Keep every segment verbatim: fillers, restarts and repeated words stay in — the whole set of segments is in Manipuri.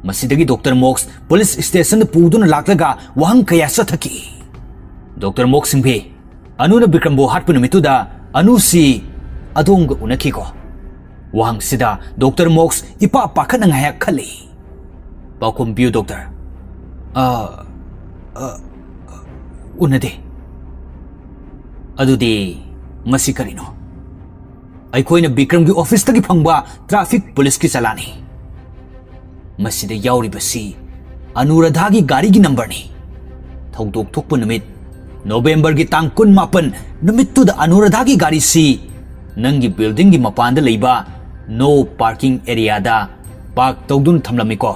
ꯃꯁꯤꯗꯒꯤ ꯗꯣꯛꯇꯔ ꯃꯣꯛꯁ ꯄꯨꯂꯤꯁ ꯁ꯭ꯇꯦꯁꯟꯗ ꯄꯨꯗꯨꯅ ꯂꯥꯛꯂꯒ ꯋꯥꯍꯪ ꯀꯌꯥ ꯆꯠꯊꯈꯤ꯫ "ꯗꯣꯛꯇꯔ ꯃꯣꯛꯁ ꯁꯤꯡꯚꯦ, ꯑꯅꯨꯅ ꯕꯤꯀ꯭ꯔꯝꯕꯨ ꯍꯥꯠꯄ ꯅꯨꯃꯤꯠꯇꯨꯗ ꯑꯅꯨꯁꯤ ꯑꯗꯣꯝꯒ ꯎꯅꯈꯤꯀꯣ?" ꯋꯥꯍꯪꯁꯤꯗ ꯗꯣꯛꯇꯔ ꯃꯣꯛꯁ ꯏꯄꯥ ꯄꯥꯈꯠꯅ ꯉꯥꯏꯍꯥꯛ ꯈꯜꯂꯤ꯫ "ꯄꯥꯎꯈꯨꯝ ꯄꯤꯌꯨ ꯗꯣꯛꯇꯔ꯫" "ꯑ, ꯑ, ꯎꯅꯗꯦ꯫" "ꯑꯗꯨꯗꯤ ꯃꯁꯤ ꯀꯔꯤꯅꯣ?" "ꯑꯩꯈꯣꯏꯅ ꯕꯤꯀ꯭ꯔꯝꯒꯤ ꯑꯣꯐꯤꯁꯇꯒꯤ ꯐꯪꯕ ꯇ꯭ꯔꯥꯐꯤꯛ ꯄꯨꯂꯤꯁꯀꯤ ꯆꯂꯥꯟꯅꯤ꯫ ꯃꯁꯤꯗ ꯌꯥꯎꯔꯤꯕꯁꯤ ꯑꯅꯨꯔꯥꯙꯥꯒꯤ ꯒꯥꯔꯤꯒꯤ ꯅꯝꯕꯔꯅꯤ꯫ ꯊꯧꯗꯣꯛ ꯊꯣꯛꯄ ꯅꯨꯃꯤꯠ, ꯅꯣꯕꯦꯝꯕꯔꯒꯤ ꯇꯥꯡ ꯀꯨꯟꯃꯥꯄꯟ ꯅꯨꯃꯤꯠꯇꯨꯗ ꯑꯅꯨꯔꯥꯙꯥꯒꯤ ꯒꯥꯔꯤꯁꯤ ꯅꯪꯒꯤ ꯕꯤꯜꯗꯤꯡꯒꯤ ꯃꯄꯥꯟꯗ ꯂꯩꯕ ꯅꯣ ꯄꯥꯔꯀꯤꯡ ꯑꯦꯔꯤꯌꯥꯗ ꯄꯥꯔꯛ ꯇꯧꯗꯨꯅ ꯊꯝꯂꯝꯃꯤꯀꯣ?"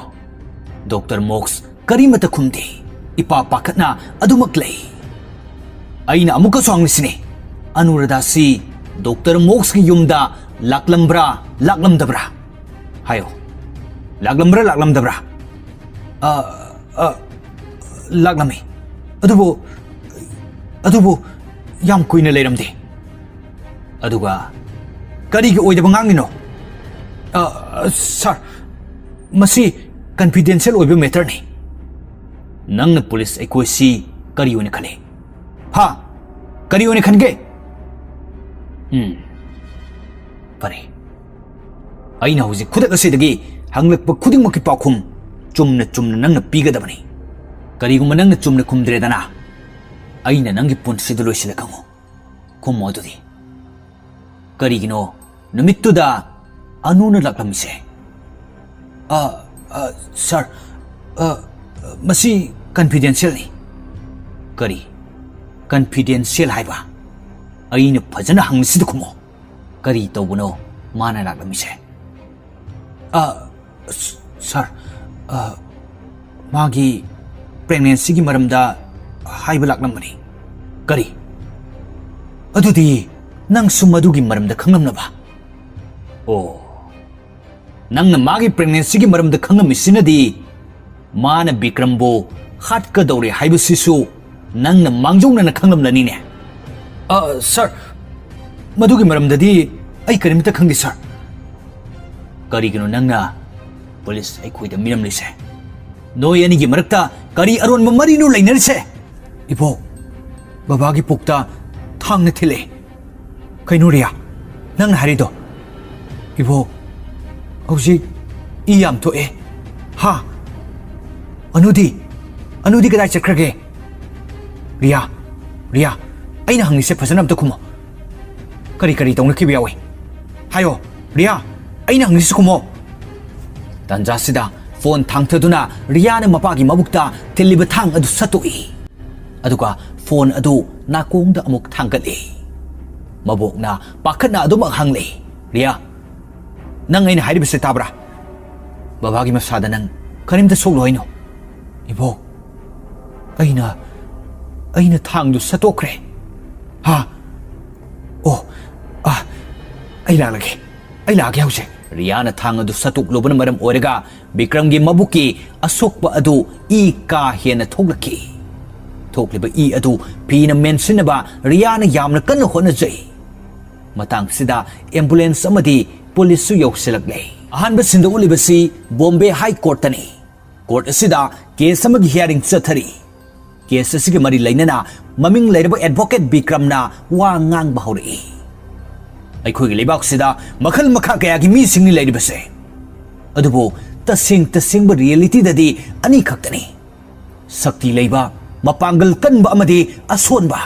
ꯗꯣꯛꯇꯔ ꯃꯣꯛꯁ ꯀꯔꯤꯃꯠꯇ ꯈꯨꯝꯗꯦ꯫ ꯏꯄꯥ ꯄꯥꯈꯠꯅ ꯑꯗꯨꯃꯛ ꯂꯩ꯫ ꯑꯩꯅ ꯑꯃꯨꯛꯀꯁꯨ ꯍꯪꯂꯤꯁꯤꯅꯤ, ꯑꯅꯨꯔꯥꯙꯥꯁꯤ ꯗꯣꯛꯇꯔ ꯃꯣꯛꯁꯀꯤ ꯌꯨꯝꯗ ꯂꯥꯛꯂꯝꯕ꯭ꯔꯥ, ꯂꯥꯛꯂꯝꯗꯕ꯭ꯔꯥ? ꯍꯥꯏꯌꯣ꯫ ꯂꯥꯛꯂꯝꯕ꯭ꯔꯥ, ꯂꯥꯛꯂꯝꯗꯕ꯭ꯔꯥ? "ꯑ, ꯑ, ꯂꯥꯛꯂꯝꯃꯤ꯫ ꯑꯗꯨꯕꯨ, ꯑꯗꯨꯕꯨ ꯌꯥꯝ ꯀꯨꯏꯅ ꯂꯩꯔꯝꯗꯦ꯫" "ꯑꯗꯨꯒ ꯀꯔꯤꯒꯤ ꯑꯣꯏꯗꯕ ꯉꯥꯡꯂꯤꯅꯣ?" "ꯑ, ꯁꯥꯔ, ꯃꯁꯤ ꯀꯟꯐꯤꯗꯦꯟꯁꯤꯌꯦꯜ ꯑꯣꯏꯕ ꯃꯦꯇꯔꯅꯤ꯫" "ꯅꯪꯅ ꯄꯨꯂꯤꯁ ꯑꯩꯈꯣꯏꯁꯤ ꯀꯔꯤ ꯑꯣꯏꯅ ꯈꯜꯂꯤ? ꯍꯥ? ꯀꯔꯤ ꯑꯣꯏꯅ ꯈꯟꯒꯦ?" "ꯎꯝ, ꯐꯔꯦ꯫ ꯑꯩꯅ ꯍꯧꯖꯤꯛ ꯈꯨꯗꯛ ꯑꯁꯤꯗꯒꯤ ꯍꯪꯂꯛꯄ ꯈꯨꯗꯤꯡꯃꯛꯀꯤ ꯄꯥꯎꯈꯨꯝ ꯆꯨꯝꯅ ꯆꯨꯝꯅ ꯅꯪꯅ ꯄꯤꯒꯗꯕꯅꯤ꯫ ꯀꯔꯤꯒꯨꯝꯕ ꯅꯪꯅ ꯆꯨꯝꯅ ꯈꯨꯝꯗ꯭ꯔꯦꯗꯅ, ꯑꯩꯅ ꯅꯪꯒꯤ ꯄꯨꯟꯁꯤꯗꯨ ꯂꯣꯏꯁꯤꯜꯂꯒ ꯈꯪꯉꯨ꯫ ꯈꯨꯝꯃꯣ ꯑꯗꯨꯗꯤ꯫ ꯀꯔꯤꯒꯤꯅꯣ ꯅꯨꯃꯤꯠꯇꯨꯗ ꯑꯅꯨꯅ ꯂꯥꯛꯂꯝꯃꯤꯁꯦ?" "ꯑ, ꯑ, ꯁꯥꯔ, ꯑ, ꯃꯁꯤ ꯀꯟꯐꯤꯗꯦꯟꯁꯤꯌꯦꯜꯅꯤ꯫" "ꯀꯔꯤ? ꯀꯟꯐꯤꯗꯦꯟꯁꯤꯌꯦꯜ ꯍꯥꯏꯕ? ꯑꯩꯅ ꯐꯖꯅ ꯍꯪꯂꯤꯁꯤꯗ ꯈꯨꯝꯃꯣ꯫ ꯀꯔꯤ ꯇꯧꯕꯅꯣ ꯃꯥꯅ ꯂꯥꯛꯂꯝꯃꯤꯁꯦ?" "ꯑ, ꯁ-, ꯁꯥꯔ, ꯑ, ꯃꯥꯒꯤ ꯄ꯭ꯔꯦꯒꯅꯦꯟꯁꯤꯒꯤ ꯃꯔꯝꯗ ꯍꯥꯏꯕ ꯂꯥꯛꯂꯝꯕꯅꯤ꯫" "ꯀꯔꯤ? ꯑꯗꯨꯗꯤ ꯅꯪꯁꯨ ꯃꯗꯨꯒꯤ ꯃꯔꯝꯗ ꯈꯪꯂꯝꯂꯕ? ꯑꯣ, ꯅꯪꯅ ꯃꯥꯒꯤ ꯄ꯭ꯔꯦꯒꯅꯦꯟꯁꯤꯒꯤ ꯃꯔꯝꯗ ꯈꯪꯂꯝꯃꯤꯁꯤꯅꯗꯤ ꯃꯥꯅ ꯕꯤꯀ꯭ꯔꯝꯕꯨ ꯍꯥꯠꯀꯗꯧꯔꯦ ꯍꯥꯏꯕꯁꯤꯁꯨ ꯅꯪꯅ ꯃꯥꯡꯖꯧꯅꯅ ꯈꯪꯂꯝꯂꯅꯤꯅꯦ꯫" "ꯑ, ꯁꯥꯔ, ꯃꯗꯨꯒꯤ ꯃꯔꯝꯗꯗꯤ ꯑꯩ ꯀꯔꯤꯝꯇ ꯈꯪꯗꯦ, ꯁꯥꯔ꯫" "ꯀꯔꯤꯒꯤꯅꯣ ꯅꯪꯅ ꯄꯨꯂꯤꯁ ꯑꯩꯈꯣꯏꯗ ꯃꯤꯔꯝꯂꯤꯁꯦ꯫ ꯅꯣꯏ ꯑꯅꯤꯒꯤ ꯃꯔꯛꯇ ꯀꯔꯤ ꯑꯔꯣꯟꯕ ꯃꯔꯤꯅꯣ ꯂꯩꯅꯔꯤꯁꯦ? ꯏꯕꯣ, ꯕꯕꯥꯒꯤ ꯄꯨꯛꯇ ꯊꯥꯡꯅ ꯊꯤꯜꯂꯦ꯫ ꯀꯩꯅꯣ ꯔꯤꯌꯥ, ꯅꯪꯅ ꯍꯥꯏꯔꯤꯗꯣ? ꯏꯕꯣ, ꯍꯧꯖꯤꯛ ꯏ ꯌꯥꯝ ꯊꯣꯛꯑꯦ꯫ ꯍꯥ? ꯑꯅꯨꯗꯤ? ꯑꯅꯨꯗꯤ ꯀꯗꯥꯏ ꯆꯠꯈ꯭ꯔꯒꯦ? ꯔꯤꯌꯥ, ꯔꯤꯌꯥ, ꯑꯩꯅ ꯍꯪꯉꯤꯁꯦ ꯐꯖꯅ ꯑꯝꯇ ꯈꯨꯝꯃꯣ꯫ ꯀꯔꯤ ꯀꯔꯤ ꯇꯧꯅꯈꯤꯕ ꯌꯥꯎꯏ? ꯍꯥꯏꯌꯣ, ꯔꯤꯌꯥ, ꯑꯩꯅ ꯍꯪꯉꯤꯁꯤ ꯈꯨꯝꯃꯣ꯫ ꯇꯥꯟꯖꯥꯁꯤꯗ ꯐꯣꯟ ꯊꯥꯡꯊꯗꯨꯅ ꯔꯤꯌꯥꯅ ꯃꯄꯥꯒꯤ ꯃꯕꯨꯛꯇ ꯊꯤꯜꯂꯤꯕ ꯊꯥꯡ ꯑꯗꯨ ꯁꯠꯇꯣꯛꯏ꯫ ꯑꯗꯨꯒ ꯐꯣꯟ ꯑꯗꯨ ꯅꯥꯀꯣꯡꯗ ꯑꯃꯨꯛ ꯊꯥꯡꯒꯠꯂꯤ꯫ ꯃꯕꯣꯛꯅ ꯄꯥꯈꯠꯅ ꯑꯗꯨꯃꯛ ꯍꯪꯂꯤ, "ꯔꯤꯌꯥ, ꯅꯪ ꯑꯩꯅ ꯍꯥꯏꯔꯤꯕꯁꯦ ꯇꯥꯕ꯭ꯔꯥ? ꯕꯕꯥꯒꯤ ꯃꯁꯥꯗ ꯅꯪ ꯀꯔꯤꯝꯇ ꯁꯣꯛꯂꯣꯏꯅꯣ?" "ꯏꯕꯣꯛ, ꯑꯩꯅ, ꯑꯩꯅ ꯊꯥꯡꯗꯨ ꯁꯠꯇꯣꯛꯈ꯭ꯔꯦ꯫" "ꯍꯥ? ꯑꯣ, ꯑ, ꯑꯩ ꯂꯥꯛꯂꯒꯦ, ꯑꯩ ꯂꯥꯛꯑꯒꯦ ꯍꯧꯖꯤꯛ꯫" ꯔꯤꯌꯥꯅ ꯊꯥꯡ ꯑꯗꯨ ꯁꯠꯇꯣꯛꯂꯨꯕꯅ ꯃꯔꯝ ꯑꯣꯏꯔꯒ ꯕꯤꯀ꯭ꯔꯝꯒꯤ ꯃꯕꯨꯛꯀꯤ ꯑꯁꯣꯛꯄ ꯑꯗꯨ ꯏ ꯀꯥ ꯍꯦꯟꯅ ꯊꯣꯛꯂꯛꯈꯤ꯫ ꯊꯣꯛꯂꯤꯕ ꯏ ꯑꯗꯨ ꯐꯤꯅ ꯃꯦꯟꯁꯤꯟꯅꯕ ꯔꯤꯌꯥꯅ ꯌꯥꯝꯅ ꯀꯟꯅ ꯍꯣꯠꯅꯖꯩ꯫ ꯃꯇꯥꯡꯁꯤꯗ ꯑꯦꯝꯕꯨꯂꯦꯟꯁ ꯑꯃꯗꯤ ꯄꯨꯂꯤꯁꯁꯨ ꯌꯧꯁꯤꯜꯂꯛꯂꯦ꯫ ꯑꯍꯥꯟꯕ ꯁꯤꯟꯗ ꯎꯠꯂꯤꯕꯁꯤ ꯕꯣꯝꯕꯦ ꯍꯥꯏ ꯀꯣꯔꯠꯇꯅꯤ꯫ ꯀꯣꯔꯠ ꯑꯁꯤꯗ ꯀꯦꯁ ꯑꯃꯒꯤ ꯍꯤꯌꯥꯔꯤꯡ ꯆꯠꯊꯔꯤ꯫ ꯀꯦꯁ ꯑꯁꯤꯒ ꯃꯔꯤ ꯂꯩꯅꯅ ꯃꯃꯤꯡ ꯂꯩꯔꯕ ꯑꯦꯗꯚꯣꯀꯦꯠ ꯕꯤꯀ꯭ꯔꯝꯅ ꯋꯥ ꯉꯥꯡꯕ ꯍꯧꯔꯛꯏ꯫ ꯑꯩꯈꯣꯏꯒꯤ ꯂꯩꯕꯥꯛꯁꯤꯗ ꯃꯈꯜ ꯃꯈꯥ ꯀꯌꯥꯒꯤ ꯃꯤꯁꯤꯡꯅꯤ ꯂꯩꯔꯤꯕꯁꯦ, ꯑꯗꯨꯕꯨ ꯇꯁꯦꯡ ꯇꯁꯦꯡꯕ ꯔꯤꯌꯦꯂꯤꯇꯤꯗꯗꯤ ꯑꯅꯤꯈꯛꯇꯅꯤ, ꯁꯛꯇꯤ ꯂꯩꯕ, ꯃꯄꯥꯡꯒꯜ ꯀꯟꯕ ꯑꯃꯗꯤ ꯑꯁꯣꯟꯕ꯫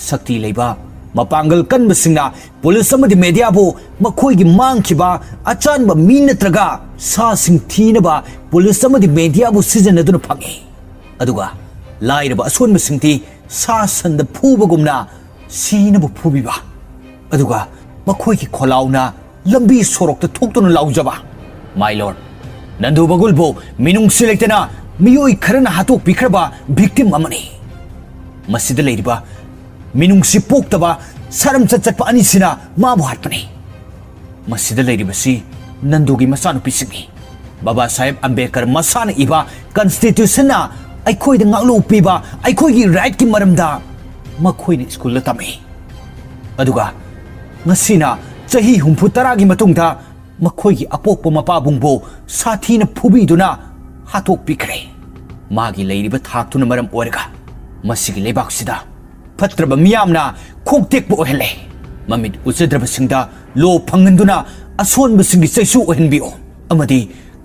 ꯁꯛꯇꯤ ꯂꯩꯕ, ꯃꯄꯥꯡꯒꯜ ꯀꯟꯕꯁꯤꯡꯅ ꯄꯨꯂꯤꯁ ꯑꯃꯗꯤ ꯃꯦꯗꯤꯌꯥꯕꯨ ꯃꯈꯣꯏꯒꯤ ꯃꯥꯡꯈꯤꯕ ꯑꯆꯥꯟꯕ ꯃꯤ ꯅꯠꯇ꯭ꯔꯒ ꯁꯥꯁꯤꯡ ꯊꯤꯅꯕ ꯄꯨꯂꯤꯁ ꯑꯃꯗꯤ ꯃꯦꯗꯤꯌꯥꯕꯨ ꯁꯤꯖꯤꯟꯅꯗꯨꯅ ꯐꯪꯏ꯫ ꯑꯗꯨꯒ ꯂꯥꯏꯔꯕ ꯑꯁꯣꯟꯕꯁꯤꯡꯗꯤ ꯁꯥ ꯁꯟꯗ ꯐꯨꯕꯒꯨꯝꯅ ꯁꯤꯅꯕ ꯐꯨꯕꯤꯕ꯫ ꯑꯗꯨꯒ ꯃꯈꯣꯏꯒꯤ ꯈꯣꯜꯂꯥꯎꯅ ꯂꯝꯕꯤ ꯁꯣꯔꯣꯛꯇ ꯊꯣꯛꯇꯨꯅ ꯂꯥꯎꯖꯕ꯫ My lord, ꯅꯟꯗꯨ ꯕꯒꯨꯜꯕꯨ ꯃꯤꯅꯨꯡꯁꯤ ꯂꯩꯇꯅ ꯃꯤꯑꯣꯏ ꯈꯔꯅ ꯍꯥꯠꯇꯣꯛꯄꯤꯈ꯭ꯔꯕ ꯚꯤꯛꯇꯤꯝ ꯑꯃꯅꯤ꯫ ꯃꯁꯤꯗ ꯂꯩꯔꯤꯕ ꯃꯤꯅꯨꯡꯁꯤ ꯄꯣꯛꯇꯕ ꯁꯔꯝꯆꯠ ꯆꯠꯄ ꯑꯅꯤꯁꯤꯅ ꯃꯥꯕꯨ ꯍꯥꯠꯄꯅꯤ꯫ ꯃꯁꯤꯗ ꯂꯩꯔꯤꯕꯁꯤ ꯅꯟꯗꯨꯒꯤ ꯃꯆꯥꯅꯨꯄꯤꯁꯤꯡꯅꯤ꯫ ꯕꯕꯥ ꯁꯥꯍꯦꯕ ꯑꯝꯕꯦꯗꯀꯔ ꯃꯁꯥꯅ ꯏꯕ ꯀꯟꯁꯇꯤꯇ꯭ꯌꯨꯁꯟꯅ ꯑꯩꯈꯣꯏꯗ ꯉꯥꯛꯂꯧ ꯄꯤꯕ ꯑꯩꯈꯣꯏꯒꯤ ꯔꯥꯏꯠꯀꯤ ꯃꯔꯝꯗ ꯃꯈꯣꯏꯅ ꯁ꯭ꯀꯨꯜꯗ ꯇꯝꯃꯤ꯫ ꯑꯗꯨꯒ ꯉꯁꯤꯅ ꯆꯍꯤ ꯍꯨꯝꯐꯨ ꯇꯔꯥꯒꯤ ꯃꯇꯨꯡꯗ ꯃꯈꯣꯏꯒꯤ ꯑꯄꯣꯛꯄ ꯃꯄꯥꯕꯨꯡꯕꯨ ꯁꯥꯊꯤꯅ ꯐꯨꯕꯤꯗꯨꯅ ꯍꯥꯠꯇꯣꯛꯄꯤꯈ꯭ꯔꯦ꯫ ꯃꯥꯒꯤ ꯂꯩꯔꯤꯕ ꯊꯥꯛꯇꯨꯅ ꯃꯔꯝ ꯑꯣꯏꯔꯒ ꯃꯁꯤꯒꯤ ꯂꯩꯕꯥꯛꯁꯤꯗ ꯐꯠꯇ꯭ꯔꯕ ꯃꯤꯌꯥꯝꯅ ꯈꯣꯡ ꯇꯦꯛꯄ ꯑꯣꯏꯍꯜꯂꯦ꯫ ꯃꯃꯤꯠ ꯎꯖꯗ꯭ꯔꯕꯁꯤꯡꯗ ꯂꯣ ꯐꯪꯍꯟꯗꯨꯅ ꯑꯁꯣꯟꯕꯁꯤꯡꯒꯤ ꯆꯩꯁꯨ ꯑꯣꯏꯍꯟꯕꯤꯌꯨ ꯑꯃꯗꯤ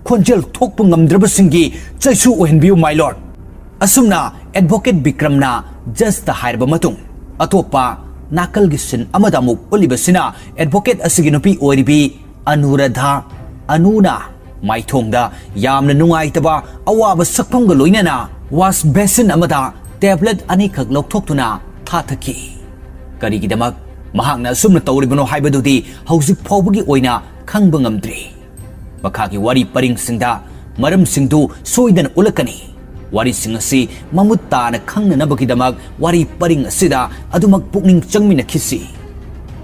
ꯈꯣꯟꯖꯦꯜ ꯊꯣꯛꯄ ꯉꯝꯗ꯭ꯔꯕꯁꯤꯡꯒꯤ ꯆꯩꯁꯨ ꯑꯣꯏꯍꯟꯕꯤꯌꯨ, my lord꯫ ꯑꯁꯨꯝꯅ ꯑꯦꯗꯚꯣꯀꯦꯠ ꯕꯤꯀ꯭ꯔꯝꯅ ꯖꯖꯇ ꯍꯥꯏꯔꯕ ꯃꯇꯨꯡ, ꯑꯇꯣꯞꯄ ꯅꯥꯀꯜꯒꯤ ꯁꯤꯟ ꯑꯃꯗ ꯑꯃꯨꯛ ꯎꯠꯂꯤꯕꯁꯤꯅ ꯑꯦꯗꯚꯣꯀꯦꯠ ꯑꯁꯤꯒꯤ ꯅꯨꯄꯤ ꯑꯣꯏꯔꯤꯕꯤ ꯑꯅꯨꯔꯥꯙꯥ, ꯑꯅꯨꯅ ꯃꯥꯏꯊꯣꯡꯗ ꯌꯥꯝꯅ ꯅꯨꯡꯉꯥꯏꯇꯕ ꯑꯋꯥꯕ ꯁꯛꯐꯝꯒ ꯂꯣꯏꯅꯅ ꯋꯥꯁ ꯕꯦꯁꯤꯟ ꯑꯃꯗ ꯇꯦꯕ꯭ꯂꯦꯠ ꯑꯅꯤꯈꯛ ꯂꯧꯊꯣꯛꯇꯨꯅ ꯊꯥꯊꯈꯤ꯫ ꯀꯔꯤꯒꯤꯗꯃꯛ ꯃꯍꯥꯛꯅ ꯑꯁꯨꯝꯅ ꯇꯧꯔꯤꯕꯅꯣ ꯍꯥꯏꯕꯗꯨꯗꯤ ꯍꯧꯖꯤꯛ ꯐꯥꯎꯕꯒꯤ ꯑꯣꯏꯅ ꯈꯪꯕ ꯉꯝꯗ꯭ꯔꯤ꯫ ꯃꯈꯥꯒꯤ ꯋꯥꯔꯤ ꯄꯔꯤꯡꯁꯤꯡꯗ ꯃꯔꯝꯁꯤꯡꯗꯨ ꯁꯣꯏꯗꯅ ꯎꯠꯂꯛꯀꯅꯤ꯫ ꯋꯥꯔꯤꯁꯤꯡ ꯑꯁꯤ ꯃꯃꯨꯠ ꯇꯥꯅ ꯈꯪꯅꯅꯕꯒꯤꯗꯃꯛ ꯋꯥꯔꯤ ꯄꯔꯤꯡ ꯑꯁꯤꯗ ꯑꯗꯨꯃꯛ ꯄꯨꯛꯅꯤꯡ ꯆꯪꯃꯤꯟꯅꯈꯤꯁꯤ꯫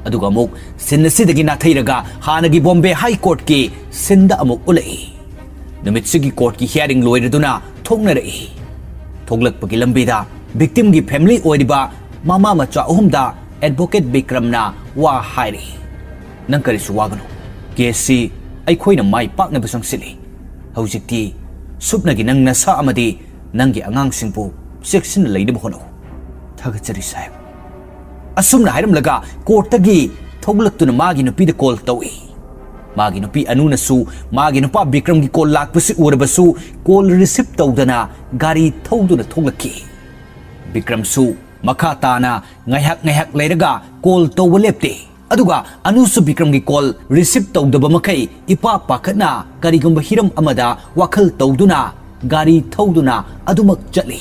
ꯑꯗꯨꯒ ꯑꯃꯨꯛ ꯁꯤꯟ ꯑꯁꯤꯗꯒꯤ ꯅꯥꯊꯩꯔꯒ ꯍꯥꯟꯅꯒꯤ ꯕꯣꯝꯕꯦ ꯍꯥꯏ ꯀꯣꯔꯠꯀꯤ ꯁꯤꯟꯗ ꯑꯃꯨꯛ ꯎꯠꯂꯛꯏ꯫ ꯅꯨꯃꯤꯠꯁꯤꯒꯤ ꯀꯣꯔꯠꯀꯤ ꯍꯤꯌꯥꯔꯤꯡ ꯂꯣꯏꯔꯗꯨꯅ ꯊꯣꯛꯅꯔꯛꯏ꯫ ꯊꯣꯛꯂꯛꯄꯒꯤ ꯂꯝꯕꯤꯗ ꯚꯤꯛꯇꯤꯝꯒꯤ ꯐꯦꯃꯤꯂꯤ ꯑꯣꯏꯔꯤꯕ ꯃꯃꯥ ꯃꯆꯥ ꯑꯍꯨꯝꯗ ꯑꯦꯗꯚꯣꯀꯦꯠ ꯕꯤꯀ꯭ꯔꯝꯅ ꯋꯥ ꯍꯥꯏꯔꯤ꯫ "ꯅꯪ ꯀꯔꯤꯁꯨ ꯋꯥꯒꯅꯨ꯫ ꯀꯦꯁꯁꯤ ꯑꯩꯈꯣꯏꯅ ꯃꯥꯏ ꯄꯥꯛꯅꯕ ꯆꯪꯁꯤꯜꯂꯤ꯫ ꯍꯧꯖꯤꯛꯇꯤ ꯁꯨꯞꯅꯒꯤ ꯅꯪ ꯅꯁꯥ ꯑꯃꯗꯤ ꯅꯪꯒꯤ ꯑꯉꯥꯡꯁꯤꯡꯕꯨ ꯆꯦꯛꯁꯤꯟꯅ ꯂꯩꯅꯕ ꯍꯣꯠꯅꯧ꯫ ꯊꯥꯒꯠꯆꯔꯤ ꯁꯥꯍꯦꯕ꯫" ꯑꯁꯨꯝꯅ ꯍꯥꯏꯔꯝꯂꯒ ꯀꯣꯔꯠꯇꯒꯤ ꯊꯣꯛꯂꯛꯇꯨꯅ ꯃꯥꯒꯤ ꯅꯨꯄꯤꯗ ꯀꯣꯜ ꯇꯧꯏ꯫ ꯃꯥꯒꯤ ꯅꯨꯄꯤ ꯑꯅꯨꯅꯁꯨ ꯃꯥꯒꯤ ꯅꯨꯄꯥ ꯕꯤꯀ꯭ꯔꯝꯒꯤ ꯀꯣꯜ ꯂꯥꯛꯄꯁꯤ ꯎꯔꯕꯁꯨ ꯀꯣꯜ ꯔꯤꯁꯤꯞ ꯇꯧꯗꯅ ꯒꯥꯔꯤ ꯊꯧꯗꯨꯅ ꯊꯣꯛꯂꯛꯈꯤ꯫ ꯕꯤꯀ꯭ꯔꯝꯁꯨ ꯃꯈꯥ ꯇꯥꯅ ꯉꯥꯏꯍꯥꯛ ꯉꯥꯏꯍꯥꯛ ꯂꯩꯔꯒ ꯀꯣꯜ ꯇꯧꯕ ꯂꯦꯞꯇꯦ꯫ ꯑꯗꯨꯒ ꯑꯅꯨꯁꯨ ꯕꯤꯀ꯭ꯔꯝꯒꯤ ꯀꯣꯜ ꯔꯤꯁꯤꯞ ꯇꯧꯗꯕ ꯃꯈꯩ ꯏꯄꯥ ꯄꯥꯈꯠꯅ ꯀꯔꯤꯒꯨꯝꯕ ꯍꯤꯔꯝ ꯑꯃꯗ ꯋꯥꯈꯜ ꯇꯧꯗꯨꯅ ꯒꯥꯔꯤ ꯊꯧꯗꯨꯅ ꯑꯗꯨꯃꯛ ꯆꯠꯂꯤ꯫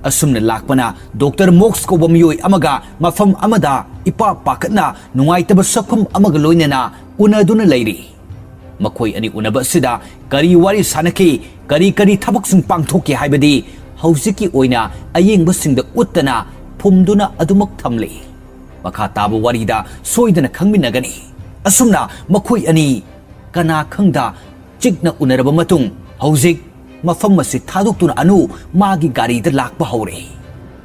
ꯑꯁꯨꯝꯅ ꯂꯥꯛꯄꯅ ꯗꯣꯛꯇꯔ ꯃꯣꯛꯁ ꯀꯧꯕ ꯃꯤꯑꯣꯏ ꯑꯃꯒ ꯃꯐꯝ ꯑꯃꯗ ꯏꯄꯥ ꯄꯥꯈꯠꯅ ꯅꯨꯡꯉꯥꯏꯇꯕ ꯁꯛꯐꯝ ꯑꯃꯒ ꯂꯣꯏꯅꯅ ꯎꯅꯗꯨꯅ ꯂꯩꯔꯤ꯫ ꯃꯈꯣꯏ ꯑꯅꯤ ꯎꯅꯕ ꯑꯁꯤꯗ ꯀꯔꯤ ꯋꯥꯔꯤ ꯁꯥꯟꯅꯈꯤ, ꯀꯔꯤ ꯀꯔꯤ ꯊꯕꯛꯁꯤꯡ ꯄꯥꯡꯊꯣꯛꯈꯤ ꯍꯥꯏꯕꯗꯤ ꯍꯧꯖꯤꯛꯀꯤ ꯑꯣꯏꯅ ꯑꯌꯦꯡꯕꯁꯤꯡꯗ ꯎꯠꯇꯅ ꯐꯨꯝꯗꯨꯅ ꯑꯗꯨꯃꯛ ꯊꯝꯂꯤ꯫ ꯃꯈꯥ ꯇꯥꯕ ꯋꯥꯔꯤꯗ ꯁꯣꯏꯗꯅ ꯈꯪꯃꯤꯟꯅꯒꯅꯤ꯫ ꯑꯁꯨꯝꯅ ꯃꯈꯣꯏ ꯑꯅꯤ ꯀꯅꯥ ꯈꯪꯗ ꯆꯤꯛꯅ ꯎꯅꯔꯕ ꯃꯇꯨꯡ ꯍꯧꯖꯤꯛ ꯃꯐꯝ ꯑꯁꯤ ꯊꯥꯗꯣꯛꯇꯨꯅ ꯑꯅꯨ ꯃꯥꯒꯤ ꯒꯥꯔꯤꯗ ꯂꯥꯛꯄ ꯍꯧꯔꯦ꯫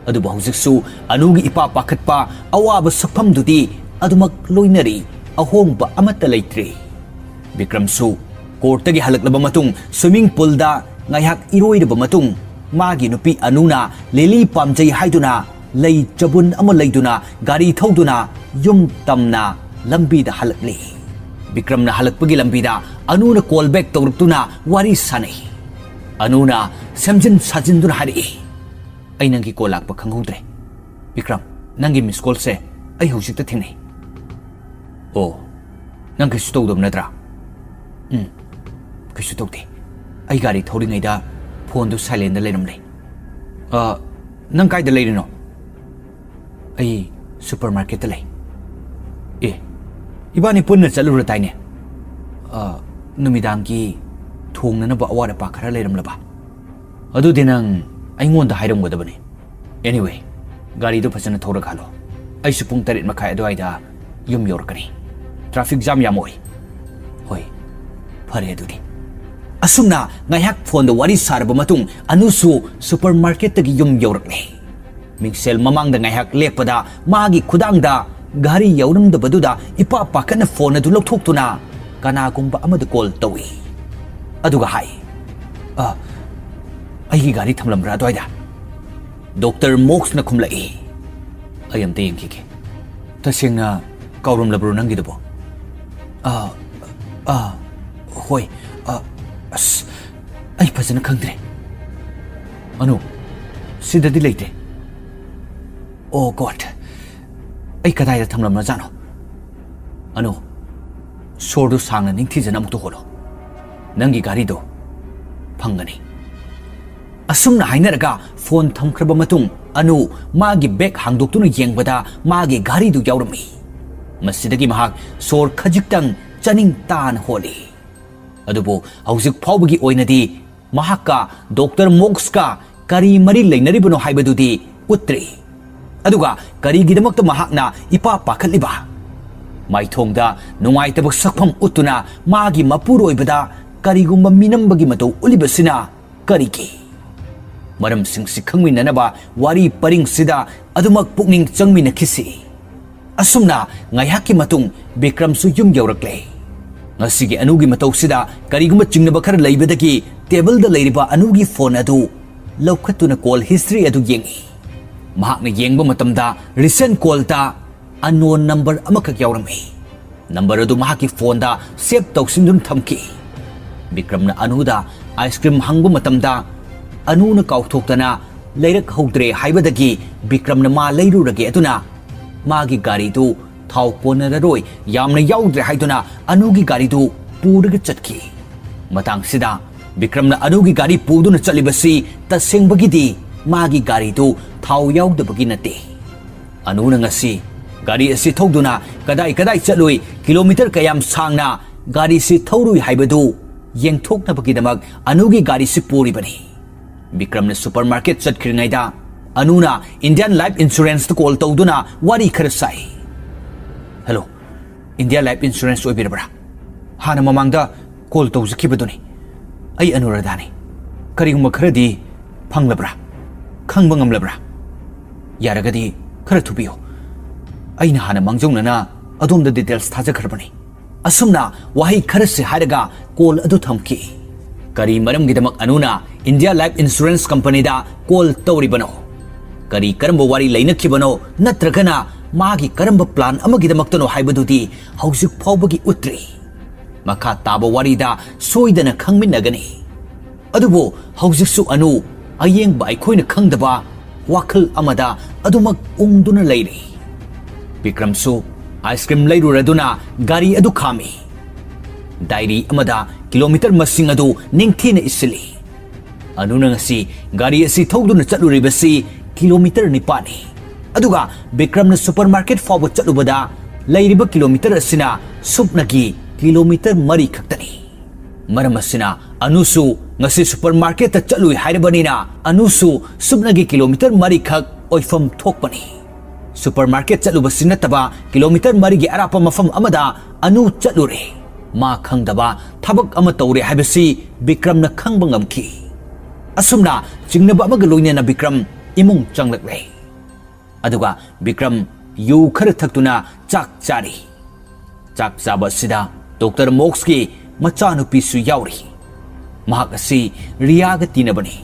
ꯑꯗꯨꯕꯨ ꯍꯧꯖꯤꯛꯁꯨ ꯑꯅꯨꯒꯤ ꯏꯄꯥ ꯄꯥꯈꯠꯄ ꯑꯋꯥꯕ ꯁꯛꯐꯝꯗꯨꯗꯤ ꯑꯗꯨꯃꯛ ꯂꯣꯏꯅꯔꯤ, ꯑꯍꯣꯡꯕ ꯑꯃꯠꯇ ꯂꯩꯇ꯭ꯔꯤ꯫ ꯕꯤꯀ꯭ꯔꯝꯁꯨ ꯀꯣꯔꯠꯇꯒꯤ ꯍꯜꯂꯛꯂꯕ ꯃꯇꯨꯡ ꯁ꯭ꯋꯤꯃꯤꯡ ꯄꯨꯜꯗ ꯉꯥꯏꯍꯥꯛ ꯏꯔꯣꯏꯔꯕ ꯃꯇꯨꯡ, ꯃꯥꯒꯤ ꯅꯨꯄꯤ ꯑꯅꯨꯅ ꯂꯤꯂꯤ ꯄꯥꯝꯖꯩ ꯍꯥꯏꯗꯨꯅ ꯂꯩ ꯆꯕꯨꯟ ꯑꯃ ꯂꯩꯗꯨꯅ ꯒꯥꯔꯤ ꯊꯧꯗꯨꯅ ꯌꯨꯝ ꯇꯝꯅ ꯂꯝꯕꯤꯗ ꯍꯜꯂꯛꯂꯤ꯫ ꯕꯤꯀ꯭ꯔꯝꯅ ꯍꯜꯂꯛꯄꯒꯤ ꯂꯝꯕꯤꯗ ꯑꯅꯨꯅ ꯀꯣꯜ ꯕꯦꯛ ꯇꯧꯔꯛꯇꯨꯅ ꯋꯥꯔꯤ ꯁꯥꯅꯩ꯫ ꯑꯅꯨꯅ ꯁꯦꯝꯖꯤꯟ ꯁꯥꯖꯤꯟꯗꯨꯅ ꯍꯥꯏꯔꯛꯏ, "ꯑꯩ ꯅꯪꯒꯤ ꯀꯣꯜ ꯂꯥꯛꯄ ꯈꯪꯍꯧꯗ꯭ꯔꯦ꯫ ꯕꯤꯀ꯭ꯔꯝ, ꯅꯪꯒꯤ ꯃꯤꯁ ꯀꯣꯜꯁꯦ ꯑꯩ ꯍꯧꯖꯤꯛꯇ ꯊꯦꯡꯅꯩ꯫ ꯑꯣ, ꯅꯪ ꯀꯩꯁꯨ ꯇꯧꯗꯕ ꯅꯠꯇ꯭ꯔꯥ?" "ꯎꯝ, ꯀꯩꯁꯨ ꯇꯧꯗꯦ꯫ ꯑꯩ ꯒꯥꯔꯤ ꯊꯧꯔꯤꯉꯩꯗ ꯐꯣꯟꯗꯨ ꯁꯥꯏꯂꯦꯟꯗ ꯂꯩꯔꯝꯂꯦ꯫ ꯑ, ꯅꯪ ꯀꯥꯏꯗ ꯂꯩꯔꯤꯅꯣ?" "ꯑꯩ ꯁꯨꯄꯔ ꯃꯥꯔꯀꯦꯠꯇ ꯂꯩ꯫" "ꯑꯦ, ꯏꯕꯥꯅꯤ ꯄꯨꯟꯅ ꯆꯠꯂꯨꯔꯗꯥꯏꯅꯦ? ꯑ, ꯅꯨꯃꯤꯗꯥꯡꯒꯤ ꯊꯣꯡꯅꯅꯕ ꯑꯋꯥꯠ ꯑꯄꯥ ꯈꯔ ꯂꯩꯔꯝꯂꯕ? ꯑꯗꯨꯗꯤ ꯅꯪ ꯑꯩꯉꯣꯟꯗ ꯍꯥꯏꯔꯝꯒꯗꯕꯅꯤ꯫ Anyway, ꯒꯥꯔꯤꯗꯣ ꯐꯖꯅ ꯊꯧꯔꯒ ꯍꯜꯂꯣ꯫ ꯑꯩꯁꯨ ꯄꯨꯡ ꯇꯔꯦꯠ ꯃꯈꯥꯏ ꯑꯗꯨꯋꯥꯏꯗ ꯌꯨꯝ ꯌꯧꯔꯛꯀꯅꯤ꯫ ꯇ꯭ꯔꯥꯐꯤꯛ ꯖꯥꯝ ꯌꯥꯝ ꯑꯣꯏ꯫" "ꯍꯣꯏ, ꯐꯔꯦ ꯑꯗꯨꯗꯤ꯫" ꯑꯁꯨꯝꯅ ꯉꯥꯏꯍꯥꯛ ꯐꯣꯟꯗ ꯋꯥꯔꯤ ꯁꯥꯔꯕ ꯃꯇꯨꯡ, ꯑꯅꯨꯁꯨ ꯁꯨꯄꯔ ꯃꯥꯔꯀꯦꯠꯇꯒꯤ ꯌꯨꯝ ꯌꯧꯔꯛꯂꯦ꯫ ꯃꯤꯡꯁꯦꯜ ꯃꯃꯥꯡꯗ ꯉꯥꯏꯍꯥꯛ ꯂꯦꯞꯄꯗ, ꯃꯥꯒꯤ ꯈꯨꯗꯥꯡꯗ ꯘꯔꯤ ꯌꯥꯎꯔꯝꯗꯕꯗꯨꯗ ꯏꯄꯥ ꯄꯥꯈꯠꯅ ꯐꯣꯟ ꯑꯗꯨ ꯂꯧꯊꯣꯛꯇꯨꯅ ꯀꯅꯥꯒꯨꯝꯕ ꯑꯃꯗ ꯀꯣꯜ ꯇꯧꯏ꯫ ꯑꯗꯨꯒ ꯍꯥꯏ, "ꯑ, ꯑꯩꯒꯤ ꯒꯥꯔꯤ ꯊꯝꯂꯝꯕ꯭ꯔꯥ ꯑꯗ꯭ꯋꯥꯏꯗ?" ꯗꯣꯛꯇꯔ ꯃꯣꯛꯁꯅ ꯈꯨꯝꯂꯛꯏ꯫ "ꯑꯩ ꯑꯝꯇ ꯌꯦꯡꯈꯤꯒꯦ꯫ ꯇꯁꯦꯡꯅ ꯀꯥꯎꯔꯝꯂꯕ꯭ꯔꯣ ꯅꯪꯒꯤꯗꯨꯕꯣ?" "ꯑ, ꯑ, ꯍꯣꯏ꯫ ꯑ, ꯑꯁ, ꯑꯩ ꯐꯖꯅ ꯈꯪꯗ꯭ꯔꯦ꯫ ꯑꯅꯨ, ꯁꯤꯗꯗꯤ ꯂꯩꯇꯦ꯫ ꯑꯣ God, ꯑꯩ ꯀꯗꯥꯏꯗ ꯊꯝꯂꯝꯂꯖꯥꯠꯅꯣ? ꯑꯅꯨ, ꯁꯣꯔꯗꯨ ꯁꯥꯡꯅ ꯅꯤꯡꯊꯤꯖꯅ ꯑꯃꯨꯛꯇ ꯍꯣꯜꯂꯣ꯫ ꯅꯪꯒꯤ ꯒꯥꯔꯤꯗꯣ ꯐꯪꯒꯅꯤ꯫" ꯑꯁꯨꯝꯅ ꯍꯥꯏꯅꯔꯒ ꯐꯣꯟ ꯊꯝꯈ꯭ꯔꯕ ꯃꯇꯨꯡ, ꯑꯅꯨ ꯃꯥꯒꯤ ꯕꯦꯒ ꯍꯥꯡꯗꯣꯛꯇꯨꯅ ꯌꯦꯡꯕꯗ ꯃꯥꯒꯤ ꯒꯥꯔꯤꯗꯨ ꯌꯥꯎꯔꯝꯃꯤ꯫ ꯃꯁꯤꯗꯒꯤ ꯃꯍꯥꯛ ꯁꯣꯔ ꯈꯖꯤꯛꯇꯪ ꯆꯥꯅꯤꯡ ꯇꯥꯅ ꯍꯣꯜꯂꯤ꯫ ꯑꯗꯨꯕꯨ ꯍꯧꯖꯤꯛ ꯐꯥꯎꯕꯒꯤ ꯑꯣꯏꯅꯗꯤ ꯃꯍꯥꯛꯀ ꯗꯣꯛꯇꯔ ꯃꯣꯛꯁꯀ ꯀꯔꯤ ꯃꯔꯤ ꯂꯩꯅꯔꯤꯕꯅꯣ ꯍꯥꯏꯕꯗꯨꯗꯤ ꯎꯠꯇ꯭ꯔꯤ꯫ ꯑꯗꯨꯒ ꯀꯔꯤꯒꯤꯗꯃꯛꯇ ꯃꯍꯥꯛꯅ ꯏꯄꯥ ꯄꯥꯈꯠꯂꯤꯕ? ꯃꯥꯏꯊꯣꯡꯗ ꯅꯨꯡꯉꯥꯏꯇꯕ ꯁꯛꯐꯝ ꯎꯠꯇꯨꯅ ꯃꯥꯒꯤ ꯃꯄꯨꯔꯣꯏꯕꯗ ꯀꯔꯤꯒꯨꯝꯕ ꯃꯤꯅꯝꯕꯒꯤ ꯃꯇꯧ ꯎꯠꯂꯤꯕꯁꯤꯅ ꯀꯔꯤꯒꯤ? ꯃꯔꯝꯁꯤꯡꯁꯤ ꯈꯪꯃꯤꯟꯅꯅꯕ ꯋꯥꯔꯤ ꯄꯔꯤꯡꯁꯤꯗ ꯑꯗꯨꯃꯛ ꯄꯨꯛꯅꯤꯡ ꯆꯪꯃꯤꯟꯅꯈꯤꯁꯤ꯫ ꯑꯁꯨꯝꯅ ꯉꯥꯏꯍꯥꯛꯀꯤ ꯃꯇꯨꯡ ꯕꯤꯀ꯭ꯔꯝꯁꯨ ꯌꯨꯝ ꯌꯧꯔꯛꯂꯦ꯫ ꯉꯁꯤꯒꯤ ꯑꯅꯨꯒꯤ ꯃꯇꯧꯁꯤꯗ ꯀꯔꯤꯒꯨꯝꯕ ꯆꯤꯡꯅꯕ ꯈꯔ ꯂꯩꯕꯗꯒꯤ ꯇꯦꯕꯜꯗ ꯂꯩꯔꯤꯕ ꯑꯅꯨꯒꯤ ꯐꯣꯟ ꯑꯗꯨ ꯂꯧꯈꯠꯇꯨꯅ ꯀꯣꯜ ꯍꯤꯁꯇ꯭ꯔꯤ ꯑꯗꯨ ꯌꯦꯡꯏ꯫ ꯃꯍꯥꯛꯅ ꯌꯦꯡꯕ ꯃꯇꯝꯗ ꯔꯤꯁꯦꯟ ꯀꯣꯜꯗ ꯑꯟꯅꯣꯟ ꯅꯝꯕꯔ ꯑꯃꯈꯛ ꯌꯥꯎꯔꯝꯃꯤ꯫ ꯅꯝꯕꯔ ꯑꯗꯨ ꯃꯍꯥꯛꯀꯤ ꯐꯣꯟꯗ ꯁꯦꯚ ꯇꯧꯁꯤꯟꯗꯨꯅ ꯊꯝꯈꯤ꯫ ꯕꯤꯀ꯭ꯔꯝꯅ ꯑꯅꯨꯗ ꯑꯥꯏꯁ ꯀ꯭ꯔꯤꯝ ꯍꯪꯕ ꯃꯇꯝꯗ ꯑꯅꯨꯅ ꯀꯥꯎꯊꯣꯛꯇꯅ ꯂꯩꯔꯛꯍꯧꯗ꯭ꯔꯦ ꯍꯥꯏꯕꯗꯒꯤ ꯕꯤꯀ꯭ꯔꯝꯅ ꯃꯥ ꯂꯩꯔꯨꯔꯒꯦ ꯑꯗꯨꯅ ꯃꯥꯒꯤ ꯒꯥꯔꯤꯗꯨ ꯊꯥꯎ ꯀꯣꯟꯅꯔꯔꯣꯏ, ꯌꯥꯝꯅ ꯌꯥꯎꯗ꯭ꯔꯦ ꯍꯥꯏꯗꯨꯅ ꯑꯅꯨꯒꯤ ꯒꯥꯔꯤꯗꯨ ꯄꯨꯔꯒ ꯆꯠꯈꯤ꯫ ꯃꯇꯥꯡꯁꯤꯗ ꯕꯤꯀ꯭ꯔꯝꯅ ꯑꯅꯨꯒꯤ ꯒꯥꯔꯤ ꯄꯨꯗꯨꯅ ꯆꯠꯂꯤꯕꯁꯤ ꯇꯁꯦꯡꯕꯒꯤꯗꯤ ꯃꯥꯒꯤ ꯒꯥꯔꯤꯗꯨ ꯊꯥꯎ ꯌꯥꯎꯗꯕꯒꯤ ꯅꯠꯇꯦ꯫ ꯑꯅꯨꯅ ꯉꯁꯤ ꯒꯥꯔꯤ ꯑꯁꯤ ꯊꯧꯗꯨꯅ ꯀꯗꯥꯏ ꯀꯗꯥꯏ ꯆꯠꯂꯨꯏ, ꯀꯤꯂꯣꯃꯤꯇꯔ ꯀꯌꯥꯝ ꯁꯥꯡꯅ ꯒꯥꯔꯤꯁꯤ ꯊꯧꯔꯨꯏ ꯍꯥꯏꯕꯗꯨ ꯌꯦꯡꯊꯣꯛꯅꯕꯒꯤꯗꯃꯛ ꯑꯅꯨꯒꯤ ꯒꯥꯔꯤꯁꯤ ꯄꯨꯔꯤꯕꯅꯤ꯫ ꯕꯤꯀ꯭ꯔꯝꯅ ꯁꯨꯄꯔ ꯃꯥꯔꯀꯦꯠ ꯆꯠꯈ꯭ꯔꯤꯉꯩꯗ ꯑꯅꯨꯅ ꯏꯟꯗꯤꯌꯥꯟ ꯂꯥꯏꯐ ꯏꯟꯁꯨꯔꯦꯟꯁꯇ ꯀꯣꯜ ꯇꯧꯗꯨꯅ ꯋꯥꯔꯤ ꯈꯔ ꯁꯥꯏ꯫ "ꯍꯜꯂꯣ, ꯏꯟꯗꯤꯌꯥ ꯂꯥꯏꯐ ꯏꯟꯁꯨꯔꯦꯟꯁ ꯑꯣꯏꯕꯤꯔꯕ꯭ꯔꯥ? ꯍꯥꯟꯅ ꯃꯃꯥꯡꯗ ꯀꯣꯜ ꯇꯧꯖꯈꯤꯕꯗꯨꯅꯤ꯫ ꯑꯩ ꯑꯅꯨꯔꯥꯙꯥꯅꯤ꯫ ꯀꯔꯤꯒꯨꯝꯕ ꯈꯔꯗꯤ ꯐꯪꯂꯕ꯭ꯔꯥ? ꯈꯪꯕ ꯉꯝꯂꯕ꯭ꯔꯥ? ꯌꯥꯔꯒꯗꯤ ꯈꯔ ꯊꯨꯕꯤꯌꯨ꯫ ꯑꯩꯅ ꯍꯥꯟꯅ ꯃꯥꯡꯖꯧꯅꯅ ꯑꯗꯣꯝꯗ ꯗꯤꯇꯦꯜꯁ ꯊꯥꯖꯈ꯭ꯔꯕꯅꯤ꯫" ꯑꯁꯨꯝꯅ ꯋꯥꯍꯩ ꯈꯔꯁꯤ ꯍꯥꯏꯔꯒ ꯀꯣꯜ ꯑꯗꯨ ꯊꯝꯈꯤ꯫ ꯀꯔꯤ ꯃꯔꯝꯒꯤꯗꯃꯛ ꯑꯅꯨꯅ ꯏꯟꯗꯤꯌꯥ ꯂꯥꯏꯐ ꯏꯟꯁꯨꯔꯦꯟꯁ ꯀꯝꯄꯅꯤꯗ ꯀꯣꯜ ꯇꯧꯔꯤꯕꯅꯣ? ꯀꯔꯤ ꯀꯔꯝꯕ ꯋꯥꯔꯤ ꯂꯩꯅꯈꯤꯕꯅꯣ? ꯅꯠꯇ꯭ꯔꯒꯅ ꯃꯥꯒꯤ ꯀꯔꯝꯕ ꯄ꯭ꯂꯥꯟ ꯑꯃꯒꯤꯗꯃꯛꯇꯅꯣ ꯍꯥꯏꯕꯗꯨꯗꯤ ꯍꯧꯖꯤꯛ ꯐꯥꯎꯕꯒꯤ ꯎꯠꯇ꯭ꯔꯤ꯫ ꯃꯈꯥ ꯇꯥꯕ ꯋꯥꯔꯤꯗ ꯁꯣꯏꯗꯅ ꯈꯪꯃꯤꯟꯅꯒꯅꯤ꯫ ꯑꯗꯨꯕꯨ ꯍꯧꯖꯤꯛꯁꯨ ꯑꯅꯨ ꯑꯌꯦꯡꯕ ꯑꯩꯈꯣꯏꯅ ꯈꯪꯗꯕ ꯋꯥꯈꯜ ꯑꯃꯗ ꯑꯗꯨꯃꯛ ꯎꯪꯗꯨꯅ ꯂꯩꯔꯤ꯫ ꯕꯤꯀ꯭ꯔꯝꯁꯨ ꯑꯥꯏꯁ ꯀ꯭ꯔꯤꯝ ꯂꯩꯔꯨꯔꯗꯨꯅ ꯒꯥꯔꯤ ꯑꯗꯨ ꯈꯥꯝꯃꯤ꯫ ꯗꯥꯏꯔꯤ ꯑꯃꯗ ꯀꯤꯂꯣꯃꯤꯇꯔ ꯃꯁꯤꯡ ꯑꯗꯨ ꯅꯤꯡꯊꯤꯅ ꯏꯁꯤꯜꯂꯤ꯫ ꯑꯅꯨꯅ ꯉꯁꯤ ꯒꯥꯔꯤ ꯑꯁꯤ ꯊꯧꯗꯨꯅ ꯆꯠꯂꯨꯔꯤꯕꯁꯤ ꯀꯤꯂꯣꯃꯤꯇꯔ ꯅꯤꯄꯥꯟꯅꯤ꯫ ꯑꯗꯨꯒ ꯕꯤꯀ꯭ꯔꯝꯅ ꯁꯨꯄꯔ ꯃꯥꯔꯀꯦꯠ ꯐꯥꯎꯕ ꯆꯠꯂꯨꯕꯗ ꯂꯩꯔꯤꯕ ꯀꯤꯂꯣꯃꯤꯇꯔ ꯑꯁꯤꯅ ꯁꯨꯞꯅꯒꯤ ꯀꯤꯂꯣꯃꯤꯇꯔ ꯃꯔꯤ ꯈꯛꯇꯅꯤ꯫ ꯃꯔꯝ ꯑꯁꯤꯅ ꯑꯅꯨꯁꯨ ꯉꯁꯤ ꯁꯨꯄꯔ ꯃꯥꯔꯀꯦꯠꯇ ꯆꯠꯂꯨꯏ ꯍꯥꯏꯔꯕꯅꯤꯅ ꯑꯅꯨꯁꯨ ꯁꯨꯞꯅꯒꯤ ꯀꯤꯂꯣꯃꯤꯇꯔ ꯃꯔꯤꯈꯛ ꯑꯣꯏꯐꯝ ꯊꯣꯛꯄꯅꯤ꯫ ꯁꯨꯄꯔ ꯃꯥꯔꯀꯦꯠ ꯆꯠꯂꯨꯕꯁꯤ ꯅꯠꯇꯕ ꯀꯤꯂꯣꯃꯤꯇꯔ ꯃꯔꯤꯒꯤ ꯑꯔꯥꯞꯄ ꯃꯐꯝ ꯑꯃꯗ ꯑꯅꯨ ꯆꯠꯂꯨꯔꯦ꯫ ꯃꯥ ꯈꯪꯗꯕ ꯊꯕꯛ ꯑꯃ ꯇꯧꯔꯦ ꯍꯥꯏꯕꯁꯤ ꯕꯤꯀ꯭ꯔꯝꯅ ꯈꯪꯕ ꯉꯝꯈꯤ꯫ ꯑꯁꯨꯝꯅ ꯆꯤꯡꯅꯕ ꯑꯃꯒ ꯂꯣꯏꯅꯅ ꯕꯤꯀ꯭ꯔꯝ ꯏꯃꯨꯡ ꯆꯪꯂꯛꯂꯦ꯫ ꯑꯗꯨꯒ ꯕꯤꯀ꯭ꯔꯝ ꯌꯨ ꯈꯔ ꯊꯛꯇꯨꯅ ꯆꯥꯛ ꯆꯥꯔꯤ꯫ ꯆꯥꯛ ꯆꯥꯕ ꯑꯁꯤꯗ ꯗꯣꯛꯇꯔ ꯃꯣꯛꯁꯀꯤ ꯃꯆꯥꯅꯨꯄꯤꯁꯨ ꯌꯥꯎꯔꯤ꯫ ꯃꯍꯥꯛ ꯑꯁꯤ ꯔꯤꯌꯥꯒ ꯇꯤꯟꯅꯕꯅꯤ꯫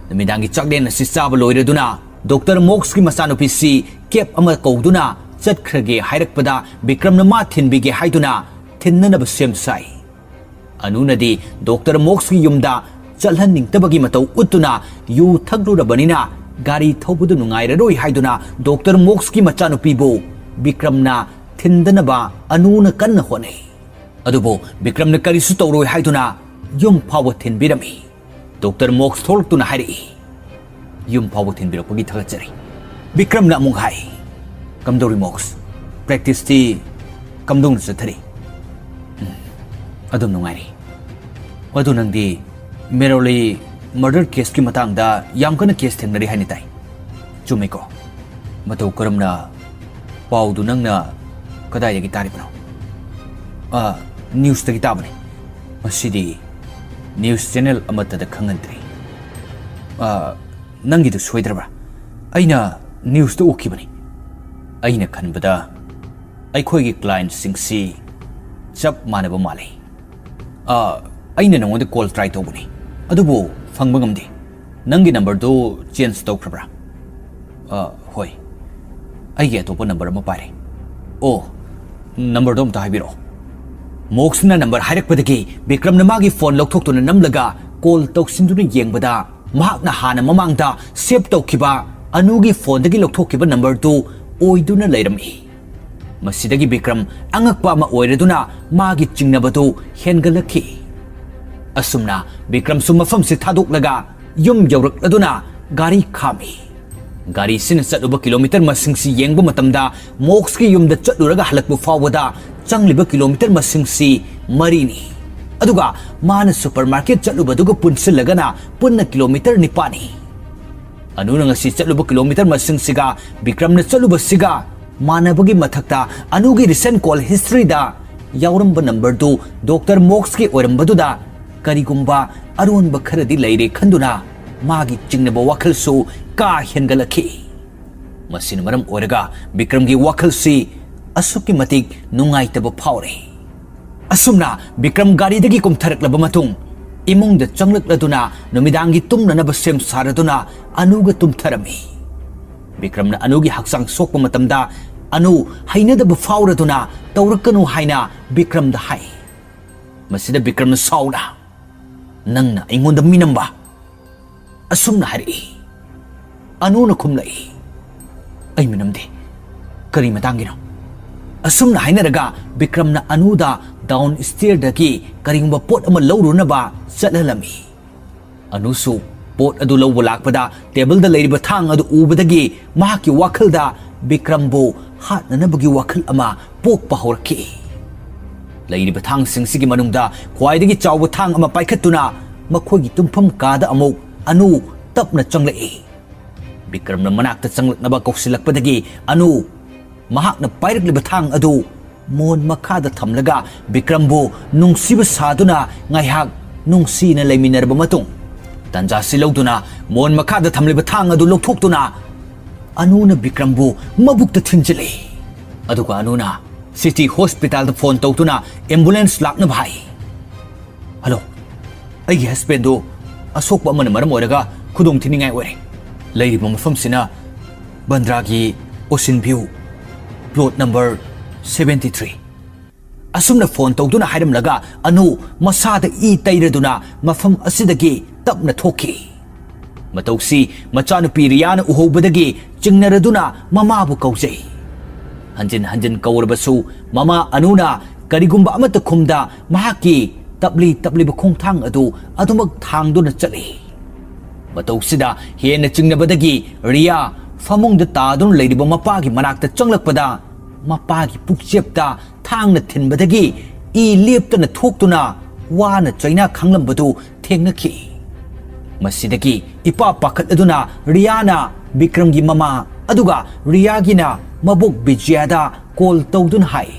ꯅꯨꯃꯤꯗꯥꯡꯒꯤ ꯆꯥꯛꯂꯦꯟ ꯑꯁꯤ ꯆꯥꯕ ꯂꯣꯏꯔꯗꯨꯅ ꯗꯣꯛꯇꯔ ꯃꯣꯛꯁꯀꯤ ꯃꯆꯥꯅꯨꯄꯤꯁꯤ ꯀꯦꯕ ꯑꯃ ꯀꯧꯗꯨꯅ ꯆꯠꯈ꯭ꯔꯒꯦ ꯍꯥꯏꯔꯛꯄꯗ ꯕꯤꯀ꯭ꯔꯝꯅ ꯃꯥ ꯊꯤꯟꯕꯤꯒꯦ ꯍꯥꯏꯗꯨꯅ ꯊꯤꯟꯅꯅꯕ ꯁꯦꯝ ꯁꯥꯏ꯫ ꯑꯅꯨꯅꯗꯤ ꯗꯣꯛꯇꯔ ꯃꯣꯛꯁꯀꯤ ꯌꯨꯝꯗ ꯆꯠꯍꯟꯅꯤꯡꯗꯕꯒꯤ ꯃꯇꯧ ꯎꯠꯇꯨꯅ ꯌꯨ ꯊꯛꯂꯨꯔꯕꯅꯤꯅ ꯒꯥꯔꯤ ꯊꯧꯕꯗꯨ ꯅꯨꯡꯉꯥꯏꯔꯔꯣꯏ ꯍꯥꯏꯗꯨꯅ ꯗꯣꯛꯇꯔ ꯃꯣꯛꯁꯀꯤ ꯃꯆꯥꯅꯨꯄꯤꯕꯨ ꯕꯤꯀ꯭ꯔꯝꯅ ꯊꯤꯟꯗꯅꯕ ꯑꯅꯨꯅ ꯀꯟꯅ ꯍꯣꯠꯅꯩ꯫ ꯑꯗꯨꯕꯨ ꯕꯤꯀ꯭ꯔꯝꯅ ꯀꯔꯤꯁꯨ ꯇꯧꯔꯣꯏ ꯍꯥꯏꯗꯨꯅ ꯌꯨꯝ ꯐꯥꯎꯕ ꯊꯤꯟꯕꯤꯔꯝꯃꯤ꯫ ꯗꯣꯛꯇꯔ ꯃꯣꯛꯁ ꯊꯣꯛꯂꯛꯇꯨꯅ ꯍꯥꯏꯔꯛꯏ, "ꯌꯨꯝ ꯐꯥꯎꯕ ꯊꯤꯟꯕꯤꯔꯛꯄꯒꯤ ꯊꯥꯒꯠꯆꯔꯤ꯫" ꯕꯤꯀ꯭ꯔꯝꯅ ꯑꯃꯨꯛ ꯍꯥꯏ, "ꯀꯝꯗꯧꯔꯤ ꯃꯣꯛꯁ? ꯄ꯭ꯔꯦꯛꯇꯤꯁꯇꯤ ꯀꯝꯗꯧꯅ ꯆꯠꯊꯔꯤ?" "ꯎꯝ, ꯑꯗꯨꯝ ꯅꯨꯡꯉꯥꯏꯔꯤ꯫ ꯑꯗꯨ ꯅꯪꯗꯤ ꯃꯦꯔꯣꯂꯤ ꯃꯔꯗꯔ ꯀꯦꯁꯀꯤ ꯃꯇꯥꯡꯗ ꯌꯥꯝ ꯀꯟꯅ ꯀꯦꯁ ꯊꯦꯡꯅꯔꯤ ꯍꯥꯏꯅ ꯇꯥꯏ꯫ ꯆꯨꯝꯃꯤꯀꯣ? ꯃꯇꯧ ꯀꯔꯝꯅ? ꯄꯥꯎꯗꯨ ꯅꯪꯅ ꯀꯗꯥꯏꯗꯒꯤ ꯇꯥꯔꯤꯕꯅꯣ?" "ꯑ, ꯅ꯭ꯌꯨꯁꯇꯒꯤ ꯇꯥꯕꯅꯤ꯫ ꯃꯁꯤꯗꯤ ꯅ꯭ꯌꯨꯁ ꯆꯦꯅꯦꯜ ꯑꯃꯠꯇꯗ ꯈꯪꯍꯟꯗ꯭ꯔꯤ꯫ ꯑ, ꯅꯪꯒꯤꯗꯨ ꯁꯣꯏꯗ꯭ꯔꯕ꯭ꯔꯥ? ꯑꯩꯅ ꯅ꯭ꯌꯨꯁꯇ ꯎꯈꯤꯕꯅꯤ꯫ ꯑꯩꯅ ꯈꯟꯕꯗ ꯑꯩꯈꯣꯏꯒꯤ ꯀ꯭ꯂꯥꯏꯟꯠꯁꯤꯡꯁꯤ ꯆꯞ ꯃꯥꯟꯅꯕ ꯃꯥꯜꯂꯤ꯫ ꯑ, ꯑꯩꯅ ꯅꯉꯣꯟꯗ ꯀꯣꯜ ꯇ꯭ꯔꯥꯏ ꯇꯧꯕꯅꯤ, ꯑꯗꯨꯕꯨ ꯐꯪꯕ ꯉꯝꯗꯦ꯫ ꯅꯪꯒꯤ ꯅꯝꯕꯔꯗꯨ ꯆꯦꯟꯖ ꯇꯧꯈ꯭ꯔꯕ꯭ꯔꯥ?" "ꯑ, ꯍꯣꯏ꯫ ꯑꯩꯒꯤ ꯑꯇꯣꯞꯄ ꯅꯝꯕꯔ ꯑꯃ ꯄꯥꯏꯔꯦ꯫" "ꯑꯣ, ꯅꯝꯕꯔꯗꯣ ꯑꯝꯇ ꯍꯥꯏꯕꯤꯔꯛꯑꯣ꯫" ꯃꯣꯛꯁꯅ ꯅꯝꯕꯔ ꯍꯥꯏꯔꯛꯄꯗꯒꯤ ꯕꯤꯀ꯭ꯔꯝꯅ ꯃꯥꯒꯤ ꯐꯣꯟ ꯂꯧꯊꯣꯛꯇꯨꯅ ꯅꯝꯂꯒ ꯀꯣꯜ ꯇꯧꯁꯤꯟꯗꯨꯅ ꯌꯦꯡꯕꯗ, ꯃꯍꯥꯛꯅ ꯍꯥꯟꯅ ꯃꯃꯥꯡꯗ ꯁꯦꯚ ꯇꯧꯈꯤꯕ ꯑꯅꯨꯒꯤ ꯐꯣꯟꯗꯒꯤ ꯂꯧꯊꯣꯛꯈꯤꯕ ꯅꯝꯕꯔꯗꯨ ꯑꯣꯏꯗꯨꯅ ꯂꯩꯔꯝꯃꯤ꯫ ꯃꯁꯤꯗꯒꯤ ꯕꯤꯀ꯭ꯔꯝ ꯑꯉꯛꯄ ꯑꯃ ꯑꯣꯏꯔꯗꯨꯅ ꯃꯥꯒꯤ ꯆꯤꯡꯅꯕꯗꯨ ꯍꯦꯟꯒꯠꯂꯛꯈꯤ꯫ ꯑꯁꯨꯝꯅ ꯕꯤꯀ꯭ꯔꯝꯁꯨ ꯃꯐꯝꯁꯤ ꯊꯥꯗꯣꯛꯂꯒ ꯌꯨꯝ ꯌꯧꯔꯛꯂꯗꯨꯅ ꯒꯥꯔꯤ ꯈꯥꯝꯃꯤ꯫ ꯒꯥꯔꯤꯁꯤꯅ ꯆꯠꯂꯨꯕ ꯀꯤꯂꯣꯃꯤꯇꯔ ꯃꯁꯤꯡꯁꯤ ꯌꯦꯡꯕ ꯃꯇꯝꯗ ꯃꯣꯛꯁꯀꯤ ꯌꯨꯝꯗ ꯆꯠꯂꯨꯔꯒ ꯍꯜꯂꯛꯄ ꯐꯥꯎꯕꯗ ꯆꯪꯂꯤꯕ ꯀꯤꯂꯣꯃꯤꯇꯔ ꯃꯁꯤꯡꯁꯤ ꯃꯔꯤꯅꯤ꯫ ꯑꯗꯨꯒ ꯃꯥꯅ ꯁꯨꯄꯔ ꯃꯥꯔꯀꯦꯠ ꯆꯠꯂꯨꯕꯗꯨꯒ ꯄꯨꯟꯁꯤꯜꯂꯒꯅ ꯄꯨꯟꯅ ꯀꯤꯂꯣꯃꯤꯇꯔ ꯅꯤꯄꯥꯟꯅꯤ꯫ ꯑꯅꯨꯅ ꯉꯁꯤ ꯆꯠꯂꯨꯕ ꯀꯤꯂꯣꯃꯤꯇꯔ ꯃꯁꯤꯡꯁꯤꯒ ꯕꯤꯀ꯭ꯔꯝꯅ ꯆꯠꯂꯨꯕꯁꯤꯒ ꯃꯥꯟꯅꯕꯒꯤ ꯃꯊꯛꯇ ꯑꯅꯨꯒꯤ ꯔꯤꯁꯦꯟꯠ ꯀꯣꯜ ꯍꯤꯁꯇ꯭ꯔꯤꯗ ꯌꯥꯎꯔꯝꯕ ꯅꯝꯕꯔꯗꯨ ꯗꯣꯛꯇꯔ ꯃꯣꯛꯁꯀꯤ ꯑꯣꯏꯔꯝꯕꯗꯨꯗ ꯀꯔꯤꯒꯨꯝꯕ ꯑꯔꯣꯟꯕ ꯈꯔꯗꯤ ꯂꯩꯔꯦ ꯈꯟꯗꯨꯅ ꯃꯥꯒꯤ ꯆꯤꯡꯅꯕ ꯋꯥꯈꯜꯁꯨ ꯀꯥ ꯍꯦꯟꯒꯠꯂꯛꯈꯤ꯫ ꯃꯁꯤꯅ ꯃꯔꯝ ꯑꯣꯏꯔꯒ ꯕꯤꯀ꯭ꯔꯝꯒꯤ ꯋꯥꯈꯜꯁꯤ ꯑꯁꯨꯛꯀꯤ ꯃꯇꯤꯛ ꯅꯨꯡꯉꯥꯏꯇꯕ ꯐꯥꯎꯔꯦ꯫ ꯑꯁꯨꯝꯅ ꯕꯤꯀ꯭ꯔꯝ ꯒꯥꯔꯤꯗꯒꯤ ꯀꯨꯝꯊꯔꯛꯂꯕ ꯃꯇꯨꯡ, ꯏꯃꯨꯡꯗ ꯆꯪꯂꯛꯂꯗꯨꯅ ꯅꯨꯃꯤꯗꯥꯡꯒꯤ ꯇꯨꯝꯅꯅꯕ ꯁꯦꯝ ꯁꯥꯔꯗꯨꯅ ꯑꯅꯨꯒ ꯇꯨꯝꯊꯔꯝꯃꯤ꯫ ꯕꯤꯀ꯭ꯔꯝꯅ ꯑꯅꯨꯒꯤ ꯍꯛꯆꯥꯡ ꯁꯣꯛꯄ ꯃꯇꯝꯗ ꯑꯅꯨ ꯍꯩꯅꯗꯕ ꯐꯥꯎꯔꯗꯨꯅ ꯇꯧꯔꯛꯀꯅꯨ ꯍꯥꯏꯅ ꯕꯤꯀ꯭ꯔꯝꯗ ꯍꯥꯏ꯫ ꯃꯁꯤꯗ ꯕꯤꯀ꯭ꯔꯝꯅ ꯁꯥꯎꯅ, "ꯅꯪꯅ ꯑꯩꯉꯣꯟꯗ ꯃꯤꯅꯝꯕ?" ꯑꯁꯨꯝꯅ ꯍꯥꯏꯔꯛꯏ꯫ ꯑꯅꯨꯅ ꯈꯨꯝꯂꯛꯏ, "ꯑꯩ ꯃꯤꯅꯝꯗꯦ꯫ ꯀꯔꯤ ꯃꯇꯥꯡꯒꯤꯅꯣ?" ꯑꯁꯨꯝꯅ ꯍꯥꯏꯅꯔꯒ ꯕꯤꯀ꯭ꯔꯝꯅ ꯑꯅꯨꯗ ꯗꯥꯎꯟ ꯁ꯭ꯇꯤꯌꯔꯗꯒꯤ ꯀꯔꯤꯒꯨꯝꯕ ꯄꯣꯠ ꯑꯃ ꯂꯧꯔꯨꯅꯕ ꯆꯠꯍꯜꯂꯝꯃꯤ꯫ ꯑꯅꯨꯁꯨ ꯄꯣꯠ ꯑꯗꯨ ꯂꯧꯕ ꯂꯥꯛꯄꯗ ꯇꯦꯕꯜꯗ ꯂꯩꯔꯤꯕ ꯊꯥꯡ ꯑꯗꯨ ꯎꯕꯗꯒꯤ ꯃꯍꯥꯛꯀꯤ ꯋꯥꯈꯜꯗ ꯕꯤꯀ꯭ꯔꯝꯕꯨ ꯍꯥꯠꯅꯅꯕꯒꯤ ꯋꯥꯈꯜ ꯑꯃ ꯄꯣꯛꯄ ꯍꯧꯔꯛꯈꯤ꯫ ꯂꯩꯔꯤꯕ ꯊꯥꯡꯁꯤꯡꯁꯤꯒꯤ ꯃꯅꯨꯡꯗ ꯈ꯭ꯋꯥꯏꯗꯒꯤ ꯆꯥꯎꯕ ꯊꯥꯡ ꯑꯃ ꯄꯥꯏꯈꯠꯇꯨꯅ ꯃꯈꯣꯏꯒꯤ ꯇꯨꯝꯐꯝ ꯀꯥꯗ ꯑꯃꯨꯛ ꯑꯅꯨ ꯇꯞꯅ ꯆꯪꯂꯛꯏ꯫ ꯕꯤꯀ꯭ꯔꯝꯅ ꯃꯅꯥꯛꯇ ꯆꯪꯂꯛꯅꯕ ꯀꯧꯁꯤꯜꯂꯛꯄꯗꯒꯤ ꯑꯅꯨ ꯃꯍꯥꯛꯅ ꯄꯥꯏꯔꯛꯂꯤꯕ ꯊꯥꯡ ꯑꯗꯨ ꯃꯣꯟ ꯃꯈꯥꯗ ꯊꯝꯂꯒ ꯕꯤꯀ꯭ꯔꯝꯕꯨ ꯅꯨꯡꯁꯤꯕ ꯁꯥꯗꯨꯅ ꯉꯥꯏꯍꯥꯛ ꯅꯨꯡꯁꯤꯅ ꯂꯩꯃꯤꯟꯅꯔꯕ ꯃꯇꯨꯡ, ꯇꯟꯖꯥꯁꯤ ꯂꯧꯗꯨꯅ ꯃꯣꯟ ꯃꯈꯥꯗ ꯊꯝꯂꯤꯕ ꯊꯥꯡ ꯑꯗꯨ ꯂꯧꯊꯣꯛꯇꯨꯅ ꯑꯅꯨꯅ ꯕꯤꯀ꯭ꯔꯝꯕꯨ ꯃꯕꯨꯛꯇ ꯊꯤꯟꯖꯤꯜꯂꯤ꯫ ꯑꯗꯨꯒ ꯑꯅꯨꯅ ꯁꯤꯇꯤ ꯍꯣꯁꯄꯤꯇꯥꯜꯗ ꯐꯣꯟ ꯇꯧꯗꯨꯅ ꯑꯦꯝꯕꯨꯂꯦꯟꯁ ꯂꯥꯛꯅꯕ ꯍꯥꯏ꯫ "ꯍꯜꯂꯣ, ꯑꯩꯒꯤ ꯍꯁꯕꯦꯟꯗꯨ ꯑꯁꯣꯛꯄ ꯑꯃꯅ ꯃꯔꯝ ꯑꯣꯏꯔꯒ ꯈꯨꯗꯣꯡ ꯊꯤꯅꯤꯡꯉꯥꯏ ꯑꯣꯏꯔꯦ꯫ ꯂꯩꯔꯤꯕ ꯃꯐꯝꯁꯤꯅ ꯕꯟꯗ꯭ꯔꯥꯒꯤ ocean view, plot number seventy three." ꯑꯁꯨꯝꯅ ꯐꯣꯟ ꯇꯧꯗꯨꯅ ꯍꯥꯏꯔꯝꯂꯒ ꯑꯅꯨ ꯃꯁꯥꯗ ꯏ ꯇꯩꯔꯗꯨꯅ ꯃꯐꯝ ꯑꯁꯤꯗꯒꯤ ꯇꯞꯅ ꯊꯣꯛꯈꯤ꯫ ꯃꯇꯧꯁꯤ ꯃꯆꯥꯅꯨꯄꯤ ꯔꯤꯌꯥꯅ ꯎꯍꯧꯕꯗꯒꯤ ꯆꯤꯡꯅꯔꯗꯨꯅ ꯃꯃꯥꯕꯨ ꯀꯧꯖꯩ꯫ ꯍꯟꯖꯤꯟ ꯍꯟꯖꯤꯟ ꯀꯧꯔꯕꯁꯨ ꯃꯃꯥ ꯑꯅꯨꯅ ꯀꯔꯤꯒꯨꯝꯕ ꯑꯃꯠꯇ ꯈꯨꯝꯗ ꯃꯍꯥꯛꯀꯤ ꯇꯞꯂꯤ ꯇꯞꯂꯤꯕ ꯈꯣꯡꯊꯥꯡ ꯑꯗꯨ ꯑꯗꯨꯃꯛ ꯊꯥꯡꯗꯨꯅ ꯆꯠꯂꯤ꯫ ꯃꯇꯧꯁꯤꯗ ꯍꯦꯟꯅ ꯆꯤꯡꯅꯕꯗꯒꯤ ꯔꯤꯌꯥ ꯐꯃꯨꯡꯗ ꯇꯥꯗꯨꯅ ꯂꯩꯔꯤꯕ ꯃꯄꯥꯒꯤ ꯃꯅꯥꯛꯇ ꯆꯪꯂꯛꯄꯗ ꯃꯄꯥꯒꯤ ꯄꯨꯛꯆꯦꯞꯇ ꯊꯥꯡꯅ ꯊꯤꯟꯕꯗꯒꯤ ꯏ ꯂꯦꯞꯇꯅ ꯊꯣꯛꯇꯨꯅ ꯋꯥꯅ ꯆꯩꯅꯥ ꯈꯥꯡꯂꯝꯕꯗꯨ ꯊꯦꯡꯅꯈꯤ꯫ ꯃꯁꯤꯗꯒꯤ ꯏꯄꯥ ꯄꯥꯈꯠꯂꯗꯨꯅ ꯔꯤꯌꯥꯅ ꯕꯤꯀ꯭ꯔꯝꯒꯤ ꯃꯃꯥ ꯑꯗꯨꯒ ꯔꯤꯌꯥꯒꯤꯅ ꯃꯕꯣꯛ ꯕꯤꯖꯌꯥꯗ ꯀꯣꯜ ꯇꯧꯗꯨꯅ ꯍꯥꯏ,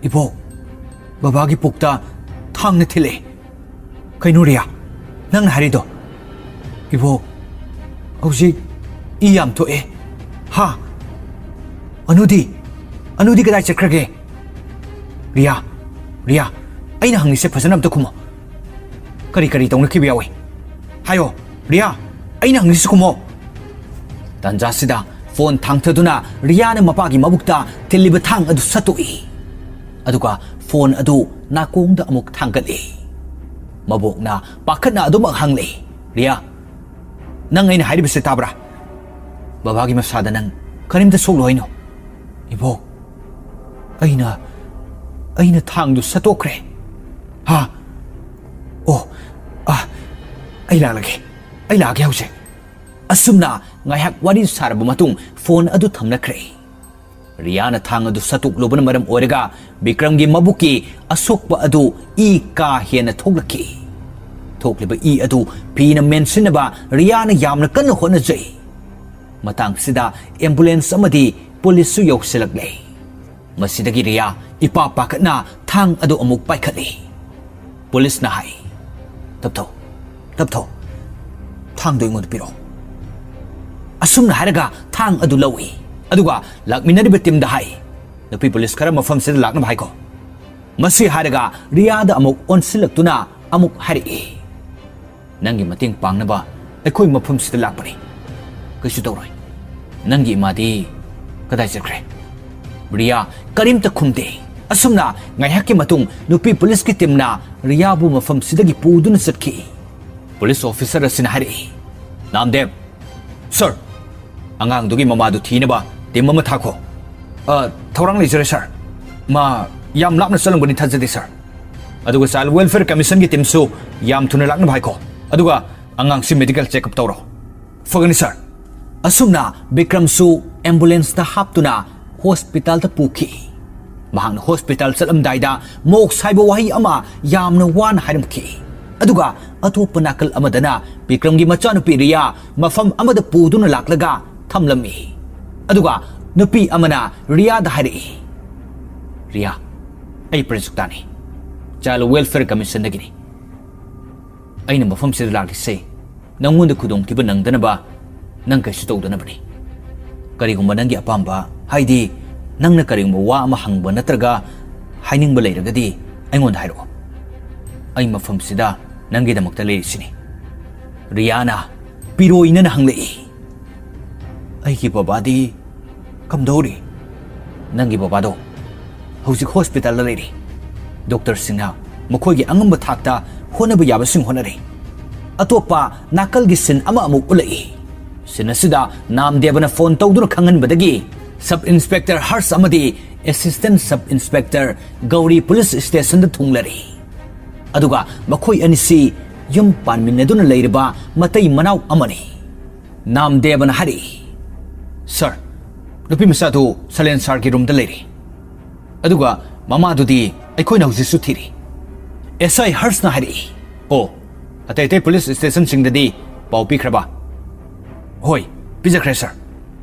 "ꯏꯕꯣꯛ, ꯕꯕꯥꯒꯤ ꯄꯨꯛꯇ ꯊꯥꯡꯅ ꯊꯤꯜꯂꯦ꯫" "ꯀꯩꯅꯣ ꯔꯤꯌꯥ, ꯅꯪꯅ ꯍꯥꯏꯔꯤꯗꯣ?" "ꯏꯕꯣꯛ, ꯍꯧꯖꯤꯛ ꯏ ꯌꯥꯝ ꯊꯣꯛꯑꯦ꯫" "ꯍꯥ? ꯑꯅꯨꯗꯤ? ꯑꯅꯨꯗꯤ ꯀꯗꯥꯏ ꯆꯠꯈ꯭ꯔꯒꯦ?" ꯔꯤꯌꯥ, ꯔꯤꯌꯥ, ꯑꯩꯅ ꯍꯪꯉꯤꯁꯦ ꯐꯖꯅ ꯑꯝꯇ ꯈꯨꯝꯃꯣ꯫ ꯀꯔꯤ ꯀꯔꯤ ꯇꯧꯅꯈꯤꯕ ꯌꯥꯎꯏ? ꯍꯥꯏꯌꯣ, ꯔꯤꯌꯥ, ꯑꯩꯅ ꯍꯪꯉꯤꯁꯦ ꯈꯨꯝꯃꯣ꯫ ꯇꯥꯟꯖꯥꯁꯤꯗ ꯐꯣꯟ ꯊꯥꯡꯊꯗꯨꯅ ꯔꯤꯌꯥꯅ ꯃꯄꯥꯒꯤ ꯃꯕꯨꯛꯇ ꯊꯤꯜꯂꯤꯕ ꯊꯥꯡ ꯑꯗꯨ ꯁꯠꯇꯣꯛꯏ꯫ ꯑꯗꯨꯒ ꯐꯣꯟ ꯑꯗꯨ ꯅꯥꯀꯣꯡꯗ ꯑꯃꯨꯛ ꯊꯥꯡꯒꯠꯂꯤ꯫ ꯃꯕꯣꯛꯅ ꯄꯥꯈꯠꯅ ꯑꯗꯨꯃꯛ ꯍꯪꯂꯤ, "ꯔꯤꯌꯥ, ꯅꯪ ꯑꯩꯅ ꯍꯥꯏꯔꯤꯕꯁꯦ ꯇꯥꯕ꯭ꯔꯥ? ꯕꯕꯥꯒꯤ ꯃꯁꯥꯗ ꯅꯪ ꯀꯔꯤꯝꯇ ꯁꯣꯛꯂꯣꯏꯅꯣ?" "ꯏꯕꯣꯛ, ꯑꯩꯅ, ꯑꯩꯅ ꯊꯥꯡꯗꯨ ꯁꯠꯇꯣꯛꯈ꯭ꯔꯦ꯫" "ꯍꯥ? ꯑꯣ, ꯑ, ꯑꯩ ꯂꯥꯛꯂꯒꯦ, ꯑꯩ ꯂꯥꯛꯑꯒꯦ ꯍꯧꯖꯤꯛ꯫" ꯑꯁꯨꯝꯅ ꯉꯥꯏꯍꯥꯛ ꯋꯥꯔꯤ ꯁꯥꯔꯕ ꯃꯇꯨꯡ ꯐꯣꯟ ꯑꯗꯨ ꯊꯝꯅꯈ꯭ꯔꯦ꯫ ꯔꯤꯌꯥꯅ ꯊꯥꯡ ꯑꯗꯨ ꯁꯠꯇꯣꯛꯂꯨꯕꯅ ꯃꯔꯝ ꯑꯣꯏꯔꯒ ꯕꯤꯀ꯭ꯔꯝꯒꯤ ꯃꯕꯨꯛꯀꯤ ꯑꯁꯣꯛꯄ ꯑꯗꯨ ꯏ ꯀꯥ ꯍꯦꯟꯅ ꯊꯣꯛꯂꯛꯈꯤ꯫ ꯊꯣꯛꯂꯤꯕ ꯏ ꯑꯗꯨ ꯐꯤꯅ ꯃꯦꯟꯁꯤꯟꯅꯕ ꯔꯤꯌꯥꯅ ꯌꯥꯝꯅ ꯀꯟꯅ ꯍꯣꯠꯅꯖꯩ꯫ ꯃꯇꯥꯡꯁꯤꯗ ꯑꯦꯝꯕꯨꯂꯦꯟꯁ ꯑꯃꯗꯤ ꯄꯨꯂꯤꯁꯁꯨ ꯌꯧꯁꯤꯜꯂꯛꯂꯦ꯫ ꯃꯁꯤꯗꯒꯤ ꯔꯤꯌꯥ ꯏꯄꯥ ꯄꯥꯈꯠꯅ ꯊꯥꯡ ꯑꯗꯨ ꯑꯃꯨꯛ ꯄꯥꯏꯈꯠꯂꯤ꯫ ꯄꯨꯂꯤꯁꯅ ꯍꯥꯏ, "ꯇꯞꯊꯧ, ꯇꯞꯊꯧ, ꯊꯥꯡꯗꯣ ꯑꯩꯉꯣꯟꯗ ꯄꯤꯔꯛꯑꯣ꯫" ꯑꯁꯨꯝꯅ ꯍꯥꯏꯔꯒ ꯊꯥꯡ ꯑꯗꯨ ꯂꯧꯏ꯫ ꯑꯗꯨꯒ ꯂꯥꯛꯃꯤꯟꯅꯔꯤꯕ ꯇꯤꯝꯗ ꯍꯥꯏ, "ꯅꯨꯄꯤ ꯄꯨꯂꯤꯁ ꯈꯔ ꯃꯐꯝꯁꯤꯗ ꯂꯥꯛꯅꯕ ꯍꯥꯏꯈꯣ꯫" ꯃꯁꯤ ꯍꯥꯏꯔꯒ ꯔꯤꯌꯥꯗ ꯑꯃꯨꯛ ꯑꯣꯟꯁꯤꯜꯂꯛꯇꯨꯅ ꯑꯃꯨꯛ ꯍꯥꯏꯔꯛꯏ, "ꯅꯪꯒꯤ ꯃꯇꯦꯡ ꯄꯥꯡꯅꯕ ꯑꯩꯈꯣꯏ ꯃꯐꯝꯁꯤꯗ ꯂꯥꯛꯄꯅꯤ꯫ ꯀꯩꯁꯨ ꯇꯧꯔꯣꯏ꯫ ꯅꯪꯒꯤ ꯏꯃꯥꯗꯤ ꯀꯗꯥꯏ ꯆꯠꯈ꯭ꯔꯦ?" ꯔꯤꯌꯥ ꯀꯔꯤꯝꯇ ꯈꯨꯝꯗꯦ꯫ ꯑꯁꯨꯝꯅ ꯉꯥꯏꯍꯥꯛꯀꯤ ꯃꯇꯨꯡ ꯅꯨꯄꯤ ꯄꯨꯂꯤꯁꯀꯤ ꯇꯤꯝꯅ ꯔꯤꯌꯥꯕꯨ ꯃꯐꯝꯁꯤꯗꯒꯤ ꯄꯨꯗꯨꯅ ꯆꯠꯈꯤ꯫ ꯄꯨꯂꯤꯁ ꯑꯣꯐꯤꯁꯔ ꯑꯁꯤꯅ ꯍꯥꯏꯔꯛꯏ, "ꯅꯥꯝꯗꯦꯕ, ꯁꯔ, ꯑꯉꯥꯡꯗꯨꯒꯤ ꯃꯃꯥꯗꯨ ꯊꯤꯅꯕ ꯇꯤꯝ ꯑꯃ ꯊꯥꯈꯣ꯫" "ꯑ, ꯊꯧꯔꯥꯡ ꯂꯩꯖꯔꯦ, ꯁꯔ꯫ ꯃꯥ ꯌꯥꯝ ꯂꯥꯞꯅ ꯆꯠꯂꯝꯒꯅꯤ ꯊꯥꯖꯗꯦ, ꯁꯔ꯫ ꯑꯗꯨꯒ ꯆꯥꯏꯜ ꯋꯦꯜꯐꯤꯌꯔ ꯀꯃꯤꯁꯟꯒꯤ ꯇꯤꯝꯁꯨ ꯌꯥꯝ ꯊꯨꯅ ꯂꯥꯛꯅꯕ ꯍꯥꯏꯈꯣ꯫ ꯑꯗꯨꯒ ꯑꯉꯥꯡꯁꯤ ꯃꯦꯗꯤꯀꯦꯜ ꯆꯦꯛꯑꯞ ꯇꯧꯔꯣ꯫" "ꯐꯒꯅꯤ, ꯁꯔ꯫" ꯑꯁꯨꯝꯅ ꯕꯤꯀ꯭ꯔꯝꯁꯨ ꯑꯦꯝꯕꯨꯂꯦꯟꯁꯇ ꯍꯥꯞꯇꯨꯅ ꯍꯣꯁꯄꯤꯇꯥꯜꯗ ꯄꯨꯈꯤ꯫ ꯃꯍꯥꯛꯅ ꯍꯣꯁꯄꯤꯇꯥꯜ ꯆꯠꯂꯝꯗꯥꯏꯗ ꯃꯣꯛꯁ ꯍꯥꯏꯕ ꯋꯥꯍꯩ ꯑꯃ ꯌꯥꯝꯅ ꯋꯥꯅ ꯍꯥꯏꯔꯝꯈꯤ꯫ ꯑꯗꯨꯒ ꯑꯇꯣꯞꯄ ꯅꯥꯀꯜ ꯑꯃꯗꯅ ꯕꯤꯀ꯭ꯔꯝꯒꯤ ꯃꯆꯥꯅꯨꯄꯤ ꯔꯤꯌꯥ ꯃꯐꯝ ꯑꯃꯗ ꯄꯨꯗꯨꯅ ꯂꯥꯛꯂꯒ ꯊꯝꯂꯝꯃꯤ꯫ ꯑꯗꯨꯒ ꯅꯨꯄꯤ ꯑꯃꯅ ꯔꯤꯌꯥꯗ ꯍꯥꯏꯔꯛꯏ, "ꯔꯤꯌꯥ, ꯑꯩ ꯄ꯭ꯔꯖꯛꯇꯥꯅꯤ, ꯆꯥꯏꯜ ꯋꯦꯜꯐꯤꯌꯔ ꯀꯃꯤꯁꯟꯗꯒꯤꯅꯤ꯫ ꯑꯩꯅ ꯃꯐꯝꯁꯤꯗ ꯂꯥꯛꯂꯤꯁꯦ ꯅꯪꯉꯣꯟꯗ ꯈꯨꯗꯣꯡꯊꯤꯕ ꯅꯪꯗꯅꯕ, ꯅꯪ ꯀꯩꯁꯨ ꯇꯧꯗꯅꯕꯅꯤ꯫ ꯀꯔꯤꯒꯨꯝꯕ ꯅꯪꯒꯤ ꯑꯄꯥꯝꯕ, ꯍꯥꯏꯗꯤ ꯅꯪꯅ ꯀꯔꯤꯒꯨꯝꯕ ꯋꯥ ꯑꯃ ꯍꯪꯕ ꯅꯠꯇ꯭ꯔꯒ ꯍꯥꯏꯅꯤꯡꯕ ꯂꯩꯔꯒꯗꯤ ꯑꯩꯉꯣꯟꯗ ꯍꯥꯏꯔꯛꯑꯣ꯫ ꯑꯩ ꯃꯐꯝꯁꯤꯗ ꯅꯪꯒꯤꯗꯃꯛꯇ ꯂꯩꯔꯤꯁꯤꯅꯤ꯫ ꯔꯤꯌꯥꯅ ꯄꯤꯔꯣꯏꯅꯅ ꯍꯪꯂꯛꯏ꯫ ꯑꯩꯒꯤ ꯕꯕꯥꯗꯤ ꯀꯝꯗꯧꯔꯤ? ꯅꯪꯒꯤ ꯕꯕꯥꯗꯣ ꯍꯧꯖꯤꯛ ꯍꯣꯁꯄꯤꯇꯥꯜꯗ ꯂꯩꯔꯤ꯫ ꯗꯣꯛꯇꯔꯁꯤꯡꯅ ꯃꯈꯣꯏꯒꯤ ꯑꯉꯝꯕ ꯊꯥꯛꯇ ꯍꯣꯠꯅꯕ ꯌꯥꯕꯁꯤꯡ ꯍꯣꯠꯅꯔꯤ꯫ ꯑꯇꯣꯞꯄ ꯅꯥꯀꯜꯒꯤ ꯁꯤꯟ ꯑꯃ ꯑꯃꯨꯛ ꯎꯠꯂꯛꯏ꯫ ꯁꯤꯟ ꯑꯁꯤꯗ ꯅꯥꯝꯗꯦꯕꯅ ꯐꯣꯟ ꯇꯧꯗꯨꯅ ꯈꯪꯍꯟꯕꯗꯒꯤ ꯁꯕ ꯏꯟꯁꯄꯦꯛꯇꯔ ꯍꯔꯁ ꯑꯃꯗꯤ assistant sub inspector Gauri police ꯁ꯭ꯇꯦꯁꯟꯗ ꯊꯨꯡꯂꯔꯤ꯫ ꯑꯗꯨꯒ ꯃꯈꯣꯏ ꯑꯅꯤꯁꯤ ꯌꯨꯝ ꯄꯥꯟꯃꯤꯟꯅꯗꯨꯅ ꯂꯩꯔꯤꯕ ꯃꯇꯩ ꯃꯅꯥꯎ ꯑꯃꯅꯤ꯫ ꯅꯥꯝꯗꯦꯕꯅ ꯍꯥꯏꯔꯛꯏ, "ꯁꯥꯔ, ꯅꯨꯄꯤ ꯃꯆꯥꯗꯨ ꯁꯂꯦꯟ ꯁꯥꯔꯒꯤ ꯔꯨꯝꯗ ꯂꯩꯔꯤ꯫ ꯑꯗꯨꯒ ꯃꯃꯥꯗꯨꯗꯤ ꯑꯩꯈꯣꯏꯅ ꯍꯧꯖꯤꯛꯁꯨ ꯊꯤꯔꯤ꯫" ꯑꯦꯁ ꯑꯥꯏ ꯍꯔꯁꯅ ꯍꯥꯏꯔꯛꯏ, "ꯑꯣ, ꯑꯇꯩ ꯑꯇꯩ ꯄꯨꯂꯤꯁ ꯁ꯭ꯇꯦꯁꯟꯁꯤꯡꯗꯗꯤ ꯄꯥꯎ ꯄꯤꯈ꯭ꯔꯕ?" "ꯍꯣꯏ, ꯄꯤꯖꯈ꯭ꯔꯦ, ꯁꯥꯔ꯫"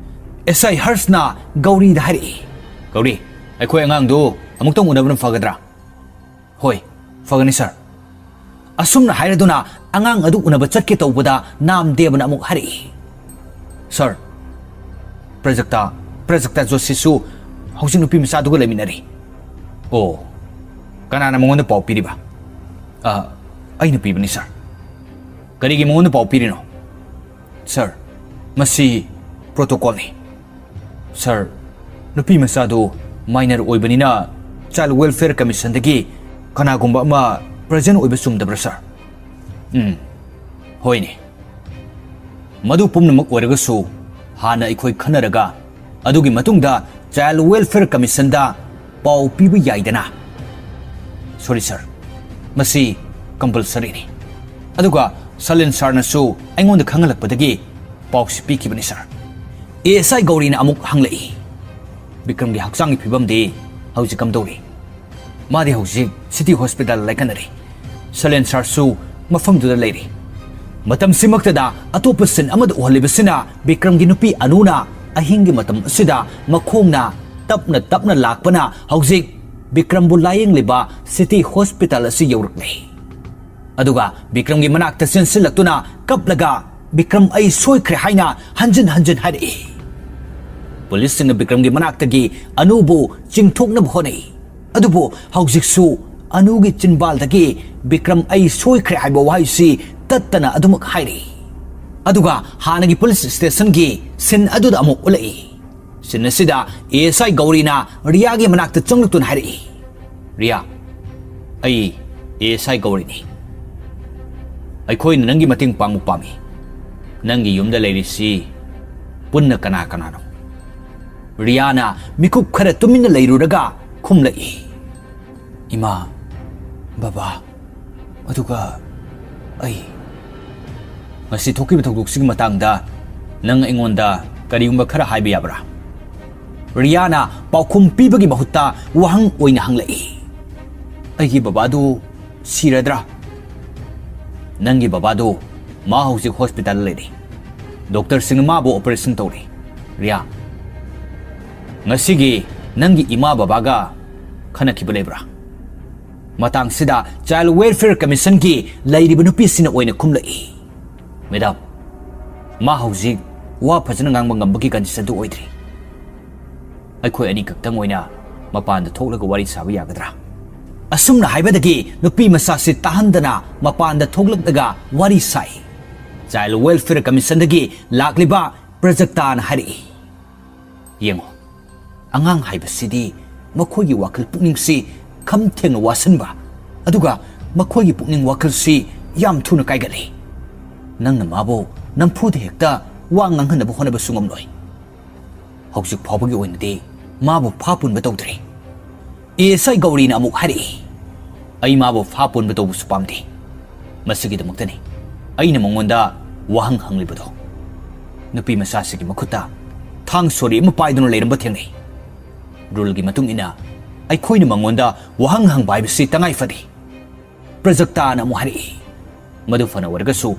ꯑꯦꯁ ꯑꯥꯏ ꯍꯔꯁꯅ ꯒꯧꯔꯤꯗ ꯍꯥꯏꯔꯛꯏ, "ꯒꯧꯔꯤ, ꯑꯩꯈꯣꯏ ꯑꯉꯥꯡꯗꯨ ꯑꯃꯨꯛꯇꯪ ꯎꯅꯕꯅ ꯐꯒꯗ꯭ꯔꯥ?" "ꯍꯣꯏ, ꯐꯒꯅꯤ, ꯁꯥꯔ꯫" ꯑꯁꯨꯝꯅ ꯍꯥꯏꯔꯗꯨꯅ ꯑꯉꯥꯡ ꯑꯗꯨ ꯎꯅꯕ ꯆꯠꯀꯦ ꯇꯧꯕꯗ ꯅꯥꯝꯗꯦꯕꯅ ꯑꯃꯨꯛ ꯍꯥꯏꯔꯛꯏ, "ꯁꯥꯔ, ꯄ꯭ꯔꯖꯛꯇ, ꯄ꯭ꯔꯖꯛꯇ ꯖꯣꯁꯤꯁꯨ ꯍꯧꯖꯤꯛ ꯅꯨꯄꯤ ꯃꯆꯥꯗꯨꯒ ꯂꯩꯃꯤꯟꯅꯔꯤ꯫" "ꯑꯣ, ꯀꯅꯥꯅ ꯃꯉꯣꯟꯗ ꯄꯥꯎ ꯄꯤꯔꯤꯕ?" "ꯑ, ꯑꯩꯅ ꯄꯤꯕꯅꯤ, ꯁꯥꯔ꯫" "ꯀꯔꯤꯒꯤ ꯃꯉꯣꯟꯗ ꯄꯥꯎ ꯄꯤꯔꯤꯅꯣ?" "ꯁꯥꯔ, ꯃꯁꯤ ꯄ꯭ꯔꯣꯇꯣꯀꯣꯜꯅꯤ꯫ ꯁꯥꯔ, ꯅꯨꯄꯤ ꯃꯆꯥꯗꯨ ꯃꯥꯏꯅꯔ ꯑꯣꯏꯕꯅꯤꯅ ꯆꯥꯏꯜ ꯋꯦꯜꯐꯤꯌꯔ ꯀꯃꯤꯁꯟꯗꯒꯤ ꯀꯅꯥꯒꯨꯝꯕ ꯑꯃ ꯄ꯭ꯔꯦꯖꯦꯟ ꯑꯣꯏꯕ ꯆꯨꯝꯗꯕ꯭ꯔꯥ, ꯁꯥꯔ?" "ꯎꯝ, ꯍꯣꯏꯅꯦ꯫ ꯃꯗꯨ ꯄꯨꯝꯅꯃꯛ ꯑꯣꯏꯔꯒꯁꯨ ꯍꯥꯟꯅ ꯑꯩꯈꯣꯏ ꯈꯟꯅꯔꯒ ꯑꯗꯨꯒꯤ ꯃꯇꯨꯡꯗ ꯆꯥꯏꯜ ꯋꯦꯜꯐꯤꯌꯔ ꯀꯃꯤꯁꯟꯗ ꯄꯥꯎ ꯄꯤꯕ ꯌꯥꯏꯗꯅ?" "ꯁꯣꯔꯤ, ꯁꯥꯔ, ꯃꯁꯤ ꯀꯝꯄꯜꯁꯔꯤꯅꯤ꯫ ꯑꯗꯨꯒ ꯁꯂꯦꯟ ꯁꯥꯔꯅꯁꯨ ꯑꯩꯉꯣꯟꯗ ꯈꯪꯍꯜꯂꯛꯄꯗꯒꯤ ꯄꯥꯎꯁꯤ ꯄꯤꯈꯤꯕꯅꯤ, ꯁꯥꯔ꯫" ꯑꯦ ꯑꯦꯁ ꯑꯥꯏ ꯒꯧꯔꯤꯅ ꯑꯃꯨꯛ ꯍꯪꯂꯛꯏ, "ꯕꯤꯀ꯭ꯔꯝꯒꯤ ꯍꯛꯆꯥꯡꯒꯤ ꯐꯤꯕꯝꯗꯤ ꯍꯧꯖꯤꯛ ꯀꯝꯗꯧꯔꯤ?" "ꯃꯥꯗꯤ ꯍꯧꯖꯤꯛ ꯁꯤꯇꯤ ꯍꯣꯁꯄꯤꯇꯥꯜ ꯂꯥꯏꯀꯠꯅꯔꯤ꯫ ꯁꯂꯦꯟ ꯁꯥꯔꯁꯨ ꯃꯐꯝꯗꯨꯗ ꯂꯩꯔꯤ꯫" ꯃꯇꯝꯁꯤꯃꯛꯇꯗ ꯑꯇꯣꯞꯄ ꯁꯤꯟ ꯑꯃꯗ ꯎꯍꯜꯂꯤꯕꯁꯤꯅ ꯕꯤꯀ꯭ꯔꯝꯒꯤ ꯅꯨꯄꯤ ꯑꯅꯨꯅ ꯑꯍꯤꯡꯒꯤ ꯃꯇꯝ ꯑꯁꯤꯗ ꯃꯈꯣꯡꯅ ꯇꯞꯅ ꯇꯞꯅ ꯂꯥꯛꯄꯅ ꯍꯧꯖꯤꯛ ꯕꯤꯀ꯭ꯔꯝꯕꯨ ꯂꯥꯌꯦꯡꯂꯤꯕ ꯁꯤꯇꯤ ꯍꯣꯁꯄꯤꯇꯥꯜ ꯑꯁꯤ ꯌꯧꯔꯛꯂꯦ꯫ ꯑꯗꯨꯒ ꯕꯤꯀ꯭ꯔꯝꯒꯤ ꯃꯅꯥꯛꯇ ꯆꯦꯟꯁꯤꯜꯂꯛꯇꯨꯅ ꯀꯞꯂꯒ, "ꯕꯤꯀ꯭ꯔꯝ, ꯑꯩ ꯁꯣꯏꯈ꯭ꯔꯦ" ꯍꯥꯏꯅ ꯍꯟꯖꯤꯟ ꯍꯟꯖꯤꯟ ꯍꯥꯏꯔꯛꯏ꯫ ꯄꯨꯂꯤꯁꯁꯤꯡꯅ ꯕꯤꯀ꯭ꯔꯝꯒꯤ ꯃꯅꯥꯛꯇꯒꯤ ꯑꯅꯨꯕꯨ ꯆꯤꯡꯊꯣꯛꯅꯕ ꯍꯣꯠꯅꯩ꯫ ꯑꯗꯨꯕꯨ ꯍꯧꯖꯤꯛꯁꯨ ꯑꯅꯨꯒꯤ ꯆꯤꯟꯕꯥꯜꯗꯒꯤ ꯕꯤꯀ꯭ꯔꯝ ꯑꯩ ꯁꯣꯏꯈ꯭ꯔꯦ ꯍꯥꯏꯕ ꯋꯥꯍꯩꯁꯤ ꯇꯠꯇꯅ ꯑꯗꯨꯃꯛ ꯍꯥꯏꯔꯤ꯫ ꯑꯗꯨꯒ ꯍꯥꯟꯅꯒꯤ ꯄꯨꯂꯤꯁ ꯁ꯭ꯇꯦꯁꯟꯒꯤ ꯁꯤꯟ ꯑꯗꯨꯗ ꯑꯃꯨꯛ ꯎꯠꯂꯛꯏ꯫ ꯁꯤꯟ ꯑꯁꯤꯗ ASI ꯒꯧꯔꯤꯅ ꯔꯤꯌꯥꯒꯤ ꯃꯅꯥꯛꯇ ꯆꯪꯂꯛꯇꯨꯅ ꯍꯥꯏꯔꯛꯏ, "ꯔꯤꯌꯥ, ꯑꯩ ASI ꯒꯧꯔꯤꯅꯤ꯫ ꯑꯩꯈꯣꯏꯅ ꯅꯪꯒꯤ ꯃꯇꯦꯡ ꯄꯥꯡꯕ ꯄꯥꯝꯃꯤ꯫ ꯅꯪꯒꯤ ꯌꯨꯝꯗ ꯂꯩꯔꯤꯁꯤ ꯄꯨꯟꯅ ꯀꯅꯥ ꯀꯅꯥꯅꯣ?" ꯔꯤꯌꯥꯅ ꯃꯤꯀꯨꯞ ꯈꯔ ꯇꯨꯃꯤꯟꯅ ꯂꯩꯔꯨꯔꯒ ꯈꯨꯝꯂꯛꯏ, "ꯏꯃꯥ, ꯕꯕꯥ, ꯑꯗꯨꯒ ꯑꯩ꯫ ꯉꯁꯤ ꯊꯣꯛꯈꯤꯕ ꯊꯧꯗꯣꯛꯁꯤꯒꯤ ꯃꯇꯥꯡꯗ ꯅꯪ ꯑꯩꯉꯣꯟꯗ ꯀꯔꯤꯒꯨꯝꯕ ꯈꯔ ꯍꯥꯏꯕ ꯌꯥꯕ꯭ꯔꯥ?" ꯔꯤꯌꯥꯅ ꯄꯥꯎꯈꯨꯝ ꯄꯤꯕꯒꯤ ꯃꯍꯨꯠꯇ ꯋꯥꯍꯪ ꯑꯣꯏꯅ ꯍꯪꯂꯛꯏ, "ꯑꯩꯒꯤ ꯕꯕꯥꯗꯨ ꯁꯤꯔꯗ꯭ꯔꯥ?" "ꯅꯪꯒꯤ ꯕꯕꯥꯗꯨ, ꯃꯥ ꯍꯧꯖꯤꯛ ꯍꯣꯁꯄꯤꯇꯥꯜꯗ ꯂꯩꯔꯤ꯫ ꯗꯣꯛꯇꯔꯁꯤꯡꯅ ꯃꯥꯕꯨ ꯑꯣꯄꯔꯦꯁꯟ ꯇꯧꯔꯤ꯫ ꯔꯤꯌꯥ, ꯉꯁꯤꯒꯤ ꯅꯪꯒꯤ ꯏꯃꯥ ꯕꯕꯥꯒ ꯈꯟꯅꯈꯤꯕ ꯂꯩꯕ꯭ꯔꯥ?" ꯃꯇꯥꯡꯁꯤꯗ ꯆꯥꯏꯜ ꯋꯦꯜꯐꯤꯌꯔ ꯀꯃꯤꯁꯟꯒꯤ ꯂꯩꯔꯤꯕ ꯅꯨꯄꯤꯁꯤꯅ ꯑꯣꯏꯅ ꯈꯨꯝꯂꯛꯏ, "ꯃꯦꯗꯥꯝ, ꯃꯥ ꯍꯧꯖꯤꯛ ꯋꯥ ꯐꯖꯅ ꯉꯥꯡꯕ ꯉꯝꯕꯒꯤ ꯀꯟꯗꯤꯁꯟꯗꯨ ꯑꯣꯏꯗ꯭ꯔꯤ꯫ ꯑꯩꯈꯣꯏ ꯑꯅꯤꯈꯛꯇꯪ ꯑꯣꯏꯅ ꯃꯄꯥꯟꯗ ꯊꯣꯛꯂꯒ ꯋꯥꯔꯤ ꯁꯥꯕ ꯌꯥꯒꯗ꯭ꯔꯥ?" ꯑꯁꯨꯝꯅ ꯍꯥꯏꯕꯗꯒꯤ ꯅꯨꯄꯤ ꯃꯆꯥꯁꯤ ꯇꯥꯍꯟꯗꯅ ꯃꯄꯥꯟꯗ ꯊꯣꯛꯂꯛꯂꯒ ꯋꯥꯔꯤ ꯁꯥꯏ꯫ ꯆꯥꯏꯜ ꯋꯦꯜꯐꯤꯌꯔ ꯀꯃꯤꯁꯟꯗꯒꯤ ꯂꯥꯛꯂꯤꯕ ꯄ꯭ꯔꯖꯛꯇꯥꯅ ꯍꯥꯏꯔꯛꯏ, "ꯌꯦꯡꯉꯣ, ꯑꯉꯥꯡ ꯍꯥꯏꯕꯁꯤꯗꯤ ꯃꯈꯣꯏꯒꯤ ꯋꯥꯈꯜ ꯄꯨꯛꯅꯤꯡꯁꯤ ꯈꯝ ꯊꯦꯡꯅ ꯋꯥꯁꯟꯕ, ꯑꯗꯨꯒ ꯃꯈꯣꯏꯒꯤ ꯄꯨꯛꯅꯤꯡ ꯋꯥꯈꯜꯁꯤ ꯌꯥꯝ ꯊꯨꯅ ꯀꯥꯏꯒꯠꯂꯤ꯫ ꯅꯪꯅ ꯃꯥꯕꯨ ꯅꯝꯐꯨꯗ ꯍꯦꯛꯇ ꯋꯥ ꯉꯥꯡꯍꯟꯅꯕ ꯍꯣꯠꯅꯕꯁꯨ ꯉꯝꯂꯣꯏ꯫ ꯍꯧꯖꯤꯛ ꯐꯥꯎꯕꯒꯤ ꯑꯣꯏꯅꯗꯤ ꯃꯥꯕꯨ ꯐꯥ ꯄꯨꯟꯕ ꯇꯧꯗ꯭ꯔꯤ꯫" ASI ꯒꯧꯔꯤꯅ ꯑꯃꯨꯛ ꯍꯥꯏꯔꯛꯏ, "ꯑꯩ ꯃꯥꯕꯨ ꯐꯥ ꯄꯨꯟꯕ ꯇꯧꯕꯁꯨ ꯄꯥꯝꯗꯦ꯫ ꯃꯁꯤꯒꯤꯗꯃꯛꯇꯅꯤ ꯑꯩꯅ ꯃꯉꯣꯟꯗ ꯋꯥꯍꯪ ꯍꯪꯂꯤꯕꯗꯣ꯫" ꯅꯨꯄꯤ ꯃꯆꯥꯁꯤꯒꯤ ꯃꯈꯨꯠꯇ ꯊꯥꯡ ꯁꯣꯔꯤ ꯑꯃ ꯄꯥꯏꯗꯨꯅ ꯂꯩꯔꯝꯕ ꯊꯦꯡꯅꯩ꯫ ꯔꯨꯜꯒꯤ ꯃꯇꯨꯡ ꯏꯟꯅ ꯑꯩꯈꯣꯏꯅ ꯃꯉꯣꯟꯗ ꯋꯥꯍꯪ ꯍꯪꯕ ꯍꯥꯏꯕꯁꯤ ꯇꯉꯥꯏ ꯐꯗꯦ꯫ ꯄ꯭ꯔꯖꯛꯇꯥꯅ ꯑꯃꯨꯛ ꯍꯥꯏꯔꯛꯏ, "ꯃꯗꯨ ꯐꯅ ꯑꯣꯏꯔꯒꯁꯨ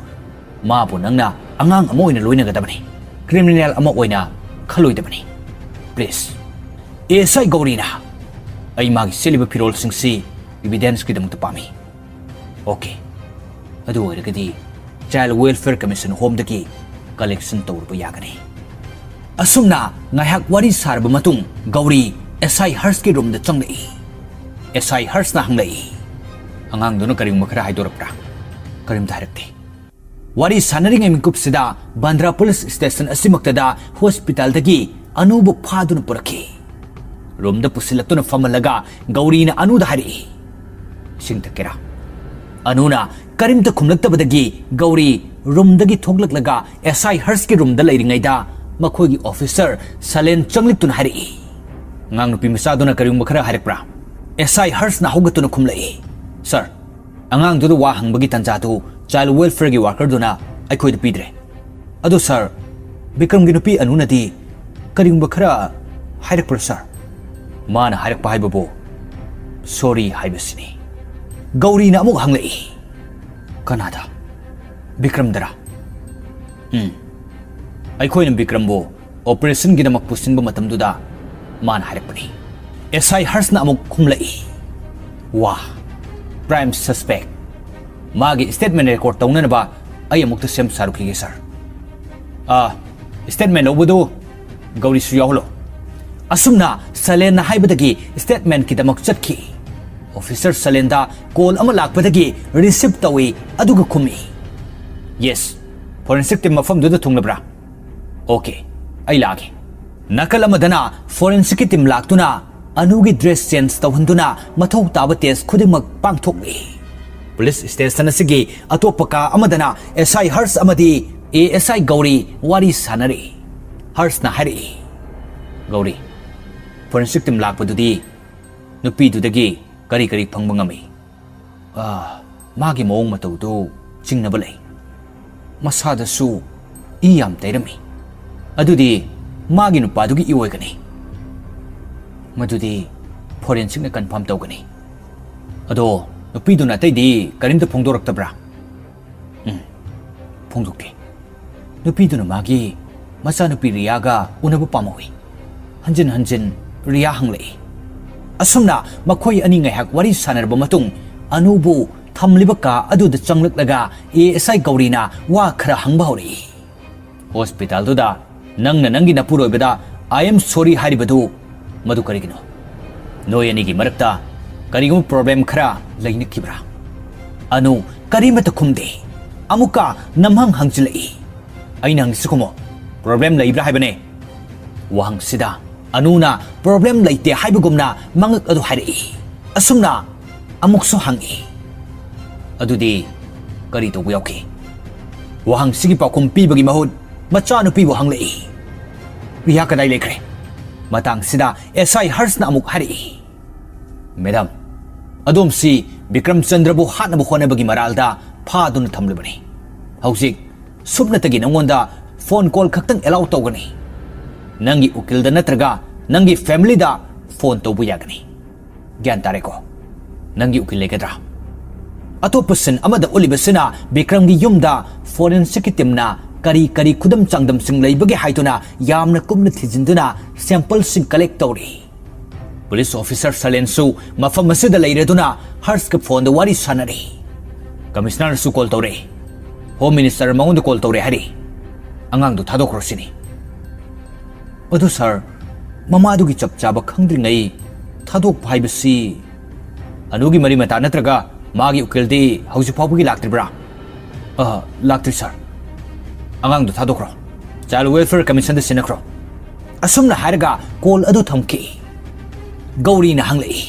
ꯃꯥꯕꯨ ꯅꯪꯅ ꯑꯉꯥꯡ ꯑꯃ ꯑꯣꯏꯅ ꯂꯣꯏꯅꯒꯗꯕꯅꯤ, ꯀ꯭ꯔꯤꯃꯤꯅꯦꯜ ꯑꯃ ꯑꯣꯏꯅ ꯈꯜꯂꯣꯏꯗꯕꯅꯤ꯫ ꯄ꯭ꯂꯤꯖ꯫" ASI ꯒꯧꯔꯤꯅ, "ꯑꯩ ꯃꯥꯒꯤ ꯁꯦꯠꯂꯤꯕ ꯐꯤꯔꯣꯜꯁꯤꯡꯁꯤ ꯏꯕꯤꯗꯦꯟꯁꯀꯤꯗꯃꯛꯇ ꯄꯥꯝꯃꯤ꯫" "ꯑꯣꯀꯦ, ꯑꯗꯨ ꯑꯣꯏꯔꯒꯗꯤ ꯆꯥꯏꯜ ꯋꯦꯜꯐꯤꯌꯔ ꯀꯃꯤꯁꯟ ꯍꯣꯝꯗꯒꯤ ꯀꯂꯦꯛꯁꯟ ꯇꯧꯔꯨꯕ ꯌꯥꯒꯅꯤ꯫" ꯑꯁꯨꯝꯅ ꯉꯥꯏꯍꯥꯛ ꯋꯥꯔꯤ ꯁꯥꯔꯕ ꯃꯇꯨꯡ ꯒꯧꯔꯤ SI ꯍꯔꯁꯀꯤ ꯔꯨꯝꯗ ꯆꯪꯂꯛꯏ꯫ ꯑꯦꯁ ꯑꯥꯏ ꯍꯔꯁꯅ ꯍꯪꯂꯛꯏ꯫ ꯑꯉꯥꯡꯗꯨꯅ ꯀꯔꯤꯒꯨꯝꯕ ꯈꯔ ꯍꯥꯏꯗꯣꯔꯛꯄ꯭ꯔꯥ? ꯀꯔꯤꯝꯇ ꯍꯥꯏꯔꯛꯇꯦ꯫ ꯋꯥꯔꯤ ꯁꯥꯟꯅꯔꯤꯉꯩ ꯃꯤꯀꯨꯞꯁꯤꯗ ꯕꯥꯟꯗ꯭ꯔꯥ ꯄꯨꯂꯤꯁ ꯁ꯭ꯇꯦꯁꯟ ꯑꯁꯤꯃꯛꯇꯗ ꯍꯣꯁꯄꯤꯇꯥꯜꯗꯒꯤ ꯑꯅꯨꯕꯨ ꯐꯥꯗꯨꯅ ꯄꯨꯔꯛꯈꯤ꯫ ꯔꯨꯝꯗ ꯄꯨꯁꯤꯜꯂꯛꯇꯨꯅ ꯐꯝꯍꯜꯂꯒ ꯒꯧꯔꯤꯅ ꯑꯅꯨꯗ ꯍꯥꯏꯔꯛꯏ, "ꯏꯁꯤꯡ ꯊꯛꯀꯦꯔꯥ?" ꯑꯅꯨꯅ ꯀꯔꯤꯝꯇ ꯈꯨꯝꯂꯛꯇꯕꯗꯒꯤ ꯒꯧꯔꯤ ꯔꯨꯝꯗꯒꯤ ꯊꯣꯛꯂꯛꯂꯒ ꯑꯦꯁ ꯑꯥꯏ ꯍꯔꯁꯀꯤ ꯔꯨꯝꯗ ꯂꯩꯔꯤꯉꯩꯗ ꯃꯈꯣꯏꯒꯤ ꯑꯣꯐꯤꯁꯔ ꯁꯂꯦꯟ ꯆꯪꯂꯛꯇꯨꯅ ꯍꯥꯏꯔꯛꯏ, "ꯑꯉꯥꯡ ꯅꯨꯄꯤ ꯃꯆꯥꯗꯨꯅ ꯀꯔꯤꯒꯨꯝꯕ ꯈꯔ ꯍꯥꯏꯔꯛꯄ꯭ꯔꯥ?" ꯑꯦꯁ ꯑꯥꯏ ꯍꯔꯁꯅ ꯍꯧꯒꯠꯇꯨꯅ ꯈꯨꯝꯂꯛꯏ, "ꯁꯔ, ꯑꯉꯥꯡꯗꯨꯗ ꯋꯥ ꯍꯪꯕꯒꯤ ꯇꯥꯟꯖꯥꯗꯨ ꯆꯥꯏꯜ ꯋꯦꯜꯐꯤꯌꯔꯒꯤ ꯋꯥꯔꯀꯔꯗꯨꯅ ꯑꯩꯈꯣꯏꯗ ꯄꯤꯗ꯭ꯔꯦ꯫ ꯑꯗꯨ ꯁꯔ, ꯕꯤꯀ꯭ꯔꯝꯒꯤ ꯅꯨꯄꯤ ꯑꯅꯨꯅꯗꯤ ꯀꯔꯤꯒꯨꯝꯕ ꯈꯔ ꯍꯥꯏꯔꯛꯄ꯭ꯔꯥ ꯁꯔ?" "ꯃꯥꯅ ꯍꯥꯏꯔꯛꯄ ꯍꯥꯏꯕꯕꯨ ꯁꯣꯔꯤ ꯍꯥꯏꯕꯁꯤꯅꯤ꯫" ꯒꯧꯔꯤꯅ ꯑꯃꯨꯛ ꯍꯪꯂꯛꯏ, "ꯀꯅꯥꯗ? ꯕꯤꯀ꯭ꯔꯝꯗꯔꯥ?" "ꯎꯝ, ꯑꯩꯈꯣꯏꯅ ꯕꯤꯀ꯭ꯔꯝꯕꯨ ꯑꯣꯄꯔꯦꯁꯟꯒꯤꯗꯃꯛ ꯄꯨꯁꯤꯟꯕ ꯃꯇꯝꯗꯨꯗ ꯃꯥꯅ ꯍꯥꯏꯔꯛꯄꯅꯤ꯫" ꯑꯦꯁ ꯑꯥꯏ ꯍꯔꯁꯅ ꯑꯃꯨꯛ ꯈꯨꯝꯂꯛꯏ, "ꯋꯥ, ꯄ꯭ꯔꯥꯏꯝ ꯁꯁꯄꯦꯛ꯫ ꯃꯥꯒꯤ ꯁ꯭ꯇꯦꯠꯃꯦꯟ ꯔꯦꯀꯣꯔꯗ ꯇꯧꯅꯅꯕ ꯑꯩ ꯑꯃꯨꯛꯇ ꯁꯦꯝ ꯁꯥꯔꯨꯈꯤꯒꯦ ꯁꯔ꯫ ꯑꯥ, ꯁ꯭ꯇꯦꯠꯃꯦꯟ ꯂꯧꯕꯗꯨ ꯒꯧꯔꯤꯁꯨ ꯌꯥꯎꯍꯜꯂꯣ꯫" ꯑꯁꯨꯝꯅ ꯁꯂꯦꯟꯅ ꯍꯥꯏꯕꯗꯒꯤ ꯁ꯭ꯇꯦꯠꯃꯦꯟꯀꯤꯗꯃꯛ ꯆꯠꯈꯤ꯫ ꯑꯣꯐꯤꯁꯔ ꯁꯂꯦꯟꯗ ꯀꯣꯜ ꯑꯃ ꯂꯥꯛꯄꯗꯒꯤ ꯔꯤꯁꯤꯞ ꯇꯧꯏ, ꯑꯗꯨꯒ ꯈꯨꯝꯃꯤ, "ꯌꯦꯁ, ꯐꯣꯔꯦꯟꯁꯤꯛ ꯇꯤꯝ ꯃꯐꯝꯗꯨꯗ ꯊꯨꯡꯂꯕ꯭ꯔꯥ? ꯑꯣꯀꯦ, ꯑꯩ ꯂꯥꯛꯑꯒꯦ꯫" ꯅꯥꯀꯜ ꯑꯃꯗꯅ ꯐꯣꯔꯦꯟꯁꯤꯛꯀꯤ ꯇꯤꯝ ꯂꯥꯛꯇꯨꯅ ꯑꯅꯨꯒꯤ ꯗ꯭ꯔꯦꯁ ꯆꯦꯟꯖ ꯇꯧꯍꯟꯗꯨꯅ ꯃꯊꯧ ꯇꯥꯕ ꯇꯦꯁ ꯈꯨꯗꯤꯡꯃꯛ ꯄꯥꯡꯊꯣꯛꯂꯤ꯫ ꯄꯨꯂꯤꯁ ꯁ꯭ꯇꯦꯁꯟ ꯑꯁꯤꯒꯤ ꯑꯇꯣꯞꯄ ꯀꯥ ꯑꯃꯗꯅ ꯑꯦꯁ ꯑꯥꯏ ꯍꯔꯁ ꯑꯃꯗꯤ ꯑꯦ ꯑꯦꯁ ꯑꯥꯏ ꯒꯧꯔꯤ ꯋꯥꯔꯤ ꯁꯥꯟꯅꯔꯤ꯫ ꯍꯔꯁꯅ ꯍꯥꯏꯔꯛꯏ, "ꯒꯧꯔꯤ, ꯐꯣꯔꯦꯟꯁꯤꯛ ꯇꯤꯝ ꯂꯥꯛꯄꯗꯨꯗꯤ ꯅꯨꯄꯤꯗꯨꯗꯒꯤ ꯀꯔꯤ ꯀꯔꯤ ꯐꯪꯕ ꯉꯝꯃꯤ?" "ꯑꯥ, ꯃꯥꯒꯤ ꯃꯑꯣꯡ ꯃꯇꯧꯗꯨ ꯆꯤꯡꯅꯕ ꯂꯩ꯫ ꯃꯁꯥꯗꯁꯨ ꯏ ꯌꯥꯝ ꯇꯩꯔꯝꯃꯤ꯫ ꯑꯗꯨꯗꯤ ꯃꯥꯒꯤ ꯅꯨꯄꯥꯗꯨꯒꯤ ꯏ ꯑꯣꯏꯒꯅꯤ꯫ ꯃꯗꯨꯗꯤ ꯐꯣꯔꯦꯟꯁꯤꯛꯅ ꯀꯟꯐꯥꯔꯝ ꯇꯧꯒꯅꯤ꯫ ꯑꯗꯣ ꯅꯨꯄꯤꯗꯨꯅ ꯑꯇꯩꯗꯤ ꯀꯔꯤꯝꯇ ꯐꯣꯡꯗꯣꯔꯛꯇꯕ꯭ꯔꯥ?" "ꯎꯝ, ꯐꯣꯡꯗꯣꯛꯇꯦ꯫ ꯅꯨꯄꯤꯗꯨꯅ ꯃꯥꯒꯤ ꯃꯆꯥꯅꯨꯄꯤ ꯔꯤꯌꯥꯒ ꯎꯅꯕ ꯄꯥꯝꯍꯧꯏ꯫ ꯍꯟꯖꯤꯟ ꯍꯟꯖꯤꯟ ꯔꯤꯌꯥ ꯍꯪꯂꯛꯏ꯫" ꯑꯁꯨꯝꯅ ꯃꯈꯣꯏ ꯑꯅꯤ ꯉꯥꯏꯍꯥꯛ ꯋꯥꯔꯤ ꯁꯥꯟꯅꯔꯕ ꯃꯇꯨꯡ, ꯑꯅꯨꯕꯨ ꯊꯝꯂꯤꯕ ꯀꯥ ꯑꯗꯨꯗ ꯆꯪꯂꯛꯂꯒ ꯑꯦ ꯑꯦꯁ ꯑꯥꯏ ꯒꯧꯔꯤꯅ ꯋꯥ ꯈꯔ ꯍꯪꯕ ꯍꯧꯔꯛꯏ꯫ "ꯍꯣꯁꯄꯤꯇꯥꯜꯗꯨꯗ ꯅꯪꯅ ꯅꯪꯒꯤ ꯅꯄꯨꯔꯣꯏꯕꯗ 'I am sorry' ꯍꯥꯏꯔꯤꯕꯗꯨ ꯃꯗꯨ ꯀꯔꯤꯒꯤꯅꯣ? ꯅꯣꯏ ꯑꯅꯤꯒꯤ ꯃꯔꯛꯇ ꯀꯔꯤꯒꯨꯝꯕ ꯄ꯭ꯔꯣꯕ꯭ꯂꯦꯝ ꯈꯔ ꯂꯩꯅꯈꯤꯕ꯭ꯔꯥ? ꯑꯅꯨ ꯀꯔꯤꯃꯠꯇ ꯈꯨꯝꯗꯦ꯫ ꯑꯃꯨꯛꯀ ꯅꯝꯍꯪ ꯍꯪꯖꯤꯜꯂꯛꯏ꯫ ꯑꯩꯅ ꯍꯪꯉꯤꯁꯤ ꯈꯨꯝꯃꯣ꯫ ꯄ꯭ꯔꯣꯕ꯭ꯂꯦꯝ ꯂꯩꯕ꯭ꯔꯥ ꯍꯥꯏꯕꯅꯦ꯫ ꯋꯥꯍꯪꯁꯤꯗ ꯑꯅꯨꯅ ꯄ꯭ꯔꯣꯕ꯭ꯂꯦꯝ ꯂꯩꯇꯦ ꯍꯥꯏꯕꯒꯨꯝꯅ ꯃꯉꯛ ꯑꯗꯨ ꯍꯥꯏꯔꯛꯏ꯫ ꯑꯁꯨꯝꯅ ꯑꯃꯨꯛꯁꯨ ꯍꯪꯏ꯫ ꯑꯗꯨꯗꯤ ꯀꯔꯤ ꯇꯧꯕ ꯌꯥꯎꯈꯤ? ꯋꯥꯍꯪꯁꯤꯒꯤ ꯄꯥꯎꯈꯨꯝ ꯄꯤꯕꯒꯤ ꯃꯍꯨꯠ ꯃꯆꯥꯅꯨꯄꯤꯕꯨ ꯍꯪꯂꯛꯏ꯫ ꯄ꯭ꯔꯤꯌꯥ ꯀꯗꯥꯏ ꯂꯩꯈ꯭ꯔꯦ? ꯃꯇꯥꯡꯁꯤꯗ ꯑꯦꯁ ꯑꯥꯏ ꯍꯔꯁꯅ ꯑꯃꯨꯛ ꯍꯥꯏꯔꯛꯏ꯫ ꯃꯦꯗꯥꯝ, ꯑꯗꯣꯝꯁꯤ ꯕꯤꯀ꯭ꯔꯝ ꯆꯟꯗ꯭ꯔꯕꯨ ꯍꯥꯠꯅꯕ ꯍꯣꯠꯅꯕꯒꯤ ꯃꯔꯥꯜꯗ ꯐꯥꯗꯨꯅ ꯊꯝꯂꯤꯕꯅꯤ꯫ ꯍꯧꯖꯤꯛ ꯁꯨꯞꯅꯇꯒꯤ ꯅꯉꯣꯟꯗ ꯐꯣꯟ ꯀꯣꯜ ꯈꯛꯇꯪ ꯑꯦꯂꯥꯎ ꯇꯧꯒꯅꯤ꯫ ꯅꯪꯒꯤ ꯎꯀꯤꯜꯗ ꯅꯠꯇ꯭ꯔꯒ ꯅꯪꯒꯤ ꯐꯦꯃꯤꯂꯤꯗ ꯐꯣꯟ ꯇꯧꯕ ꯌꯥꯒꯅꯤ꯫ ꯒ꯭ꯌꯥꯟ ꯇꯥꯔꯦꯀꯣ? ꯅꯪꯒꯤ ꯎꯀꯤꯜ ꯂꯩꯒꯗ꯭ꯔꯥ? ꯑꯇꯣꯞꯄ ꯁꯤꯟ ꯑꯃꯗ ꯎꯠꯂꯤꯕꯁꯤꯅ ꯕꯤꯀ꯭ꯔꯝꯒꯤ ꯌꯨꯝꯗ ꯐꯣꯔꯦꯟꯁꯤꯛꯀꯤ ꯇꯤꯝꯅ ꯀꯔꯤ ꯀꯔꯤ ꯈꯨꯗꯝ ꯆꯥꯡꯗꯝꯁꯤꯡ ꯂꯩꯕꯒꯦ ꯍꯥꯏꯗꯨꯅ ꯌꯥꯝꯅ ꯀꯨꯞꯅ ꯊꯤꯖꯤꯟꯗꯨꯅ ꯁꯦꯝꯄꯜꯁꯤꯡ ꯀꯂꯦꯛ ꯇꯧꯔꯤ꯫ ꯄꯨꯂꯤꯁ ꯑꯣꯐꯤꯁꯔ ꯁꯂꯦꯟꯁꯨ ꯃꯐꯝ ꯑꯁꯤꯗ ꯂꯩꯔꯗꯨꯅ ꯍꯔꯁꯀ ꯐꯣꯟꯗ ꯋꯥꯔꯤ ꯁꯥꯟꯅꯔꯤ꯫ ꯀꯃꯤꯁꯅꯔꯁꯨ ꯀꯣꯜ ꯇꯧꯔꯛꯏ꯫ ꯍꯣꯝ ꯃꯤꯅꯤꯁꯇꯔ ꯃꯉꯣꯟꯗ ꯀꯣꯜ ꯇꯧꯔꯦ ꯍꯥꯏꯔꯤ꯫ ꯑꯉꯥꯡꯗꯨ ꯊꯥꯗꯣꯛꯈ꯭ꯔꯣ ꯁꯤꯅꯤ꯫ ꯑꯗꯨ ꯁꯥꯔ, ꯃꯃꯥꯗꯨꯒꯤ ꯆꯞ ꯆꯥꯕ ꯈꯪꯗ꯭ꯔꯤꯉꯩ ꯊꯥꯗꯣꯛꯄ ꯍꯥꯏꯕꯁꯤ? ꯑꯅꯨꯒꯤ ꯃꯔꯤ ꯃꯇꯥ ꯅꯠꯇ꯭ꯔꯒ ꯃꯥꯒꯤ ꯎꯀꯤꯜꯗꯤ ꯍꯧꯖꯤꯛ ꯐꯥꯎꯕꯒꯤ ꯂꯥꯛꯇ꯭ꯔꯤꯕ꯭ꯔꯥ? ꯑ, ꯂꯥꯛꯇ꯭ꯔꯤ ꯁꯥꯔ꯫ ꯑꯉꯥꯡꯗꯨ ꯊꯥꯗꯣꯛꯈ꯭ꯔꯣ꯫ Child welfare ꯀꯃꯤꯁꯟꯗ ꯁꯤꯟꯅꯈ꯭ꯔꯣ꯫ ꯑꯁꯨꯝꯅ ꯍꯥꯏꯔꯒ ꯀꯣꯜ ꯑꯗꯨ ꯊꯝꯈꯤ꯫ ꯒꯧꯔꯤꯅ ꯍꯪꯂꯛꯏ,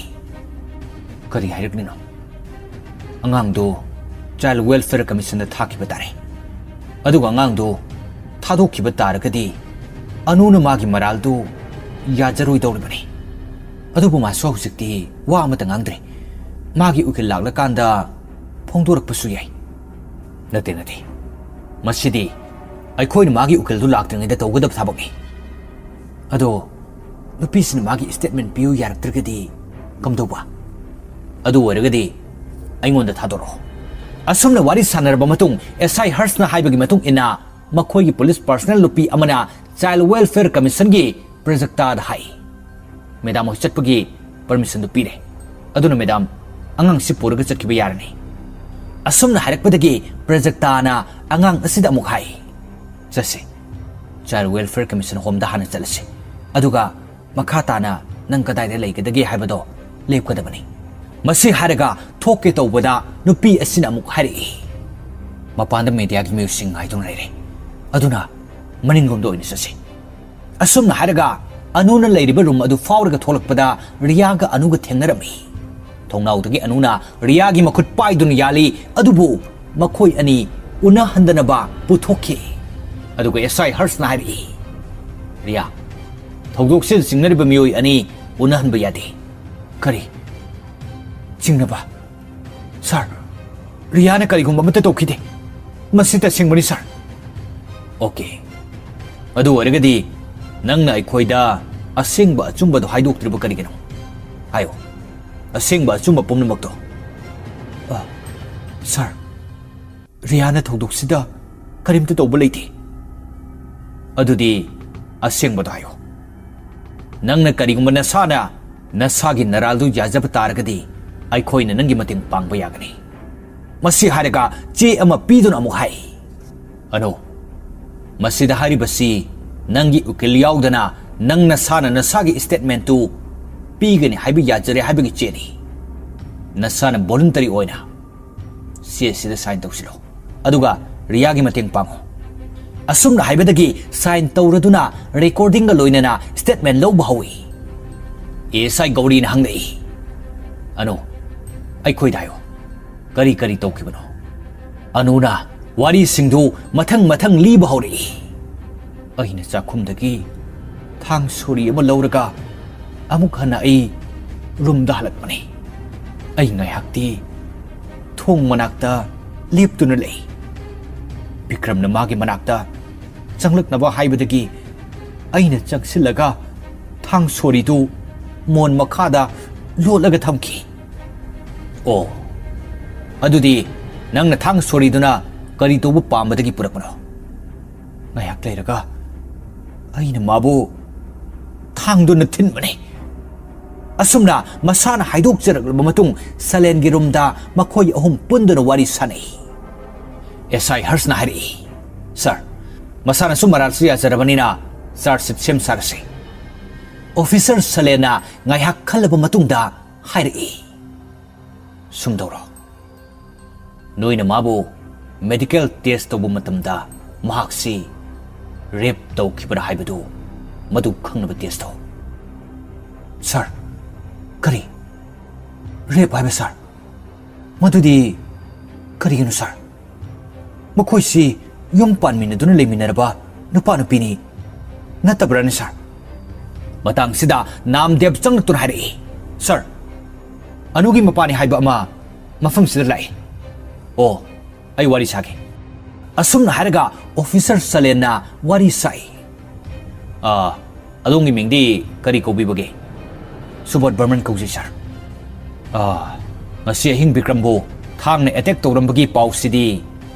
"ꯀꯔꯤ ꯍꯥꯏꯔꯛꯂꯤꯅꯣ?" "ꯑꯉꯥꯡꯗꯨ ꯆꯥꯏꯜ ꯋꯦꯜꯐꯤꯌꯔ ꯀꯃꯤꯁꯟꯗ ꯊꯥꯈꯤꯕ ꯇꯥꯔꯦ꯫ ꯑꯗꯨꯒ ꯑꯉꯥꯡꯗꯨ ꯊꯥꯗꯣꯛꯈꯤꯕ ꯇꯥꯔꯒꯗꯤ ꯑꯅꯨꯅ ꯃꯥꯒꯤ ꯃꯔꯥꯜꯗꯨ ꯌꯥꯖꯔꯣꯏꯗꯧꯔꯤꯕꯅꯤ꯫ ꯑꯗꯨꯕꯨ ꯃꯥꯁꯨ ꯍꯧꯖꯤꯛꯇꯤ ꯋꯥ ꯑꯃꯠꯇ ꯉꯥꯡꯗ꯭ꯔꯦ꯫ ꯃꯥꯒꯤ ꯎꯀꯤꯜ ꯂꯥꯛꯂꯀꯥꯟꯗ ꯐꯣꯡꯗꯣꯔꯛꯄꯁꯨ ꯌꯥꯏ꯫" "ꯅꯠꯇꯦ, ꯅꯠꯇꯦ꯫ ꯃꯁꯤꯗꯤ ꯑꯩꯈꯣꯏꯅ ꯃꯥꯒꯤ ꯎꯀꯤꯜꯗꯨ ꯂꯥꯛꯇ꯭ꯔꯤꯉꯩꯗ ꯇꯧꯒꯗꯕ ꯊꯕꯛꯅꯤ꯫ ꯑꯗꯣ ꯅꯨꯄꯤꯁꯤꯅ ꯃꯥꯒꯤ ꯁ꯭ꯇꯦꯠꯃꯦꯟ ꯄꯤꯌꯨ ꯌꯥꯔꯛꯇ꯭ꯔꯒꯗꯤ ꯀꯝꯗꯧꯕ?" "ꯑꯗꯨ ꯑꯣꯏꯔꯒꯗꯤ ꯑꯩꯉꯣꯟꯗ ꯊꯥꯗꯣꯔꯛꯑꯣ꯫" ꯑꯁꯨꯝꯅ ꯋꯥꯔꯤ ꯁꯥꯟꯅꯔꯕ ꯃꯇꯨꯡ, ꯑꯦꯁ ꯑꯥꯏ ꯍꯔꯁꯅ ꯍꯥꯏꯕꯒꯤ ꯃꯇꯨꯡ ꯏꯟꯅ, ꯃꯈꯣꯏꯒꯤ ꯄꯨꯂꯤꯁ ꯄꯥꯔꯁꯅꯦꯜ ꯅꯨꯄꯤ ꯑꯃꯅ ꯆꯥꯏꯜ ꯋꯦꯜꯐꯤꯌꯔ ꯀꯃꯤꯁꯟꯒꯤ ꯄ꯭ꯔꯖꯛꯇꯥꯗ ꯍꯥꯏ, "ꯃꯦꯗꯥꯝ ꯍꯣꯏ ꯆꯠꯄꯒꯤ ꯄꯔꯃꯤꯁꯟꯗꯨ ꯄꯤꯔꯦ꯫ ꯑꯗꯨꯅ ꯃꯦꯗꯥꯝ, ꯑꯉꯥꯡꯁꯤ ꯄꯨꯔꯒ ꯆꯠꯈꯤꯕ ꯌꯥꯔꯅꯤ꯫" ꯑꯁꯨꯝꯅ ꯍꯥꯏꯔꯛꯄꯗꯒꯤ ꯄ꯭ꯔꯖꯛꯇꯥꯅ ꯑꯉꯥꯡ ꯑꯁꯤꯗ ꯑꯃꯨꯛ ꯍꯥꯏ, "ꯆꯠꯁꯤ, ꯆꯥꯏꯜ ꯋꯦꯜꯐꯤꯌꯔ ꯀꯃꯤꯁꯟ ꯍꯣꯝꯗ ꯍꯥꯟꯅ ꯆꯠꯂꯁꯤ꯫ ꯑꯗꯨꯒ ꯃꯈꯥ ꯇꯥꯅ ꯅꯪ ꯀꯗꯥꯏꯗ ꯂꯩꯒꯗꯒꯦ ꯍꯥꯏꯕꯗꯣ ꯂꯦꯞꯀꯗꯕꯅꯤ꯫" ꯃꯁꯤ ꯍꯥꯏꯔꯒ ꯊꯣꯛꯀꯦ ꯇꯧꯕꯗ ꯅꯨꯄꯤ ꯑꯁꯤꯅ ꯑꯃꯨꯛ ꯍꯥꯏꯔꯛꯏ, "ꯃꯄꯥꯟꯗ ꯃꯦꯗꯤꯌꯥꯒꯤ ꯃꯤꯑꯣꯏꯁꯤꯡ ꯉꯥꯏꯗꯨꯅ ꯂꯩꯔꯦ, ꯑꯗꯨꯅ ꯃꯅꯤꯡꯂꯣꯝꯗ ꯑꯣꯏꯅ ꯆꯠꯁꯤ"꯫ ꯑꯁꯨꯝꯅ ꯍꯥꯏꯔꯒ ꯑꯅꯨꯅ ꯂꯩꯔꯤꯕ ꯔꯨꯝ ꯑꯗꯨ ꯐꯥꯎꯔꯒ ꯊꯣꯛꯂꯛꯄꯗ ꯔꯤꯌꯥꯒ ꯑꯅꯨꯒ ꯊꯦꯡꯅꯔꯝꯃꯤ꯫ ꯊꯣꯡꯅꯥꯎꯗꯒꯤ ꯑꯅꯨꯅ ꯔꯤꯌꯥꯒꯤ ꯃꯈꯨꯠ ꯄꯥꯏꯗꯨꯅ ꯌꯥꯜꯂꯤ, ꯑꯗꯨꯕꯨ ꯃꯈꯣꯏ ꯑꯅꯤ ꯎꯅꯍꯟꯗꯅꯕ ꯄꯨꯊꯣꯛꯈꯤ꯫ ꯑꯗꯨꯒ ꯑꯦꯁ ꯑꯥꯏ ꯍꯔꯁꯅ ꯍꯥꯏꯔꯛꯏ, "ꯔꯤꯌꯥ, ꯊꯧꯗꯣꯛꯁꯤꯗ ꯆꯤꯡꯅꯔꯤꯕ ꯃꯤꯑꯣꯏ ꯑꯅꯤ ꯎꯅꯍꯟꯕ ꯌꯥꯗꯦ"꯫ "ꯀꯔꯤ? ꯆꯤꯡꯅꯕ? ꯁꯥꯔ, ꯔꯤꯌꯥꯅ ꯀꯔꯤꯒꯨꯝꯕ ꯑꯃꯠꯇ ꯇꯧꯈꯤꯗꯦ꯫ ꯃꯁꯤ ꯇꯁꯦꯡꯕꯅꯤ, ꯁꯥꯔ"꯫ "ꯑꯣꯀꯦ꯫ ꯑꯗꯨ ꯑꯣꯏꯔꯒꯗꯤ ꯅꯪꯅ ꯑꯩꯈꯣꯏꯗ ꯑꯁꯦꯡꯕ ꯑꯆꯨꯝꯕꯗꯨ ꯍꯥꯏꯗꯣꯛꯇ꯭ꯔꯤꯕ ꯀꯔꯤꯒꯤꯅꯣ? ꯍꯥꯏꯌꯣ, ꯑꯁꯦꯡꯕ ꯑꯆꯨꯝꯕ ꯄꯨꯝꯅꯃꯛꯇꯣ"꯫ "ꯑ, ꯁꯥꯔ, ꯔꯤꯌꯥꯅ ꯊꯧꯗꯣꯛꯁꯤꯗ ꯀꯔꯤꯝꯇ ꯇꯧꯕ ꯂꯩꯇꯦ"꯫ "ꯑꯗꯨꯗꯤ ꯑꯁꯦꯡꯕꯗꯣ ꯍꯥꯏꯌꯣ꯫ ꯅꯪꯅ ꯀꯔꯤꯒꯨꯝꯕ ꯅꯁꯥꯅ ꯅꯁꯥꯒꯤ ꯅꯔꯥꯜꯗꯨ ꯌꯥꯖꯕ ꯇꯥꯔꯒꯗꯤ ꯑꯩꯈꯣꯏꯅ ꯅꯪꯒꯤ ꯃꯇꯦꯡ ꯄꯥꯡꯕ ꯌꯥꯒꯅꯤ"꯫ ꯃꯁꯤ ꯍꯥꯏꯔꯒ ꯆꯦ ꯑꯃ ꯄꯤꯗꯨꯅ ꯑꯃꯨꯛ ꯍꯥꯏ, "ꯑꯅꯣ, ꯃꯁꯤꯗ ꯍꯥꯏꯔꯤꯕꯁꯤ ꯅꯪꯒꯤ ꯎꯀꯤꯜ ꯌꯥꯎꯗꯅ ꯅꯪ ꯅꯁꯥꯅ ꯅꯁꯥꯒꯤ ꯁ꯭ꯇꯦꯠꯃꯦꯟꯠꯇꯨ ꯄꯤꯒꯅꯤ ꯍꯥꯏꯕ ꯌꯥꯖꯔꯦ ꯍꯥꯏꯕꯒꯤ ꯆꯦꯅꯤ꯫ ꯅꯁꯥꯅ ꯚꯣꯂꯨꯟꯇꯔꯤ ꯑꯣꯏꯅ ꯆꯦ ꯑꯁꯤꯗ ꯁꯥꯏꯟ ꯇꯧꯁꯤꯜꯂꯣ, ꯑꯗꯨꯒ ꯔꯤꯌꯥꯒꯤ ꯃꯇꯦꯡ ꯄꯥꯡꯉꯨ"꯫ ꯑꯁꯨꯝꯅ ꯍꯥꯏꯕꯗꯒꯤ ꯁꯥꯏꯟ ꯇꯧꯔꯗꯨꯅ ꯔꯦꯀꯣꯔꯗꯤꯡꯒ ꯂꯣꯏꯅꯅ ꯁ꯭ꯇꯦꯠꯃꯦꯟꯠ ꯂꯧꯕ ꯍꯧꯏ꯫ ꯑꯦ ꯑꯦꯁ ꯑꯥꯏ ꯒꯧꯔꯤꯅ ꯍꯪꯂꯛꯏ, "ꯑꯅꯨ, ꯑꯩꯈꯣꯏꯗ ꯍꯥꯏꯌꯨ, ꯀꯔꯤ ꯀꯔꯤ ꯇꯧꯈꯤꯕꯅꯣ?" ꯑꯅꯨꯅ ꯋꯥꯔꯤꯁꯤꯡꯗꯨ ꯃꯊꯪ ꯃꯊꯪ ꯂꯤꯕ ꯍꯧꯔꯛꯏ꯫ "ꯑꯩꯅ ꯆꯥꯛꯈꯨꯝꯗꯒꯤ ꯊꯥꯡ ꯁꯣꯔꯤ ꯑꯃ ꯂꯧꯔꯒ ꯑꯃꯨꯛ ꯍꯟꯅ ꯑꯩ ꯔꯨꯝꯗ ꯍꯜꯂꯛꯄꯅꯤ꯫ ꯑꯩ ꯉꯥꯏꯍꯥꯛꯇꯤ ꯊꯣꯡ ꯃꯅꯥꯛꯇ ꯂꯦꯞꯇꯨꯅ ꯂꯩ꯫ ꯕꯤꯀ꯭ꯔꯝꯅ ꯃꯥꯒꯤ ꯃꯅꯥꯛꯇ ꯆꯪꯂꯛꯅꯕ ꯍꯥꯏꯕꯗꯒꯤ ꯑꯩꯅ ꯆꯪꯁꯤꯜꯂꯒ ꯊꯥꯡ ꯁꯣꯔꯤꯗꯨ ꯃꯣꯟ ꯃꯈꯥꯗ ꯂꯣꯠꯂꯒ ꯊꯝꯈꯤ"꯫ "ꯑꯣ, ꯑꯗꯨꯗꯤ ꯅꯪꯅ ꯊꯥꯡ ꯁꯣꯔꯤꯗꯨꯅ ꯀꯔꯤ ꯇꯧꯕ ꯄꯥꯝꯕꯗꯒꯤ ꯄꯨꯔꯛꯄꯅꯣ?" "ꯉꯥꯏꯍꯥꯛ ꯂꯩꯔꯒ ꯑꯩꯅ ꯃꯥꯕꯨ ꯊꯥꯡꯗꯨꯅ ꯊꯤꯟꯕꯅꯤ"꯫ ꯑꯁꯨꯝꯅ ꯃꯁꯥꯅ ꯍꯥꯏꯗꯣꯛꯆꯔꯛꯂꯕ ꯃꯇꯨꯡ ꯁꯂꯦꯟꯒꯤ ꯔꯨꯝꯗ ꯃꯈꯣꯏ ꯑꯍꯨꯝ ꯄꯨꯟꯗꯨꯅ ꯋꯥꯔꯤ ꯁꯥꯅꯩ꯫ ꯑꯦꯁ ꯑꯥꯏ ꯍꯔꯁꯅ ꯍꯥꯏꯔꯛꯏ, "ꯁꯥꯔ, ꯃꯁꯥꯅꯁꯨ ꯃꯔꯥꯜꯁꯨ ꯌꯥꯖꯔꯕꯅꯤꯅ ꯆꯥꯔꯖ ꯁꯤꯠ ꯁꯦꯝ ꯁꯥꯔꯁꯤ"꯫ ꯑꯣꯐꯤꯁꯔ ꯁꯂꯦꯟꯅ ꯉꯥꯏꯍꯥꯛ ꯈꯜꯂꯕ ꯃꯇꯨꯡꯗ ꯍꯥꯏꯔꯛꯏ, ꯁꯨꯝ ꯇꯧꯔꯣ, ꯅꯣꯏꯅ ꯃꯥꯕꯨ ꯃꯦꯗꯤꯀꯦꯜ ꯇꯦꯁ ꯇꯧꯕ ꯃꯇꯝꯗ ꯃꯍꯥꯛꯁꯤ ꯔꯦꯞ ꯇꯧꯈꯤꯕ꯭ꯔꯥ ꯍꯥꯏꯕꯗꯨ ꯃꯗꯨ ꯈꯪꯅꯕ ꯇꯦꯁ ꯇꯧ꯫ ꯁꯥꯔ, ꯀꯔꯤ? ꯔꯦꯞ ꯍꯥꯏꯕ ꯁꯥꯔ? ꯃꯗꯨꯗꯤ ꯀꯔꯤꯒꯤꯅꯣ ꯁꯥꯔ? ꯃꯈꯣꯏꯁꯤ ꯌꯨꯝ ꯄꯥꯟꯃꯤꯟꯅꯗꯨꯅ ꯂꯩꯃꯤꯟꯅꯔꯕ ꯅꯨꯄꯥ ꯅꯨꯄꯤꯅꯤ ꯅꯠꯇꯕ꯭ꯔꯥꯅꯦ ꯁꯥꯔ? ꯃꯇꯥꯡꯁꯤꯗ ꯅꯥꯝꯗꯦꯕ ꯆꯪꯂꯛꯇꯨꯅ ꯍꯥꯏꯔꯛꯏ, "ꯁꯥꯔ, ꯑꯅꯨꯒꯤ ꯃꯄꯥꯅꯤ ꯍꯥꯏꯕ ꯑꯃ ꯃꯐꯝꯁꯤꯗ ꯂꯥꯛꯏ꯫ ꯑꯣ, ꯑꯩ ꯋꯥꯔꯤ ꯁꯥꯒꯦ꯫" ꯑꯁꯨꯝꯅ ꯍꯥꯏꯔꯒ ꯑꯣꯐꯤꯁꯔ ꯁꯂꯦꯟꯅ ꯋꯥꯔꯤ ꯁꯥꯏ꯫ "ꯑꯥ, ꯑꯗꯣꯝꯒꯤ ꯃꯤꯡꯗꯤ ꯀꯔꯤ ꯀꯧꯕꯤꯕꯒꯦ?" "ꯁꯨꯕꯣꯙ ꯕꯔꯃꯟ ꯀꯧꯖꯩ, ꯁꯥꯔ꯫" "ꯑꯥ, ꯉꯁꯤ ꯑꯍꯤꯡ ꯕꯤꯀ꯭ꯔꯝꯕꯨ ꯊꯥꯡꯅ ꯑꯦꯇꯦꯛ ꯇꯧꯔꯝꯕꯒꯤ ꯄꯥꯎꯁꯤꯗꯤ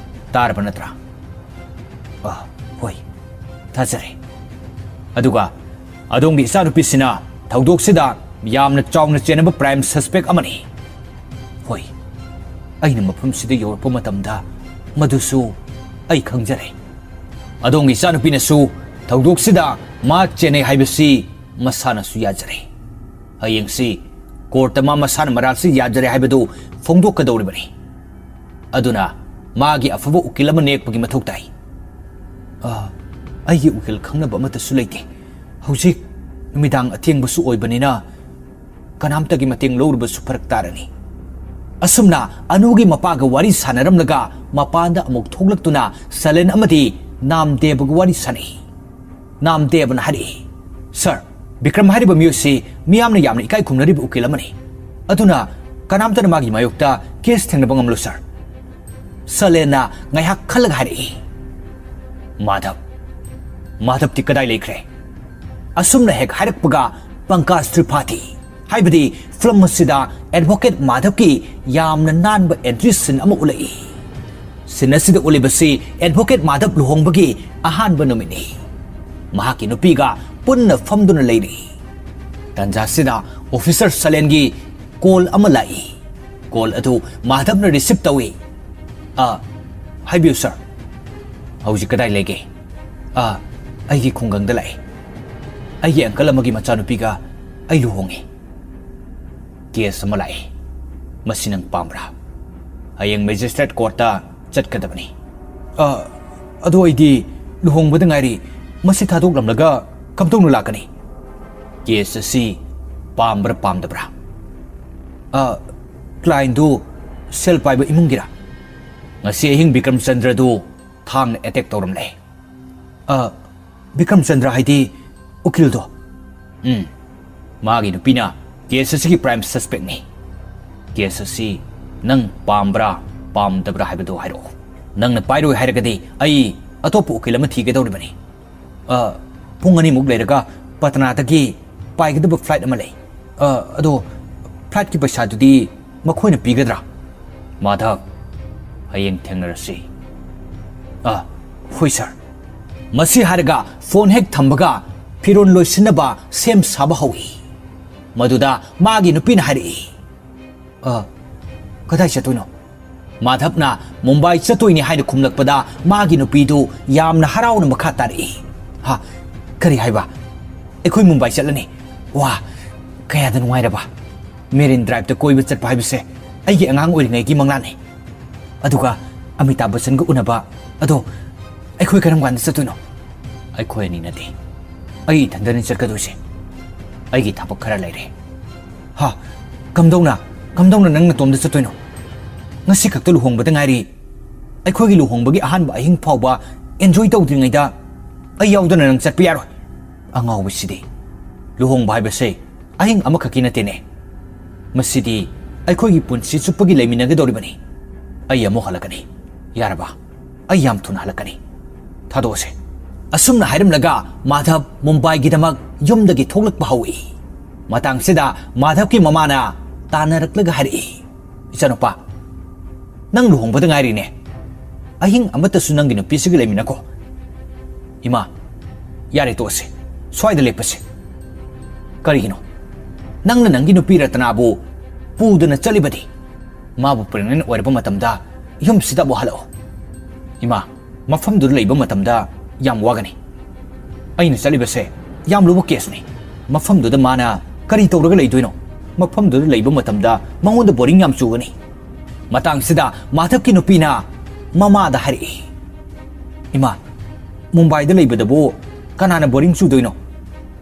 ꯇꯥꯔꯕ ꯅꯠꯇ꯭ꯔꯥ?" "ꯑꯥ, ꯍꯣꯏ, ꯊꯥꯖꯔꯦ꯫" "ꯑꯗꯨꯒ ꯑꯗꯣꯝꯒꯤ ꯏꯆꯥꯅꯨꯄꯤꯁꯤꯅ ꯊꯧꯗꯣꯛꯁꯤꯗ ꯌꯥꯝꯅ ꯆꯥꯎꯅ ꯆꯦꯟꯅꯕ ꯄ꯭ꯔꯥꯏꯝ ꯁꯁꯄꯦꯛ ꯑꯃꯅꯤ꯫" "ꯍꯣꯏ, ꯑꯩꯅ ꯃꯐꯝꯁꯤꯗ ꯌꯧꯔꯛꯄ ꯃꯇꯝꯗ ꯃꯗꯨꯁꯨ ꯑꯩ ꯈꯪꯖꯔꯦ꯫ ꯑꯗꯣꯝꯒꯤ ꯏꯆꯥꯅꯨꯄꯤꯅꯁꯨ ꯊꯧꯗꯣꯛꯁꯤꯗ ꯃꯥ ꯆꯦꯟꯅꯩ ꯍꯥꯏꯕꯁꯤ ꯃꯁꯥꯅꯁꯨ ꯌꯥꯖꯔꯦ꯫ ꯍꯌꯦꯡꯁꯤ ꯀꯣꯔꯠꯇ ꯃꯥ ꯃꯁꯥꯅ ꯃꯔꯥꯜꯁꯤ ꯌꯥꯖꯔꯦ ꯍꯥꯏꯕꯗꯨ ꯐꯣꯡꯗꯣꯛꯀꯗꯧꯔꯤꯕꯅꯤ꯫ ꯑꯗꯨꯅ ꯃꯥꯒꯤ ꯑꯐꯕ ꯎꯀꯤꯜ ꯑꯃ ꯅꯦꯛꯄꯒꯤ ꯃꯊꯧ ꯇꯥꯏ꯫" "ꯑꯥ, ꯑꯩꯒꯤ ꯎꯀꯤꯜ ꯈꯪꯅꯕ ꯑꯃꯠꯇꯁꯨ ꯂꯩꯇꯦ꯫ ꯍꯧꯖꯤꯛ ꯅꯨꯃꯤꯗꯥꯡ ꯑꯊꯦꯡꯕꯁꯨ ꯑꯣꯏꯕꯅꯤꯅ ꯀꯅꯥꯝꯇꯒꯤ ꯃꯇꯦꯡ ꯂꯧꯔꯨꯕꯁꯨ ꯐꯔꯛ ꯇꯥꯔꯅꯤ꯫" ꯑꯁꯨꯝꯅ ꯑꯅꯨꯒꯤ ꯃꯄꯥꯒ ꯋꯥꯔꯤ ꯁꯥꯟꯅꯔꯝꯂꯒ ꯃꯄꯥꯟꯗ ꯑꯃꯨꯛ ꯊꯣꯛꯂꯛꯇꯨꯅ ꯁꯂꯦꯟ ꯑꯃꯗꯤ ꯅꯥꯝꯗꯦꯕꯒ ꯋꯥꯔꯤ ꯁꯥꯟꯅꯩ꯫ ꯅꯥꯝꯗꯦꯕꯅ ꯍꯥꯏꯔꯛꯏ, "ꯁꯥꯔ, ꯕꯤꯀ꯭ꯔꯝ ꯍꯥꯏꯔꯤꯕ ꯃꯤꯑꯣꯏꯁꯤ ꯃꯤꯌꯥꯝꯅ ꯌꯥꯝꯅ ꯏꯀꯥꯏ ꯈꯨꯝꯅꯔꯤꯕ ꯎꯀꯤꯜ ꯑꯃꯅꯤ꯫ ꯑꯗꯨꯅ ꯀꯅꯥꯝꯇꯅ ꯃꯥꯒꯤ ꯃꯥꯌꯣꯛꯇ ꯀꯦꯁ ꯊꯦꯡꯅꯕ ꯉꯝꯂꯣꯏ, ꯁꯥꯔ꯫" ꯁꯂꯦꯟꯅ ꯉꯥꯏꯍꯥꯛ ꯈꯜꯂꯒ ꯍꯥꯏꯔꯛꯏ, "ꯃꯥꯙꯕ, ꯃꯥꯙꯕꯇꯤ ꯀꯗꯥꯏ ꯂꯩꯈ꯭ꯔꯦ?" ꯑꯁꯨꯝꯅ ꯍꯦꯛ ꯍꯥꯏꯔꯛꯄꯒ ꯄꯪꯀꯖ ꯇ꯭ꯔꯤꯄꯥꯊꯤ, ꯍꯥꯏꯕꯗꯤ ꯐꯤꯂꯝ ꯑꯁꯤꯗ ꯑꯦꯗꯚꯣꯀꯦꯠ ꯃꯥꯙꯕꯀꯤ ꯌꯥꯝꯅ ꯅꯥꯟꯕ ꯑꯦꯟꯇ꯭ꯔꯤ ꯁꯤꯟ ꯑꯃ ꯎꯠꯂꯛꯏ꯫ ꯁꯤꯟ ꯑꯁꯤꯗ ꯎꯠꯂꯤꯕꯁꯤ ꯑꯦꯗꯚꯣꯀꯦꯠ ꯃꯥꯙꯕ ꯂꯨꯍꯣꯡꯕꯒꯤ ꯑꯍꯥꯟꯕ ꯅꯨꯃꯤꯠꯅꯤ꯫ ꯃꯍꯥꯛꯀꯤ ꯅꯨꯄꯤꯒ ꯄꯨꯟꯅ ꯐꯝꯗꯨꯅ ꯂꯩꯔꯤ꯫ ꯇꯥꯟꯖꯥꯁꯤꯗ ꯑꯣꯐꯤꯁꯔ ꯁꯂꯦꯟꯒꯤ ꯀꯣꯜ ꯑꯃ ꯂꯥꯛꯏ꯫ ꯀꯣꯜ ꯑꯗꯨ ꯃꯥꯙꯕꯅ ꯔꯤꯁꯤꯞ ꯇꯧꯏ꯫ "ꯑ, ꯍꯥꯏꯕꯤꯌꯨ ꯁꯥꯔ꯫" "ꯍꯧꯖꯤꯛ ꯀꯗꯥꯏ ꯂꯩꯒꯦ?" "ꯑ, ꯑꯩꯒꯤ ꯈꯨꯡꯒꯪꯗ ꯂꯥꯛꯏ꯫ ꯑꯩꯒꯤ ꯑꯪꯀꯜ ꯑꯃꯒꯤ ꯃꯆꯥꯅꯨꯄꯤꯒ ꯑꯩ ꯂꯨꯍꯣꯡꯉꯤ꯫ ꯀꯦꯁ ꯑꯃ ꯂꯥꯛꯏ꯫" ꯃꯁꯤ ꯅꯪ ꯄꯥꯝꯕ꯭ꯔꯥ? ꯍꯌꯦꯡ ꯃꯦꯖꯤꯁꯇ꯭ꯔꯦꯠ ꯀꯣꯔꯠꯇ ꯆꯠꯀꯗꯕꯅꯤ꯫ ꯑ, ꯑꯗꯣ ꯑꯩꯗꯤ ꯂꯨꯍꯣꯡꯕꯗ ꯉꯥꯏꯔꯤ꯫ ꯃꯁꯤ ꯊꯥꯗꯣꯛꯂꯝꯂꯒ ꯀꯝꯗꯧꯅ ꯂꯥꯛꯀꯅꯤ? ꯀꯦꯁ ꯑꯁꯤ ꯄꯥꯝꯕ꯭ꯔꯥ ꯄꯥꯝꯗꯕ꯭ꯔꯥ? ꯑ, ꯀ꯭ꯂꯥꯏꯟꯗꯨ ꯁꯦꯜ ꯄꯥꯏꯕ ꯏꯃꯨꯡꯒꯤꯔꯥ? ꯉꯁꯤ ꯑꯍꯤꯡ ꯕꯤꯀ꯭ꯔꯝꯆꯟꯗ꯭ꯔꯗꯨ ꯊꯥꯡꯅ ꯑꯦꯇꯦꯛ ꯇꯧꯔꯝꯂꯦ꯫ ꯑ, ꯕꯤꯀ꯭ꯔꯝꯆꯟꯗ꯭ꯔ ꯍꯥꯏꯗꯤ ꯎꯀꯤꯜꯗꯣ? ꯎꯝ꯫ ꯃꯥꯒꯤ ꯅꯨꯄꯤꯅ ꯀꯦꯁ ꯑꯁꯤꯒꯤ ꯄ꯭ꯔꯥꯏꯝ ꯁꯁꯄꯦꯛꯅꯤ꯫ ꯀꯦꯁ ꯑꯁꯤ ꯅꯪ ꯄꯥꯝꯕ꯭ꯔꯥ ꯄꯥꯝꯗꯕ꯭ꯔꯥ ꯍꯥꯏꯕꯗꯨ ꯍꯥꯏꯔꯛꯑꯣ꯫ ꯅꯪꯅ ꯄꯥꯏꯔꯣꯏ ꯍꯥꯏꯔꯒꯗꯤ ꯑꯩ ꯑꯇꯣꯞꯄ ꯎꯀꯤꯜ ꯑꯃ ꯊꯤꯒꯗꯧꯔꯤꯕꯅꯤ꯫ ꯑ, ꯄꯨꯡ ꯑꯅꯤꯃꯨꯛ ꯂꯩꯔꯒ ꯄꯇꯅꯥꯗꯒꯤ ꯄꯥꯏꯒꯗꯕ ꯐ꯭ꯂꯥꯏꯠ ꯑꯃ ꯂꯩ꯫ ꯑ, ꯑꯗꯣ ꯐ꯭ꯂꯥꯏꯠꯀꯤ ꯄꯩꯁꯥꯗꯨꯗꯤ ꯃꯈꯣꯏꯅ ꯄꯤꯒꯗ꯭ꯔꯥ? ꯃꯥꯙꯕ, ꯍꯌꯦꯡ ꯊꯦꯡꯅꯔꯁꯤ꯫ ꯑ, ꯍꯣꯏ ꯁꯥꯔ꯫ ꯃꯁꯤ ꯍꯥꯏꯔꯒ ꯐꯣꯟ ꯍꯦꯛ ꯊꯝꯕꯒ ꯐꯤꯔꯣꯜ ꯂꯣꯏꯁꯤꯟꯅꯕ ꯁꯦꯝ ꯁꯥꯕ ꯍꯧꯏ꯫ ꯃꯗꯨꯗ ꯃꯥꯒꯤ ꯅꯨꯄꯤꯅ ꯍꯥꯏꯔꯛꯏ, "ꯑ, ꯀꯗꯥꯏ ꯆꯠꯇꯣꯏꯅꯣ?" ꯃꯥꯙꯕꯅ ꯃꯨꯝꯕꯥꯏ ꯆꯠꯇꯣꯏꯅꯤ ꯍꯥꯏꯅ ꯈꯨꯝꯂꯛꯄꯗ ꯃꯥꯒꯤ ꯅꯨꯄꯤꯗꯨ ꯌꯥꯝꯅ ꯍꯔꯥꯎꯅ ꯃꯈꯥ ꯇꯥꯔꯛꯏ, "ꯍꯥ? ꯀꯔꯤ ꯍꯥꯏꯕ? ꯑꯩꯈꯣꯏ ꯃꯨꯝꯕꯥꯏ ꯆꯠꯂꯅꯤ? ꯋꯥ, ꯀꯌꯥꯗ ꯅꯨꯡꯉꯥꯏꯔꯕ! ꯃꯦꯔꯤꯟ ꯗ꯭ꯔꯥꯏꯚꯇ ꯀꯣꯏꯕ ꯆꯠꯄ ꯍꯥꯏꯕꯁꯦ ꯑꯩꯒꯤ ꯑꯉꯥꯡ ꯑꯣꯏꯔꯤꯉꯩꯒꯤ ꯃꯪꯂꯥꯟꯅꯤ꯫ ꯑꯗꯨꯒ ꯑꯃꯤꯇꯥꯕ ꯕꯆꯟꯒ ꯎꯅꯕ, ꯑꯗꯣ ꯑꯩꯈꯣꯏ ꯀꯔꯝ ꯀꯥꯟꯗ ꯆꯠꯇꯣꯏꯅꯣ?" "ꯑꯩꯈꯣꯏ ꯑꯅꯤ ꯅꯠꯇꯦ, ꯑꯩ ꯏꯊꯟꯗꯅꯤ ꯆꯠꯀꯗꯣꯏꯁꯦ꯫ ꯑꯩꯒꯤ ꯊꯕꯛ ꯈꯔ ꯂꯩꯔꯦ꯫" "ꯍꯥ? ꯀꯝꯗꯧꯅ, ꯀꯝꯗꯧꯅ ꯅꯪ ꯅꯇꯣꯝꯗ ꯆꯠꯇꯣꯏꯅꯣ? ꯉꯁꯤ ꯈꯛꯇ ꯂꯨꯍꯣꯡꯕꯗ ꯉꯥꯏꯔꯤ꯫ ꯑꯩꯈꯣꯏꯒꯤ ꯂꯨꯍꯣꯡꯕꯒꯤ ꯑꯍꯥꯟꯕ ꯑꯍꯤꯡ ꯐꯥꯎꯕ ꯑꯦꯟꯖꯣꯏ ꯇꯧꯗ꯭ꯔꯤꯉꯩꯗ ꯑꯩ ꯌꯥꯎꯗꯅ ꯅꯪ ꯆꯠꯄ ꯌꯥꯔꯣꯏ꯫ ꯑꯉꯥꯎꯕꯁꯤꯗꯤ꯫ ꯂꯨꯍꯣꯡꯕ ꯍꯥꯏꯕꯁꯦ ꯑꯍꯤꯡ ꯑꯃꯈꯛꯀꯤ ꯅꯠꯇꯦꯅꯦ꯫ ꯃꯁꯤꯗꯤ ꯑꯩꯈꯣꯏꯒꯤ ꯄꯨꯟꯁꯤ ꯆꯨꯞꯄꯒꯤ ꯂꯩꯃꯤꯟꯅꯒꯗꯧꯔꯤꯕꯅꯤ꯫ ꯑꯩ ꯑꯃꯨꯛ ꯍꯜꯂꯛꯀꯅꯤ꯫ ꯌꯥꯔꯕ? ꯑꯩ ꯌꯥꯝ ꯊꯨꯅ ꯍꯜꯂꯛꯀꯅꯤ꯫ ꯊꯥꯗꯣꯛꯑꯁꯦ꯫" ꯑꯁꯨꯝꯅ ꯍꯥꯏꯔꯝꯂꯒ ꯃꯥꯙꯕ ꯃꯨꯝꯕꯥꯏꯒꯤꯗꯃꯛ ꯌꯨꯝꯗꯒꯤ ꯊꯣꯛꯂꯛꯄ ꯍꯧꯏ꯫ ꯃꯇꯥꯡꯁꯤꯗ ꯃꯥꯙꯕꯀꯤ ꯃꯃꯥꯅ ꯇꯥꯟꯅꯔꯛꯂꯒ ꯍꯥꯏꯔꯛꯏ, "ꯏꯆꯥꯅꯨꯄꯥ, ꯅꯪ ꯂꯨꯍꯣꯡꯕꯗ ꯉꯥꯏꯔꯤꯅꯦ꯫ ꯑꯍꯤꯡ ꯑꯃꯠꯇꯁꯨ ꯅꯪꯒꯤ ꯅꯨꯄꯤꯁꯤꯒ ꯂꯩꯃꯤꯟꯅꯀꯣ꯫" "ꯏꯃꯥ, ꯌꯥꯔꯦ, ꯇꯣꯛꯑꯁꯦ꯫ ꯁ꯭ꯋꯥꯏꯗ ꯂꯦꯞꯄꯁꯦ꯫" "ꯀꯔꯤꯒꯤꯅꯣ? ꯅꯪꯅ ꯅꯪꯒꯤ ꯅꯨꯄꯤ ꯔꯇꯅꯥꯕꯨ ꯄꯨꯗꯅ ꯆꯠꯂꯤꯕꯗꯤ? ꯃꯥꯕꯨ ꯄ꯭ꯔꯦꯒꯅꯦꯟ ꯑꯣꯏꯔꯕ ꯃꯇꯝꯗ ꯌꯨꯝꯁꯤꯗ ꯑꯃꯨꯛ ꯍꯜꯂꯛꯑꯣ꯫" "ꯏꯃꯥ, ꯃꯐꯝꯗꯨꯗ ꯂꯩꯕ ꯃꯇꯝꯗ ꯌꯥꯝ ꯋꯥꯒꯅꯤ꯫ ꯑꯩꯅ ꯆꯠꯂꯤꯕꯁꯦ ꯌꯥꯝ ꯂꯨꯕ ꯀꯦꯁꯅꯤ꯫ ꯃꯐꯝꯗꯨꯗ ꯃꯥꯅ ꯀꯔꯤ ꯇꯧꯔꯒ ꯂꯩꯗꯣꯏꯅꯣ? ꯃꯐꯝꯗꯨꯗ ꯂꯩꯕ ꯃꯇꯝꯗ ꯃꯉꯣꯟꯗ ꯕꯣꯔꯤꯡ ꯌꯥꯝ ꯆꯨꯒꯅꯤ꯫ ꯃꯇꯥꯡꯁꯤꯗ ꯃꯥꯙꯕꯀꯤ ꯅꯨꯄꯤꯅ ꯃꯃꯥꯗ ꯍꯥꯏꯔꯛꯏ, "ꯏꯃꯥ, ꯃꯨꯝꯕꯥꯏꯗ ꯂꯩꯕꯗꯕꯨ ꯀꯅꯥꯅ ꯕꯣꯔꯤꯡ ꯆꯨꯗꯣꯏꯅꯣ?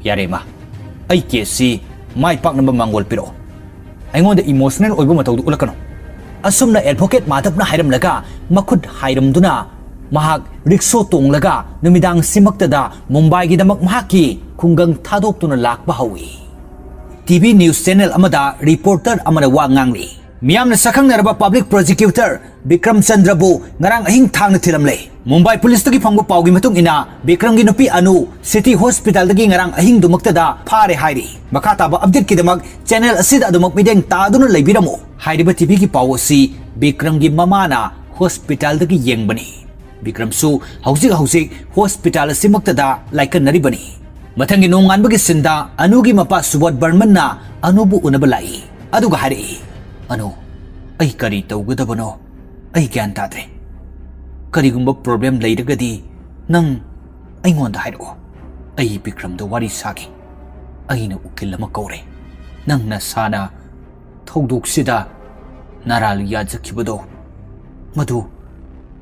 ꯌꯥꯔꯦ ꯏꯃꯥ, ꯑꯩ ꯀꯦꯁꯁꯤ ꯃꯥꯏ ꯄꯥꯛꯅꯕ ꯃꯥꯡꯒꯣꯜ ꯄꯤꯔꯛꯑꯣ꯫ ꯑꯩꯉꯣꯟꯗ ꯏꯃꯣꯁꯅꯦꯜ ꯑꯣꯏꯕ ꯃꯇꯧꯗꯨ ꯎꯠꯂꯛꯀꯅꯨ"꯫ ꯑꯁꯨꯝꯅ ꯑꯦꯗꯚꯣꯀꯦꯠ ꯃꯥꯙꯕꯅ ꯍꯥꯏꯔꯝꯂꯒ ꯃꯈꯨꯠ ꯍꯥꯏꯔꯝꯗꯨꯅ ꯃꯍꯥꯛ ꯔꯤꯛꯁꯣ ꯇꯣꯡꯂꯒ ꯅꯨꯃꯤꯗꯥꯡꯁꯤꯃꯛꯇꯗ ꯃꯨꯝꯕꯥꯏꯒꯤꯗꯃꯛ ꯃꯍꯥꯛꯀꯤ ꯈꯨꯡꯒꯪ ꯊꯥꯗꯣꯛꯇꯨꯅ ꯂꯥꯛꯄ ꯍꯧꯏ꯫ ꯇꯤ ꯚꯤ ꯅ꯭ꯌꯨꯁ ꯆꯦꯅꯦꯜ ꯑꯃꯗ ꯔꯤꯄꯣꯔꯇꯔ ꯑꯃꯅ ꯋꯥ ꯉꯥꯡꯂꯤ꯫ ꯃꯤꯌꯥꯝꯅ ꯁꯛꯈꯪꯅꯔꯕ ꯄꯕ꯭ꯂꯤꯛ ꯄ꯭ꯔꯣꯁꯤꯀ꯭ꯌꯨꯇꯔ ꯕꯤꯀ꯭ꯔꯝ ꯆꯟꯗ꯭ꯔꯕꯨ ꯉꯔꯥꯡ ꯑꯍꯤꯡ ꯊꯥꯡꯅ ꯊꯤꯜꯂꯝꯂꯦ꯫ ꯃꯨꯝꯕꯥꯏ ꯄꯨꯂꯤꯁꯇꯒꯤ ꯐꯪꯕ ꯄꯥꯎꯒꯤ ꯃꯇꯨꯡ ꯏꯟꯅ, ꯕꯤꯀ꯭ꯔꯝꯒꯤ ꯅꯨꯄꯤ ꯑꯅꯨ ꯁꯤꯇꯤ ꯍꯣꯁꯄꯤꯇꯥꯜꯗꯒꯤ ꯉꯔꯥꯡ ꯑꯍꯤꯡꯗꯨꯃꯛꯇꯗ ꯐꯥꯔꯦ ꯍꯥꯏꯔꯤ꯫ ꯃꯈꯥ ꯇꯥꯕ ꯑꯞꯗꯦꯠꯀꯤꯗꯃꯛ ꯆꯦꯅꯦꯜ ꯑꯁꯤꯗ ꯑꯗꯨꯃꯛ ꯃꯤꯠꯌꯦꯡ ꯇꯥꯗꯨꯅ ꯂꯩꯕꯤꯔꯝꯃꯨ꯫ ꯍꯥꯏꯔꯤꯕ ꯇꯤ ꯚꯤꯒꯤ ꯄꯥꯎ ꯑꯁꯤ ꯕꯤꯀ꯭ꯔꯝꯒꯤ ꯃꯃꯥꯅ ꯍꯣꯁꯄꯤꯇꯥꯜꯗꯒꯤ ꯌꯦꯡꯕꯅꯤ꯫ ꯕꯤꯀ꯭ꯔꯝꯁꯨ ꯍꯧꯖꯤꯛ ꯍꯧꯖꯤꯛ ꯍꯣꯁꯄꯤꯇꯥꯜ ꯑꯁꯤꯃꯛꯇꯗ ꯂꯥꯏꯀꯠꯅꯔꯤꯕꯅꯤ꯫ ꯃꯊꯪꯒꯤ ꯅꯣꯡꯉꯥꯟꯕꯒꯤ ꯁꯤꯟꯗ ꯑꯅꯨꯒꯤ ꯃꯄꯥ ꯁꯨꯕꯣꯙ ꯕꯔꯃꯟꯅ ꯑꯅꯨꯕꯨ ꯎꯅꯕ ꯂꯥꯛꯏ꯫ ꯑꯗꯨꯒ ꯍꯥꯏꯔꯛꯏ, "ꯑꯅꯨ, ꯑꯩ ꯀꯔꯤ ꯇꯧꯒꯗꯕꯅꯣ? ꯑꯩ ꯒ꯭ꯌꯥꯟ ꯇꯥꯗ꯭ꯔꯦ꯫ ꯀꯔꯤꯒꯨꯝꯕ ꯄ꯭ꯔꯣꯕ꯭ꯂꯦꯝ ꯂꯩꯔꯒꯗꯤ ꯅꯪ ꯑꯩꯉꯣꯟꯗ ꯍꯥꯏꯔꯛꯑꯣ꯫ ꯑꯩ ꯕꯤꯀ꯭ꯔꯝꯗ ꯋꯥꯔꯤ ꯁꯥꯒꯦ꯫ ꯑꯩꯅ ꯎꯀꯤꯜ ꯑꯃ ꯀꯧꯔꯦ꯫ ꯅꯪ ꯅꯁꯥꯅ ꯊꯧꯗꯣꯛꯁꯤꯗ ꯅꯔꯥꯜ ꯌꯥꯖꯈꯤꯕꯗꯣ, ꯃꯗꯨ,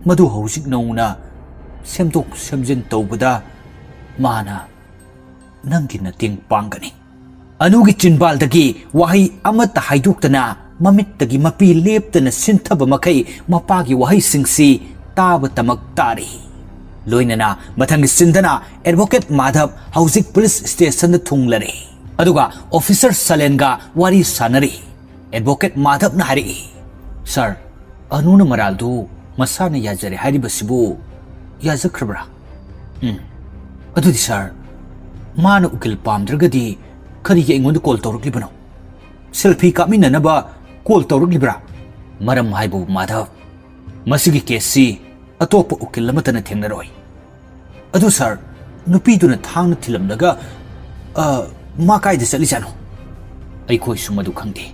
ꯃꯗꯨ ꯍꯧꯖꯤꯛ ꯅꯧꯅ ꯁꯦꯝꯗꯣꯛ ꯁꯦꯝꯖꯤꯟ ꯇꯧꯕꯗ ꯃꯥꯅ ꯅꯪꯒꯤ ꯃꯇꯦꯡ ꯄꯥꯡꯒꯅꯤ"꯫ ꯑꯅꯨꯒꯤ ꯆꯤꯟꯕꯥꯜꯗꯒꯤ ꯋꯥꯍꯩ ꯑꯃꯠꯇ ꯍꯥꯏꯗꯣꯛꯇꯅ, ꯃꯃꯤꯠꯇꯒꯤ ꯃꯄꯤ ꯂꯦꯞꯇꯅ ꯁꯤꯟꯊꯕ ꯃꯈꯩ ꯃꯄꯥꯒꯤ ꯋꯥꯍꯩꯁꯤꯡꯁꯤ ꯇꯥꯕꯇꯃꯛ ꯇꯥꯔꯤ꯫ ꯂꯣꯏꯅꯅ ꯃꯊꯪꯒꯤ ꯁꯤꯟꯗꯅ ꯑꯦꯗꯚꯣꯀꯦꯠ ꯃꯥꯙꯕ ꯍꯧꯖꯤꯛ ꯄꯨꯂꯤꯁ ꯁ꯭ꯇꯦꯁꯟꯗ ꯊꯨꯡꯂꯔꯦ꯫ ꯑꯗꯨꯒ ꯑꯣꯐꯤꯁꯔ ꯁꯂꯦꯟꯒ ꯋꯥꯔꯤ ꯁꯥꯅꯔꯤ꯫ ꯑꯦꯗꯚꯣꯀꯦꯠ ꯃꯥꯙꯕꯅ ꯍꯥꯏꯔꯛꯏ, "ꯁꯥꯔ, ꯑꯅꯨꯅ ꯃꯔꯥꯜꯗꯨ ꯃꯁꯥꯅ ꯌꯥꯖꯔꯦ ꯍꯥꯏꯔꯤꯕꯁꯤꯕꯨ ꯌꯥꯖꯈ꯭ꯔꯕ꯭ꯔꯥ?" "ꯎꯝ꯫ ꯑꯗꯨꯗꯤ ꯁꯥꯔ, ꯃꯥꯅ ꯎꯀꯤꯜ ꯄꯥꯝꯗ꯭ꯔꯒꯗꯤ ꯀꯔꯤꯒꯤ ꯑꯩꯉꯣꯟꯗ ꯀꯣꯜ ꯇꯧꯔꯛꯂꯤꯕꯅꯣ? ꯁꯦꯜꯐꯤ ꯀꯥꯞꯃꯤꯟꯅꯅꯕ ꯀꯣꯜ ꯇꯧꯔꯛꯂꯤꯕ꯭ꯔꯥ?" "ꯃꯔꯝ ꯍꯥꯏꯕꯕꯨ ꯃꯥꯙꯕ, ꯃꯁꯤꯒꯤ ꯀꯦꯁꯁꯤ ꯑꯇꯣꯞꯄ ꯎꯀꯤꯜ ꯑꯃꯠꯇꯅ ꯊꯦꯡꯅꯔꯣꯏ꯫ ꯑꯗꯨ ꯁꯥꯔ, ꯅꯨꯄꯤꯗꯨꯅ ꯊꯥꯡꯅ ꯊꯤꯜꯂꯝꯂꯒ, ꯑ, ꯃꯥ ꯀꯥꯏꯗ ꯆꯠꯂꯤꯖꯥꯠꯅꯣ? ꯑꯩꯈꯣꯏꯁꯨ ꯃꯗꯨ ꯈꯪꯗꯦ꯫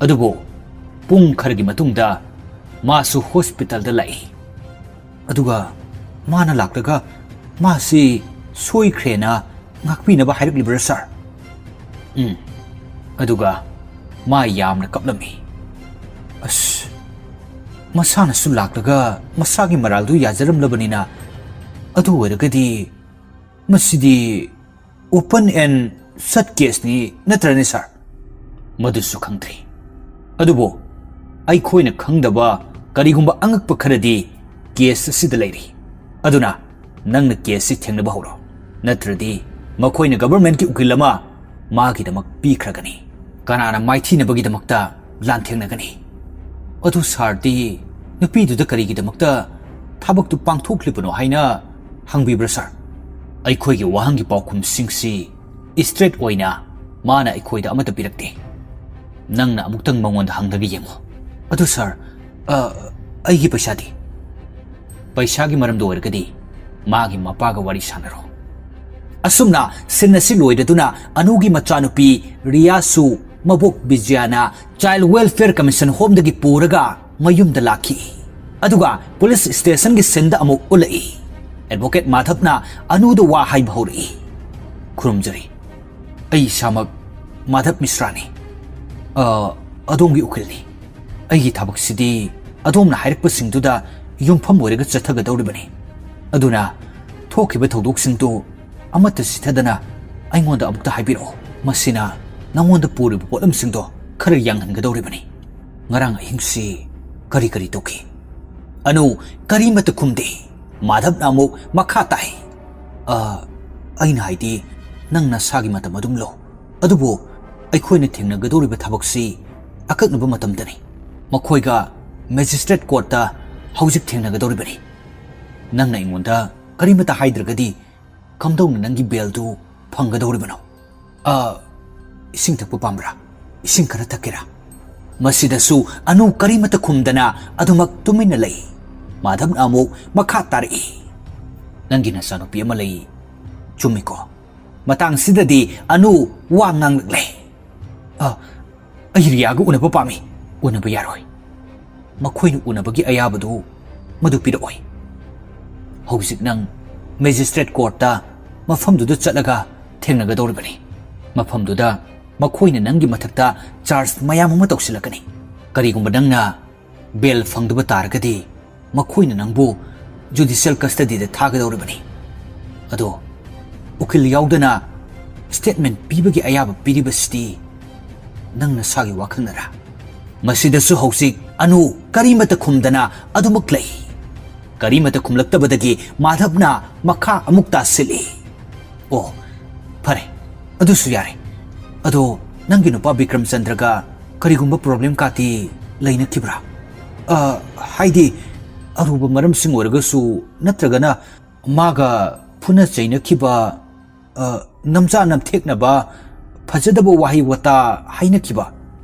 ꯑꯗꯨꯕꯨ ꯄꯨꯡ ꯈꯔꯒꯤ ꯃꯇꯨꯡꯗ ꯃꯥꯁꯨ ꯍꯣꯁꯄꯤꯇꯥꯜꯗ ꯂꯥꯛꯏ꯫ ꯑꯗꯨꯒ ꯃꯥꯅ ꯂꯥꯛꯂꯒ ꯃꯥꯁꯤ ꯁꯣꯏꯈ꯭ꯔꯦꯅ ꯉꯥꯛꯄꯤꯅꯕ ꯍꯥꯏꯔꯛꯂꯤꯕ꯭ꯔꯥ, ꯁꯥꯔ?" "ꯎꯝ꯫ ꯑꯗꯨꯒ ꯃꯥ ꯌꯥꯝꯅ ꯀꯞꯂꯝꯃꯤ꯫ ꯑꯁ, ꯃꯁꯥꯅꯁꯨ ꯂꯥꯛꯂꯒ ꯃꯁꯥꯒꯤ ꯃꯔꯥꯜꯗꯨ ꯌꯥꯖꯔꯝꯂꯕꯅꯤꯅ, ꯑꯗꯨ ꯑꯣꯏꯔꯒꯗꯤ ꯃꯁꯤꯗꯤ open and shut caseꯅꯤ, ꯅꯠꯇ꯭ꯔꯅꯦ ꯁꯥꯔ? ꯃꯗꯨꯁꯨ ꯈꯪꯗ꯭ꯔꯤ꯫ ꯑꯗꯨꯕꯨ ꯑꯩꯈꯣꯏꯅ ꯈꯪꯗꯕ ꯀꯔꯤꯒꯨꯝꯕ ꯑꯉꯛꯄ ꯈꯔꯗꯤ ꯀꯦꯁ ꯑꯁꯤꯗ ꯂꯩꯔꯤ꯫ ꯑꯗꯨꯅ ꯅꯪꯅ ꯀꯦꯁꯁꯤ ꯊꯦꯡꯅꯕ ꯍꯧꯔꯣ, ꯅꯠꯇ꯭ꯔꯗꯤ ꯃꯈꯣꯏꯅ ꯒꯕꯔꯃꯦꯟꯠꯀꯤ ꯎꯀꯤꯜ ꯑꯃ ꯃꯥꯒꯤꯗꯃꯛ ꯄꯤꯈ꯭ꯔꯒꯅꯤ꯫ ꯀꯅꯥꯅ ꯃꯥꯏꯊꯤꯅꯕꯒꯤꯗꯃꯛꯇ ꯂꯥꯟꯊꯦꯡꯅꯒꯅꯤ? ꯑꯗꯨ ꯁꯥꯔꯗꯤ ꯅꯨꯄꯤꯗꯨꯗ ꯀꯔꯤꯒꯤꯗꯃꯛꯇ ꯊꯕꯛꯇꯨ ꯄꯥꯡꯊꯣꯛꯂꯤꯕꯅꯣ ꯍꯥꯏꯅ ꯍꯪꯕꯤꯕ꯭ꯔꯥ, ꯁꯥꯔ? ꯑꯩꯈꯣꯏꯒꯤ ꯋꯥꯍꯪꯒꯤ ꯄꯥꯎꯈꯨꯝꯁꯤꯡꯁꯤ ꯏꯁꯇ꯭ꯔꯦꯠ ꯑꯣꯏꯅ ꯃꯥꯅ ꯑꯩꯈꯣꯏꯗ ꯑꯃꯠꯇ ꯄꯤꯔꯛꯇꯦ꯫ ꯅꯪꯅ ꯑꯃꯨꯛꯇꯪ ꯃꯉꯣꯟꯗ ꯍꯪꯂꯒ ꯌꯦꯡꯉꯨ꯫ ꯑꯗꯨ ꯁꯥꯔ, ꯑ, ꯑꯩꯒꯤ ꯄꯩꯁꯥꯗꯤ? ꯄꯩꯁꯥꯒꯤ ꯃꯔꯝꯗ ꯑꯣꯏꯔꯒꯗꯤ ꯃꯥꯒꯤ ꯃꯄꯥꯒ ꯋꯥꯔꯤ ꯁꯥꯟꯅꯔꯣ꯫ ꯑꯁꯨꯝꯅ ꯁꯤꯟ ꯑꯁꯤ ꯂꯣꯏꯔꯗꯨꯅ ꯑꯅꯨꯒꯤ ꯃꯆꯥꯅꯨꯄꯤ ꯔꯤꯌꯥꯁꯨ ꯃꯕꯣꯛ ꯕꯤꯖꯌꯥꯅ ꯆꯥꯏꯜ ꯋꯦꯜꯐꯤꯌꯔ ꯀꯃꯤꯁꯟ ꯍꯣꯝꯗꯒꯤ ꯄꯨꯔꯒ ꯃꯌꯨꯝꯗ ꯂꯥꯛꯈꯤ꯫ ꯑꯗꯨꯒ ꯄꯨꯂꯤꯁ ꯁ꯭ꯇꯦꯁꯟꯒꯤ ꯁꯤꯟꯗ ꯑꯃꯨꯛ ꯎꯠꯂꯛꯏ꯫ ꯑꯦꯗꯚꯣꯀꯦꯠ ꯃꯥꯙꯕꯅ ꯑꯅꯨꯗ ꯋꯥ ꯍꯥꯏꯕ ꯍꯧꯔꯛꯏ꯫ "ꯈꯨꯔꯨꯝꯖꯔꯤ꯫ ꯑꯩ ꯏꯁꯥꯃꯛ ꯃꯥꯙꯕ ꯃꯤꯁ꯭ꯔꯥꯅꯤ꯫ ꯑ, ꯑꯗꯣꯝꯒꯤ ꯎꯀꯤꯜꯅꯤ꯫ ꯑꯩꯒꯤ ꯊꯕꯛꯁꯤꯗꯤ ꯑꯗꯣꯝꯅ ꯍꯥꯏꯔꯛꯄꯁꯤꯡꯗꯨꯗ ꯌꯨꯝꯐꯝ ꯑꯣꯏꯔꯒ ꯆꯠꯊꯒꯗꯧꯔꯤꯕꯅꯤ꯫ ꯑꯗꯨꯅ ꯊꯣꯛꯈꯤꯕ ꯊꯧꯗꯣꯛꯁꯤꯡꯗꯨ ꯑꯃꯠꯇ ꯆꯤꯊꯗꯅ ꯑꯩꯉꯣꯟꯗ ꯑꯃꯨꯛꯇ ꯍꯥꯏꯕꯤꯔꯛꯑꯣ꯫ ꯃꯁꯤꯅ ꯅꯉꯣꯟꯗ ꯄꯨꯔꯤꯕ ꯄꯣꯠꯂꯝꯁꯤꯡꯗꯣ ꯈꯔ ꯌꯥꯡꯍꯟꯒꯗꯧꯔꯤꯕꯅꯤ꯫ ꯉꯔꯥꯡ ꯑꯍꯤꯡꯁꯤ ꯀꯔꯤ ꯀꯔꯤ ꯇꯧꯈꯤ?" ꯑꯅꯨ ꯀꯔꯤꯃꯠꯇ ꯈꯨꯝꯗꯦ꯫ ꯃꯥꯙꯕꯅ ꯑꯃꯨꯛ ꯃꯈꯥ ꯇꯥꯏ, "ꯑ, ꯑꯩꯅ ꯍꯥꯏꯗꯤ, ꯅꯪ ꯅꯁꯥꯒꯤ ꯃꯇꯝ ꯑꯗꯨꯝ ꯂꯧ꯫ ꯑꯗꯨꯕꯨ ꯑꯩꯈꯣꯏꯅ ꯊꯦꯡꯅꯒꯗꯧꯔꯤꯕ ꯊꯕꯛꯁꯤ ꯑꯀꯛꯅꯕ ꯃꯇꯝꯗꯅꯤ꯫ ꯃꯈꯣꯏꯒ ꯃꯦꯖꯤꯁꯇ꯭ꯔꯦꯠ ꯀꯣꯔꯠꯇ ꯍꯧꯖꯤꯛ ꯊꯦꯡꯅꯒꯗꯧꯔꯤꯕꯅꯤ꯫ ꯅꯪꯅ ꯑꯩꯉꯣꯟꯗ ꯀꯔꯤꯃꯠꯇ ꯍꯥꯏꯗ꯭ꯔꯒꯗꯤ ꯀꯝꯗꯧꯅ ꯅꯪꯒꯤ ꯕꯦꯜꯗꯨ ꯐꯪꯒꯗꯧꯔꯤꯕꯅꯣ?" "ꯑ, ꯏꯁꯤꯡ ꯊꯛꯄ ꯄꯥꯝꯕ꯭ꯔꯥ? ꯏꯁꯤꯡ ꯈꯔ ꯊꯛꯀꯦꯔꯥ?" ꯃꯁꯤꯗꯁꯨ ꯑꯅꯨ ꯀꯔꯤꯃꯠꯇ ꯈꯨꯝꯗꯅ ꯑꯗꯨꯃꯛ ꯇꯨꯃꯤꯟꯅ ꯂꯩ꯫ ꯃꯥꯙꯕꯅ ꯑꯃꯨꯛ ꯃꯈꯥ ꯇꯥꯔꯛꯏ, "ꯅꯪꯒꯤ ꯅꯆꯥꯅꯨꯄꯤ ꯑꯃ ꯂꯩ, ꯆꯨꯝꯃꯤꯀꯣ?" ꯃꯇꯥꯡꯁꯤꯗꯗꯤ ꯑꯅꯨ ꯋꯥ ꯉꯥꯡꯂꯛꯂꯦ꯫ "ꯑ, ꯑꯩ ꯔꯤꯌꯥꯒ ꯎꯅꯕ ꯄꯥꯝꯃꯤ꯫ ꯎꯅꯕ ꯌꯥꯔꯣꯏ꯫ ꯃꯈꯣꯏꯅ ꯎꯅꯕꯒꯤ ꯑꯌꯥꯕꯗꯨ ꯃꯗꯨ ꯄꯤꯔꯛꯑꯣꯏ꯫ ꯍꯧꯖꯤꯛ ꯅꯪ ꯃꯦꯖꯤꯁꯇ꯭ꯔꯦꯠ ꯀꯣꯔꯠꯇ ꯃꯐꯝꯗꯨꯗ ꯆꯠꯂꯒ ꯊꯦꯡꯅꯒꯗꯧꯔꯤꯕꯅꯤ꯫ ꯃꯐꯝꯗꯨꯗ ꯃꯈꯣꯏꯅ ꯅꯪꯒꯤ ꯃꯊꯛꯇ ꯆꯥꯔꯖ ꯃꯌꯥꯝ ꯑꯃ ꯇꯧꯁꯤꯜꯂꯛꯀꯅꯤ꯫ ꯀꯔꯤꯒꯨꯝꯕ ꯅꯪꯅ ꯕꯦꯜ ꯐꯪꯗꯕ ꯇꯥꯔꯒꯗꯤ, ꯃꯈꯣꯏꯅ ꯅꯪꯕꯨ ꯖꯨꯗꯤꯁꯤꯌꯦꯜ ꯀꯁꯇꯗꯤꯗ ꯊꯥꯒꯗꯧꯔꯤꯕꯅꯤ꯫ ꯑꯗꯣ, ꯎꯀꯤꯜ ꯌꯥꯎꯗꯅ ꯁ꯭ꯇꯦꯠꯃꯦꯟ ꯄꯤꯕꯒꯤ ꯑꯌꯥꯕ ꯄꯤꯔꯤꯕꯁꯤꯗꯤ ꯅꯪ ꯅꯁꯥꯒꯤ ꯋꯥꯈꯜꯅꯔꯥ? ꯃꯁꯤꯗꯁꯨ ꯍꯧꯖꯤꯛ ꯑꯅꯨ ꯀꯔꯤꯃꯠꯇ ꯈꯨꯝꯗꯅ ꯑꯗꯨꯃꯛ ꯂꯩ꯫ ꯀꯔꯤꯃꯠꯇ ꯈꯨꯝꯂꯛꯇꯕꯗꯒꯤ ꯃꯥꯙꯕꯅ ꯃꯈꯥ ꯑꯃꯨꯛ ꯇꯥꯁꯤꯜꯂꯤ꯫ "ꯑꯣ, ꯐꯔꯦ, ꯑꯗꯨꯁꯨ ꯌꯥꯔꯦ꯫ ꯑꯗꯣ, ꯅꯪꯒꯤ ꯅꯨꯄꯥ ꯕꯤꯀ꯭ꯔꯝ ꯆꯟꯗ꯭ꯔꯒ ꯀꯔꯤꯒꯨꯝꯕ ꯄ꯭ꯔꯣꯕ꯭ꯂꯦꯝ ꯀꯥꯇꯤ ꯂꯩꯅꯈꯤꯕ꯭ꯔꯥ? ꯑ, ꯍꯥꯏꯗꯤ, ꯑꯔꯨꯕ ꯃꯔꯝꯁꯤꯡ ꯑꯣꯏꯔꯒꯁꯨ, ꯅꯠꯇ꯭ꯔꯒꯅ ꯃꯥꯒ ꯐꯨꯅ ꯆꯩꯅꯈꯤꯕ, ꯑ, ꯅꯝꯖꯥ ꯅꯝꯊꯦꯛꯅꯕ, ꯐꯖꯗꯕ ꯋꯥꯍꯩ ꯋꯥꯇꯥ ꯍꯥꯏꯅꯈꯤꯕ?"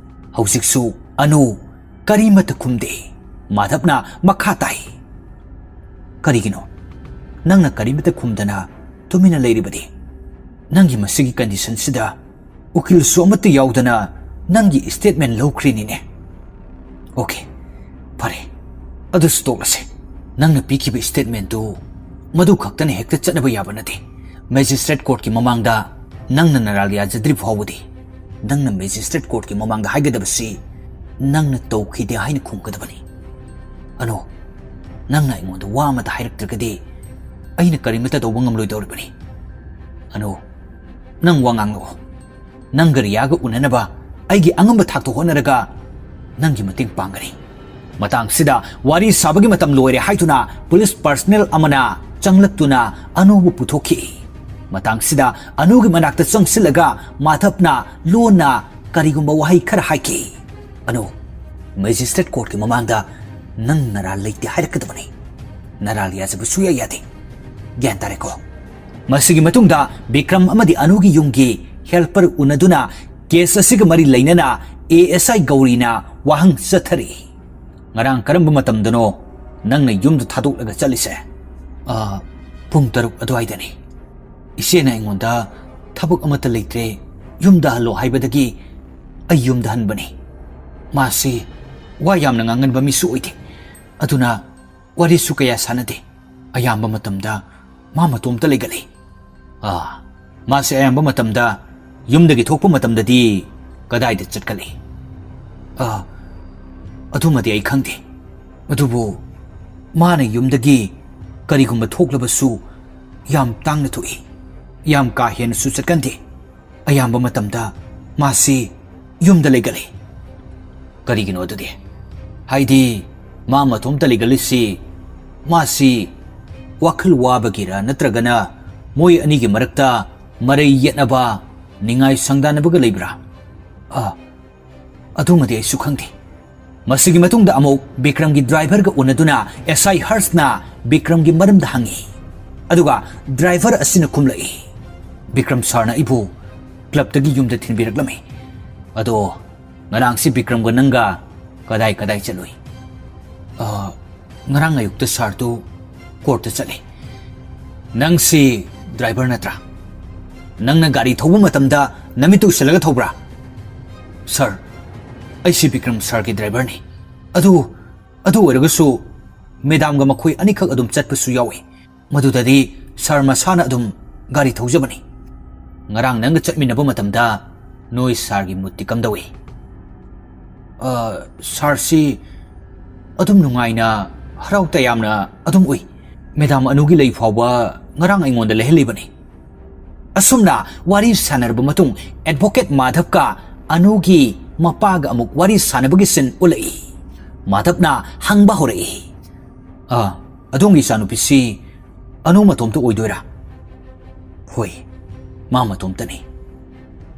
ꯍꯧꯖꯤꯛꯁꯨ ꯑꯅꯨ ꯀꯔꯤꯃꯠꯇ ꯈꯨꯝꯗꯦ꯫ ꯃꯥꯙꯕꯅ ꯃꯈꯥ ꯇꯥꯏ, "ꯀꯔꯤꯒꯤꯅꯣ ꯅꯪꯅ ꯀꯔꯤꯃꯠꯇ ꯈꯨꯝꯗꯅ ꯇꯨꯃꯤꯟꯅ ꯂꯩꯔꯤꯕꯗꯤ? ꯅꯪꯒꯤ ꯃꯁꯤꯒꯤ ꯀꯟꯗꯤꯁꯟꯁꯤꯗ ꯎꯀꯤꯜꯁꯨ ꯑꯃꯠꯇ ꯌꯥꯎꯗꯅ ꯅꯪꯒꯤ ꯁ꯭ꯇꯦꯠꯃꯦꯟ ꯂꯧꯈ꯭ꯔꯤꯅꯤꯅꯦ꯫ ꯑꯣꯀꯦ, ꯐꯔꯦ, ꯑꯗꯨꯁꯨ ꯇꯣꯛꯂꯁꯦ꯫ ꯅꯪꯅ ꯄꯤꯈꯤꯕ ꯁ꯭ꯇꯦꯠꯃꯦꯟꯗꯨ ꯃꯗꯨ ꯈꯛꯇꯅ ꯍꯦꯛꯇ ꯆꯠꯅꯕ ꯌꯥꯕ ꯅꯠꯇꯦ꯫ ꯃꯦꯖꯤꯁꯇ꯭ꯔꯦꯠ ꯀꯣꯔꯠꯀꯤ ꯃꯃꯥꯡꯗ ꯅꯪꯅ ꯅꯔꯥꯜ ꯌꯥꯖꯗ꯭ꯔꯤ ꯐꯥꯎꯕꯗꯤ, ꯅꯪꯅ ꯃꯦꯖꯤꯁꯇ꯭ꯔꯦꯠ ꯀꯣꯔꯠꯀꯤ ꯃꯃꯥꯡꯗ ꯍꯥꯏꯒꯗꯕꯁꯤ ꯅꯪꯅ ꯇꯧꯈꯤꯗꯦ ꯍꯥꯏꯅ ꯈꯨꯝꯒꯗꯕꯅꯤ꯫ ꯑꯅꯣ, ꯅꯪꯅ ꯑꯩꯉꯣꯟꯗ ꯋꯥ ꯑꯃꯠꯇ ꯍꯥꯏꯔꯛꯇ꯭ꯔꯒꯗꯤ ꯑꯩꯅ ꯀꯔꯤꯃꯠꯇ ꯇꯧꯕ ꯉꯝꯂꯣꯏꯗꯧꯔꯤꯕꯅꯤ꯫ ꯑꯅꯣ, ꯅꯪ ꯋꯥ ꯉꯥꯡꯂꯛꯑꯣ꯫ ꯅꯪꯒ ꯔꯤꯌꯥꯒ ꯎꯅꯅꯕ ꯑꯩꯒꯤ ꯑꯉꯝꯕ ꯊꯥꯛꯇ ꯍꯣꯠꯅꯔꯒ ꯅꯪꯒꯤ ꯃꯇꯦꯡ ꯄꯥꯡꯒꯅꯤ꯫" ꯃꯇꯥꯡꯁꯤꯗ ꯋꯥꯔꯤ ꯁꯥꯕꯒꯤ ꯃꯇꯝ ꯂꯣꯏꯔꯦ ꯍꯥꯏꯗꯨꯅ ꯄꯨꯂꯤꯁ ꯄꯔꯁꯅꯦꯜ ꯑꯃꯅ ꯆꯪꯂꯛꯇꯨꯅ ꯑꯅꯨꯕꯨ ꯄꯨꯊꯣꯛꯈꯤ꯫ ꯃꯇꯥꯡꯁꯤꯗ ꯑꯅꯨꯒꯤ ꯃꯅꯥꯛꯇ ꯆꯪꯁꯤꯜꯂꯒ ꯃꯥꯙꯕꯅ ꯂꯣꯟꯅ ꯀꯔꯤꯒꯨꯝꯕ ꯋꯥꯍꯩ ꯈꯔ ꯍꯥꯏꯈꯤ꯫ "ꯑꯅꯨ, ꯃꯦꯖꯤꯁꯇ꯭ꯔꯦꯠ ꯀꯣꯔꯠꯀꯤ ꯃꯃꯥꯡꯗ ꯅꯪ ꯅꯔꯥꯜ ꯂꯩꯇꯦ ꯍꯥꯏꯔꯛꯀꯗꯕꯅꯤ꯫ ꯅꯔꯥꯜ ꯌꯥꯖꯕ ꯁꯨꯌꯥ ꯌꯥꯗꯦ꯫ ꯒ꯭ꯌꯥꯟ ꯇꯥꯔꯦꯀꯣ?" ꯃꯁꯤꯒꯤ ꯃꯇꯨꯡꯗ ꯕꯤꯀ꯭ꯔꯝ ꯑꯃꯗꯤ ꯑꯅꯨꯒꯤ ꯌꯨꯝꯒꯤ ꯍꯦꯜꯄꯔ ꯎꯅꯗꯨꯅ ꯀꯦꯁ ꯑꯁꯤꯒ ꯃꯔꯤ ꯂꯩꯅꯅ ꯑꯦ ꯑꯦꯁ ꯑꯥꯏ ꯒꯧꯔꯤꯅ ꯋꯥꯍꯪ ꯆꯠꯊꯔꯤ꯫ "ꯉꯔꯥꯡ ꯀꯔꯝꯕ ꯃꯇꯝꯗꯅꯣ ꯅꯪꯅ ꯌꯨꯝꯗ ꯊꯥꯗꯣꯛꯂꯒ ꯆꯠꯂꯤꯁꯦ?" "ꯑ, ꯄꯨꯡ ꯇꯔꯨꯛ ꯑꯗꯨꯋꯥꯏꯗꯅꯤ꯫ ꯏꯆꯦꯅ ꯑꯩꯉꯣꯟꯗ ꯊꯕꯛ ꯑꯃꯠꯇ ꯂꯩꯇ꯭ꯔꯦ, ꯌꯨꯝꯗ ꯍꯜꯂꯣ ꯍꯥꯏꯕꯗꯒꯤ ꯑꯩ ꯌꯨꯝꯗ ꯍꯟꯕꯅꯤ꯫ ꯃꯥꯁꯤ ꯋꯥ ꯌꯥꯝꯅ ꯉꯥꯡꯒꯟꯕ ꯃꯤꯁꯨ ꯑꯣꯏꯗꯦ, ꯑꯗꯨꯅ ꯋꯥꯔꯤꯁꯨ ꯀꯌꯥ ꯁꯥꯟꯅꯗꯦ꯫ ꯑꯌꯥꯝꯕ ꯃꯇꯝꯗ ꯃꯥ ꯃꯇꯣꯝꯇ ꯂꯩꯒꯜꯂꯤ꯫ ꯑꯥ, ꯃꯥꯁꯦ ꯑꯌꯥꯝꯕ ꯃꯇꯝꯗ ꯌꯨꯝꯗꯒꯤ ꯊꯣꯛꯄ ꯃꯇꯝꯗꯗꯤ ꯀꯗꯥꯏꯗ ꯆꯠꯀꯜꯂꯤ? ꯑ, ꯑꯗꯨꯃꯗꯤ ꯑꯩ ꯈꯪꯗꯦ꯫ ꯑꯗꯨꯕꯨ ꯃꯥꯅ ꯌꯨꯝꯗꯒꯤ ꯀꯔꯤꯒꯨꯝꯕ ꯊꯣꯛꯂꯕꯁꯨ ꯌꯥꯝ ꯇꯥꯡꯅ ꯊꯣꯛꯏ꯫ ꯌꯥꯝ ꯀꯥ ꯍꯦꯟꯅꯁꯨ ꯆꯠꯀꯟꯗꯦ꯫ ꯑꯌꯥꯝꯕ ꯃꯇꯝꯗ ꯃꯥꯁꯤ ꯌꯨꯝꯗ ꯂꯩꯒꯜꯂꯤ꯫ ꯀꯔꯤꯒꯤꯅꯣ ꯑꯗꯨꯗꯤ? ꯍꯥꯏꯗꯤ ꯃꯥ ꯃꯇꯣꯝꯇ ꯂꯩꯒꯜꯂꯤꯁꯤ ꯃꯥꯁꯤ ꯋꯥꯈꯜ ꯋꯥꯕꯒꯤꯔ ꯅꯠꯇ꯭ꯔꯒꯅ ꯃꯣꯏ ꯑꯅꯤꯒꯤ ꯃꯔꯛꯇ ꯃꯔꯩ ꯌꯦꯠꯅꯕ, ꯅꯤꯡꯉꯥꯏ ꯁꯪꯗꯥꯅꯕꯒ ꯂꯩꯕ꯭ꯔꯥ? ꯑ, ꯑꯗꯨꯃꯗꯤ ꯑꯩꯁꯨ ꯈꯪꯗꯦ꯫ ꯃꯁꯤꯒꯤ ꯃꯇꯨꯡꯗ ꯑꯃꯨꯛ ꯕꯤꯀ꯭ꯔꯝꯒꯤ ꯗ꯭ꯔꯥꯏꯚꯔꯒ ꯎꯅꯗꯨꯅ ꯑꯦꯁ ꯑꯥꯏ ꯍꯔꯁꯅ ꯕꯤꯀ꯭ꯔꯝꯒꯤ ꯃꯔꯝꯗ ꯍꯪꯉꯤ꯫ ꯑꯗꯨꯒ ꯗ꯭ꯔꯥꯏꯚꯔ ꯑꯁꯤꯅ ꯈꯨꯝꯂꯛꯏ, "ꯕꯤꯀ꯭ꯔꯝ ꯁꯥꯔꯅ ꯑꯩꯕꯨ ꯀ꯭ꯂꯕꯇꯒꯤ ꯌꯨꯝꯗ ꯊꯤꯟꯕꯤꯔꯛꯂꯝꯃꯤ꯫ ꯑꯗꯣ ꯉꯔꯥꯡꯁꯤ ꯕꯤꯀ꯭ꯔꯝꯒ ꯅꯪꯒ ꯀꯗꯥꯏ ꯀꯗꯥꯏ ꯆꯠꯂꯨꯏ?" "ꯑ, ꯉꯔꯥꯡ ꯑꯌꯨꯛꯇ ꯁꯥꯔꯗꯨ ꯀꯣꯔꯠꯇ ꯆꯠꯂꯤ꯫" "ꯅꯪꯁꯤ ꯗ꯭ꯔꯥꯏꯚꯔ ꯅꯠꯇ꯭ꯔꯥ? ꯅꯪꯅ ꯒꯥꯔꯤ ꯊꯧꯕ ꯃꯇꯝꯗ ꯅꯃꯤꯠꯇꯨ ꯎꯏꯁꯤꯜꯂꯒ ꯊꯧꯕ꯭ꯔꯥ?" "ꯁꯥꯔ, ꯑꯩꯁꯤ ꯕꯤꯀ꯭ꯔꯝ ꯁꯥꯔꯒꯤ ꯗ꯭ꯔꯥꯏꯚꯔꯅꯤ꯫ ꯑꯗꯨ, ꯑꯗꯨ ꯑꯣꯏꯔꯒꯁꯨ ꯃꯦꯗꯥꯝꯒ ꯃꯈꯣꯏ ꯑꯅꯤꯈꯛ ꯑꯗꯨꯝ ꯆꯠꯄꯁꯨ ꯌꯥꯎꯏ꯫ ꯃꯗꯨꯗꯗꯤ ꯁꯥꯔ ꯃꯁꯥꯅ ꯑꯗꯨꯝ ꯒꯥꯔꯤ ꯊꯧꯖꯕꯅꯤ꯫ ꯉꯔꯥꯡ ꯅꯪꯒ ꯆꯠꯃꯤꯟꯅꯕ ꯃꯇꯝꯗ ꯅꯣꯏ ꯁꯥꯔꯒꯤ ꯃꯨꯠꯇꯤ ꯀꯝꯗꯧꯏ?" "ꯑ, ꯁꯥꯔꯁꯤ ꯑꯗꯨꯝ ꯅꯨꯡꯉꯥꯏꯅ, ꯍꯔꯥꯎ ꯇꯌꯥꯝꯅ ꯑꯗꯨꯝ ꯎꯏ꯫ ꯃꯦꯗꯥꯝ ꯑꯅꯨꯒꯤ ꯂꯩ ꯐꯥꯎꯕ ꯉꯔꯥꯡ ꯑꯩꯉꯣꯟꯗ ꯂꯩꯍꯜꯂꯤꯕꯅꯤ꯫" ꯑꯁꯨꯝꯅ ꯋꯥꯔꯤ ꯁꯥꯟꯅꯔꯕ ꯃꯇꯨꯡ ꯑꯦꯗꯚꯣꯀꯦꯠ ꯃꯥꯙꯕꯀ ꯑꯅꯨꯒꯤ ꯃꯄꯥꯒ ꯑꯃꯨꯛ ꯋꯥꯔꯤ ꯁꯥꯟꯅꯕꯒꯤ ꯁꯤꯟ ꯎꯠꯂꯛꯏ꯫ ꯃꯥꯙꯕꯅ ꯍꯪꯕ ꯍꯧꯔꯛꯏ, "ꯑ, ꯑꯗꯣꯝꯒꯤ ꯏꯆꯥꯅꯨꯄꯤꯁꯤ ꯑꯅꯨ ꯃꯇꯣꯝꯇ ꯑꯣꯏꯗꯣꯏꯔꯥ?" "ꯍꯣꯏ, ꯃꯥ ꯃꯇꯣꯝꯇꯅꯤ꯫"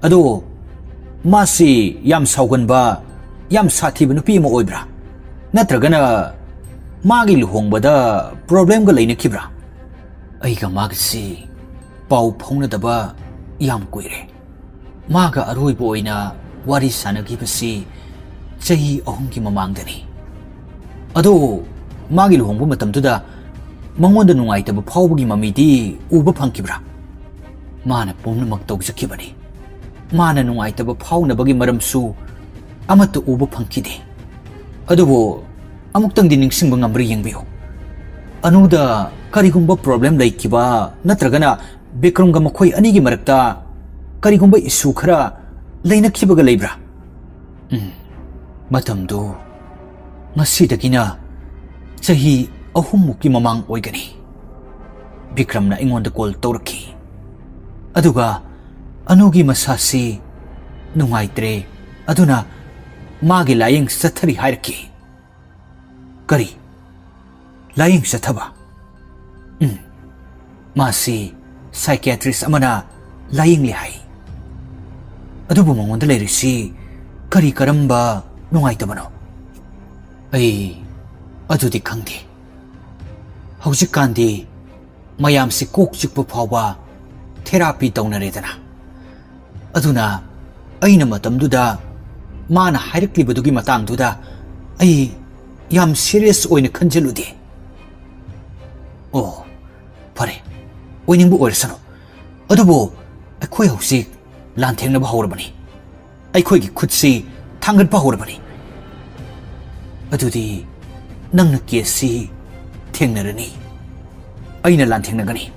"ꯑꯗꯣ ꯃꯥꯁꯤ ꯌꯥꯝ ꯁꯥꯎꯒꯟꯕ, ꯌꯥꯝ ꯁꯥꯊꯤꯕ ꯅꯨꯄꯤ ꯑꯃ ꯑꯣꯏꯕ꯭ꯔꯥ? ꯅꯠꯇ꯭ꯔꯒꯅ ꯃꯥꯒꯤ ꯂꯨꯍꯣꯡꯕꯗ ꯄ꯭ꯔꯣꯕ꯭ꯂꯦꯝꯒ ꯂꯩꯅꯈꯤꯕ꯭ꯔꯥ?" "ꯑꯩꯒ ꯃꯥꯒꯁꯤ ꯄꯥꯎ ꯐꯥꯎꯅꯗꯕ ꯌꯥꯝ ꯀꯨꯏꯔꯦ꯫ ꯃꯥꯒ ꯑꯔꯣꯏꯕ ꯑꯣꯏꯅ ꯋꯥꯔꯤ ꯁꯥꯟꯅꯈꯤꯕꯁꯤ ꯆꯍꯤ ꯑꯍꯨꯝꯒꯤ ꯃꯃꯥꯡꯗꯅꯤ꯫ ꯑꯗꯣ ꯃꯥꯒꯤ ꯂꯨꯍꯣꯡꯕ ꯃꯇꯝꯗꯨꯗ ꯃꯉꯣꯟꯗ ꯅꯨꯡꯉꯥꯏꯇꯕ ꯐꯥꯎꯕꯒꯤ ꯃꯃꯤꯗꯤ ꯎꯕ ꯐꯪꯈꯤꯕ꯭ꯔꯥ?" "ꯃꯥꯅ ꯄꯨꯝꯅꯃꯛ ꯇꯧꯖꯈꯤꯕꯅꯤ꯫ ꯃꯥꯅ ꯅꯨꯡꯉꯥꯏꯇꯕ ꯐꯥꯎꯅꯕꯒꯤ ꯃꯔꯝꯁꯨ ꯑꯃꯠꯇ ꯎꯕ ꯐꯪꯈꯤꯗꯦ꯫ ꯑꯗꯨꯕꯨ ꯑꯃꯨꯛꯇꯪꯗꯤ ꯅꯤꯡꯁꯤꯡꯕ ꯉꯝꯕ꯭ꯔꯥ ꯌꯦꯡꯕꯤꯌꯨ꯫ ꯑꯅꯨꯗ ꯀꯔꯤꯒꯨꯝꯕ ꯄ꯭ꯔꯣꯕ꯭ꯂꯦꯝ ꯂꯩꯈꯤꯕ ꯅꯠꯇ꯭ꯔꯒꯅ ꯕꯤꯀ꯭ꯔꯝꯒ ꯃꯈꯣꯏ ꯑꯅꯤꯒꯤ ꯃꯔꯛꯇ ꯀꯔꯤꯒꯨꯝꯕ ꯏꯁꯨ ꯈꯔ ꯂꯩꯅꯈꯤꯕꯒ ꯂꯩꯕ꯭ꯔꯥ? ꯎꯝ, ꯃꯇꯝꯗꯨ ꯉꯁꯤꯗꯒꯤꯅ ꯆꯍꯤ ꯑꯍꯨꯝꯃꯨꯛꯀꯤ ꯃꯃꯥꯡ ꯑꯣꯏꯒꯅꯤ꯫ ꯕꯤꯀ꯭ꯔꯝꯅ ꯑꯩꯉꯣꯟꯗ ꯀꯣꯜ ꯇꯧꯔꯛꯈꯤ꯫ ꯑꯗꯨꯒ ꯑꯅꯨꯒꯤ ꯃꯁꯥꯁꯤ ꯅꯨꯡꯉꯥꯏꯇ꯭ꯔꯦ, ꯑꯗꯨꯅ ꯃꯥꯒꯤ ꯂꯥꯌꯦꯡ ꯆꯠꯊꯔꯤ ꯍꯥꯏꯔꯛꯈꯤ꯫ ꯀꯔꯤ? ꯂꯥꯌꯦꯡ ꯆꯠꯊꯕ? ꯎꯝ, ꯃꯥꯁꯤ ꯁꯥꯏꯀꯤꯌꯥꯇ꯭ꯔꯤꯁ ꯑꯃꯅ ꯂꯥꯌꯦꯡꯂꯤ ꯍꯥꯏ꯫ ꯑꯗꯨꯕꯨ ꯃꯉꯣꯟꯗ ꯂꯩꯔꯤꯁꯤ ꯀꯔꯤ ꯀꯔꯝꯕ ꯅꯨꯡꯉꯥꯏꯇꯕꯅꯣ? ꯑꯩ ꯑꯗꯨꯗꯤ ꯈꯪꯗꯦ꯫ ꯍꯧꯖꯤꯛꯀꯥꯟꯗꯤ ꯃꯌꯥꯝꯁꯤ ꯀꯣꯛ ꯆꯤꯛꯄ ꯐꯥꯎꯕ ꯊꯦꯔꯥꯄꯤ ꯇꯧꯅꯔꯦꯗꯅ꯫ ꯑꯗꯨꯅ ꯑꯩꯅ ꯃꯇꯝꯗꯨꯗ ꯃꯥꯅ ꯍꯥꯏꯔꯛꯂꯤꯕꯗꯨꯒꯤ ꯃꯇꯥꯡꯗꯨꯗ ꯑꯩ ꯌꯥꯝ ꯁꯤꯔꯤꯌꯁ ꯑꯣꯏꯅ ꯈꯟꯖꯜꯂꯨꯗꯦ꯫ ꯑꯣ, ꯐꯔꯦ, ꯑꯣꯏꯅꯤꯡꯕ ꯑꯣꯏꯔꯁꯅꯨ꯫ ꯑꯗꯨꯕꯨ ꯑꯩꯈꯣꯏ ꯍꯧꯖꯤꯛ ꯂꯥꯟꯊꯦꯡꯅꯕ ꯍꯧꯔꯕꯅꯤ꯫ ꯑꯩꯈꯣꯏꯒꯤ ꯈꯨꯠꯁꯤ ꯊꯥꯡꯒꯠꯄ ꯍꯧꯔꯕꯅꯤ꯫ ꯑꯗꯨꯗꯤ ꯅꯪꯅ ꯀꯦꯁꯁꯤ ꯊꯦꯡꯅꯔꯅꯤ꯫ ꯑꯩꯅ ꯂꯥꯟꯊꯦꯡꯅꯒꯅꯤ꯫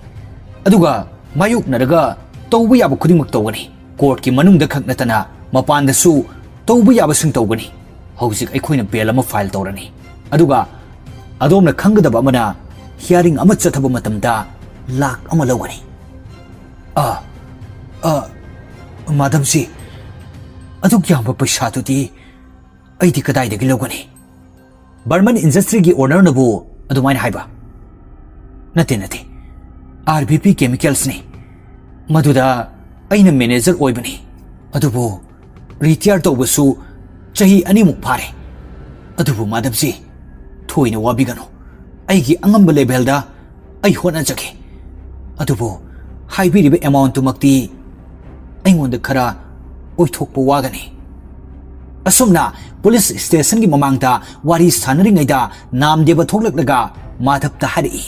ꯑꯗꯨꯒ ꯃꯥꯌꯣꯛꯅꯔꯒ ꯇꯧꯕ ꯌꯥꯕ ꯈꯨꯗꯤꯡꯃꯛ ꯇꯧꯒꯅꯤ꯫ ꯀꯣꯔꯠꯀꯤ ꯃꯅꯨꯡꯗ ꯈꯛ ꯅꯠꯇꯅ ꯃꯄꯥꯟꯗꯁꯨ ꯇꯧꯕ ꯌꯥꯕꯁꯤꯡ ꯇꯧꯒꯅꯤ꯫ ꯍꯧꯖꯤꯛ ꯑꯩꯈꯣꯏꯅ ꯕꯦꯜ ꯑꯃ ꯐꯥꯏꯜ ꯇꯧꯔꯅꯤ꯫ ꯑꯗꯨꯒ ꯑꯗꯣꯝꯅ ꯈꯪꯒꯗꯕ ꯑꯃꯅ, ꯍꯤꯌꯥꯔꯤꯡ ꯑꯃ ꯆꯠꯊꯕ ꯃꯇꯝꯗ ꯂꯥꯛ ꯑꯃ ꯂꯧꯒꯅꯤ꯫ ꯑ, ꯑ, ꯃꯥꯗꯝꯁꯤ, ꯑꯗꯨꯛ ꯌꯥꯝꯕ ꯄꯩꯁꯥꯗꯨꯗꯤ ꯑꯩꯗꯤ ꯀꯗꯥꯏꯗꯒꯤ ꯂꯧꯒꯅꯤ? ꯕꯔꯃꯟ ꯏꯟꯗꯁꯇ꯭ꯔꯤꯒꯤ ꯑꯣꯅꯔꯅꯕꯨ ꯑꯗꯨꯃꯥꯏꯅ ꯍꯥꯏꯕ? ꯅꯠꯇꯦ, ꯅꯠꯇꯦ, ꯑꯥꯔ ꯕꯤ ꯄꯤ ꯀꯦꯃꯤꯀꯦꯜꯁꯅꯤ꯫ ꯃꯗꯨꯗ ꯑꯩꯅ ꯃꯦꯅꯦꯖꯔ ꯑꯣꯏꯕꯅꯤ꯫ ꯑꯗꯨꯕꯨ ꯔꯤꯇꯥꯌꯔ ꯇꯧꯕꯁꯨ ꯆꯍꯤ ꯑꯅꯤꯃꯨꯛ ꯐꯥꯔꯦ꯫ ꯑꯗꯨꯕꯨ ꯃꯥꯗꯝꯁꯤ, ꯊꯣꯏꯅ ꯋꯥꯕꯤꯒꯅꯨ꯫ ꯑꯩꯒꯤ ꯑꯉꯝꯕ ꯂꯦꯚꯦꯜꯗ ꯑꯩ ꯍꯣꯠꯅꯖꯒꯦ꯫ ꯑꯗꯨꯕꯨ ꯍꯥꯏꯕꯤꯔꯤꯕ ꯑꯦꯃꯥꯎꯟꯠꯇꯨꯃꯛꯇꯤ ꯑꯩꯉꯣꯟꯗ ꯈꯔ ꯑꯣꯏꯊꯣꯛꯄ ꯋꯥꯒꯅꯤ꯫ ꯑꯁꯨꯝꯅ ꯄꯨꯂꯤꯁ ꯁ꯭ꯇꯦꯁꯟꯒꯤ ꯃꯃꯥꯡꯗ ꯋꯥꯔꯤ ꯁꯥꯟꯅꯔꯤꯉꯩꯗ ꯅꯥꯝꯗꯦꯕ ꯊꯣꯛꯂꯛꯂꯒ ꯃꯥꯙꯕꯇ ꯍꯥꯏꯔꯛꯏ,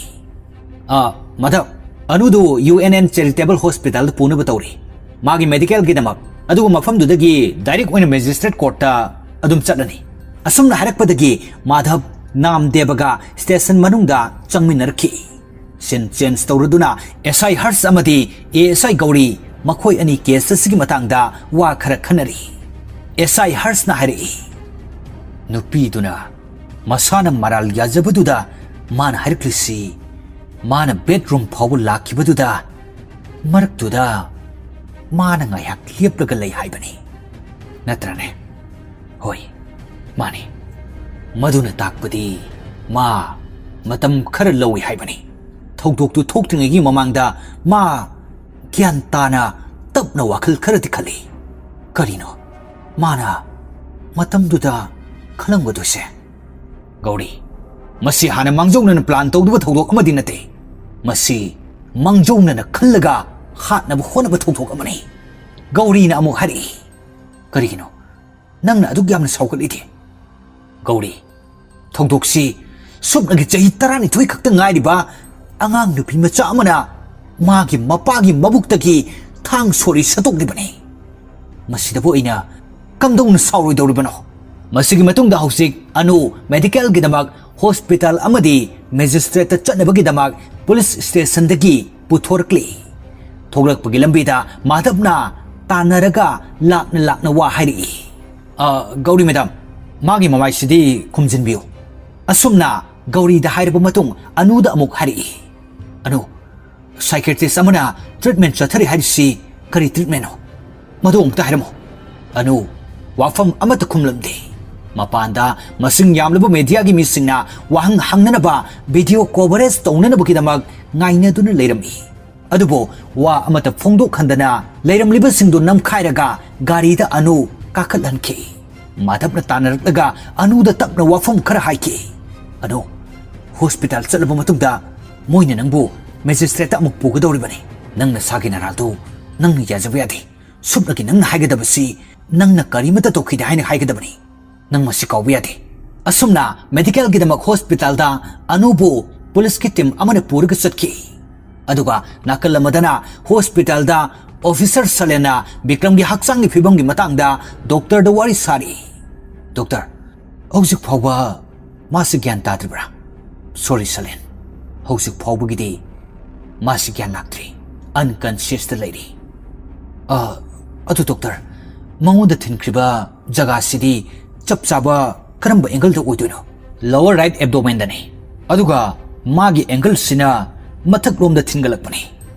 "ꯑ, Madhab, ꯑꯅꯨꯗꯨ U N and charitable ꯍꯣꯁꯄꯤꯇꯥꯜꯗ ꯄꯨꯅꯕ ꯇꯧꯔꯤ, ꯃꯥꯒꯤ ꯃꯦꯗꯤꯀꯦꯜꯒꯤꯗꯃꯛ꯫ ꯑꯗꯨꯒ ꯃꯐꯝꯗꯨꯗꯒꯤ ꯗꯥꯏꯔꯦꯛ ꯑꯣꯏꯅ ꯃꯦꯖꯤꯁꯇ꯭ꯔꯦꯠ ꯀꯣꯔꯠꯇ ꯑꯗꯨꯝ ꯆꯠꯂꯅꯤ꯫ ꯑꯁꯨꯝꯅ ꯍꯥꯏꯔꯛꯄꯗꯒꯤ ꯃꯥꯙꯕ ꯅꯥꯝꯗꯦꯕꯒ ꯁ꯭ꯇꯦꯁꯟ ꯃꯅꯨꯡꯗ ꯆꯪꯃꯤꯟꯅꯔꯛꯈꯤ꯫ ꯁꯤꯟ ꯆꯦꯟꯖ ꯇꯧꯔꯗꯨꯅ ꯑꯦꯁ ꯑꯥꯏ ꯍꯔꯁ ꯑꯃꯗꯤ ꯑꯦ ꯑꯦꯁ ꯑꯥꯏ ꯒꯧꯔꯤ ꯃꯈꯣꯏ ꯑꯅꯤ ꯀꯦꯁ ꯑꯁꯤꯒꯤ ꯃꯇꯥꯡꯗ ꯋꯥ ꯈꯔ ꯈꯟꯅꯔꯤ꯫ ꯑꯦꯁ ꯑꯥꯏ ꯍꯔꯁꯅ ꯍꯥꯏꯔꯛꯏ, ꯅꯨꯄꯤꯗꯨꯅ ꯃꯁꯥꯅ ꯃꯔꯥꯜ ꯌꯥꯖꯕꯗꯨꯗ ꯃꯥꯅ ꯍꯥꯏꯔꯛꯂꯤꯁꯤ, ꯃꯥꯅ ꯕꯦꯗꯔꯨꯝ ꯐꯥꯎꯕ ꯂꯥꯛꯈꯤꯕꯗꯨꯗ ꯃꯔꯛꯇꯨꯗ ꯃꯥꯅ ꯉꯥꯏꯍꯥꯛ ꯂꯦꯞꯂꯒ ꯂꯩ ꯍꯥꯏꯕꯅꯤ, ꯅꯠꯇ꯭ꯔꯅꯦ? ꯍꯣꯏ, ꯃꯥꯅꯤ꯫ ꯃꯗꯨꯅ ꯇꯥꯛꯄꯗꯤ ꯃꯥ ꯃꯇꯝ ꯈꯔ ꯂꯧꯏ ꯍꯥꯏꯕꯅꯤ꯫ ꯊꯧꯗꯣꯛꯇꯨ ꯊꯣꯛꯇ꯭ꯔꯤꯉꯩꯒꯤ ꯃꯃꯥꯡꯗ ꯃꯥ ꯒ꯭ꯌꯥꯟ ꯇꯥꯅ ꯇꯞꯅ ꯋꯥꯈꯜ ꯈꯔꯗꯤ ꯈꯜꯂꯤ꯫ ꯀꯔꯤꯅꯣ ꯃꯥꯅ ꯃꯇꯝꯗꯨꯗ ꯈꯜꯂꯝꯒꯗꯣꯏꯁꯦ? ꯒꯧꯔꯤ, ꯃꯁꯤ ꯍꯥꯟꯅ ꯃꯥꯡꯖꯧꯅꯅ ꯄ꯭ꯂꯥꯟ ꯇꯧꯗꯕ ꯊꯧꯗꯣꯛ ꯑꯃꯗꯤ ꯅꯠꯇꯦ꯫ ꯃꯁꯤ ꯃꯥꯡꯖꯧꯅꯅ ꯈꯜꯂꯒ ꯍꯥꯠꯅꯕ ꯍꯣꯠꯅꯕ ꯊꯧꯗꯣꯛ ꯑꯃꯅꯤ꯫ ꯒꯧꯔꯤꯅ ꯑꯃꯨꯛ ꯍꯥꯏꯔꯛꯏ, ꯀꯔꯤꯒꯤꯅꯣ ꯅꯪꯅ ꯑꯗꯨꯛ ꯌꯥꯝꯅ ꯁꯥꯎꯒꯠꯂꯤꯗꯤ? ꯒꯧꯔꯤ, ꯊꯧꯗꯣꯛꯁꯤ ꯁꯨꯞꯅꯒꯤ ꯆꯍꯤ ꯇꯔꯥꯅꯤꯊꯣꯏ ꯈꯛꯇ ꯉꯥꯏꯔꯤꯕ ꯑꯉꯥꯡ ꯅꯨꯄꯤ ꯃꯆꯥ ꯑꯃꯅ ꯃꯥꯒꯤ ꯃꯄꯥꯒꯤ ꯃꯕꯨꯛꯇꯒꯤ ꯊꯥꯡ ꯁꯣꯔꯤ ꯁꯠꯇꯣꯛꯂꯤꯕꯅꯤ꯫ ꯃꯁꯤꯗꯕꯨ ꯑꯩꯅ ꯀꯝꯗꯧꯅ ꯁꯥꯎꯔꯣꯏꯗꯧꯔꯤꯕꯅꯣ? ꯃꯁꯤꯒꯤ ꯃꯇꯨꯡꯗ ꯍꯧꯖꯤꯛ ꯑꯅꯨ ꯃꯦꯗꯤꯀꯦꯜꯒꯤꯗꯃꯛ ꯍꯣꯁꯄꯤꯇꯥꯜ ꯑꯃꯗꯤ ꯃꯦꯖꯤꯁꯇ꯭ꯔꯦꯠꯇ ꯆꯠꯅꯕꯒꯤꯗꯃꯛ ꯄꯨꯂꯤꯁ ꯁ꯭ꯇꯦꯁꯟꯗꯒꯤ ꯄꯨꯊꯣꯔꯛꯂꯤ꯫ ꯊꯣꯛꯂꯛꯄꯒꯤ ꯂꯝꯕꯤꯗ ꯃꯥꯙꯕꯅ ꯇꯥꯟꯅꯔꯒ ꯂꯥꯛꯅ ꯂꯥꯛꯅ ꯋꯥ ꯍꯥꯏꯔꯛꯏ꯫ "ꯑ, ꯒꯧꯔꯤ ꯃꯦꯗꯥꯝ, ꯃꯥꯒꯤ ꯃꯃꯥꯏꯁꯤꯗꯤ ꯈꯨꯝꯖꯤꯟꯕꯤꯌꯨ꯫" ꯑꯁꯨꯝꯅ ꯒꯧꯔꯤꯗ ꯍꯥꯏꯔꯕ ꯃꯇꯨꯡ ꯑꯅꯨꯗ ꯑꯃꯨꯛ ꯍꯥꯏꯔꯛꯏ, "ꯑꯅꯨ, ꯁꯥꯏꯀꯦꯇ꯭ꯔꯤꯁ ꯑꯃꯅ ꯇ꯭ꯔꯤꯠꯃꯦꯟ ꯆꯠꯊꯔꯤ ꯍꯥꯏꯔꯤꯁꯤ ꯀꯔꯤ ꯇ꯭ꯔꯤꯠꯃꯦꯟꯅꯣ? ꯃꯗꯨ ꯑꯃꯨꯛꯇ ꯍꯥꯏꯔꯝꯃꯨ꯫" ꯑꯅꯨ ꯋꯥꯐꯝ ꯑꯃꯠꯇ ꯈꯨꯝꯂꯝꯗꯦ꯫ ꯃꯄꯥꯟꯗ ꯃꯁꯤꯡ ꯌꯥꯝꯂꯕ ꯃꯦꯗꯤꯌꯥꯒꯤ ꯃꯤꯁꯤꯡꯅ ꯋꯥꯍꯪ ꯍꯪꯅꯅꯕ ꯚꯤꯗꯤꯑꯣ ꯀꯣꯚꯔꯦꯖ ꯇꯧꯅꯅꯕꯒꯤꯗꯃꯛ ꯉꯥꯏꯅꯗꯨꯅ ꯂꯩꯔꯝꯃꯤ꯫ ꯑꯗꯨꯕꯨ ꯋꯥ ꯑꯃꯠꯇ ꯐꯣꯡꯗꯣꯛꯍꯟꯗꯅ ꯂꯩꯔꯝꯂꯤꯕꯁꯤꯡꯗꯨ ꯅꯝꯈꯥꯏꯔꯒ ꯒꯥꯔꯤꯗ ꯑꯅꯨ ꯀꯥꯈꯠꯍꯟꯈꯤ꯫ ꯃꯥꯙꯕꯅ ꯇꯥꯟꯅꯔꯛꯂꯒ ꯑꯅꯨꯗ ꯇꯞꯅ ꯋꯥꯐꯝ ꯈꯔ ꯍꯥꯏꯈꯤ꯫ "ꯑꯅꯨ, ꯍꯣꯁꯄꯤꯇꯥꯜ ꯆꯠꯂꯕ ꯃꯇꯨꯡꯗ ꯃꯣꯏꯅ ꯅꯪꯕꯨ ꯃꯦꯖꯤꯁꯇ꯭ꯔꯦꯠꯇ ꯑꯃꯨꯛ ꯄꯨꯒꯗꯧꯔꯤꯕꯅꯤ꯫ ꯅꯪ ꯅꯁꯥꯒꯤ ꯅꯔꯥꯜꯗꯨ ꯅꯪꯅ ꯌꯥꯖꯕ ꯌꯥꯗꯦ꯫ ꯁꯨꯞꯅꯒꯤ ꯅꯪꯅ ꯍꯥꯏꯒꯗꯕꯁꯤ ꯅꯪꯅ ꯀꯔꯤꯃꯠꯇ ꯇꯧꯈꯤꯗꯦ ꯍꯥꯏꯅ ꯍꯥꯏꯒꯗꯕꯅꯤ꯫ ꯅꯪ ꯃꯁꯤ ꯀꯥꯎꯕ ꯌꯥꯗꯦ꯫" ꯑꯁꯨꯝꯅ ꯃꯦꯗꯤꯀꯦꯜꯒꯤꯗꯃꯛ ꯍꯣꯁꯄꯤꯇꯥꯜꯗ ꯑꯅꯨꯕꯨ ꯄꯨꯂꯤꯁꯀꯤ ꯇꯤꯝ ꯑꯃꯅ ꯄꯨꯔꯒ ꯆꯠꯈꯤ꯫ ꯑꯗꯨꯒ ꯅꯥꯀꯜ ꯑꯃꯗꯅ ꯍꯣꯁꯄꯤꯇꯥꯜꯗ ꯑꯣꯐꯤꯁꯔ ꯁꯂꯦꯟꯅ ꯕꯤꯀ꯭ꯔꯝꯒꯤ ꯍꯛꯆꯥꯡꯒꯤ ꯐꯤꯕꯝꯒꯤ ꯃꯇꯥꯡꯗ ꯗꯣꯛꯇꯔꯗ ꯋꯥꯔꯤ ꯁꯥꯔꯤ꯫ "ꯗꯣꯛꯇꯔ, ꯍꯧꯖꯤꯛ ꯐꯥꯎꯕ ꯃꯥꯁꯤ ꯒ꯭ꯌꯥꯟ ꯇꯥꯗ꯭ꯔꯤꯕ꯭ꯔꯥ?" "ꯁꯣꯔꯤ ꯁꯂꯦꯟ, ꯍꯧꯖꯤꯛ ꯐꯥꯎꯕꯒꯤꯗꯤ ꯃꯥꯁꯤ ꯒ꯭ꯌꯥꯟ ꯂꯥꯛꯇ꯭ꯔꯤ, ꯑꯟꯀꯟꯁꯤꯌꯁꯇ ꯂꯩꯔꯤ꯫ ꯑ, ꯑꯗꯨ ꯗꯣꯛꯇꯔ, ꯃꯉꯣꯟꯗ ꯊꯤꯟꯈ꯭ꯔꯤꯕ ꯖꯒꯥꯁꯤꯗꯤ ꯆꯞ ꯆꯥꯕ ꯀꯔꯝꯕ ꯑꯦꯡꯒꯜꯗ ꯑꯣꯏꯗꯣꯏꯅꯣ? Lower right abdomenꯗꯅꯤ꯫ ꯑꯗꯨꯒ ꯃꯥꯒꯤ ꯑꯦꯡꯒꯜꯁꯤꯅ ꯃꯊꯛꯂꯣꯝꯗ ꯊꯤꯟꯒꯠꯂꯛꯄꯅꯤ꯫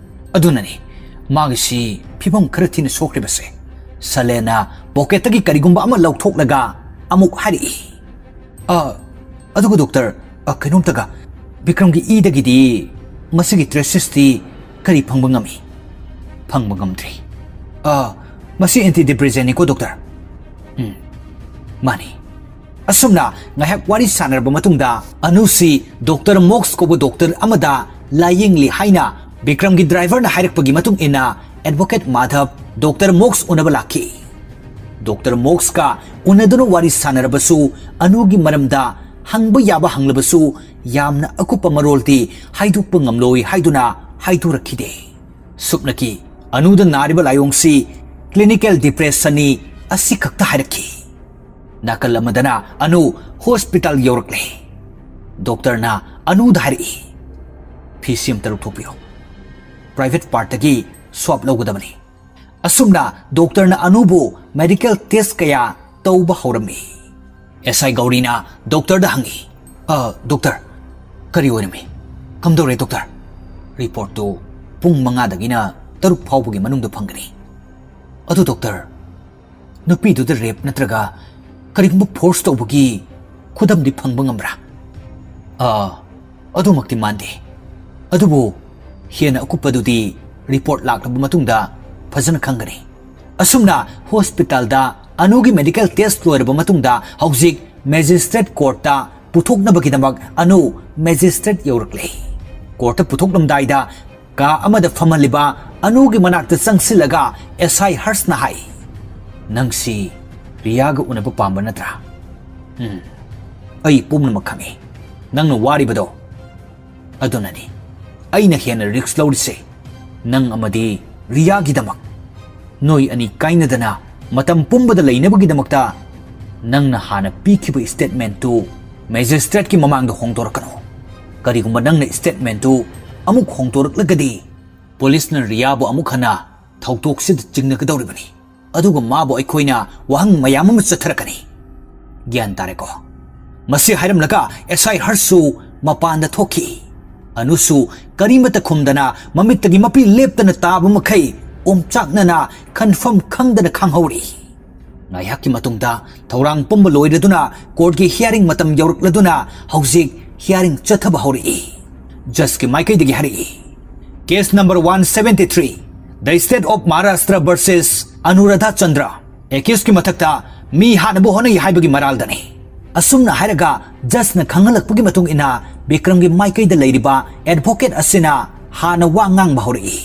ꯑꯗꯨꯅꯅꯤ ꯃꯥꯒꯤꯁꯤ ꯐꯤꯕꯝ ꯈꯔ ꯊꯤꯅ ꯁꯣꯛꯈ꯭ꯔꯤꯕꯁꯦ꯫ ꯁꯂꯦꯅ ꯄꯣꯀꯦꯠꯇꯒꯤ ꯀꯔꯤꯒꯨꯝꯕ ꯑꯃ ꯂꯧꯊꯣꯛꯂꯒ ꯑꯃꯨꯛ ꯍꯥꯏꯔꯛꯏ꯫ ꯑ, ꯑꯗꯨꯒ ꯗꯣꯛꯇꯔ, ꯑ, ꯀꯩꯅꯣꯝꯇꯒ, ꯕꯤꯀ꯭ꯔꯝꯒꯤ ꯏꯗꯒꯤꯗꯤ ꯃꯁꯤꯒꯤ ꯇ꯭ꯔꯦꯁꯦꯁꯇꯤ ꯀꯔꯤ ꯐꯪꯕ ꯉꯝꯃꯤ? ꯐꯪꯕ ꯉꯝꯗ꯭ꯔꯤ꯫ ꯑ, ꯃꯁꯤ ꯑꯦꯟꯇꯤ ꯗꯤꯄ꯭ꯔꯦꯁꯦꯟꯅꯤꯀꯣ ꯗꯣꯛꯇꯔ? ꯎꯝ, ꯃꯥꯅꯤ꯫ ꯑꯁꯨꯝꯅ ꯉꯥꯏꯍꯥꯛ ꯋꯥꯔꯤ ꯁꯥꯟꯅꯔꯕ ꯃꯇꯨꯡꯗ ꯑꯅꯨꯁꯤ ꯗꯣꯛꯇꯔ ꯃꯣꯛꯁ ꯀꯧꯕ ꯗꯣꯛꯇꯔ ꯑꯃꯗ ꯂꯥꯌꯦꯡꯂꯤ ꯍꯥꯏꯅ ꯕꯤꯀ꯭ꯔꯝꯒꯤ ꯗ꯭ꯔꯥꯏꯚꯔꯅ ꯍꯥꯏꯔꯛꯄꯒꯤ ꯃꯇꯨꯡ ꯏꯟꯅ ꯑꯦꯗꯚꯣꯀꯦꯠ ꯃꯥꯙꯕ ꯗꯣꯛꯇꯔ ꯃꯣꯛꯁ ꯎꯅꯕ ꯂꯥꯛꯈꯤ꯫ ꯗꯣꯛꯇꯔ ꯃꯣꯛꯁꯀ ꯎꯅꯗꯨꯅ ꯋꯥꯔꯤ ꯁꯥꯟꯅꯔꯕꯁꯨ ꯑꯅꯨꯒꯤ ꯃꯔꯝꯗ ꯍꯪꯕ ꯌꯥꯕ ꯍꯪꯂꯕꯁꯨ ꯌꯥꯝꯅ ꯑꯀꯨꯞꯄ ꯃꯔꯣꯜꯗꯤ ꯍꯥꯏꯗꯣꯛꯄ ꯉꯝꯂꯣꯏ ꯍꯥꯏꯗꯨꯅ ꯍꯥꯏꯗꯣꯔꯛꯈꯤꯗꯦ꯫ ꯁꯨꯞꯅꯀꯤ ꯑꯅꯨꯗ ꯅꯥꯔꯤꯕ ꯂꯥꯏꯑꯣꯡꯁꯤ ꯀ꯭ꯂꯤꯅꯤꯀꯦꯜ ꯗꯤꯄ꯭ꯔꯦꯁꯟꯅꯤ ꯑꯁꯤꯈꯛꯇ ꯍꯥꯏꯔꯛꯈꯤ꯫ ꯅꯥꯀꯜ ꯑꯃꯗꯅ ꯑꯅꯨ ꯍꯣꯁꯄꯤꯇꯥꯜ ꯌꯧꯔꯛꯂꯦ꯫ ꯗꯣꯛꯇꯔꯅ ꯑꯅꯨꯗ ꯍꯥꯏꯔꯛꯏ, "ꯐꯤꯁꯤ ꯑꯃꯇ ꯂꯧꯊꯣꯛꯄꯤꯌꯨ꯫ ꯄ꯭ꯔꯥꯏꯚꯦꯠ ꯄꯥꯔꯠꯇꯒꯤ ꯁ꯭ꯋꯥꯞ ꯂꯧꯒꯗꯕꯅꯤ"꯫ ꯑꯁꯨꯝꯅ ꯗꯣꯛꯇꯔꯅ ꯑꯅꯨꯕꯨ ꯃꯦꯗꯤꯀꯦꯜ ꯇꯦꯁ ꯀꯌꯥ ꯇꯧꯕ ꯍꯧꯔꯝꯃꯤ꯫ ꯑꯦꯁ ꯑꯥꯏ ꯒꯧꯔꯤꯅ ꯗꯣꯛꯇꯔꯗ ꯍꯪꯉꯤ, "ꯑ, ꯗꯣꯛꯇꯔ, ꯀꯔꯤ ꯑꯣꯏꯔꯝꯃꯤ? ꯀꯝꯗꯧꯔꯦ ꯗꯣꯛꯇꯔ?" "ꯔꯤꯄꯣꯔꯠꯇꯨ ꯄꯨꯡ ꯃꯉꯥꯗꯒꯤꯅ ꯇꯔꯨꯛ ꯐꯥꯎꯕꯒꯤ ꯃꯅꯨꯡꯗ ꯐꯪꯒꯅꯤ"꯫ "ꯑꯗꯨ ꯗꯣꯛꯇꯔ, ꯅꯨꯄꯤꯗꯨꯗ ꯔꯦꯞ ꯅꯠꯇ꯭ꯔꯒ ꯀꯔꯤꯒꯨꯝꯕ ꯐꯣꯔꯁ ꯇꯧꯕꯒꯤ ꯈꯨꯗꯝꯗꯤ ꯐꯪꯕ ꯉꯝꯕ꯭ꯔꯥ?" "ꯑ, ꯑꯗꯨꯃꯛꯇꯤ ꯃꯥꯟꯗꯦ꯫ ꯑꯗꯨꯕꯨ ꯍꯦꯟꯅ ꯑꯀꯨꯞꯄꯗꯨꯗꯤ ꯔꯤꯄꯣꯔꯠ ꯂꯥꯛꯂꯕ ꯃꯇꯨꯡꯗ ꯐꯖꯅ ꯈꯪꯒꯅꯤ"꯫ ꯑꯁꯨꯝꯅ ꯍꯣꯁꯄꯤꯇꯥꯜꯗ ꯑꯅꯨꯒꯤ ꯃꯦꯗꯤꯀꯦꯜ ꯇꯦꯁ ꯂꯣꯏꯔꯕ ꯃꯇꯨꯡꯗ ꯍꯧꯖꯤꯛ ꯃꯦꯖꯤꯁꯇ꯭ꯔꯦꯠ ꯀꯣꯔꯠꯇ ꯄꯨꯊꯣꯛꯅꯕꯒꯤꯗꯃꯛ ꯑꯅꯨ ꯃꯦꯖꯤꯁꯇ꯭ꯔꯦꯠ ꯌꯧꯔꯛꯂꯦ꯫ ꯀꯣꯔꯠꯇ ꯄꯨꯊꯣꯛꯂꯝꯗꯥꯏꯗ ꯀꯥ ꯑꯃꯗ ꯐꯝꯍꯜꯂꯤꯕ ꯑꯅꯨꯒꯤ ꯃꯅꯥꯛꯇ ꯆꯪꯁꯤꯜꯂꯒ ꯑꯦꯁ ꯑꯥꯏ ꯍꯔꯁꯅ ꯍꯥꯏ, "ꯅꯪꯁꯤ ꯔꯤꯌꯥꯒ ꯎꯅꯕ ꯄꯥꯝꯕ ꯅꯠꯇ꯭ꯔꯥ?" "ꯎꯝ, ꯑꯩ ꯄꯨꯝꯅꯃꯛ ꯈꯪꯏ꯫ ꯅꯪꯅ ꯋꯥꯔꯤꯕꯗꯣ ꯑꯗꯨꯅꯅꯤ꯫ ꯑꯩꯅ ꯍꯦꯟꯅ ꯔꯤꯁꯛ ꯂꯧꯔꯤꯁꯦ ꯅꯪ ꯑꯃꯗꯤ ꯔꯤꯌꯥꯒꯤꯗꯃꯛ꯫ ꯅꯣꯏ ꯑꯅꯤ ꯀꯥꯏꯅꯗꯅ ꯃꯇꯝ ꯄꯨꯝꯕꯗ ꯂꯩꯅꯕꯒꯤꯗꯃꯛꯇ ꯅꯪꯅ ꯍꯥꯟꯅ ꯄꯤꯈꯤꯕ ꯁ꯭ꯇꯦꯠꯃꯦꯟꯠꯇꯨ ꯃꯦꯖꯤꯁꯇ꯭ꯔꯦꯠꯀꯤ ꯃꯃꯥꯡꯗ ꯍꯣꯡꯗꯣꯔꯛꯀꯅꯨ꯫ ꯀꯔꯤꯒꯨꯝꯕ ꯅꯪꯅ ꯁ꯭ꯇꯦꯠꯃꯦꯟꯠꯇꯨ ꯑꯃꯨꯛ ꯍꯣꯡꯗꯣꯔꯛꯂꯒꯗꯤ ꯄꯨꯂꯤꯁꯅ ꯔꯤꯌꯥꯕꯨ ꯑꯃꯨꯛ ꯍꯟꯅ ꯊꯧꯗꯣꯛꯁꯤꯗ ꯆꯤꯡꯅꯒꯗꯧꯔꯤꯕꯅꯤ꯫ ꯑꯗꯨꯒ ꯃꯥꯕꯨ ꯑꯩꯈꯣꯏꯅ ꯋꯥꯍꯪ ꯃꯌꯥꯝ ꯑꯃ ꯆꯠꯊꯔꯛꯀꯅꯤ꯫ ꯒ꯭ꯌꯥꯟ ꯇꯥꯔꯦꯀꯣ? ꯃꯁꯤ ꯍꯥꯏꯔꯝꯂꯒ ꯑꯦꯁ ꯑꯥꯏ ꯍꯔꯁꯁꯨ ꯃꯄꯥꯟꯗ ꯊꯣꯛꯈꯤ꯫ ꯑꯅꯨꯁꯨ ꯀꯔꯤꯃꯠꯇ ꯈꯨꯝꯗꯅ ꯃꯃꯤꯠꯇꯒꯤ ꯃꯄꯤ ꯂꯦꯞꯇꯅ ꯇꯥꯕ ꯃꯈꯩ ꯑꯣꯝꯆꯥꯛꯅꯅ ꯈꯟꯐꯝ ꯈꯪꯗꯅ ꯈꯥꯡꯍꯧꯔꯤ꯫ ꯉꯥꯏꯍꯥꯛꯀꯤ ꯃꯇꯨꯡꯗ ꯊꯧꯔꯥꯡ ꯄꯨꯝꯕ ꯂꯣꯏꯔꯗꯨꯅ ꯀꯣꯔꯠꯀꯤ ꯍꯤꯌꯥꯔꯤꯡ ꯃꯇꯝ ꯌꯧꯔꯛꯂꯗꯨꯅ ꯍꯧꯖꯤꯛ ꯍꯤꯌꯥꯔꯤꯡ ꯆꯠꯊꯕ ꯍꯧꯔꯛꯏ꯫ ꯖꯁꯀꯤ ꯃꯥꯏꯀꯩꯗꯒꯤ ꯍꯥꯏꯔꯛꯏ, "Case number one seventy three, the State of Maharashtra versus Anuradha Chandra, ꯑꯦꯀ꯭ꯌꯨꯁꯀꯤ ꯃꯊꯛꯇ ꯃꯤ ꯍꯥꯠꯅꯕ ꯍꯣꯠꯅꯩ ꯍꯥꯏꯕꯒꯤ ꯃꯔꯥꯜꯗꯅꯤ"꯫ ꯑꯁꯨꯝꯅ ꯍꯥꯏꯔꯒ ꯖꯁꯅ ꯈꯪꯍꯜꯂꯛꯄꯒꯤ ꯃꯇꯨꯡ ꯏꯟꯅ ꯕꯤꯀ꯭ꯔꯝꯒꯤ ꯃꯥꯏꯀꯩꯗ ꯂꯩꯔꯤꯕ ꯑꯦꯗꯚꯣꯀꯦꯠ ꯑꯁꯤꯅ ꯍꯥꯟꯅ ꯋꯥ ꯉꯥꯡꯕ ꯍꯧꯔꯛꯏ꯫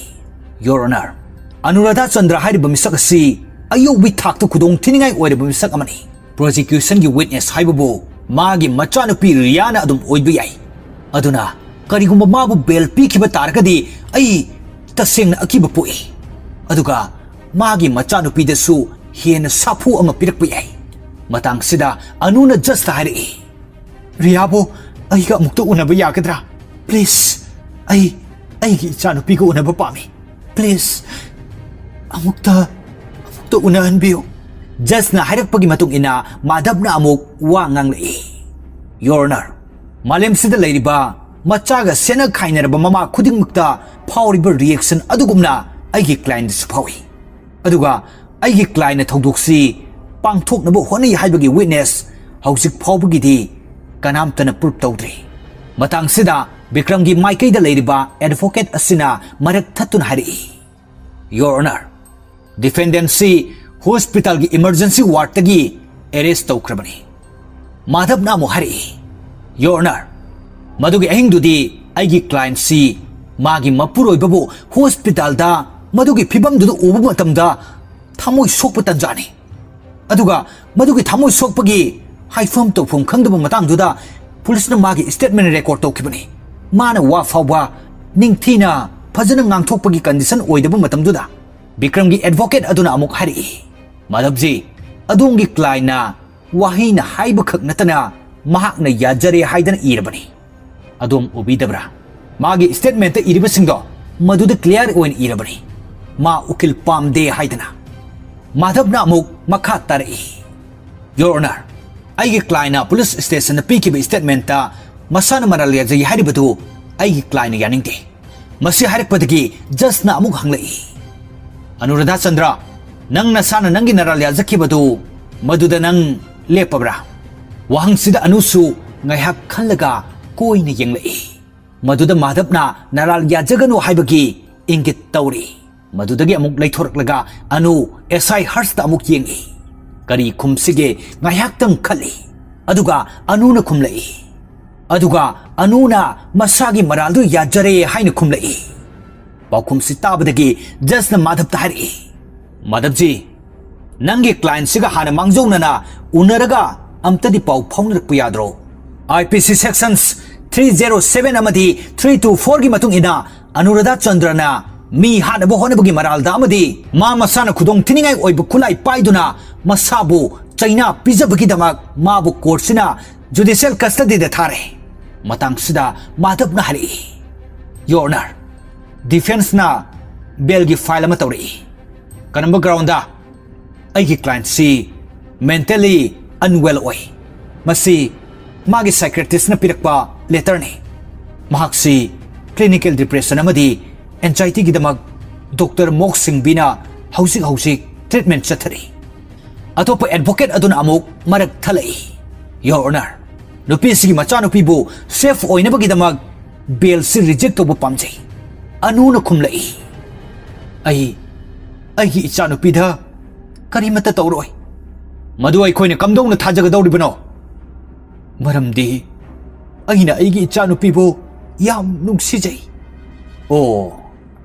"Your Honor, ꯑꯅꯨꯔꯥꯙꯥ ꯆꯟꯗ꯭ꯔ ꯍꯥꯏꯔꯤꯕ ꯃꯤꯁꯛ ꯑꯁꯤ ꯑꯌꯧꯕꯒꯤ ꯊꯥꯛꯇ ꯈꯨꯗꯣꯡ ꯊꯤꯅꯤꯡꯉꯥꯏ ꯑꯣꯏꯔꯕ ꯃꯤꯁꯛ ꯑꯃꯅꯤ꯫ ꯄ꯭ꯔꯣꯁꯤꯀ꯭ꯌꯨꯁꯟꯒꯤ ꯋꯤꯠꯅꯦꯁ ꯍꯥꯏꯕꯕꯨ ꯃꯥꯒꯤ ꯃꯆꯥꯅꯨꯄꯤ ꯔꯤꯌꯥꯅ ꯑꯗꯨꯝ ꯑꯣꯏꯕ ꯌꯥꯏ꯫ ꯑꯗꯨꯅ ꯀꯔꯤꯒꯨꯝꯕ ꯃꯥꯕꯨ ꯕꯦꯜ ꯄꯤꯈꯤꯕ ꯇꯥꯔꯒꯗꯤ ꯑꯩ ꯇꯁꯦꯡꯅ ꯑꯀꯤꯕ ꯄꯣꯛꯏ꯫ ꯑꯗꯨꯒ ꯃꯥꯒꯤ ꯃꯆꯥꯅꯨꯄꯤꯗꯁꯨ ꯍꯦꯟꯅ ꯁꯥꯐꯨ ꯑꯃ ꯄꯤꯔꯛꯄ ꯌꯥꯏ"꯫ ꯃꯇꯥꯡꯁꯤꯗ ꯑꯅꯨꯅ ꯖꯁꯇ ꯍꯥꯏꯔꯛꯏ, "ꯔꯤꯌꯥꯕꯨ ꯑꯩꯒ ꯑꯃꯨꯛꯇ ꯎꯅꯕ ꯌꯥꯒꯗ꯭ꯔꯥ? ꯄ꯭ꯂꯤꯖ, ꯑꯩ ꯑꯩꯒꯤ ꯏꯆꯥꯅꯨꯄꯤꯒ ꯎꯅꯕ ꯄꯥꯝꯃꯤ꯫ ꯄ꯭ꯂꯤꯖ, ꯑꯃꯨꯛꯇ ꯑꯃꯨꯛꯇ ꯎꯅꯍꯟꯕꯤꯌꯨ"꯫ ꯖꯁꯅ ꯍꯥꯏꯔꯛꯄꯒꯤ ꯃꯇꯨꯡ ꯏꯟꯅ ꯃꯥꯙꯕꯅ ꯑꯃꯨꯛ ꯋꯥ ꯉꯥꯡꯂꯛꯏ, "Your Honor, ꯃꯥꯂꯦꯝꯁꯤꯗ ꯂꯩꯔꯤꯕ ꯃꯆꯥꯒ ꯁꯦꯠꯅ ꯈꯥꯏꯅꯔꯕ ꯃꯃꯥ ꯈꯨꯗꯤꯡꯃꯛꯇ ꯐꯥꯎꯔꯤꯕ ꯔꯤꯌꯦꯛꯁꯟ ꯑꯗꯨꯒꯨꯝꯅ ꯑꯩꯒꯤ ꯀ꯭ꯂꯥꯏꯟꯗꯁꯨ ꯐꯥꯎꯏ꯫ ꯑꯗꯨꯒ ꯑꯩꯒꯤ ꯀ꯭ꯂꯥꯏꯟꯅ ꯊꯧꯗꯣꯛꯁꯤ ꯄꯥꯡꯊꯣꯛꯅꯕ ꯍꯣꯠꯅꯩ ꯍꯥꯏꯕꯒꯤ ꯋꯤꯠꯅꯦꯁ ꯍꯧꯖꯤꯛ ꯐꯥꯎꯕꯒꯤꯗꯤ ꯀꯅꯥꯝꯇꯅ ꯄ꯭ꯔꯨꯞ ꯇꯧꯗ꯭ꯔꯤ"꯫ ꯃꯇꯥꯡꯁꯤꯗ ꯕꯤꯀ꯭ꯔꯝꯒꯤ ꯃꯥꯏꯀꯩꯗ ꯂꯩꯔꯤꯕ ꯑꯦꯗꯚꯣꯀꯦꯠ ꯑꯁꯤꯅ ꯃꯔꯛ ꯊꯠꯇꯨꯅ ꯍꯥꯏꯔꯛꯏ, "Your Honor, ꯗꯤꯐꯦꯟꯗꯦꯟꯁꯤ ꯍꯣꯁꯄꯤꯇꯥꯜꯒꯤ ꯏꯃꯔꯖꯦꯟꯁꯤ ꯋꯥꯔꯗꯇꯒꯤ ꯑꯦꯔꯦꯁ ꯇꯧꯈ꯭ꯔꯕꯅꯤ"꯫ ꯃꯥꯙꯕꯅ ꯑꯃꯨꯛ ꯍꯥꯏꯔꯛꯏ, "Your Honor, ꯃꯗꯨꯒꯤ ꯑꯍꯤꯡꯗꯨꯗꯤ ꯑꯩꯒꯤ ꯀ꯭ꯂꯥꯏꯟꯁꯤ ꯃꯥꯒꯤ ꯃꯄꯨꯔꯣꯏꯕꯕꯨ ꯍꯣꯁꯄꯤꯇꯥꯜꯗ ꯃꯗꯨꯒꯤ ꯐꯤꯕꯝꯗꯨꯗ ꯎꯕ ꯃꯇꯝꯗ ꯊꯃꯣꯏ ꯁꯣꯛꯄ ꯇꯟꯖꯥꯅꯤ꯫ ꯑꯗꯨꯒ ꯃꯗꯨꯒꯤ ꯊꯃꯣꯏ ꯁꯣꯛꯄꯒꯤ ꯍꯥꯏꯐꯝ ꯇꯧꯐꯝ ꯈꯪꯗꯕ ꯃꯇꯥꯡꯗꯨꯗ ꯄꯨꯂꯤꯁꯅ ꯃꯥꯒꯤ ꯁ꯭ꯇꯦꯠꯃꯦꯟ ꯔꯦꯀꯣꯔꯗ ꯇꯧꯈꯤꯕꯅꯤ꯫ ꯃꯥꯅ ꯋꯥ ꯐꯥꯎꯕ ꯅꯤꯡꯊꯤꯅ ꯐꯖꯅ ꯉꯥꯡꯊꯣꯛꯄꯒꯤ ꯀꯟꯗꯤꯁꯟ ꯑꯣꯏꯗꯕ ꯃꯇꯝꯗꯨꯗ"꯫ ꯕꯤꯀ꯭ꯔꯝꯒꯤ ꯑꯦꯗꯚꯣꯀꯦꯠ ꯑꯗꯨꯅ ꯑꯃꯨꯛ ꯍꯥꯏꯔꯛꯏ, "ꯃꯥꯙꯕꯖꯤ, ꯑꯗꯣꯝꯒꯤ ꯀ꯭ꯂꯥꯏꯟꯅ ꯋꯥꯍꯩꯅ ꯍꯥꯏꯕꯈꯛ ꯅꯠꯇꯅ ꯃꯍꯥꯛꯅ ꯌꯥꯖꯔꯦ ꯍꯥꯏꯗꯅ ꯏꯔꯕꯅꯤ꯫ ꯑꯗꯣꯝ ꯎꯕꯤꯗꯕ꯭ꯔꯥ? ꯃꯥꯒꯤ ꯁ꯭ꯇꯦꯠꯃꯦꯟꯠꯇ ꯏꯔꯤꯕꯁꯤꯡꯗꯣ ꯃꯗꯨꯗ ꯀ꯭ꯂꯤꯌꯥꯔ ꯑꯣꯏꯅ ꯏꯔꯕꯅꯤ"꯫ ꯃꯥ ꯎꯀꯤꯜ ꯄꯥꯝꯗꯦ ꯍꯥꯏꯗꯅ꯫ ꯃꯥꯙꯕꯅ ꯑꯃꯨꯛ ꯃꯈꯥ ꯇꯥꯔꯛꯏ, "Your Honor, ꯑꯩꯒꯤ ꯀ꯭ꯂꯥꯏꯟꯅ ꯄꯨꯂꯤꯁ ꯁ꯭ꯇꯦꯁꯟꯗ ꯄꯤꯈꯤꯕ ꯁ꯭ꯇꯦꯠꯃꯦꯟꯠꯇ ꯃꯁꯥꯅ ꯃꯔꯥꯜ ꯌꯥꯖꯩ ꯍꯥꯏꯔꯤꯕꯗꯨ ꯑꯩꯒꯤ ꯀ꯭ꯂꯥꯏꯟꯅ ꯌꯥꯅꯤꯡꯗꯦ꯫" ꯃꯁꯤ ꯍꯥꯏꯔꯛꯄꯗꯒꯤ ꯖꯖꯅ ꯑꯃꯨꯛ ꯍꯪꯂꯛꯏ, "ꯑꯅꯨꯔꯥꯙꯥ ꯆꯟꯗ꯭ꯔ, ꯅꯪ ꯅꯁꯥꯅ ꯅꯪꯒꯤ ꯅꯔꯥꯜ ꯌꯥꯖꯈꯤꯕꯗꯨ ꯃꯗꯨꯗ ꯅꯪ ꯂꯦꯞꯄꯕ꯭ꯔꯥ?" ꯋꯥꯍꯪꯁꯤꯗ ꯑꯅꯨꯁꯨ ꯉꯥꯏꯍꯥꯛ ꯈꯜꯂꯒ ꯀꯣꯏꯅ ꯌꯦꯡꯂꯛꯏ꯫ ꯃꯗꯨꯗ ꯃꯥꯙꯕꯅ ꯅꯔꯥꯜ ꯌꯥꯖꯒꯅꯨ ꯍꯥꯏꯕꯒꯤ ꯏꯪꯒꯤꯠ ꯇꯧꯔꯤ꯫ ꯃꯗꯨꯗꯒꯤ ꯑꯃꯨꯛ ꯂꯩꯊꯣꯔꯛꯂꯒ ꯑꯅꯨ ꯑꯦꯁ ꯑꯥꯏ ꯍꯔꯁꯇ ꯑꯃꯨꯛ ꯌꯦꯡꯏ꯫ ꯀꯔꯤ ꯈꯨꯝꯁꯤꯒꯦ ꯉꯥꯏꯍꯥꯛꯇꯪ ꯈꯜꯂꯤ꯫ ꯑꯗꯨꯒ ꯑꯅꯨꯅ ꯈꯨꯝꯂꯛꯏ꯫ ꯑꯗꯨꯒ ꯑꯅꯨꯅ ꯃꯁꯥꯒꯤ ꯃꯔꯥꯜꯗꯨ ꯌꯥꯖꯔꯦ ꯍꯥꯏꯅ ꯈꯨꯝꯂꯛꯏ꯫ ꯄꯥꯎꯈꯨꯝꯁꯤ ꯇꯥꯕꯗꯒꯤ ꯖꯖꯅ ꯃꯥꯙꯕꯇ ꯍꯥꯏꯔꯛꯏ, "ꯃꯥꯙꯕꯖꯤ, ꯅꯪꯒꯤ ꯀ꯭ꯂꯥꯏꯟꯁꯤꯒ ꯍꯥꯟꯅ ꯃꯥꯡꯖꯧꯅꯅ ꯎꯅꯔꯒ ꯑꯝꯇꯗꯤ ꯄꯥꯎ ꯐꯥꯎꯅꯔꯛꯄ ꯌꯥꯗ꯭ꯔꯣ? ꯑꯥꯏ ꯄꯤ ꯁꯤ ꯁꯦꯛꯁꯟꯁ ꯊ꯭ꯔꯤ ꯖꯦꯔꯣ ꯁꯚꯦꯟ ꯑꯃꯗꯤ ꯊ꯭ꯔꯤ ꯇꯨ ꯐꯣꯔꯒꯤ ꯃꯇꯨꯡ ꯏꯟꯅ ꯑꯅꯨꯔꯥꯙꯥ ꯆꯟꯗ꯭ꯔꯅ ꯃꯤ ꯍꯥꯠꯅꯕ ꯍꯣꯠꯅꯕꯒꯤ ꯃꯔꯥꯜꯗ ꯑꯃꯗꯤ ꯃꯥ ꯃꯁꯥꯅ ꯈꯨꯗꯣꯡ ꯊꯤꯅꯤꯡꯉꯥꯏ ꯑꯣꯏꯕ ꯈꯨꯠꯂꯥꯏ ꯄꯥꯏꯗꯨꯅ ꯃꯁꯥꯕꯨ ꯆꯩꯅꯥ ꯄꯤꯖꯕꯒꯤꯗꯃꯛ ꯃꯥꯕꯨ ꯀꯣꯔꯠꯁꯤꯅ ꯖꯨꯗꯤꯁꯤꯌꯦꯜ ꯀꯁꯇꯗꯤꯗ ꯊꯥꯔꯦ꯫" ꯃꯇꯥꯡꯁꯤꯗ ꯃꯥꯙꯕꯅ ꯍꯥꯏꯔꯛꯏ, "Your Honor, ꯗꯤꯐꯦꯟꯁꯅ ꯕꯦꯜꯒꯤ ꯐꯥꯏꯜ ꯑꯃ ꯇꯧꯔꯛꯏ꯫ ꯀꯔꯝꯕ ꯒ꯭ꯔꯥꯎꯟꯗ? ꯑꯩꯒꯤ ꯀ꯭ꯂꯥꯏꯟꯠꯁꯤ ꯃꯦꯟꯇꯦꯂꯤ ꯑꯟꯋꯦꯜ ꯑꯣꯏ꯫ ꯃꯁꯤ ꯃꯥꯒꯤ ꯁꯥꯏꯀ꯭ꯔꯦꯇꯤꯁꯅ ꯄꯤꯔꯛꯄ ꯂꯦꯇꯔꯅꯤ꯫ ꯃꯍꯥꯛꯁꯤ ꯀ꯭ꯂꯤꯅꯤꯀꯦꯜ ꯗꯤꯄ꯭ꯔꯦꯁꯟ ꯑꯃꯗꯤ ꯑꯦꯟꯖꯥꯏꯇꯤꯒꯤꯗꯃꯛ ꯗꯣꯛꯇꯔ ꯃꯣꯛ ꯁꯤꯡꯕꯤꯅ ꯍꯧꯖꯤꯛ ꯍꯧꯖꯤꯛ ꯇ꯭ꯔꯤꯠꯃꯦꯟꯠ ꯆꯠꯊꯔꯤ꯫" ꯑꯇꯣꯞꯄ ꯑꯦꯗꯚꯣꯀꯦꯠ ꯑꯗꯨꯅ ꯑꯃꯨꯛ ꯃꯔꯛ ꯊꯠꯂꯛꯏ, "Your Honor, ꯅꯨꯄꯤꯁꯤꯒꯤ ꯃꯆꯥꯅꯨꯄꯤꯕꯨ ꯁꯦꯐ ꯑꯣꯏꯅꯕꯒꯤꯗꯃꯛ ꯕꯦꯜꯁꯤ ꯔꯤꯖꯦꯛ ꯇꯧꯕ ꯄꯥꯝꯖꯩ꯫" ꯑꯅꯨꯅ ꯈꯨꯝꯂꯛꯏ, "ꯑꯩ ꯑꯩꯒꯤ ꯏꯆꯥꯅꯨꯄꯤꯗ ꯀꯔꯤꯃꯠꯇ ꯇꯧꯔꯣꯏ꯫ ꯃꯗꯨ ꯑꯩꯈꯣꯏꯅ ꯀꯝꯗꯧꯅ ꯊꯥꯖꯒꯗꯧꯔꯤꯕꯅꯣ? ꯃꯔꯝꯗꯤ ꯑꯩꯅ ꯑꯩꯒꯤ ꯏꯆꯥꯅꯨꯄꯤꯕꯨ ꯌꯥꯝ ꯅꯨꯡꯁꯤꯖꯩ꯫" "ꯑꯣ,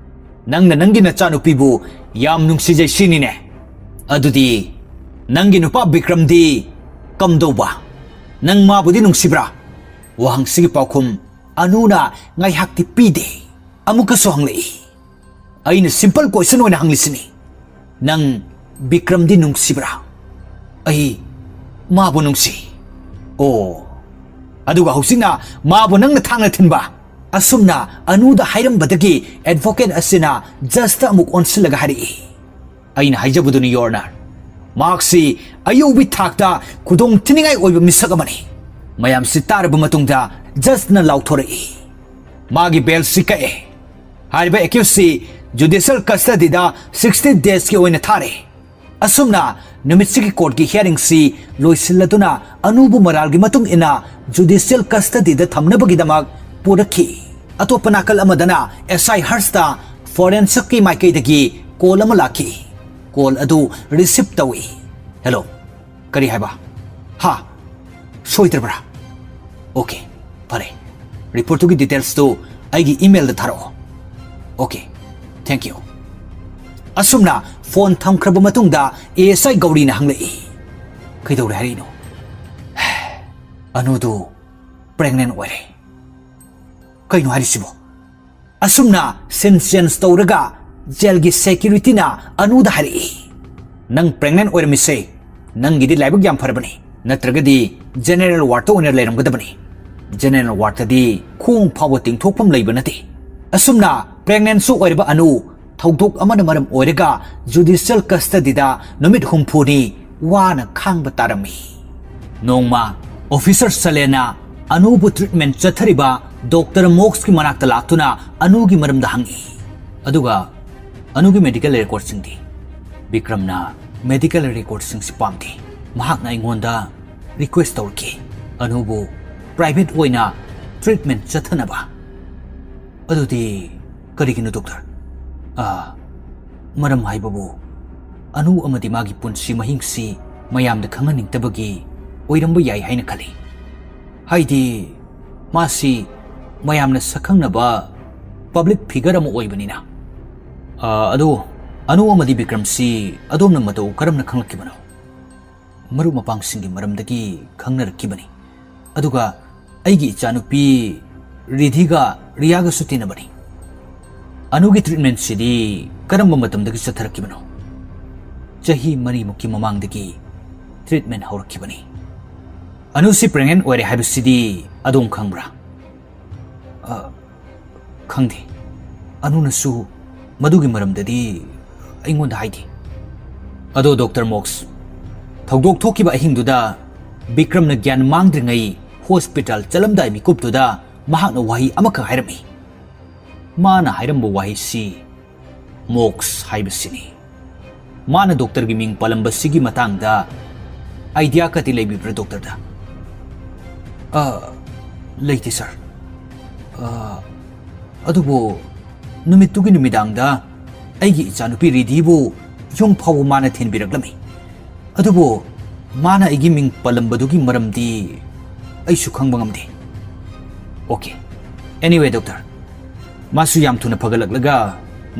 ꯅꯪꯅ ꯅꯪꯒꯤ ꯅꯆꯥꯅꯨꯄꯤꯕꯨ ꯌꯥꯝ ꯅꯨꯡꯁꯤꯖꯩ ꯁꯤꯅꯤꯅꯦ꯫ ꯑꯗꯨꯗꯤ ꯅꯪꯒꯤ ꯅꯨꯄꯥ ꯕꯤꯀ꯭ꯔꯝꯗꯤ ꯀꯝꯗꯧꯕ? ꯅꯪ ꯃꯥꯕꯨꯗꯤ ꯅꯨꯡꯁꯤꯕ꯭ꯔꯥ?" ꯋꯥꯍꯪꯁꯤꯒꯤ ꯄꯥꯎꯈꯨꯝ ꯑꯅꯨꯅ ꯉꯥꯏꯍꯥꯛꯇꯤ ꯄꯤꯗꯦ꯫ ꯑꯃꯨꯛꯀꯁꯨ ꯍꯪꯂꯛꯏ, "ꯑꯩꯅ ꯁꯤꯝꯄꯜ ꯀꯣꯏꯁꯟ ꯑꯣꯏꯅ ꯍꯪꯂꯤꯁꯤꯅꯤ, ꯅꯪ ꯕꯤꯀ꯭ꯔꯝꯗꯤ ꯅꯨꯡꯁꯤꯕ꯭ꯔꯥ?" "ꯑꯩ ꯃꯥꯕꯨ ꯅꯨꯡꯁꯤ꯫" "ꯑꯣ, ꯑꯗꯨꯒ ꯍꯧꯖꯤꯛꯅ ꯃꯥꯕꯨ ꯅꯪꯅ ꯊꯥꯡꯅ ꯊꯤꯟꯕ?" ꯑꯁꯨꯝꯅ ꯑꯅꯨꯗ ꯍꯥꯏꯔꯝꯕꯗꯒꯤ ꯑꯦꯗꯚꯣꯀꯦꯠ ꯑꯁꯤꯅ ꯖꯁꯇ ꯑꯃꯨꯛ ꯑꯣꯟꯁꯤꯜꯂꯒ ꯍꯥꯏꯔꯛꯏ, "ꯑꯩꯅ ꯍꯥꯏꯖꯕꯗꯨꯅꯤ, ꯌꯣꯔꯅꯔ, ꯃꯍꯥꯛꯁꯤ ꯑꯌꯧꯕꯤ ꯊꯥꯛꯇ ꯈꯨꯗꯣꯡ ꯊꯤꯅꯤꯡꯉꯥꯏ ꯑꯣꯏꯕ ꯃꯤꯁꯛ ꯑꯃꯅꯤ"꯫ ꯃꯌꯥꯝꯁꯤ ꯇꯥꯔꯕ ꯃꯇꯨꯡꯗ ꯖꯁꯅ ꯂꯥꯎꯊꯣꯔꯛꯏ, "ꯃꯥꯒꯤ ꯕꯦꯜꯁꯤ ꯀꯛꯑꯦ꯫ ꯍꯥꯏꯔꯤꯕ ꯑꯦꯀ꯭ꯌꯨꯁꯁꯤ ꯖꯨꯗꯤꯁꯤꯌꯦꯜ ꯀꯁꯇꯗꯤꯗ ꯁꯤꯛꯁꯇꯤ ꯗꯦꯖꯀꯤ ꯑꯣꯏꯅ ꯊꯥꯔꯦ"꯫ ꯑꯁꯨꯝꯅ ꯅꯨꯃꯤꯠꯁꯤꯒꯤ ꯀꯣꯔꯠꯀꯤ ꯍꯤꯌꯥꯔꯤꯡꯁꯤ ꯂꯣꯏꯁꯤꯜꯂꯗꯨꯅ ꯑꯅꯨꯕꯨ ꯃꯔꯥꯜꯒꯤ ꯃꯇꯨꯡ ꯏꯟꯅ ꯖꯨꯗꯤꯁꯤꯌꯦꯜ ꯀꯁꯇꯗꯤꯗ ꯊꯝꯅꯕꯒꯤꯗꯃꯛ ꯄꯨꯔꯛꯈꯤ꯫ ꯑꯇꯣꯞꯄ ꯅꯥꯀꯜ ꯑꯃꯗꯅ ꯑꯦꯁ ꯑꯥꯏ ꯍꯔꯁꯇ ꯐꯣꯔꯦꯟꯁꯤꯛꯀꯤ ꯃꯥꯏꯀꯩꯗꯒꯤ ꯀꯣꯜ ꯑꯃ ꯂꯥꯛꯈꯤ꯫ ꯀꯣꯜ ꯑꯗꯨ ꯔꯤꯁꯤꯞ ꯇꯧꯏ꯫ "ꯍꯦꯂꯣ, ꯀꯔꯤ ꯍꯥꯏꯕ? ꯍꯥ? ꯁꯣꯏꯗ꯭ꯔꯕ꯭ꯔꯥ? ꯑꯣꯀꯦ, ꯐꯔꯦ꯫ ꯔꯤꯄꯣꯔꯠꯇꯨꯒꯤ ꯗꯤꯇꯦꯜꯁꯇꯨ ꯑꯩꯒꯤ ꯏꯃꯦꯜꯗ ꯊꯥꯔꯛꯑꯣ꯫ Okay, thank you". ꯑꯁꯨꯝꯅ ꯐꯣꯟ ꯊꯝꯈ꯭ꯔꯕ ꯃꯇꯨꯡꯗ ꯑꯦ ꯑꯦꯁ ꯑꯥꯏ ꯒꯧꯔꯤꯅ ꯍꯪꯂꯛꯏ, "ꯀꯩꯗꯧꯔꯦ ꯍꯥꯏꯔꯤꯅꯣ?" "ꯑꯅꯨꯗꯨ ꯄ꯭ꯔꯦꯒꯅꯦꯟ ꯑꯣꯏꯔꯦ"꯫ "ꯀꯩꯅꯣ ꯍꯥꯏꯔꯤꯁꯤꯕꯣ?" ꯑꯁꯨꯝꯅ ꯁꯤꯟ ꯆꯦꯟꯖ ꯇꯧꯔꯒ ꯖꯦꯜꯒꯤ ꯁꯦꯀ꯭ꯌꯨꯔꯤꯇꯤꯅ ꯑꯅꯨꯗ ꯍꯥꯏꯔꯛꯏ, "ꯅꯪ ꯄ꯭ꯔꯦꯒꯅꯦꯟ ꯑꯣꯏꯔꯝꯃꯤꯁꯦ ꯅꯪꯒꯤꯗꯤ ꯂꯥꯏꯕꯛ ꯌꯥꯝ ꯐꯔꯕꯅꯤ, ꯅꯠꯇ꯭ꯔꯒꯗꯤ ꯖꯦꯅꯦꯔꯦꯜ ꯋꯥꯔꯗꯇ ꯑꯣꯏꯅ ꯂꯩꯔꯝꯒꯗꯕꯅꯤ꯫ ꯖꯦꯅꯦꯔꯦꯜ ꯋꯥꯔꯗꯇꯗꯤ ꯈꯣꯡ ꯐꯥꯎꯕ ꯇꯤꯡꯊꯣꯛꯐꯝ ꯂꯩꯕ ꯅꯠꯇꯦ"꯫ ꯑꯁꯨꯝꯅ ꯄ꯭ꯔꯦꯒꯅꯦꯟꯁꯨ ꯑꯣꯏꯔꯕ ꯑꯅꯨ ꯊꯧꯗꯣꯛ ꯑꯃꯅ ꯃꯔꯝ ꯑꯣꯏꯔꯒ ꯖꯨꯗꯤꯁꯤꯌꯦꯜ ꯀꯁꯇꯗꯤꯗ ꯅꯨꯃꯤꯠ ꯍꯨꯝꯐꯨꯅꯤ ꯋꯥꯅ ꯈꯥꯡꯕ ꯇꯥꯔꯝꯃꯤ꯫ ꯅꯣꯡꯃ ꯑꯣꯐꯤꯁꯔ ꯁꯂꯦꯅ ꯑꯅꯨꯕꯨ ꯇ꯭ꯔꯤꯠꯃꯦꯟ ꯆꯠꯊꯔꯤꯕ ꯗꯣꯛꯇꯔ ꯃꯣꯛꯁꯀꯤ ꯃꯅꯥꯛꯇ ꯂꯥꯛꯇꯨꯅ ꯑꯅꯨꯒꯤ ꯃꯔꯝꯗ ꯍꯪꯉꯤ꯫ ꯑꯗꯨꯒ ꯑꯅꯨꯒꯤ ꯃꯦꯗꯤꯀꯦꯜ ꯔꯦꯀꯣꯔꯗꯁꯤꯡꯗꯤ? ꯕꯤꯀ꯭ꯔꯝꯅ ꯃꯦꯗꯤꯀꯦꯜ ꯔꯦꯀꯣꯔꯗꯁꯤꯡꯁꯤ ꯄꯥꯝꯗꯦ꯫ ꯃꯍꯥꯛꯅ ꯑꯩꯉꯣꯟꯗ ꯔꯤꯀ꯭ꯋꯦꯁ ꯇꯧꯔꯛꯈꯤ, ꯑꯅꯨꯕꯨ ꯄ꯭ꯔꯥꯏꯚꯦꯠ ꯑꯣꯏꯅ ꯇ꯭ꯔꯤꯠꯃꯦꯟ ꯆꯠꯊꯅꯕ꯫ ꯑꯗꯨꯗꯤ ꯀꯔꯤꯒꯤꯅꯣ, ꯗꯣꯛꯇꯔ? ꯑꯥ, ꯃꯔꯝ ꯍꯥꯏꯕꯕꯨ, ꯑꯅꯨ ꯑꯃꯗꯤ ꯃꯥꯒꯤ ꯄꯨꯟꯁꯤ ꯃꯍꯤꯡꯁꯤ ꯃꯌꯥꯝꯗ ꯈꯪꯍꯟꯅꯤꯡꯗꯕꯒꯤ ꯑꯣꯏꯔꯝꯕ ꯌꯥꯏ ꯍꯥꯏꯅ ꯈꯜꯂꯤ꯫ ꯍꯥꯏꯗꯤ, ꯃꯥꯁꯤ ꯃꯌꯥꯝꯅ ꯁꯛꯈꯪꯅꯕ ꯄꯕ꯭ꯂꯤꯛ ꯐꯤꯒꯔ ꯑꯃ ꯑꯣꯏꯕꯅꯤꯅ꯫ ꯑꯥ, ꯑꯗꯨ, ꯑꯅꯨ ꯑꯃꯗꯤ ꯕꯤꯀ꯭ꯔꯝꯁꯤ ꯑꯗꯣꯝꯅ ꯃꯇꯧ ꯀꯔꯝꯅ ꯈꯪꯂꯛꯈꯤꯕꯅꯣ? ꯃꯔꯨꯞ ꯃꯄꯥꯡꯁꯤꯡꯒꯤ ꯃꯔꯝꯗꯒꯤ ꯈꯪꯅꯔꯛꯈꯤꯕꯅꯤ꯫ ꯑꯗꯨꯒ ꯑꯩꯒꯤ ꯏꯆꯥꯅꯨꯄꯤ ꯔꯤꯙꯤꯒ ꯔꯤꯌꯥꯒꯁꯨ ꯇꯤꯟꯅꯕꯅꯤ꯫ ꯑꯅꯨꯒꯤ ꯇ꯭ꯔꯤꯠꯃꯦꯟꯁꯤꯗꯤ ꯀꯔꯝꯕ ꯃꯇꯝꯗꯒꯤ ꯆꯠꯊꯔꯛꯈꯤꯕꯅꯣ? ꯆꯍꯤ ꯃꯔꯤꯃꯨꯛꯀꯤ ꯃꯃꯥꯡꯗꯒꯤ ꯇ꯭ꯔꯤꯠꯃꯦꯟ ꯍꯧꯔꯛꯈꯤꯕꯅꯤ꯫ ꯑꯅꯨꯁꯤ ꯄ꯭ꯔꯦꯒꯅꯦꯟ ꯑꯣꯏꯔꯦ ꯍꯥꯏꯕꯁꯤꯗꯤ ꯑꯗꯣꯝ ꯈꯪꯕ꯭ꯔꯥ? ꯑ, ꯈꯪꯗꯦ꯫ ꯑꯅꯨꯅꯁꯨ ꯃꯗꯨꯒꯤ ꯃꯔꯝꯗꯗꯤ ꯑꯩꯉꯣꯟꯗ ꯍꯥꯏꯗꯦ꯫ ꯑꯗꯣ ꯗꯣꯛꯇꯔ ꯃꯣꯛꯁ, ꯊꯧꯗꯣꯛ ꯊꯣꯛꯈꯤꯕ ꯑꯍꯤꯡꯗꯨꯗ ꯕꯤꯀ꯭ꯔꯝꯅ ꯒ꯭ꯌꯥꯟ ꯃꯥꯡꯗ꯭ꯔꯤꯉꯩ ꯍꯣꯁꯄꯤꯇꯥꯜ ꯆꯠꯂꯝꯗꯥꯏ ꯃꯤꯀꯨꯞꯇꯨꯗ ꯃꯍꯥꯛꯅ ꯋꯥꯍꯩ ꯑꯃꯈꯛ ꯍꯥꯏꯔꯝꯃꯤ꯫ ꯃꯥꯅ ꯍꯥꯏꯔꯝꯕ ꯋꯥꯍꯩꯁꯤ ꯃꯣꯛꯁ ꯍꯥꯏꯕꯁꯤꯅꯤ꯫ ꯃꯥꯅ ꯗꯣꯛꯇꯔꯒꯤ ꯃꯤꯡ ꯄꯜꯂꯝꯕꯁꯤꯒꯤ ꯃꯇꯥꯡꯗ ꯑꯥꯏꯗꯤꯌꯥ ꯀꯗꯤ ꯂꯩꯕꯤꯕ꯭ꯔꯥ ꯗꯣꯛꯇꯔꯗ? ꯑ, ꯂꯩꯇꯦ ꯁꯥꯔ꯫ ꯑ, ꯑꯗꯨꯕꯨ ꯅꯨꯃꯤꯠꯇꯨꯒꯤ ꯅꯨꯃꯤꯗꯥꯡꯗ ꯑꯩꯒꯤ ꯏꯆꯥꯅꯨꯄꯤ ꯔꯤꯙꯤꯕꯨ ꯌꯨꯝ ꯐꯥꯎꯕ ꯃꯥꯅ ꯊꯤꯟꯕꯤꯔꯛꯂꯝꯃꯤ꯫ ꯑꯗꯨꯕꯨ ꯃꯥꯅ ꯑꯩꯒꯤ ꯃꯤꯡ ꯄꯜꯂꯝꯕꯗꯨꯒꯤ ꯃꯔꯝꯗꯤ ꯑꯩꯁꯨ ꯈꯪꯕ ꯉꯝꯗꯦ꯫ ꯑꯣꯀꯦ꯫ Anyway, ꯗꯣꯛꯇꯔ, ꯃꯥꯁꯨ ꯌꯥꯝ ꯊꯨꯅ ꯐꯒꯠꯂꯛꯂꯒ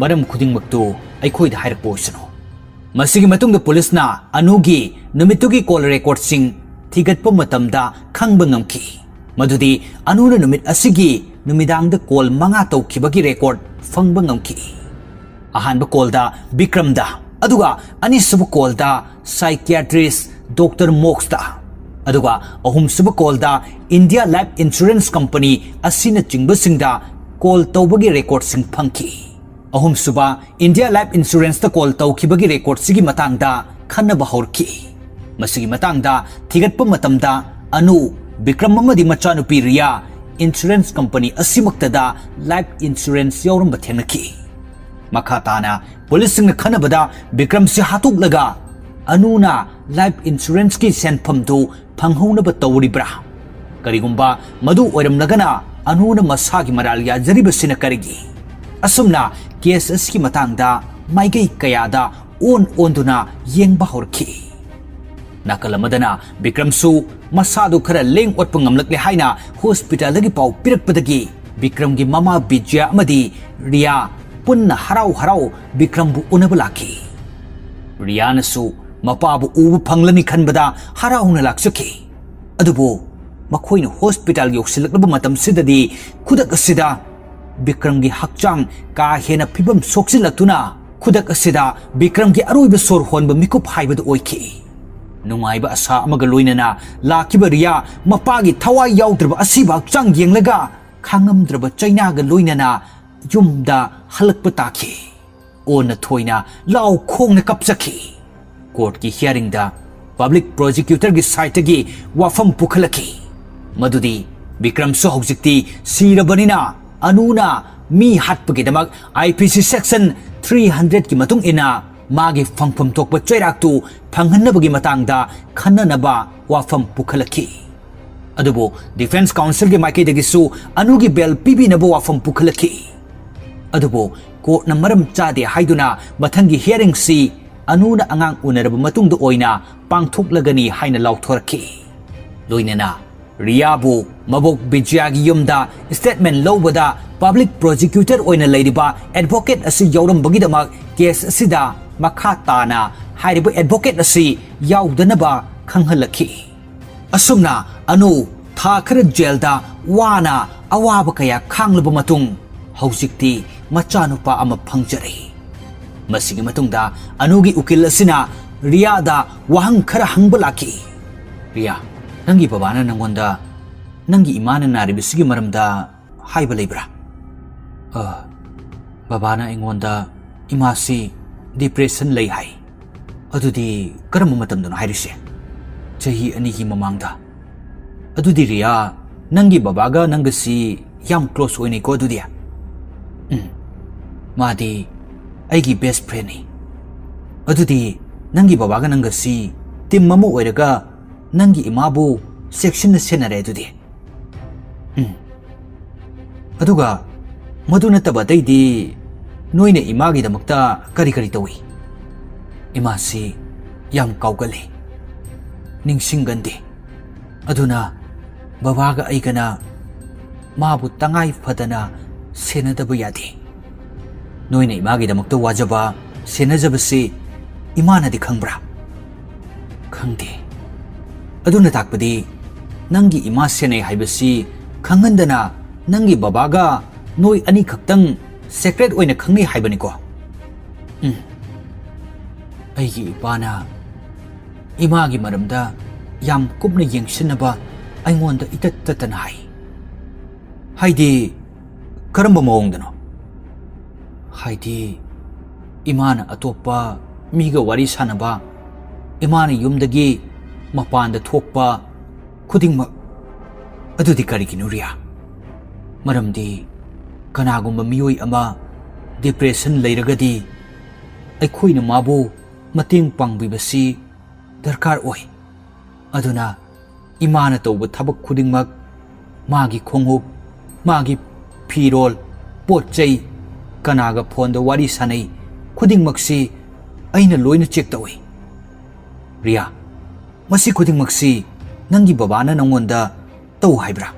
ꯃꯔꯝ ꯈꯨꯗꯤꯡꯃꯛꯇꯨ ꯑꯩꯈꯣꯏꯗ ꯍꯥꯏꯔꯛꯄ ꯑꯣꯏꯁꯅꯨ꯫ ꯃꯁꯤꯒꯤ ꯃꯇꯨꯡꯗ ꯄꯨꯂꯤꯁꯅ ꯑꯅꯨꯒꯤ ꯅꯨꯃꯤꯠꯇꯨꯒꯤ ꯀꯣꯜ ꯔꯦꯀꯣꯔꯗꯁꯤꯡ ꯊꯤꯒꯠꯄ ꯃꯇꯝꯗ ꯈꯪꯕ ꯉꯝꯈꯤ ꯃꯗꯨꯗꯤ ꯑꯅꯨꯅ ꯅꯨꯃꯤꯠ ꯑꯁꯤꯒꯤ ꯅꯨꯃꯤꯗꯥꯡꯗ ꯀꯣꯜ ꯃꯉꯥ ꯇꯧꯈꯤꯕꯒꯤ ꯔꯦꯀꯣꯔꯗ ꯐꯪꯕ ꯉꯝꯈꯤ꯫ ꯑꯍꯥꯟꯕ ꯀꯣꯜꯗ ꯕꯤꯀ꯭ꯔꯝꯗ, ꯑꯗꯨꯒ ꯑꯅꯤꯁꯨꯕ ꯀꯣꯜꯗ ꯁꯥꯏꯀꯤꯌꯥꯇ꯭ꯔꯤꯁ ꯗꯣꯛꯇꯔ ꯃꯣꯛꯁꯇ, ꯑꯗꯨꯒ ꯑꯍꯨꯝꯁꯨꯕ ꯀꯣꯜꯗ ꯏꯟꯗꯤꯌꯥ ꯂꯥꯏꯐ ꯏꯟꯁꯨꯔꯦꯟꯁ ꯀꯝꯄꯅꯤ ꯑꯁꯤꯅꯆꯤꯡꯕꯁꯤꯡꯗ ꯀꯣꯜ ꯇꯧꯕꯒꯤ ꯔꯦꯀꯣꯔꯗꯁꯤꯡ ꯐꯪꯈꯤ꯫ ꯑꯍꯨꯝꯁꯨꯕ ꯏꯟꯗꯤꯌꯥ ꯂꯥꯏꯐ ꯏꯟꯁꯨꯔꯦꯟꯁꯇ ꯀꯣꯜ ꯇꯧꯈꯤꯕꯒꯤ ꯔꯦꯀꯣꯔꯗꯁꯤꯒꯤ ꯃꯇꯥꯡꯗ ꯈꯟꯅꯕ ꯍꯧꯔꯛꯈꯤ꯫ ꯃꯁꯤꯒꯤ ꯃꯇꯥꯡꯗ ꯊꯤꯒꯠꯄ ꯃꯇꯝꯗ ꯑꯅꯨ, ꯕꯤꯀ꯭ꯔꯝ ꯑꯃꯗꯤ ꯃꯆꯥꯅꯨꯄꯤ ꯔꯤꯌꯥ ꯏꯟꯁꯨꯔꯦꯟꯁ ꯀꯝꯄꯅꯤ ꯑꯁꯤꯃꯛꯇꯗ ꯂꯥꯏꯐ ꯏꯟꯁꯨꯔꯦꯟꯁ ꯌꯥꯎꯔꯝꯕ ꯊꯦꯡꯅꯈꯤ꯫ ꯃꯈꯥ ꯇꯥꯅ ꯄꯨꯂꯤꯁꯁꯤꯡꯅ ꯈꯟꯅꯕꯗ ꯕꯤꯀ꯭ꯔꯝꯁꯤ ꯍꯥꯠꯇꯣꯛꯂꯒ ꯑꯅꯨꯅ ꯂꯥꯏꯐ ꯏꯟꯁꯨꯔꯦꯟꯁꯀꯤ ꯁꯦꯟꯐꯝꯗꯨ ꯐꯪꯍꯧꯅꯕ ꯇꯧꯔꯤꯕ꯭ꯔꯥ? ꯀꯔꯤꯒꯨꯝꯕ ꯃꯗꯨ ꯑꯣꯏꯔꯝꯂꯒꯅ ꯑꯅꯨꯅ ꯃꯁꯥꯒꯤ ꯃꯔꯥꯜ ꯌꯥꯖꯔꯤꯕꯁꯤꯅ ꯀꯔꯤꯒꯤ? ꯑꯁꯨꯝꯅ ꯀꯦꯁ ꯑꯁꯤꯒꯤ ꯃꯇꯥꯡꯗ ꯃꯥꯏꯀꯩ ꯀꯌꯥꯗ ꯑꯣꯟ ꯑꯣꯟꯗꯨꯅ ꯌꯦꯡꯕ ꯍꯧꯔꯛꯈꯤ꯫ ꯅꯥꯀꯜ ꯑꯃꯗꯅ ꯕꯤꯀ꯭ꯔꯝꯁꯨ ꯃꯁꯥꯗꯨ ꯈꯔ ꯂꯦꯡ ꯑꯣꯠꯄ ꯉꯝꯂꯛꯂꯦ ꯍꯥꯏꯅ ꯍꯣꯁꯄꯤꯇꯥꯜꯗꯒꯤ ꯄꯥꯎ ꯄꯤꯔꯛꯄꯗꯒꯤ ꯕꯤꯀ꯭ꯔꯝꯒꯤ ꯃꯃꯥ ꯕꯤꯖ꯭ꯌꯥ ꯑꯃꯗꯤ ꯔꯤꯌꯥ ꯄꯨꯟꯅ ꯍꯔꯥꯎ ꯍꯔꯥꯎ ꯕꯤꯀ꯭ꯔꯝꯕꯨ ꯎꯅꯕ ꯂꯥꯛꯈꯤ꯫ ꯔꯤꯌꯥꯅꯁꯨ ꯃꯄꯥꯕꯨ ꯎꯕ ꯐꯪꯂꯅꯤ ꯈꯟꯕꯗ ꯍꯔꯥꯎꯅ ꯂꯥꯛꯆꯈꯤ꯫ ꯑꯗꯨꯕꯨ ꯃꯈꯣꯏꯅ ꯍꯣꯁꯄꯤꯇꯥꯜ ꯌꯧꯁꯤꯜꯂꯛꯂꯕ ꯃꯇꯝꯁꯤꯗꯗꯤ ꯈꯨꯗꯛ ꯑꯁꯤꯗ ꯕꯤꯀ꯭ꯔꯝꯒꯤ ꯍꯛꯆꯥꯡ ꯀꯥ ꯍꯦꯟꯅ ꯐꯤꯕꯝ ꯁꯣꯛꯆꯤꯜꯂꯛꯇꯨꯅ ꯈꯨꯗꯛ ꯑꯁꯤꯗ ꯕꯤꯀ꯭ꯔꯝꯒꯤ ꯑꯔꯣꯏꯕ ꯁꯣꯔ ꯍꯣꯟꯕ ꯃꯤꯀꯨꯞ ꯍꯥꯏꯕꯗꯨ ꯑꯣꯏꯈꯤ꯫ ꯅꯨꯡꯉꯥꯏꯕ ꯑꯁꯥ ꯑꯃꯒ ꯂꯣꯏꯅꯅ ꯂꯥꯛꯈꯤꯕ ꯔꯤꯌꯥ ꯃꯄꯥꯒꯤ ꯊꯋꯥꯏ ꯌꯥꯎꯗ꯭ꯔꯕ ꯑꯁꯤꯕ ꯍꯛꯆꯥꯡ ꯌꯦꯡꯂꯒ ꯈꯥꯡꯉꯝꯗ꯭ꯔꯕ ꯆꯩꯅꯥꯒ ꯂꯣꯏꯅꯅ ꯌꯨꯝꯗ ꯍꯜꯂꯛꯄ ꯇꯥꯈꯤ꯫ ꯑꯣꯟꯅ ꯊꯣꯏꯅ ꯂꯥꯎ ꯈꯣꯡꯅ ꯀꯞꯆꯈꯤ꯫ ꯀꯣꯔꯠꯀꯤ ꯍꯤꯌꯥꯔꯤꯡꯗ ꯄꯕ꯭ꯂꯤꯛ ꯄ꯭ꯔꯣꯁꯤꯀ꯭ꯌꯨꯇꯔꯒꯤ ꯁꯥꯏꯠꯇꯒꯤ ꯋꯥꯐꯝ ꯄꯨꯈꯠꯂꯛꯈꯤ, ꯃꯗꯨꯗꯤ ꯕꯤꯀ꯭ꯔꯝꯁꯨ ꯍꯧꯖꯤꯛꯇꯤ ꯁꯤꯔꯕꯅꯤꯅ ꯑꯅꯨꯅ ꯃꯤ ꯍꯥꯠꯄꯒꯤꯗꯃꯛ IPC section three hundredꯀꯤ ꯃꯇꯨꯡ ꯏꯟꯅ ꯃꯥꯒꯤ ꯐꯪꯐꯝ ꯊꯣꯛꯄ ꯆꯩꯔꯥꯛꯇꯨ ꯐꯪꯍꯟꯅꯕꯒꯤ ꯃꯇꯥꯡꯗ ꯈꯟꯅꯅꯕ ꯋꯥꯐꯝ ꯄꯨꯈꯠꯂꯛꯈꯤ꯫ ꯑꯗꯨꯕꯨ ꯗꯤꯐꯦꯟꯁ ꯀꯥꯎꯟꯁꯤꯜꯒꯤ ꯃꯥꯏꯀꯩꯗꯒꯤꯁꯨ ꯑꯅꯨꯒꯤ ꯕꯦꯜ ꯄꯤꯕꯤꯅꯕ ꯋꯥꯐꯝ ꯄꯨꯈꯠꯂꯛꯈꯤ꯫ ꯑꯗꯨꯕꯨ ꯀꯣꯔꯠꯅ ꯃꯔꯝ ꯆꯥꯗꯦ ꯍꯥꯏꯗꯨꯅ ꯃꯊꯪꯒꯤ ꯍꯤꯌꯥꯔꯤꯡꯁꯤ ꯑꯅꯨꯅ ꯑꯉꯥꯡ ꯎꯅꯔꯕ ꯃꯇꯨꯡꯗ ꯑꯣꯏꯅ ꯄꯥꯡꯊꯣꯛꯂꯒꯅꯤ ꯍꯥꯏꯅ ꯂꯥꯎꯊꯣꯔꯛꯈꯤ꯫ ꯂꯣꯏꯅꯅ ꯔꯤꯌꯥꯕꯨ ꯃꯕꯣꯛ ꯕꯤꯖꯌꯥꯒꯤ ꯌꯨꯝꯗ ꯁ꯭ꯇꯦꯠꯃꯦꯟ ꯂꯧꯕꯗ ꯄꯕ꯭ꯂꯤꯛ ꯄ꯭ꯔꯣꯁꯤꯀ꯭ꯌꯨꯇꯔ ꯑꯣꯏꯅ ꯂꯩꯔꯤꯕ ꯑꯦꯗꯚꯣꯀꯦꯠ ꯑꯁꯤ ꯌꯥꯎꯔꯝꯕꯒꯤꯗꯃꯛ ꯀꯦꯁ ꯑꯁꯤꯗ ꯃꯈꯥ ꯇꯥꯅ ꯍꯥꯏꯔꯤꯕ ꯑꯦꯗꯚꯣꯀꯦꯠ ꯑꯁꯤ ꯌꯥꯎꯗꯅꯕ ꯈꯪꯍꯜꯂꯛꯈꯤ꯫ ꯑꯁꯨꯝꯅ ꯑꯅꯨ ꯊꯥ ꯈꯔ ꯖꯦꯜꯗ ꯋꯥꯅ ꯑꯋꯥꯕ ꯀꯌꯥ ꯈꯥꯡꯂꯕ ꯃꯇꯨꯡ ꯍꯧꯖꯤꯛꯇꯤ ꯃꯆꯥꯅꯨꯄꯥ ꯑꯃ ꯐꯪꯖꯔꯦ꯫ ꯃꯁꯤꯒꯤ ꯃꯇꯨꯡꯗ ꯑꯅꯨꯒꯤ ꯎꯀꯤꯜ ꯑꯁꯤꯅ ꯔꯤꯌꯥꯗ ꯋꯥꯍꯪ ꯈꯔ ꯍꯪꯕ ꯂꯥꯛꯈꯤ꯫ "ꯔꯤꯌꯥ, ꯅꯪꯒꯤ ꯕꯕꯥꯅ ꯅꯪꯉꯣꯟꯗ ꯅꯪꯒꯤ ꯏꯃꯥꯅ ꯅꯥꯔꯤꯕꯁꯤꯒꯤ ꯃꯔꯝꯗ ꯍꯥꯏꯕ ꯂꯩꯕ꯭ꯔꯥ?" "ꯑ, ꯕꯕꯥꯅ ꯑꯩꯉꯣꯟꯗ ꯏꯃꯥꯁꯤ ꯗꯤꯄ꯭ꯔꯦꯁꯟ ꯂꯩ ꯍꯥꯏ꯫" "ꯑꯗꯨꯗꯤ ꯀꯔꯝꯕ ꯃꯇꯝꯗꯅꯣ ꯍꯥꯏꯔꯤꯁꯦ?" "ꯆꯍꯤ ꯑꯅꯤꯒꯤ ꯃꯃꯥꯡꯗ꯫" "ꯑꯗꯨꯗꯤ ꯔꯤꯌꯥ, ꯅꯪꯒꯤ ꯕꯕꯥꯒ ꯅꯪꯒꯁꯤ ꯌꯥꯝ ꯀ꯭ꯂꯣꯁ ꯑꯣꯏꯅꯩꯀꯣ ꯑꯗꯨꯗꯤ?" "ꯎꯝ, ꯃꯥꯗꯤ ꯑꯩꯒꯤ ꯕꯦꯁ ꯐ꯭ꯔꯦꯟꯅꯤ꯫" "ꯑꯗꯨꯗꯤ ꯅꯪꯒꯤ ꯕꯕꯥꯒ ꯅꯪꯒꯁꯤ ꯇꯤꯝ ꯑꯃ ꯑꯣꯏꯔꯒ ꯅꯪꯒꯤ ꯏꯃꯥꯕꯨ ꯆꯦꯛꯁꯤꯟꯅ ꯁꯦꯟꯅꯔꯦ ꯑꯗꯨꯗꯤ?" "ꯎꯝ꯫ ꯑꯗꯨꯒ ꯃꯗꯨ ꯅꯠꯇꯕ ꯑꯇꯩꯗꯤ ꯅꯣꯏꯅ ꯏꯃꯥꯒꯤꯗꯃꯛꯇ ꯀꯔꯤ ꯀꯔꯤ ꯇꯧꯏ?" "ꯏꯃꯥꯁꯤ ꯌꯥꯝ ꯀꯥꯎꯒꯜꯂꯤ, ꯅꯤꯡꯁꯤꯡꯒꯟꯗꯦ꯫ ꯑꯗꯨꯅ ꯕꯕꯥꯒ ꯑꯩꯒꯅ ꯃꯥꯕꯨ ꯇꯉꯥꯏ ꯐꯗꯅ ꯁꯦꯟꯅꯗꯕ ꯌꯥꯗꯦ꯫" "ꯅꯣꯏꯅ ꯏꯃꯥꯒꯤꯗꯃꯛꯇ ꯋꯥꯖꯕ, ꯁꯦꯟꯅꯖꯕꯁꯤ ꯏꯃꯥꯅꯗꯤ ꯈꯪꯕ꯭ꯔꯥ?" "ꯈꯪꯗꯦ꯫" "ꯑꯗꯨꯅ ꯇꯥꯛꯄꯗꯤ ꯅꯪꯒꯤ ꯏꯃꯥ ꯁꯦꯟꯅꯩ ꯍꯥꯏꯕꯁꯤ ꯈꯪꯍꯟꯗꯅ ꯅꯪꯒꯤ ꯕꯕꯥꯒ ꯅꯣꯏ ꯑꯅꯤꯈꯛꯇꯪ ꯁꯦꯀ꯭ꯔꯦꯠ ꯑꯣꯏꯅ ꯈꯪꯅꯩ ꯍꯥꯏꯕꯅꯤꯀꯣ?" "ꯎꯝ꯫ ꯑꯩꯒꯤ ꯏꯄꯥꯅ ꯏꯃꯥꯒꯤ ꯃꯔꯝꯗ ꯌꯥꯝ ꯀꯨꯞꯅ ꯌꯦꯡꯁꯤꯟꯅꯕ ꯑꯩꯉꯣꯟꯗ ꯏꯇꯠ ꯇꯠꯇꯅ ꯍꯥꯏ꯫" ꯍꯥꯏꯗꯤ, ꯀꯔꯝꯕ ꯃꯑꯣꯡꯗꯅꯣ? ꯍꯥꯏꯗꯤ, ꯏꯃꯥꯅ ꯑꯇꯣꯞꯄ ꯃꯤꯒ ꯋꯥꯔꯤ ꯁꯥꯟꯅꯕ, ꯏꯃꯥꯅ ꯌꯨꯝꯗꯒꯤ ꯃꯄꯥꯟꯗ ꯊꯣꯛꯄ ꯈꯨꯗꯤꯡꯃꯛ꯫ ꯑꯗꯨꯗꯤ ꯀꯔꯤꯒꯤꯅꯣ, ꯔꯤꯌꯥ? ꯃꯔꯝꯗꯤ ꯀꯅꯥꯒꯨꯝꯕ ꯃꯤꯑꯣꯏ ꯑꯃ depression ꯂꯩꯔꯒꯗꯤ ꯑꯩꯈꯣꯏꯅ ꯃꯥꯕꯨ ꯃꯇꯦꯡ ꯄꯥꯡꯕꯤꯕꯁꯤ ꯗꯔꯀꯥꯔ ꯑꯣꯏ꯫ ꯑꯗꯨꯅ ꯏꯃꯥꯅ ꯇꯧꯕ ꯊꯕꯛ ꯈꯨꯗꯤꯡꯃꯛ, ꯃꯥꯒꯤ ꯈꯣꯡꯎꯞ, ꯃꯥꯒꯤ ꯐꯤꯔꯣꯜ, ꯄꯣꯠ ꯆꯩ, ꯀꯅꯥꯒ ꯐꯣꯟꯗ ꯋꯥꯔꯤ ꯁꯥꯟꯅꯩ, ꯈꯨꯗꯤꯡꯃꯛꯁꯤ ꯑꯩꯅ ꯂꯣꯏꯅ check ꯇꯧꯏ꯫ ꯔꯤꯌꯥ, ꯃꯁꯤ ꯈꯨꯗꯤꯡꯃꯛꯁꯤ ꯅꯪꯒꯤ ꯕꯕꯥꯅ ꯅꯪꯉꯣꯟꯗ ꯇꯧ ꯍꯥꯏꯕ꯭ꯔꯥ?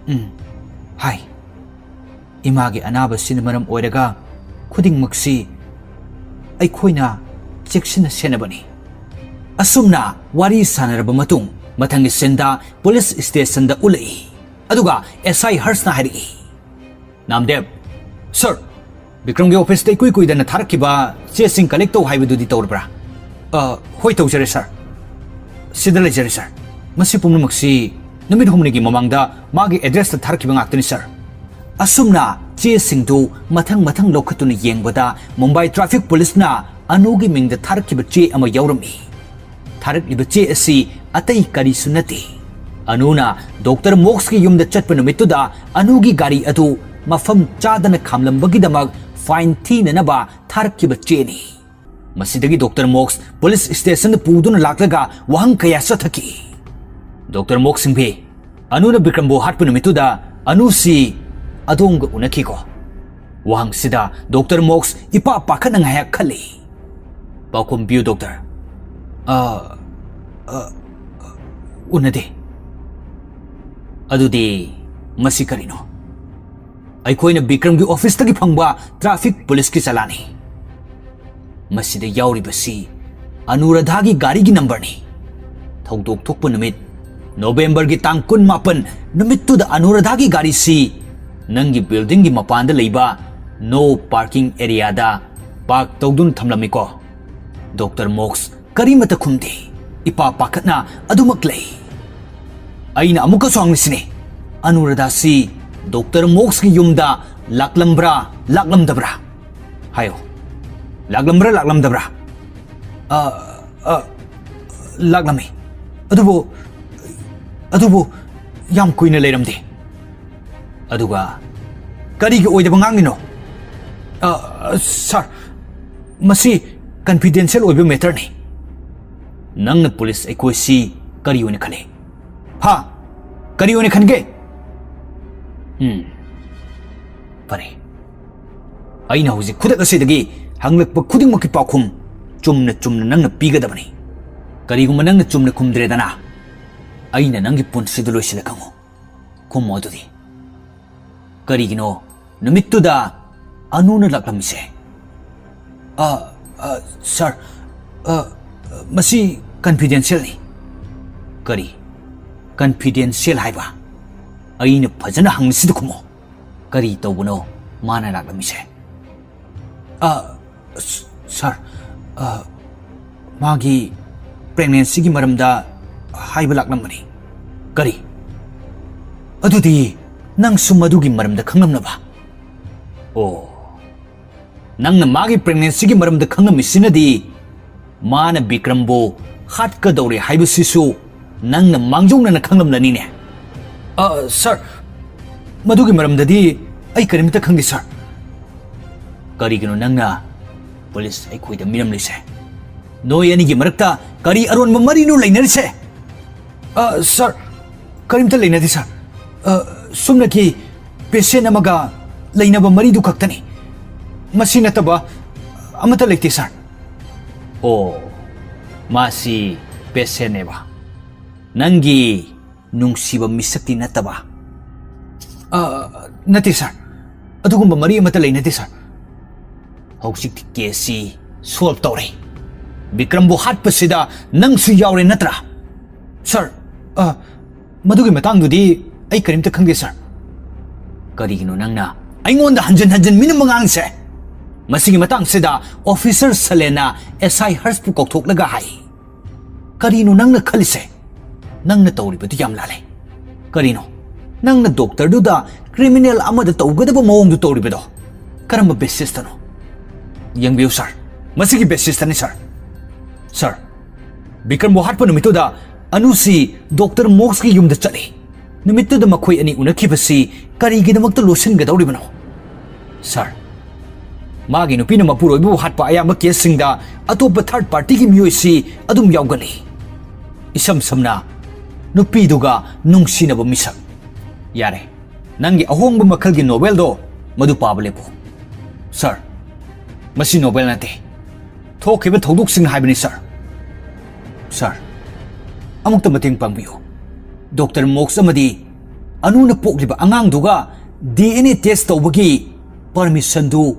ꯎꯝ, ꯍꯥꯏ꯫ ꯏꯃꯥꯒꯤ ꯑꯅꯥꯕꯁꯤꯅ ꯃꯔꯝ ꯑꯣꯏꯔꯒ ꯈꯨꯗꯤꯡꯃꯛꯁꯤ ꯑꯩꯈꯣꯏꯅ ꯆꯦꯛꯁꯤꯟꯅ ꯁꯦꯟꯅꯕꯅꯤ꯫ ꯑꯁꯨꯝꯅ ꯋꯥꯔꯤ ꯁꯥꯟꯅꯔꯕ ꯃꯇꯨꯡ, ꯃꯊꯪꯒꯤ sceneꯗ police stationꯗ ꯎꯠꯂꯛꯏ꯫ ꯑꯗꯨꯒ S I ꯍꯔꯁꯅ ꯍꯥꯏꯔꯛꯏ, "ꯅꯥꯝꯗꯦꯕ, sir, ꯕꯤꯀ꯭ꯔꯝꯒꯤ officeꯇ ꯏꯀꯨꯏ ꯀꯨꯏꯗꯅ ꯊꯥꯔꯛꯈꯤꯕ ꯆꯦꯁꯤꯡ collect ꯇꯧ ꯍꯥꯏꯕꯗꯨꯗꯤ ꯇꯧꯔꯕ꯭ꯔꯥ?" "ꯑ, ꯍꯣꯏ, ꯇꯧꯖꯔꯦ, sir꯫ ꯁꯤꯗ ꯂꯩꯖꯔꯦ, sir꯫ ꯃꯁꯤ ꯄꯨꯝꯅꯃꯛꯁꯤ ꯅꯨꯃꯤꯠ ꯍꯨꯝꯅꯤꯒꯤ ꯃꯃꯥꯡꯗ ꯃꯥꯒꯤ addressꯇ ꯊꯥꯔꯛꯈꯤꯕ ꯉꯥꯛꯇꯅꯤ, sir꯫" ꯑꯁꯨꯝꯅ ꯆꯦꯁꯤꯡꯗꯨ ꯃꯊꯪ ꯃꯊꯪ ꯂꯧꯈꯠꯇꯨꯅ ꯌꯦꯡꯕꯗ, ꯃꯨꯝꯕꯥꯏ traffic policeꯅ ꯑꯅꯨꯒꯤ ꯃꯤꯡꯗ ꯊꯥꯔꯛꯈꯤꯕ ꯆꯦ ꯑꯃ ꯌꯥꯎꯔꯝꯃꯤ꯫ ꯊꯥꯔꯛꯂꯤꯕ ꯆꯦ ꯑꯁꯤ ꯑꯇꯩ ꯀꯔꯤꯁꯨ ꯅꯠꯇꯦ꯫ ꯑꯅꯨꯅ Doctor ꯃꯣꯛꯁꯀꯤ ꯌꯨꯝꯗ ꯆꯠꯄ ꯅꯨꯃꯤꯠꯇꯨꯗ ꯑꯅꯨꯒꯤ ꯒꯥꯔꯤ ꯑꯗꯨ ꯃꯐꯝ ꯆꯥꯗꯅ ꯈꯥꯝꯂꯝꯕꯒꯤꯗꯃꯛ fine ꯊꯤꯅꯅꯕ ꯊꯥꯔꯛꯈꯤꯕ ꯆꯦꯅꯤ꯫ ꯃꯁꯤꯗꯒꯤ Doctor ꯃꯣꯛꯁ police stationꯗ ꯄꯨꯗꯨꯅ ꯂꯥꯛꯂꯒ ꯋꯥꯍꯪ ꯀꯌꯥ ꯆꯠꯊꯈꯤ꯫ "Doctor ꯃꯣꯛꯁ ꯁꯤꯡꯚꯦ, ꯑꯅꯨꯅ ꯕꯤꯀ꯭ꯔꯝꯕꯨ ꯍꯥꯠꯄ ꯅꯨꯃꯤꯠꯇꯨꯗ ꯑꯅꯨꯁꯤ ꯑꯗꯣꯝꯒ ꯎꯅꯈꯤꯀꯣ?" ꯋꯥꯍꯪꯁꯤꯗ Doctor ꯃꯣꯛꯁ ꯏꯄꯥ ꯄꯥꯈꯠꯅ ꯉꯥꯏꯍꯥꯛ ꯈꯜꯂꯤ꯫ "ꯄꯥꯎꯈꯨꯝ ꯄꯤꯌꯨ, doctor꯫" "ꯑ, ꯑ, ꯎꯅꯗꯦ꯫" "ꯑꯗꯨꯗꯤ ꯃꯁꯤ ꯀꯔꯤꯅꯣ?" "ꯑꯩꯈꯣꯏꯅ ꯕꯤꯀ꯭ꯔꯝꯒꯤ officeꯇꯒꯤ ꯐꯪꯕ traffic policeꯀꯤ ꯆꯂꯥꯟꯅꯤ꯫ ꯃꯁꯤꯗ ꯌꯥꯎꯔꯤꯕꯁꯤ ꯑꯅꯨꯔꯥꯙꯥꯒꯤ ꯒꯥꯔꯤꯒꯤ numberꯅꯤ꯫ ꯊꯧꯗꯣꯛ ꯊꯣꯛꯄ ꯅꯨꯃꯤꯠ, Novemberꯒꯤ ꯇꯥꯡ ꯀꯨꯟꯃꯥꯄꯟ ꯅꯨꯃꯤꯠꯇꯨꯗ ꯑꯅꯨꯔꯥꯙꯥꯒꯤ ꯒꯥꯔꯤꯁꯤ ꯅꯪꯒꯤ buildingꯒꯤ ꯃꯄꯥꯟꯗ ꯂꯩꯕ no parking areaꯗ park ꯇꯧꯗꯨꯅ ꯊꯝꯂꯝꯃꯤꯀꯣ?" Doctor ꯃꯣꯛꯁ ꯀꯔꯤꯃꯠꯇ ꯈꯨꯝꯗꯦ꯫ ꯏꯄꯥ ꯄꯥꯈꯠꯅ ꯑꯗꯨꯃꯛ ꯂꯩ꯫ "ꯑꯩꯅ ꯑꯃꯨꯛꯀꯁꯨ ꯍꯪꯂꯤꯁꯤꯅꯤ, ꯑꯅꯨꯔꯥꯙꯥꯁꯤ ꯗꯣꯛꯇꯔ ꯃꯣꯛꯁꯀꯤ ꯌꯨꯝꯗ ꯂꯥꯛꯂꯝꯕ꯭ꯔꯥ, ꯂꯥꯛꯂꯝꯗꯕ꯭ꯔꯥ? ꯍꯥꯏꯌꯣ꯫ ꯂꯥꯛꯂꯝꯕ꯭ꯔꯥ, ꯂꯥꯛꯂꯝꯗꯕ꯭ꯔꯥ? ꯑ, ꯑ, ꯂꯥꯛꯂꯝꯃꯤ꯫ ꯑꯗꯨꯕꯨ, ꯑꯗꯨꯕꯨ ꯌꯥꯝ ꯀꯨꯏꯅ ꯂꯩꯔꯝꯗꯦ꯫ ꯑꯗꯨꯒ ꯀꯔꯤꯒꯤ ꯑꯣꯏꯗꯕ ꯉꯥꯡꯂꯤꯅꯣ? ꯑ, ꯁꯥꯔ, ꯃꯁꯤ confidential ꯑꯣꯏꯕ matterꯅꯤ꯫ ꯅꯪꯅ ꯄꯨꯂꯤꯁ ꯑꯩꯈꯣꯏꯁꯤ ꯀꯔꯤ ꯑꯣꯏꯅ ꯈꯜꯂꯤ? ꯍꯥ? ꯀꯔꯤ ꯑꯣꯏꯅ ꯈꯟꯒꯦ? ꯎꯝ, ꯐꯔꯦ꯫ ꯑꯩꯅ ꯍꯧꯖꯤꯛ ꯈꯨꯗꯛ ꯑꯁꯤꯗꯒꯤ ꯍꯪꯂꯛꯄ ꯈꯨꯗꯤꯡꯃꯛꯀꯤ ꯄꯥꯎꯈꯨꯝ ꯆꯨꯝꯅ ꯆꯨꯝꯅ ꯅꯪꯅ ꯄꯤꯒꯗꯕꯅꯤ꯫ ꯀꯔꯤꯒꯨꯝꯕ ꯅꯪꯅ ꯆꯨꯝꯅ ꯈꯨꯝꯗ꯭ꯔꯦꯗꯅ, ꯑꯩꯅ ꯅꯪꯒꯤ ꯄꯨꯟꯁꯤꯗꯨ ꯂꯣꯏꯁꯤꯜꯂ ꯈꯪꯉꯨ꯫ ꯈꯨꯝꯃꯣ ꯑꯗꯨꯗꯤ꯫ ꯀꯔꯤꯒꯤꯅꯣ ꯅꯨꯃꯤꯠꯇꯨꯗ ꯑꯅꯨꯅ ꯂꯥꯛꯂꯝꯃꯤꯁꯦ? ꯑ, ꯑ, ꯁꯥꯔ, ꯑ, ꯃꯁꯤ confidentialꯅꯤ꯫ ꯀꯔꯤ? Confidential ꯍꯥꯏꯕ? ꯑꯩꯅ ꯐꯖꯅ ꯍꯪꯂꯤꯁꯤꯗ ꯈꯨꯝꯃꯣ꯫ ꯀꯔꯤ ꯇꯧꯕꯅꯣ ꯃꯥꯅ ꯂꯥꯛꯂꯝꯃꯤꯁꯦ? ꯑ, ꯁ-, ꯁꯥꯔ, ꯑ, ꯃꯥꯒꯤ pregnancyꯒꯤ ꯃꯔꯝꯗ ꯍꯥꯏꯕ ꯂꯥꯛꯂꯝꯕꯅꯤ꯫ ꯀꯔꯤ? ꯑꯗꯨꯗꯤ ꯅꯪꯁꯨ ꯃꯗꯨꯒꯤ ꯃꯔꯝꯗ ꯈꯪꯂꯝꯂꯕ? ꯑꯣ, ꯅꯪꯅ ꯃꯥꯒꯤ pregnancyꯒꯤ ꯃꯔꯝꯗ ꯈꯪꯂꯝꯃꯤꯁꯤꯅꯗꯤ ꯃꯥꯅ ꯕꯤꯀ꯭ꯔꯝꯕꯨ ꯍꯥꯠꯀꯗꯧꯔꯦ ꯍꯥꯏꯕꯁꯤꯁꯨ ꯅꯪꯅ ꯃꯥꯡꯖꯧꯅꯅ ꯈꯪꯂꯝꯂꯅꯤꯅꯦ꯫ ꯑ, ꯁꯥꯔ, ꯃꯗꯨꯒꯤ ꯃꯔꯝꯗꯗꯤ ꯑꯩ ꯀꯔꯤꯝꯇ ꯈꯪꯗꯦ, ꯁꯥꯔ꯫ ꯀꯔꯤꯒꯤꯅꯣ ꯅꯪꯅ ꯄꯨꯂꯤꯁ ꯑꯩꯈꯣꯏꯗ ꯃꯤꯔꯝꯂꯤꯁꯦ? ꯅꯣꯏ ꯑꯅꯤꯒꯤ ꯃꯔꯛꯇ ꯀꯔꯤ ꯑꯔꯣꯟꯕ ꯃꯔꯤꯅꯣ ꯂꯩꯅꯔꯤꯁꯦ? ꯑ, ꯁꯥꯔ, ꯀꯔꯤꯝꯇ ꯂꯩꯅꯗꯦ, ꯁꯥꯔ꯫ ꯑ, ꯁꯨꯞꯅꯒꯤ patient ꯑꯃꯒ ꯂꯩꯅꯕ ꯃꯔꯤꯗꯨ ꯈꯛꯇꯅꯤ꯫ ꯃꯁꯤ ꯅꯠꯇꯕ ꯑꯃꯠꯇ ꯂꯩꯇꯦ, ꯁꯥꯔ꯫ ꯑꯣ, ꯃꯥꯁꯤ patientꯅꯦꯕ? ꯅꯪꯒꯤ ꯅꯨꯡꯁꯤꯕ ꯃꯤꯁꯛꯇꯤ ꯅꯠꯇꯕ? ꯑ, ꯅꯠꯇꯦ, ꯁꯥꯔ꯫ ꯑꯗꯨꯒꯨꯝꯕ ꯃꯔꯤ ꯑꯃꯠꯇ ꯂꯩꯅꯗꯦ, ꯁꯥꯔ꯫ ꯍꯧꯖꯤꯛꯇꯤ caseꯁꯤ solve ꯇꯧꯔꯦ꯫ ꯕꯤꯀ꯭ꯔꯝꯕꯨ ꯍꯥꯠꯄꯁꯤꯗ ꯅꯪꯁꯨ ꯌꯥꯎꯔꯦ ꯅꯠꯇ꯭ꯔꯥ? ꯁꯥꯔ, ꯑ, ꯃꯗꯨꯒꯤ ꯃꯇꯥꯡꯗꯨꯗꯤ ꯑꯩ ꯀꯔꯤꯝꯇ ꯈꯪꯗꯦ, ꯁꯥꯔ꯫ ꯀꯔꯤꯒꯤꯅꯣ ꯅꯪꯅ ꯑꯩꯉꯣꯟꯗ ꯍꯟꯖꯤꯟ ꯍꯟꯖꯤꯟ ꯃꯤꯅꯝꯕ ꯉꯥꯡꯉꯤꯁꯦ? ꯃꯁꯤꯒꯤ ꯃꯇꯥꯡꯁꯤꯗ officer ꯁꯂꯦꯟꯅ S I ꯍꯔꯁꯄꯨ ꯀꯧꯊꯣꯛꯂꯒ ꯍꯥꯏ, "ꯀꯔꯤꯅꯣ ꯅꯪꯅ ꯈꯜꯂꯤꯁꯦ? ꯅꯪꯅ ꯇꯧꯔꯤꯕꯗꯨ ꯌꯥꯝ ꯂꯥꯜꯂꯦ꯫ ꯀꯔꯤꯅꯣ? ꯅꯪꯅ ꯗꯣꯛꯇꯔꯗꯨꯗ ꯀ꯭ꯔꯤꯃꯤꯅꯦꯜ ꯑꯃꯗ ꯇꯧꯒꯗꯕ ꯃꯑꯣꯡꯗꯨ ꯇꯧꯔꯤꯕꯗꯣ ꯀꯔꯝꯕ ꯕꯦꯁꯤꯁꯇꯅꯣ? ꯌꯦꯡꯕꯤꯌꯨ ꯁꯥꯔ, ꯃꯁꯤꯒꯤ ꯕꯦꯁꯤꯁꯇꯅꯤ ꯁꯥꯔ꯫ ꯁꯥꯔ, ꯕꯤꯀ꯭ꯔꯝꯕꯨ ꯍꯥꯠꯄ ꯅꯨꯃꯤꯠꯇꯨꯗ ꯑꯅꯨꯁꯤ ꯗꯣꯛꯇꯔ ꯃꯣꯛꯁꯀꯤ ꯌꯨꯝꯗ ꯆꯠꯂꯤ꯫ ꯅꯨꯃꯤꯠꯇꯨꯗ ꯃꯈꯣꯏ ꯑꯅꯤ ꯎꯅꯈꯤꯕꯁꯤ ꯀꯔꯤꯒꯤꯗꯃꯛꯇ ꯂꯣꯠꯁꯤꯟꯒꯗꯧꯔꯤꯕꯅꯣ? ꯁꯥꯔ, ꯃꯥꯒꯤ ꯅꯨꯄꯤꯅ ꯃꯄꯨꯔꯣꯏꯕꯕꯨ ꯍꯥꯠꯄ ꯑꯌꯥꯝꯕ ꯀꯦꯁꯁꯤꯡꯗ ꯑꯇꯣꯞꯄ ꯊꯥꯔꯗ ꯄꯥꯔꯇꯤꯒꯤ ꯃꯤꯑꯣꯏꯁꯤ ꯑꯗꯨꯝ ꯌꯥꯎꯒꯜꯂꯤ꯫ ꯏꯁꯝ ꯁꯝꯅ, ꯅꯨꯄꯤꯗꯨꯒ ꯅꯨꯡꯁꯤꯅꯕ ꯃꯤꯁꯛ꯫ ꯌꯥꯔꯦ, ꯅꯪꯒꯤ ꯑꯍꯣꯡꯕ ꯃꯈꯜꯒꯤ ꯅꯣꯕꯦꯜꯗꯣ ꯃꯗꯨ ꯄꯥꯕ ꯂꯦꯞꯄꯨ꯫ ꯁꯥꯔ, ꯃꯁꯤ ꯅꯣꯕꯦꯜ ꯅꯠꯇꯦ, ꯊꯣꯛꯈꯤꯕ ꯊꯧꯗꯣꯛꯁꯤꯡ ꯍꯥꯏꯕꯅꯤ ꯁꯥꯔ꯫ ꯁꯥꯔ, ꯑꯃꯨꯛꯇ ꯃꯇꯦꯡ ꯄꯥꯡꯕꯤꯌꯨ꯫ ꯗꯣꯛꯇꯔ ꯃꯣꯛꯁ ꯑꯃꯗꯤ ꯑꯅꯨꯅ ꯄꯣꯛꯂꯤꯕ ꯑꯉꯥꯡꯗꯨꯒ ꯗꯤ ꯑꯦꯟ ꯑꯦ ꯇꯦꯁ ꯇꯧꯕꯒꯤ ꯄꯔꯃꯤꯁꯟꯗꯨ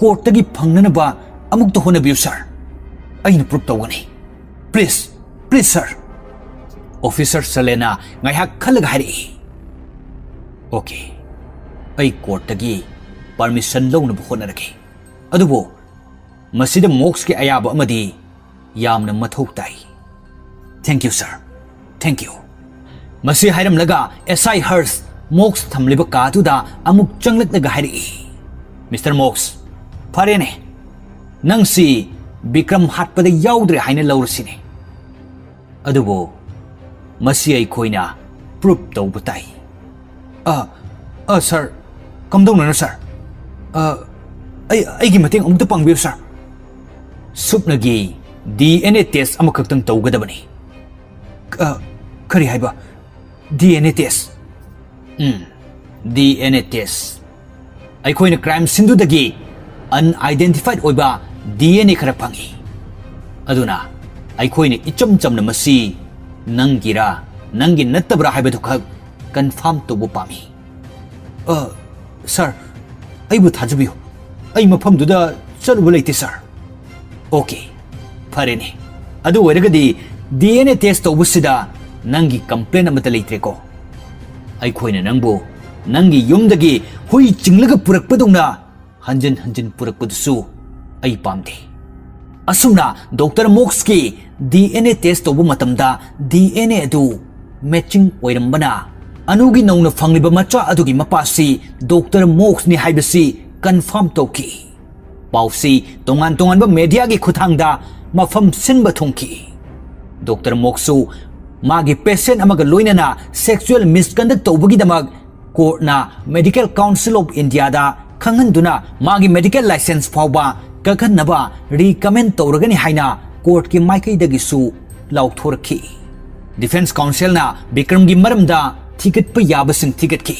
ꯀꯣꯔꯠꯇꯒꯤ ꯐꯪꯅꯅꯕ ꯑꯃꯨꯛꯇ ꯍꯣꯠꯅꯕꯤꯌꯨ ꯁꯥꯔ꯫ ꯑꯩꯅ ꯄ꯭ꯔꯨꯞ ꯇꯧꯒꯅꯤ꯫ Please, please sir. ꯑꯣꯐꯤꯁꯔ ꯁꯂꯦꯅ ꯉꯥꯏꯍꯥꯛ ꯈꯜꯂꯒ ꯍꯥꯏꯔꯛꯏ, "ꯑꯣꯀꯦ, ꯑꯩ ꯀꯣꯔꯠꯇꯒꯤ ꯄꯔꯃꯤꯁꯟ ꯂꯧꯅꯕ ꯍꯣꯠꯅꯔꯒꯦ꯫ ꯑꯗꯨꯕꯨ ꯃꯁꯤꯗ ꯃꯣꯛꯁꯀꯤ ꯑꯌꯥꯕ ꯑꯃꯗꯤ ꯌꯥꯝꯅ ꯃꯊꯧ ꯇꯥꯏ꯫ Thank you sir, thank you." ꯃꯁꯤ ꯍꯥꯏꯔꯝꯂꯒ ꯑꯦꯁ ꯑꯥꯏ ꯍꯔꯁ ꯃꯣꯛꯁ ꯊꯝꯂꯤꯕ ꯀꯥꯗꯨꯗ ꯑꯃꯨꯛ ꯆꯪꯂꯛꯂꯒ ꯍꯥꯏꯔꯛꯏ, "ꯃꯤꯁꯇꯔ ꯃꯣꯛꯁ, ꯐꯔꯦꯅꯦ, ꯅꯪꯁꯤ ꯕꯤꯀ꯭ꯔꯝ ꯍꯥꯠꯄꯗ ꯌꯥꯎꯗ꯭ꯔꯦ ꯍꯥꯏꯅ ꯂꯧꯔꯁꯤꯅꯦ꯫ ꯑꯗꯨꯕꯨ ꯃꯁꯤ ꯑꯩꯈꯣꯏꯅ ꯄ꯭ꯔꯨꯞ ꯇꯧꯕ ꯇꯥꯏ꯫" "ꯑ, ꯑ, ꯁꯥꯔ, ꯀꯝꯗꯧꯅꯅꯣ ꯁꯥꯔ? ꯑ, ꯑꯩ, ꯑꯩꯒꯤ ꯃꯇꯦꯡ ꯑꯃꯨꯛꯇ ꯄꯥꯡꯕꯤꯌꯨ ꯁꯥꯔ꯫ ꯁꯨꯞꯅꯒꯤ ꯗꯤ ꯑꯦꯟ ꯑꯦ ꯇꯦꯁ ꯑꯃꯈꯛꯇꯪ ꯇꯧꯒꯗꯕꯅꯤ꯫" "ꯑ, ꯀꯔꯤ ꯍꯥꯏꯕ? ꯗꯤ N A test?" "Um, D N A test. ꯑꯩꯈꯣꯏꯅ ꯀ꯭ꯔꯥꯏꯝ ꯁꯤꯟꯗꯨꯗꯒꯤ ꯑꯟꯑꯥꯏꯗꯦꯟꯇꯤꯐꯥꯏꯗ ꯑꯣꯏꯕ ꯗꯤ ꯑꯦꯟ ꯑꯦ ꯈꯔ ꯐꯪꯉꯤ꯫ ꯑꯗꯨꯅ ꯑꯩꯈꯣꯏꯅ ꯏꯆꯝ ꯆꯝꯅ ꯃꯁꯤ ꯅꯪꯒꯤꯔꯥ, ꯅꯪꯒꯤ ꯅꯠꯇꯕ꯭ꯔꯥ ꯍꯥꯏꯕꯗꯨꯈꯛ ꯀꯟꯐꯥꯔꯝ ꯇꯧꯕ ꯄꯥꯝꯃꯤ꯫" "ꯑ, ꯁꯥꯔ, ꯑꯩꯕꯨ ꯊꯥꯖꯕꯤꯌꯨ꯫ ꯑꯩ ꯃꯐꯝꯗꯨꯗ ꯆꯠꯂꯨꯕ ꯂꯩꯇꯦ, ꯁꯥꯔ꯫" "ꯑꯣꯀꯦ, ꯐꯔꯦꯅꯦ꯫ ꯑꯗꯨ ꯑꯣꯏꯔꯒꯗꯤ ꯗꯤ ꯑꯦꯟ ꯑꯦ ꯇꯦꯁ ꯇꯧꯕꯁꯤꯗ ꯅꯪꯒꯤ ꯀꯝꯄ꯭ꯂꯦꯟ ꯑꯃꯠꯇ ꯂꯩꯇ꯭ꯔꯦꯀꯣ? ꯑꯩꯈꯣꯏꯅ ꯅꯪꯕꯨ ꯅꯪꯒꯤ ꯌꯨꯝꯗꯒꯤ ꯍꯨꯏ ꯆꯤꯡꯂꯒ ꯄꯨꯔꯛꯄꯗꯧꯅ ꯍꯟꯖꯤꯟ ꯍꯟꯖꯤꯟ ꯄꯨꯔꯛꯄꯗꯨꯁꯨ ꯑꯩ ꯄꯥꯝꯗꯦ꯫" ꯑꯁꯨꯝꯅ ꯗꯣꯛꯇꯔ ꯃꯣꯛꯁꯀꯤ ꯗꯤ ꯑꯦꯟ ꯑꯦ ꯇꯦꯁ ꯇꯧꯕ ꯃꯇꯝꯗ ꯗꯤ ꯑꯦꯟ ꯑꯦ ꯑꯗꯨ ꯃꯦꯆꯤꯡ ꯑꯣꯏꯔꯝꯕꯅ ꯑꯅꯨꯒꯤ ꯅꯧꯅ ꯐꯪꯂꯤꯕ ꯃꯆꯥ ꯑꯗꯨꯒꯤ ꯃꯄꯥꯁꯤ ꯗꯣꯛꯇꯔ ꯃꯣꯛꯁꯅꯤ ꯍꯥꯏꯕꯁꯤ ꯀꯟꯐꯥꯔꯝ ꯇꯧꯈꯤ꯫ ꯄꯥꯎꯁꯤ ꯇꯣꯉꯥꯟ ꯇꯣꯉꯥꯟꯕ ꯃꯦꯗꯤꯌꯥꯒꯤ ꯈꯨꯠꯊꯥꯡꯗ ꯃꯐꯝ ꯁꯤꯟꯕ ꯊꯨꯡꯈꯤ꯫ ꯗꯣꯛꯇꯔ ꯃꯣꯛꯁꯨ ꯃꯥꯒꯤ ꯄꯦꯁꯦꯟ ꯑꯃꯒ ꯂꯣꯏꯅꯅ ꯁꯦꯛꯁꯨꯑꯦꯜ ꯃꯤꯁꯀꯟꯗꯛ ꯇꯧꯕꯒꯤꯗꯃꯛ ꯀꯣꯔꯠꯅ ꯃꯦꯗꯤꯀꯦꯜ ꯀꯥꯎꯟꯁꯤꯜ ꯑꯣꯐ ꯏꯟꯗꯤꯌꯥꯗ ꯈꯪꯍꯟꯗꯨꯅ ꯃꯥꯒꯤ ꯃꯦꯗꯤꯀꯦꯜ ꯂꯥꯏꯁꯦꯟꯁ ꯐꯥꯎꯕ ꯀꯛꯍꯟꯅꯕ ꯔꯤꯀꯃꯦꯟ ꯇꯧꯔꯒꯅꯤ ꯍꯥꯏꯅ ꯀꯣꯔꯠꯀꯤ ꯃꯥꯏꯀꯩꯗꯒꯤꯁꯨ ꯂꯥꯎꯊꯣꯔꯛꯈꯤ꯫ ꯗꯤꯐꯦꯟꯁ ꯀꯥꯎꯟꯁꯤꯜꯅ ꯕꯤꯀ꯭ꯔꯝꯒꯤ ꯃꯔꯝꯗ ꯊꯤꯒꯠꯄ ꯌꯥꯕꯁꯤꯡ ꯊꯤꯒꯠꯈꯤ꯫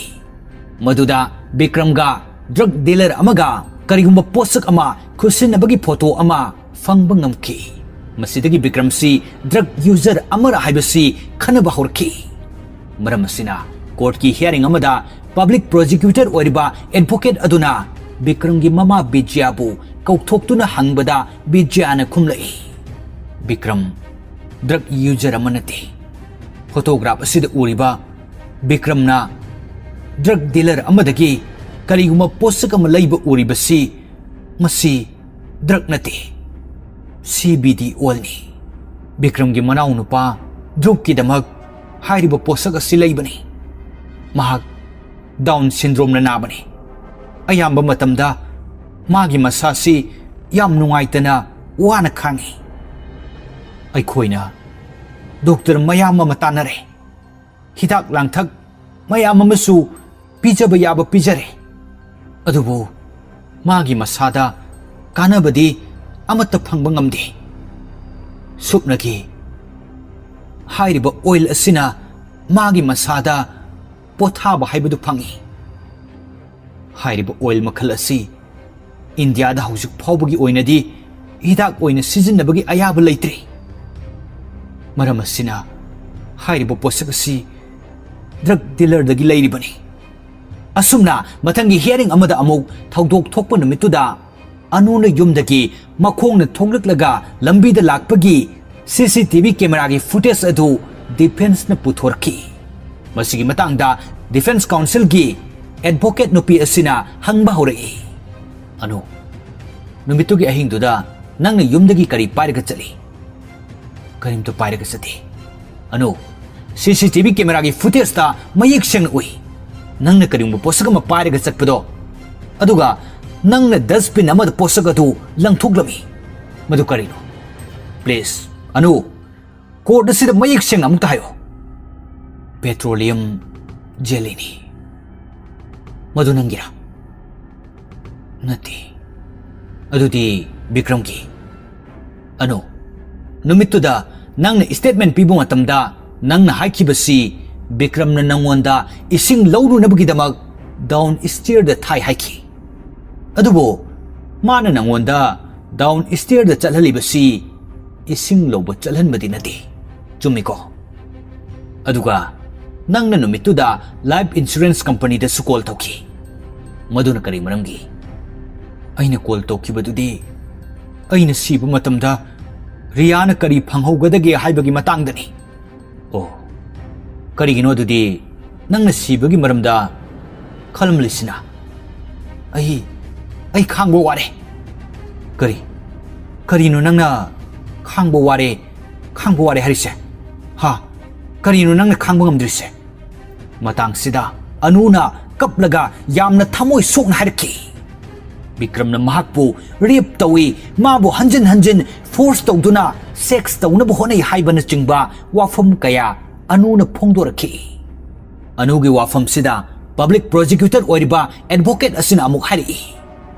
ꯃꯗꯨꯗ ꯕꯤꯀ꯭ꯔꯝꯒ ꯗ꯭ꯔꯒ ꯗꯤꯂꯔ ꯑꯃꯒ ꯀꯔꯤꯒꯨꯝꯕ ꯄꯣꯠꯁꯛ ꯑꯃ ꯈꯨꯠꯁꯤꯟꯅꯕꯒꯤ ꯐꯣꯇꯣ ꯑꯃ ꯐꯪꯕ ꯉꯝꯈꯤ꯫ ꯃꯁꯤꯗꯒꯤ ꯕꯤꯀ꯭ꯔꯝꯁꯤ ꯗ꯭ꯔꯒ ꯌꯨꯖꯔ ꯑꯃꯔ ꯍꯥꯏꯕꯁꯤ ꯈꯟꯅꯕ ꯍꯧꯔꯛꯈꯤ꯫ ꯃꯔꯝ ꯑꯁꯤꯅ ꯀꯣꯔꯠꯀꯤ ꯍꯤꯌꯥꯔꯤꯡ ꯑꯃꯗ ꯄꯕ꯭ꯂꯤꯛ ꯄ꯭ꯔꯣꯁꯤꯀ꯭ꯌꯨꯇꯔ ꯑꯣꯏꯔꯤꯕ ꯑꯦꯗꯚꯣꯀꯦꯠ ꯑꯗꯨꯅ ꯕꯤꯀ꯭ꯔꯝꯒꯤ ꯃꯃꯥ ꯕꯤꯖ꯭ꯌꯥꯕꯨ ꯀꯧꯊꯣꯛꯇꯨꯅ ꯍꯪꯕꯗ ꯕꯤꯖ꯭ꯌꯥꯅ ꯈꯨꯝꯂꯛꯏ, "ꯕꯤꯀ꯭ꯔꯝ ꯗ꯭ꯔꯒ ꯌꯨꯖꯔ ꯑꯃ ꯅꯠꯇꯦ꯫ ꯐꯣꯇꯣꯒ꯭ꯔꯥꯐ ꯑꯁꯤꯗ ꯎꯔꯤꯕ ꯕꯤꯀ꯭ꯔꯝꯅ ꯗ꯭ꯔꯒ ꯗꯤꯂꯔ ꯑꯃꯗꯒꯤ ꯀꯔꯤꯒꯨꯝꯕ ꯄꯣꯠꯁꯛ ꯑꯃ ꯂꯩꯕ ꯎꯔꯤꯕꯁꯤ ꯃꯁꯤ ꯗ꯭ꯔꯒ ꯅꯠꯇꯦ, ꯁꯤ ꯕꯤ ꯗꯤ ꯑꯣꯏꯜꯅꯤ꯫ ꯕꯤꯀ꯭ꯔꯝꯒꯤ ꯃꯅꯥꯎꯅꯨꯄꯥ ꯙ꯭ꯔꯨꯞꯀꯤꯗꯃꯛ ꯍꯥꯏꯔꯤꯕ ꯄꯣꯠꯁꯛ ꯑꯁꯤ ꯂꯩꯕꯅꯤ꯫ ꯃꯍꯥꯛ ꯗꯥꯎꯟ ꯁꯤꯟꯗ꯭ꯔꯣꯝꯅ ꯅꯥꯕꯅꯤ꯫ ꯑꯌꯥꯝꯕ ꯃꯇꯝꯗ ꯃꯥꯒꯤ ꯃꯁꯥꯁꯤ ꯌꯥꯝ ꯅꯨꯡꯉꯥꯏꯇꯅ ꯋꯥꯅ ꯈꯥꯡꯉꯤ꯫ ꯑꯩꯈꯣꯏꯅ ꯗꯣꯛꯇꯔ ꯃꯌꯥꯝ ꯑꯃ ꯇꯥꯟꯅꯔꯦ꯫ ꯍꯤꯗꯥꯛ ꯂꯥꯡꯊꯛ ꯃꯌꯥꯝ ꯑꯃꯁꯨ ꯄꯤꯖꯕ ꯌꯥꯕ ꯄꯤꯖꯔꯦ, ꯑꯗꯨꯕꯨ ꯃꯥꯒꯤ ꯃꯁꯥꯗ ꯀꯥꯟꯅꯕꯗꯤ ꯑꯃꯠꯇ ꯐꯪꯕ ꯉꯝꯗꯦ꯫ ꯁꯨꯞꯅꯒꯤ ꯍꯥꯏꯔꯤꯕ ꯑꯣꯏꯜ ꯑꯁꯤꯅ ꯃꯥꯒꯤ ꯃꯁꯥꯗ ꯄꯣꯊꯥꯕ ꯍꯥꯏꯕꯗꯨ ꯐꯪꯏ꯫ ꯍꯥꯏꯔꯤꯕ ꯑꯣꯏꯜ ꯃꯈꯜ ꯑꯁꯤ ꯏꯟꯗꯤꯌꯥꯗ ꯍꯧꯖꯤꯛ ꯐꯥꯎꯕꯒꯤ ꯑꯣꯏꯅꯗꯤ ꯍꯤꯗꯥꯛ ꯑꯣꯏꯅ ꯁꯤꯖꯤꯟꯅꯕꯒꯤ ꯑꯌꯥꯕ ꯂꯩꯇ꯭ꯔꯤ꯫ ꯃꯔꯝ ꯑꯁꯤꯅ ꯍꯥꯏꯔꯤꯕ ꯄꯣꯠꯁꯛ ꯑꯁꯤ ꯗ꯭ꯔꯒ ꯗꯤꯂꯔꯗꯒꯤ ꯂꯩꯔꯤꯕꯅꯤ"꯫ ꯑꯁꯨꯝꯅ ꯃꯊꯪꯒꯤ ꯍꯤꯌꯥꯔꯤꯡ ꯑꯃꯗ ꯑꯃꯨꯛ ꯊꯧꯗꯣꯛ ꯊꯣꯛꯄ ꯅꯨꯃꯤꯠꯇꯨꯗ ꯑꯅꯨꯅ ꯌꯨꯝꯗꯒꯤ ꯃꯈꯣꯡꯅ ꯊꯣꯛꯂꯛꯂꯒ ꯂꯝꯕꯤꯗ ꯂꯥꯛꯄꯒꯤ ꯁꯤ ꯁꯤ ꯇꯤ ꯚꯤ ꯀꯦꯃꯦꯔꯥꯒꯤ ꯐꯨꯇꯦꯖ ꯑꯗꯨ ꯗꯤꯐꯦꯟꯁꯅ ꯄꯨꯊꯣꯔꯛꯈꯤ꯫ ꯃꯁꯤꯒꯤ ꯃꯇꯥꯡꯗ ꯗꯤꯐꯦꯟꯁ ꯀꯥꯎꯟꯁꯤꯜꯒꯤ ꯑꯦꯗꯚꯣꯀꯦꯠ ꯅꯨꯄꯤ ꯑꯁꯤꯅ ꯍꯪꯕ ꯍꯧꯔꯛꯏ, "ꯑꯅꯨ, ꯅꯨꯃꯤꯠꯇꯨꯒꯤ ꯑꯍꯤꯡꯗꯨꯗ ꯅꯪꯅ ꯌꯨꯝꯗꯒꯤ ꯀꯔꯤ ꯄꯥꯏꯔꯒ ꯆꯠꯂꯤ?" "ꯀꯔꯤꯝꯇ ꯄꯥꯏꯔꯒ ꯆꯠꯇꯦ꯫ ꯑꯅꯨ, ꯁꯤ ꯁꯤ ꯇꯤ ꯚꯤ ꯀꯦꯃꯦꯔꯥꯒꯤ ꯐꯨꯇꯦꯖꯇ ꯃꯌꯦꯛ ꯁꯦꯡꯅ ꯎꯏ꯫ ꯅꯪꯅ ꯀꯔꯤꯒꯨꯝꯕ ꯄꯣꯠꯁꯛ ꯑꯃ ꯄꯥꯏꯔꯒ ꯆꯠꯄꯗꯣ, ꯑꯗꯨꯒ ꯅꯪꯅ ꯗꯁꯕꯤꯟ ꯑꯃꯗ ꯄꯣꯠꯁꯛ ꯑꯗꯨ ꯂꯪꯊꯣꯛꯂꯝꯃꯤ꯫ ꯃꯗꯨ ꯀꯔꯤꯅꯣ? ꯄ꯭ꯂꯤꯖ, ꯑꯅꯨ, ꯀꯣꯔꯠ ꯑꯁꯤꯗ ꯃꯌꯦꯛ ꯁꯦꯡꯅ ꯑꯃꯨꯛꯇ ꯍꯥꯏꯌꯨ꯫ ꯄꯦꯇ꯭ꯔꯣꯂꯤꯌꯝ ꯖꯦꯂꯤꯅꯤ꯫ ꯃꯗꯨ ꯅꯪꯒꯤꯔꯥ? ꯅꯠꯇꯦ꯫ ꯑꯗꯨꯗꯤ ꯕꯤꯀ꯭ꯔꯝꯒꯤ꯫ ꯑꯅꯨ, ꯅꯨꯃꯤꯠꯇꯨꯗ ꯅꯪꯅ ꯁ꯭ꯇꯦꯠꯃꯦꯟ ꯄꯤꯕ ꯃꯇꯝꯗ ꯅꯪꯅ ꯍꯥꯏꯈꯤꯕꯁꯤ ꯕꯤꯀ꯭ꯔꯝꯅ ꯅꯪꯉꯣꯟꯗ ꯏꯁꯤꯡ ꯂꯧꯔꯨꯅꯕꯒꯤꯗꯃꯛ ꯗꯥꯎꯟ ꯁ꯭ꯇꯦꯌꯔꯗ ꯊꯥꯏ ꯍꯥꯏꯈꯤ꯫ ꯑꯗꯨꯕꯨ ꯃꯥꯅ ꯅꯪꯉꯣꯟꯗ ꯗꯥꯎꯟ ꯁ꯭ꯇꯦꯌꯔꯗ ꯆꯠꯍꯜꯂꯤꯕꯁꯤ ꯏꯁꯤꯡ ꯂꯧꯕ ꯆꯠꯍꯟꯕꯗꯤ ꯅꯠꯇꯦ꯫ ꯆꯨꯝꯃꯤꯀꯣ? ꯑꯗꯨꯒ ꯅꯪꯅ ꯅꯨꯃꯤꯠꯇꯨꯗ ꯂꯥꯏꯐ ꯏꯟꯁꯨꯔꯦꯟꯁ ꯀꯝꯄꯅꯤꯗꯁꯨ ꯀꯣꯜ ꯇꯧꯈꯤ꯫ ꯃꯗꯨꯅ ꯀꯔꯤ ꯃꯔꯝꯒꯤ? ꯑꯩꯅ ꯀꯣꯜ ꯇꯧꯈꯤꯕꯗꯨꯗꯤ ꯑꯩꯅ ꯁꯤꯕ ꯃꯇꯝꯗ ꯔꯤꯌꯥꯅ ꯀꯔꯤ ꯐꯪꯍꯧꯒꯗꯒꯦ ꯍꯥꯏꯕꯒꯤ ꯃꯇꯥꯡꯗꯅꯤ꯫ ꯑꯣ, ꯀꯔꯤꯒꯤꯅꯣ ꯑꯗꯨꯗꯤ ꯅꯪꯅ ꯁꯤꯕꯒꯤ ꯃꯔꯝꯗ ꯈꯜꯂꯝꯂꯤꯁꯤꯅ? ꯑꯩ, ꯑꯩ ꯈꯥꯡꯕ ꯋꯥꯔꯦ꯫ ꯀꯔꯤ? ꯀꯔꯤꯅꯣ ꯅꯪꯅ ꯈꯥꯡꯕ ꯋꯥꯔꯦ, ꯈꯥꯡꯕ ꯋꯥꯔꯦ ꯍꯥꯏꯔꯤꯁꯦ? ꯍꯥ? ꯀꯔꯤꯅꯣ ꯅꯪꯅ ꯈꯥꯡꯕ ꯉꯝꯗ꯭ꯔꯤꯁꯦ? ꯃꯇꯥꯡꯁꯤꯗ ꯑꯅꯨꯅ ꯀꯞꯂꯒ ꯌꯥꯝꯅ ꯊꯃꯣꯏ ꯁꯣꯛꯅ ꯍꯥꯏꯔꯛꯈꯤ꯫ ꯕꯤꯀ꯭ꯔꯝꯅ ꯃꯍꯥꯛꯄꯨ ꯔꯦꯞ ꯇꯧꯏ, ꯃꯥꯕꯨ ꯍꯟꯖꯤꯟ ꯍꯟꯖꯤꯟ ꯐꯣꯔꯁ ꯇꯧꯗꯨꯅ ꯁꯦꯛꯁ ꯇꯧꯅꯕ ꯍꯣꯠꯅꯩ ꯍꯥꯏꯕꯅꯆꯤꯡꯕ ꯋꯥꯐꯝ ꯀꯌꯥ ꯑꯅꯨꯅ ꯐꯣꯡꯗꯣꯔꯛꯈꯤ꯫ ꯑꯅꯨꯒꯤ ꯋꯥꯐꯝꯁꯤꯗ ꯄꯕ꯭ꯂꯤꯛ ꯄ꯭ꯔꯣꯁꯤꯀ꯭ꯌꯨꯇꯔ ꯑꯣꯏꯔꯤꯕ ꯑꯦꯗꯚꯣꯀꯦꯠ ꯑꯁꯤꯅ ꯑꯃꯨꯛ ꯍꯥꯏꯔꯛꯏ,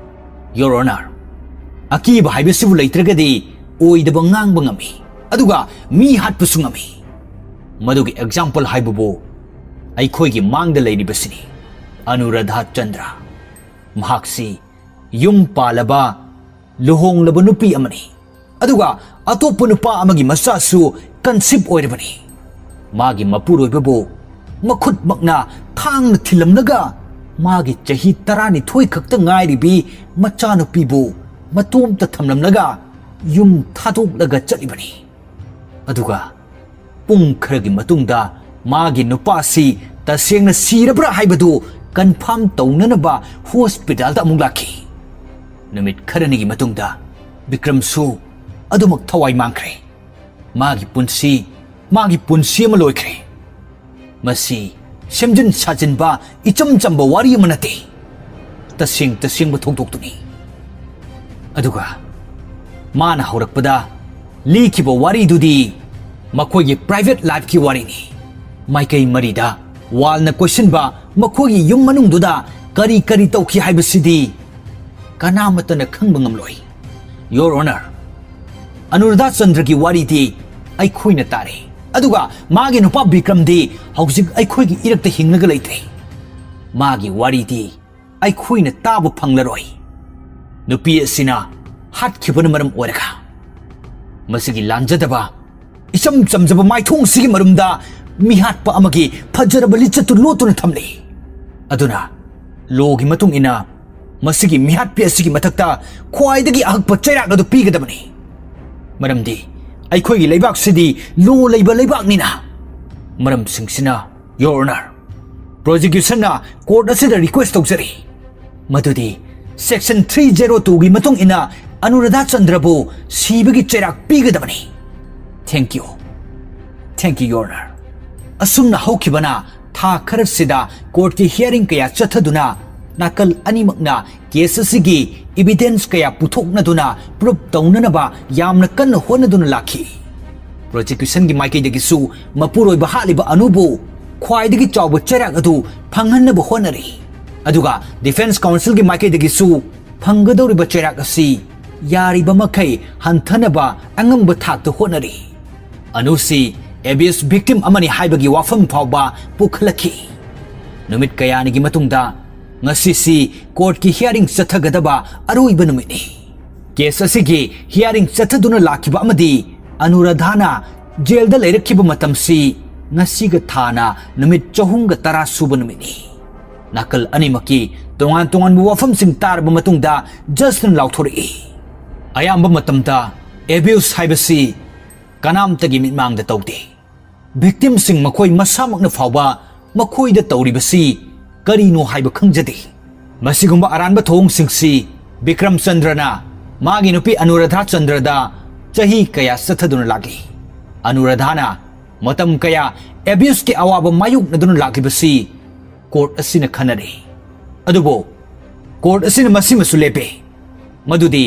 "ꯌꯣꯔ ꯑꯣꯅꯔ, ꯑꯀꯤꯕ ꯍꯥꯏꯕꯁꯤꯕꯨ ꯂꯩꯇ꯭ꯔꯒꯗꯤ ꯑꯣꯏꯗꯕ ꯉꯥꯡꯕ ꯉꯝꯃꯤ, ꯑꯗꯨꯒ ꯃꯤ ꯍꯥꯠꯄꯁꯨ ꯉꯝꯃꯤ꯫ ꯃꯗꯨꯒꯤ ꯑꯦꯛꯖꯥꯝꯄꯜ ꯍꯥꯏꯕꯕꯨ ꯑꯩꯈꯣꯏꯒꯤ ꯃꯥꯡꯗ ꯂꯩꯔꯤꯕꯁꯤꯅꯤ, ꯑꯅꯨꯔꯥꯙꯥ ꯆꯟꯗ꯭ꯔ꯫ ꯃꯍꯥꯛꯁꯤ ꯌꯨꯝ ꯄꯥꯜꯂꯕ, ꯂꯨꯍꯣꯡꯂꯕ ꯅꯨꯄꯤ ꯑꯃꯅꯤ, ꯑꯗꯨꯒ ꯑꯇꯣꯞꯄ ꯅꯨꯄꯥ ꯑꯃꯒꯤ ꯃꯆꯥꯁꯨ ꯀꯟꯁꯤꯞ ꯑꯣꯏꯔꯕꯅꯤ꯫ ꯃꯥꯒꯤ ꯃꯄꯨꯔꯣꯏꯕꯕꯨ ꯃꯈꯨꯠꯃꯛꯅ ꯊꯥꯡꯅ ꯊꯤꯜꯂꯝꯂꯒ, ꯃꯥꯒꯤ ꯆꯍꯤ ꯇꯔꯥꯅꯤꯊꯣꯏ ꯈꯛꯇ ꯉꯥꯏꯔꯤꯕꯤ ꯃꯆꯥꯅꯨꯄꯤꯕꯨ ꯃꯇꯣꯝꯇ ꯊꯝꯂꯝꯂꯒ ꯌꯨꯝ ꯊꯥꯗꯣꯛꯂꯒ ꯆꯠꯂꯤꯕꯅꯤ꯫ ꯑꯗꯨꯒ ꯄꯨꯡ ꯈꯔꯒꯤ ꯃꯇꯨꯡꯗ ꯃꯥꯒꯤ ꯅꯨꯄꯥꯁꯤ ꯇꯁꯦꯡꯅ ꯁꯤꯔꯕ꯭ꯔꯥ ꯍꯥꯏꯕꯗꯨ ꯀꯟꯐꯥꯔꯝ ꯇꯧꯅꯅꯕ ꯍꯣꯁꯄꯤꯇꯥꯜꯗ ꯑꯃꯨꯛ ꯂꯥꯛꯈꯤ꯫ ꯅꯨꯃꯤꯠ ꯈꯔꯅꯤꯒꯤ ꯃꯇꯨꯡꯗ ꯕꯤꯀ꯭ꯔꯝꯁꯨ ꯑꯗꯨꯃꯛ ꯊꯋꯥꯏ ꯃꯥꯡꯈ꯭ꯔꯦ꯫ ꯃꯥꯒꯤ ꯄꯨꯟꯁꯤ, ꯃꯥꯒꯤ ꯄꯨꯟꯁꯤ ꯑꯃ ꯂꯣꯏꯈ꯭ꯔꯦ꯫ ꯃꯁꯤ ꯁꯦꯝꯖꯤꯟ ꯁꯥꯖꯤꯟꯕ ꯏꯆꯝ ꯆꯝꯕ ꯋꯥꯔꯤ ꯑꯃ ꯅꯠꯇꯦ, ꯇꯁꯦꯡ ꯇꯁꯦꯡꯕ ꯊꯧꯗꯣꯛꯇꯨꯅꯤ꯫ ꯑꯗꯨꯒ ꯃꯥꯅ ꯍꯧꯔꯛꯄꯗ ꯂꯤꯈꯤꯕ ꯋꯥꯔꯤꯗꯨꯗꯤ ꯃꯈꯣꯏꯒꯤ private lifeꯀꯤ ꯋꯥꯔꯤꯅꯤ꯫ ꯃꯥꯏꯀꯩ ꯃꯔꯤꯗ wallꯅ ꯀꯣꯏꯁꯤꯟꯕ ꯃꯈꯣꯏꯒꯤ ꯌꯨꯝ ꯃꯅꯨꯡꯗꯨꯗ ꯀꯔꯤ ꯀꯔꯤ ꯇꯧꯈꯤ ꯍꯥꯏꯕꯁꯤꯗꯤ ꯀꯅꯥꯃꯠꯇꯅ ꯈꯪꯕ ꯉꯝꯂꯣꯏ꯫ Your Honor, ꯑꯅꯨꯔꯥꯙꯥ ꯆꯟꯗ꯭ꯔꯒꯤ ꯋꯥꯔꯤꯗꯤ ꯑꯩꯈꯣꯏꯅ ꯇꯥꯔꯦ, ꯑꯗꯨꯒ ꯃꯥꯒꯤ ꯅꯨꯄꯥ ꯕꯤꯀ꯭ꯔꯝꯗꯤ ꯍꯧꯖꯤꯛ ꯑꯩꯈꯣꯏꯒꯤ ꯏꯔꯛꯇ ꯍꯤꯡꯂꯒ ꯂꯩꯇ꯭ꯔꯦ꯫ ꯃꯥꯒꯤ ꯋꯥꯔꯤꯗꯤ ꯑꯩꯈꯣꯏꯅ ꯇꯥꯕ ꯐꯪꯂꯔꯣꯏ꯫ ꯅꯨꯄꯤ ꯑꯁꯤꯅ ꯍꯥꯠꯈꯤꯕꯅ ꯃꯔꯝ ꯑꯣꯏꯔꯒ ꯃꯁꯤꯒꯤ ꯂꯥꯟꯖꯗꯕ ꯏꯆꯝ ꯆꯝꯖꯕ ꯃꯥꯏꯊꯣꯡꯁꯤꯒꯤ ꯃꯔꯨꯝꯗ ꯃꯤꯍꯥꯠꯄ ꯑꯃꯒꯤ ꯐꯖꯔꯕ ꯂꯤꯆꯠꯇꯨ ꯂꯣꯠꯇꯨꯅ ꯊꯝꯂꯤ꯫ ꯑꯗꯨꯅ lawꯒꯤ ꯃꯇꯨꯡ ꯏꯟꯅ ꯃꯁꯤꯒꯤ ꯃꯤꯍꯥꯠꯄꯤ ꯑꯁꯤꯒꯤ ꯃꯊꯛꯇ ꯈ꯭ꯋꯥꯏꯗꯒꯤ ꯑꯍꯛꯄ ꯆꯩꯔꯥꯛ ꯑꯗꯨ ꯄꯤꯒꯗꯕꯅꯤ꯫ ꯃꯔꯝꯗꯤ ꯑꯩꯈꯣꯏꯒꯤ ꯂꯩꯕꯥꯛꯁꯤꯗꯤ law ꯂꯩꯕ ꯂꯩꯕꯥꯛꯅꯤꯅ꯫ ꯃꯔꯝꯁꯤꯡꯁꯤꯅ, Your Honor, prosecutionꯅ court ꯑꯁꯤꯗ request ꯇꯧꯖꯔꯤ ꯃꯗꯨꯗꯤ section three zero twoꯒꯤ ꯃꯇꯨꯡ ꯏꯟꯅ ꯑꯅꯨꯔꯥꯙꯥ ꯆꯟꯗ꯭ꯔꯕꯨ ꯁꯤꯕꯒꯤ ꯆꯩꯔꯥꯛ ꯄꯤꯒꯗꯕꯅꯤ꯫ Thank you. Thank you, Your Honor. ꯑꯁꯨꯝꯅ ꯍꯧꯈꯤꯕꯅ ꯊꯥ ꯈꯔꯁꯤꯗ courtꯀꯤ hearing ꯀꯌꯥ ꯆꯠꯊꯗꯨꯅ ꯅꯥꯀꯜ ꯑꯅꯤꯃꯛꯅ case ꯑꯁꯤꯒꯤ evidence ꯀꯌꯥ ꯄꯨꯊꯣꯛꯅꯗꯨꯅ proof ꯇꯧꯅꯅꯕ ꯌꯥꯝꯅ ꯀꯟꯅ ꯍꯣꯠꯅꯗꯨꯅ ꯂꯥꯛꯈꯤ꯫ Prosecutionꯒꯤ ꯃꯥꯏꯀꯩꯗꯒꯤꯁꯨ ꯃꯄꯨꯔꯣꯏꯕ ꯍꯥꯠꯂꯤꯕ ꯑꯅꯨꯕꯨ ꯈ꯭ꯋꯥꯏꯗꯒꯤ ꯆꯥꯎꯕ ꯆꯩꯔꯥꯛ ꯑꯗꯨ ꯐꯪꯍꯟꯅꯕ ꯍꯣꯠꯅꯔꯤ꯫ ꯑꯗꯨꯒ defence counselꯒꯤ ꯃꯥꯏꯀꯩꯗꯒꯤꯁꯨ ꯐꯪꯒꯗꯧꯔꯤꯕ ꯆꯩꯔꯥꯛ ꯑꯁꯤ ꯌꯥꯔꯤꯕ ꯃꯈꯩ ꯍꯟꯊꯅꯕ ꯑꯉꯝꯕ ꯊꯥꯛꯇ ꯍꯣꯠꯅꯔꯤ꯫ ꯑꯅꯨꯁꯤ abuse victim ꯑꯃꯅꯤ ꯍꯥꯏꯕꯒꯤ ꯋꯥꯐꯝ ꯐꯥꯎꯕ ꯄꯨꯈꯠꯂꯛꯈꯤ꯫ ꯅꯨꯃꯤꯠ ꯀꯌꯥꯅꯤꯒꯤ ꯃꯇꯨꯡꯗ ꯉꯁꯤꯁꯤ courtꯀꯤ hearing ꯆꯠꯊꯒꯗꯕ ꯑꯔꯣꯏꯕ ꯅꯨꯃꯤꯠꯅꯤ꯫ Case ꯑꯁꯤꯒꯤ hearing ꯆꯠꯊꯗꯨꯅ ꯂꯥꯛꯈꯤꯕ ꯑꯃꯗꯤ ꯑꯅꯨꯔꯥꯙꯥꯅ jailꯗ ꯂꯩꯔꯛꯈꯤꯕ ꯃꯇꯝꯁꯤ ꯉꯁꯤꯒ ꯊꯥꯅ ꯅꯨꯃꯤꯠ ꯆꯍꯨꯝꯒ ꯇꯔꯥ ꯁꯨꯕ ꯅꯨꯃꯤꯠꯅꯤ꯫ ꯅꯥꯀꯜ ꯑꯅꯤꯃꯛꯀꯤ ꯇꯣꯉꯥꯟ ꯇꯣꯉꯥꯟꯕ ꯋꯥꯐꯝꯁꯤꯡ ꯇꯥꯔꯕ ꯃꯇꯨꯡꯗ judgeꯅ ꯂꯥꯎꯊꯣꯔꯛꯏ, "ꯑꯌꯥꯝꯕ ꯃꯇꯝꯗ abuse ꯍꯥꯏꯕꯁꯤ ꯀꯅꯥꯝꯇꯒꯤ ꯃꯤꯠꯃꯥꯡꯗ ꯇꯧꯗꯦ꯫ Victimꯁꯤꯡ ꯃꯈꯣꯏ ꯃꯁꯥꯃꯛꯅ ꯐꯥꯎꯕ ꯃꯈꯣꯏꯗ ꯇꯧꯔꯤꯕꯁꯤ ꯀꯔꯤꯅꯣ ꯍꯥꯏꯕ ꯈꯪꯖꯗꯦ꯫ ꯃꯁꯤꯒꯨꯝꯕ ꯑꯔꯥꯟꯕ ꯊꯧꯑꯣꯡꯁꯤꯡꯁꯤ ꯕꯤꯀ꯭ꯔꯝ ꯆꯟꯗ꯭ꯔꯅ ꯃꯥꯒꯤ ꯅꯨꯄꯤ ꯑꯅꯨꯔꯥꯙꯥ ꯆꯟꯗ꯭ꯔꯗ ꯆꯍꯤ ꯀꯌꯥ ꯆꯠꯊꯗꯨꯅ ꯂꯥꯛꯂꯤ꯫ ꯑꯅꯨꯔꯥꯙꯥꯅ ꯃꯇꯝ ꯀꯌꯥ ꯑꯦꯕ꯭ꯌꯨꯁꯀꯤ ꯑꯋꯥꯕ ꯃꯥꯌꯣꯛꯅꯗꯨꯅ ꯂꯥꯛꯂꯤꯕꯁꯤ ꯀꯣꯔꯠ ꯑꯁꯤꯅ ꯈꯟꯅꯔꯦ꯫ ꯑꯗꯨꯕꯨ ꯀꯣꯔꯠ ꯑꯁꯤꯅ ꯃꯁꯤꯃꯁꯨ ꯂꯦꯞꯄꯦ, ꯃꯗꯨꯗꯤ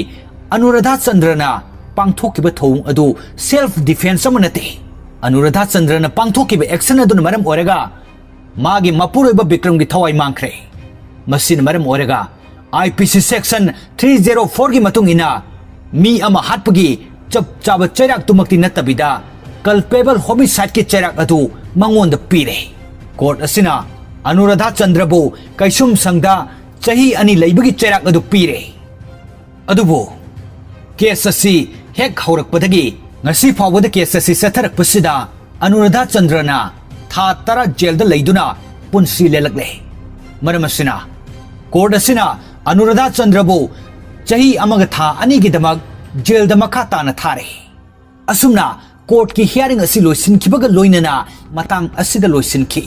ꯑꯅꯨꯔꯥꯙꯥ ꯆꯟꯗ꯭ꯔꯅ ꯄꯥꯡꯊꯣꯛꯈꯤꯕ ꯊꯧꯑꯣꯡ ꯑꯗꯨ ꯁꯦꯜꯐ ꯗꯤꯐꯦꯟꯁ ꯑꯃ ꯅꯠꯇꯦ꯫ ꯑꯅꯨꯔꯥꯙꯥ ꯆꯟꯗ꯭ꯔꯅ ꯄꯥꯡꯊꯣꯛꯈꯤꯕ ꯑꯦꯛꯁꯟ ꯑꯗꯨꯅ ꯃꯔꯝ ꯑꯣꯏꯔꯒ ꯃꯥꯒꯤ ꯃꯄꯨꯔꯣꯏꯕ ꯕꯤꯀ꯭ꯔꯝꯒꯤ ꯊꯋꯥꯏ ꯃꯥꯡꯈ꯭ꯔꯦ꯫ ꯃꯁꯤꯅ ꯃꯔꯝ ꯑꯣꯏꯔꯒ ꯑꯥꯏ ꯄꯤ ꯁꯤ ꯁꯦꯛꯁꯟ ꯊ꯭ꯔꯤ ꯖꯦꯔꯣ ꯐꯣꯔꯒꯤ ꯃꯇꯨꯡ ꯏꯟꯅ ꯃꯤ ꯑꯃ ꯍꯥꯠꯄꯒꯤ ꯆꯞ ꯆꯥꯕ ꯆꯩꯔꯥꯛꯇꯨꯃꯛꯇꯤ ꯅꯠꯇꯕꯤꯗ, ꯀꯜꯄꯦꯕꯜ ꯍꯣꯃꯤꯁꯥꯏꯗꯀꯤ ꯆꯩꯔꯥꯛ ꯑꯗꯨ ꯃꯉꯣꯟꯗ ꯄꯤꯔꯦ꯫ ꯀꯣꯔꯠ ꯑꯁꯤꯅ ꯑꯅꯨꯔꯥꯙꯥ ꯆꯟꯗ꯭ꯔꯕꯨ ꯀꯩꯁꯨꯝꯁꯪꯗ ꯆꯍꯤ ꯑꯅꯤ ꯂꯩꯕꯒꯤ ꯆꯩꯔꯥꯛ ꯑꯗꯨ ꯄꯤꯔꯦ꯫ ꯑꯗꯨꯕꯨ ꯀꯦꯁ ꯑꯁꯤ ꯍꯦꯛ ꯍꯧꯔꯛꯄꯗꯒꯤ ꯉꯁꯤ ꯐꯥꯎꯕꯗ ꯀꯦꯁ ꯑꯁꯤ ꯆꯠꯊꯔꯛꯄꯁꯤꯗ ꯑꯅꯨꯔꯥꯙꯥ ꯆꯟꯗ꯭ꯔꯅ ꯊꯥ ꯇꯔꯥ ꯖꯦꯜꯗ ꯂꯩꯗꯨꯅ ꯄꯨꯟꯁꯤ ꯂꯦꯜꯂꯛꯂꯦ꯫ ꯃꯔꯝ ꯑꯁꯤꯅ ꯀꯣꯔꯠ ꯑꯁꯤꯅ ꯑꯅꯨꯔꯥꯙꯥ ꯆꯟꯗ꯭ꯔꯕꯨ ꯆꯍꯤ ꯑꯃꯒ ꯊꯥ ꯑꯅꯤꯒꯤꯗꯃꯛ ꯖꯦꯜꯗ ꯃꯈꯥ ꯇꯥꯅ ꯊꯥꯔꯦ꯫ ꯑꯁꯨꯝꯅ ꯀꯣꯔꯠꯀꯤ ꯍꯤꯌꯥꯔꯤꯡ ꯑꯁꯤ ꯂꯣꯏꯁꯤꯟꯈꯤꯕꯒ ꯂꯣꯏꯅꯅ ꯃꯇꯥꯡ ꯑꯁꯤꯗ ꯂꯣꯏꯁꯤꯟꯈꯤ꯫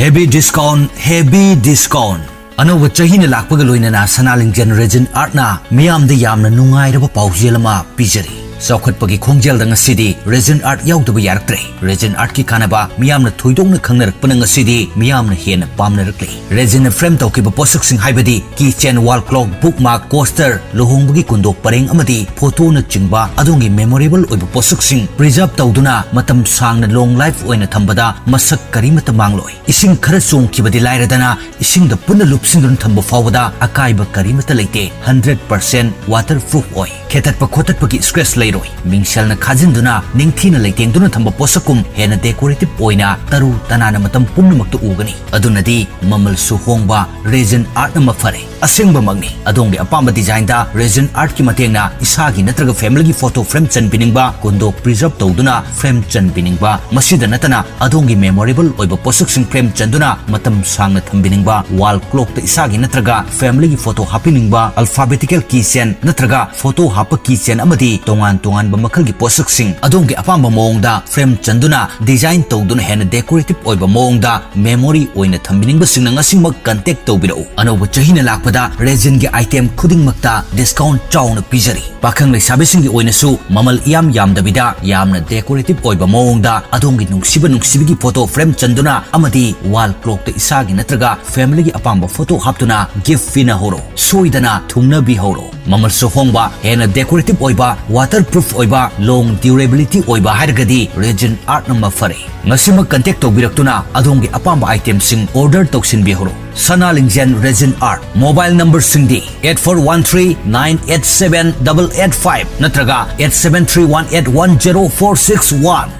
Heavy discount, heavy discount. ꯑꯅꯧꯕ ꯆꯍꯤꯅ ꯂꯥꯛꯄꯒ ꯂꯣꯏꯅꯅ ꯁꯅꯥꯂꯤꯡꯖꯦꯜ ꯔꯦꯖꯤꯟ ꯑꯥꯔꯠꯅ ꯃꯤꯌꯥꯝꯗ ꯌꯥꯝꯅ ꯅꯨꯡꯉꯥꯏꯔꯕ ꯄꯥꯎꯖꯦꯜ ꯑꯃ ꯄꯤꯖꯔꯤ꯫ ꯆꯥꯎꯈꯠꯄꯒꯤ ꯈꯣꯡꯖꯦꯜꯗ ꯉꯁꯤꯗꯤ ꯔꯦꯖꯤꯟ ꯑꯥꯔꯠ ꯌꯥꯎꯗꯕ ꯌꯥꯔꯛꯇ꯭ꯔꯦ꯫ ꯔꯦꯖꯤꯟ ꯑꯥꯔꯠꯀꯤ ꯀꯥꯟꯅꯕ ꯃꯤꯌꯥꯝꯅ ꯊꯣꯏꯗꯣꯛꯅ ꯈꯪꯅꯔꯛꯄꯅ ꯉꯁꯤꯗꯤ ꯃꯤꯌꯥꯝꯅ ꯍꯦꯟꯅ ꯄꯥꯝꯅꯔꯛꯂꯦ꯫ ꯔꯦꯖꯤꯟꯅ ꯐ꯭ꯔꯦꯝ ꯇꯧꯈꯤꯕ ꯄꯣꯠꯁꯛꯁꯤꯡ ꯍꯥꯏꯕꯗꯤ keychain, wall clock, bookmark, coaster, ꯂꯨꯍꯣꯡꯕꯒꯤ ꯀꯨꯟꯗꯣꯛ ꯄꯔꯦꯡ ꯑꯃꯗꯤ ꯐꯣꯇꯣꯅꯆꯤꯡꯕ ꯑꯗꯣꯝꯒꯤ memorable ꯑꯣꯏꯕ ꯄꯣꯠꯁꯛꯁꯤꯡ preserve ꯇꯧꯗꯨꯅ ꯃꯇꯝ ꯁꯥꯡꯅ long life ꯑꯣꯏꯅ ꯊꯝꯕꯗ ꯃꯁꯛ ꯀꯔꯤꯃꯠꯇ ꯃꯥꯡꯂꯣꯏ꯫ ꯏꯁꯤꯡ ꯈꯔ ꯆꯣꯡꯈꯤꯕꯗꯤ ꯂꯥꯏꯔꯗꯅ, ꯏꯁꯤꯡꯗ ꯄꯨꯟꯅ ꯂꯨꯞꯁꯤꯟꯗꯨꯅ ꯊꯝꯕ ꯐꯥꯎꯕꯗ ꯑꯀꯥꯏꯕ ꯀꯔꯤꯃꯠꯇ ꯂꯩꯇꯦ꯫ Hundred percent waterproof ꯑꯣꯏ꯫ ꯈꯦꯠꯇꯠꯄ ꯈꯣꯠꯇꯠꯄꯒꯤ scratch ꯂꯩꯔꯣꯏ꯫ ꯃꯤꯡꯁꯦꯜꯅ ꯈꯥꯖꯤꯟꯗꯨꯅ ꯅꯤꯡꯊꯤꯅ ꯂꯩꯇꯦꯡꯗꯨꯅ ꯊꯝꯕ ꯄꯣꯠꯁꯛꯀꯨꯝ ꯍꯦꯟꯅ decorative ꯑꯣꯏꯅ ꯇꯔꯨ ꯇꯅꯥꯟꯅ ꯃꯇꯝ ꯄꯨꯝꯅꯃꯛꯇ ꯎꯒꯅꯤ꯫ ꯑꯗꯨꯅꯗꯤ ꯃꯃꯜꯁꯨ ꯍꯣꯡꯕ ꯔꯦꯖꯤꯟ ꯑꯥꯔꯠꯅ ꯃꯐꯔꯦ꯫ ꯑꯁꯦꯡꯕꯃꯛꯅꯤ, ꯑꯗꯣꯝꯒꯤ ꯑꯄꯥꯝꯕ designꯗ ꯔꯦꯖꯤꯟ ꯑꯥꯔꯠꯀꯤ ꯃꯇꯦꯡꯅ ꯏꯁꯥꯒꯤ ꯅꯠꯇ꯭ꯔꯒ familyꯒꯤ photo frame ꯆꯟꯕꯤꯅꯤꯡꯕ, ꯀꯨꯟꯗꯣꯛ preserve ꯇꯧꯗꯨꯅ frame ꯆꯟꯕꯤꯅꯤꯡꯕ, ꯃꯁꯤꯗ ꯅꯠꯇꯅ ꯑꯗꯣꯝꯒꯤ memorable ꯑꯣꯏꯕ ꯄꯣꯠꯁꯛꯁꯤꯡ frame ꯆꯟꯗꯨꯅ ꯃꯇꯝ ꯁꯥꯡꯅ ꯊꯝꯕꯤꯅꯤꯡꯕ, wall clockꯇ ꯏꯁꯥꯒꯤ ꯅꯠꯇ꯭ꯔꯒ familyꯒꯤ photo ꯍꯥꯞꯄꯤꯅꯤꯡꯕ, alphabetical keychain ꯅꯠꯇ꯭ꯔꯒ photo ꯍꯥꯞꯄ keychain ꯑꯃꯗꯤ ꯇꯣꯉꯥꯟ ꯇꯣꯉꯥꯟꯕ ꯃꯈꯜꯒꯤ ꯄꯣꯠꯁꯛꯁꯤꯡ ꯑꯗꯣꯝꯒꯤ ꯑꯄꯥꯝꯕ ꯃꯑꯣꯡꯗ frame ꯆꯟꯗꯨꯅ design ꯇꯧꯗꯨꯅ ꯍꯦꯟꯅ decorative ꯑꯣꯏꯕ ꯃꯑꯣꯡꯗ memory ꯑꯣꯏꯅ ꯊꯝꯕꯤꯅꯤꯡꯕꯁꯤꯡꯅ ꯉꯁꯤꯃꯛ contact ꯇꯧꯕꯤꯔꯛꯎ꯫ ꯑꯅꯧꯕ ꯆꯍꯤꯅ ꯂꯥꯛꯄꯗ resinꯒꯤ item ꯈꯨꯗꯤꯡꯃꯛꯇ discount ꯆꯥꯎꯅ ꯄꯤꯖꯔꯤ꯫ ꯄꯥꯈꯪ ꯂꯩꯁꯥꯕꯤꯁꯤꯡꯒꯤ ꯑꯣꯏꯅꯁꯨ ꯃꯃꯜ ꯏꯌꯥꯝ ꯌꯥꯝꯗꯕꯤꯗ ꯌꯥꯝꯅ decorative ꯑꯣꯏꯕ ꯃꯑꯣꯡꯗ ꯑꯗꯣꯝꯒꯤ ꯅꯨꯡꯁꯤꯕ ꯅꯨꯡꯁꯤꯕꯒꯤ photo frame ꯆꯟꯗꯨꯅ ꯑꯃꯗꯤ wall clockꯇ ꯏꯁꯥꯒꯤ ꯅꯠꯇ꯭ꯔꯒ familyꯒꯤ ꯑꯄꯥꯝꯕ photo ꯍꯥꯞꯇꯨꯅ gift ꯄꯤꯅꯍꯧꯔꯣ꯫ ꯁꯣꯏꯗꯅ ꯊꯨꯡꯅꯕꯤꯍꯧꯔꯣ꯫ ꯃꯃꯜꯁꯨ ꯍꯣꯡꯕ, ꯍꯦꯟꯅ decorative ꯑꯣꯏꯕ, waterproof ꯑꯣꯏꯕ, long durability ꯑꯣꯏꯕ ꯍꯥꯏꯔꯒꯗꯤ Resin Artꯅ ꯃꯐꯔꯦ꯫ ꯉꯁꯤꯃꯛ contact ꯇꯧꯕꯤꯔꯛꯇꯨꯅ ꯑꯗꯣꯝꯒꯤ ꯑꯄꯥꯝꯕ itemꯁꯤꯡ order ꯇꯧꯁꯤꯟꯕꯤꯍꯧꯔꯣ꯫ ꯁꯅꯥ ꯂꯤꯡꯖꯦꯜ Resin Art꯫ Mobile numberꯁꯤꯡꯗꯤ eight four one three nine eight seven double eight five ꯅꯠꯇ꯭ꯔꯒ eight seven three one eight one zero four six one꯫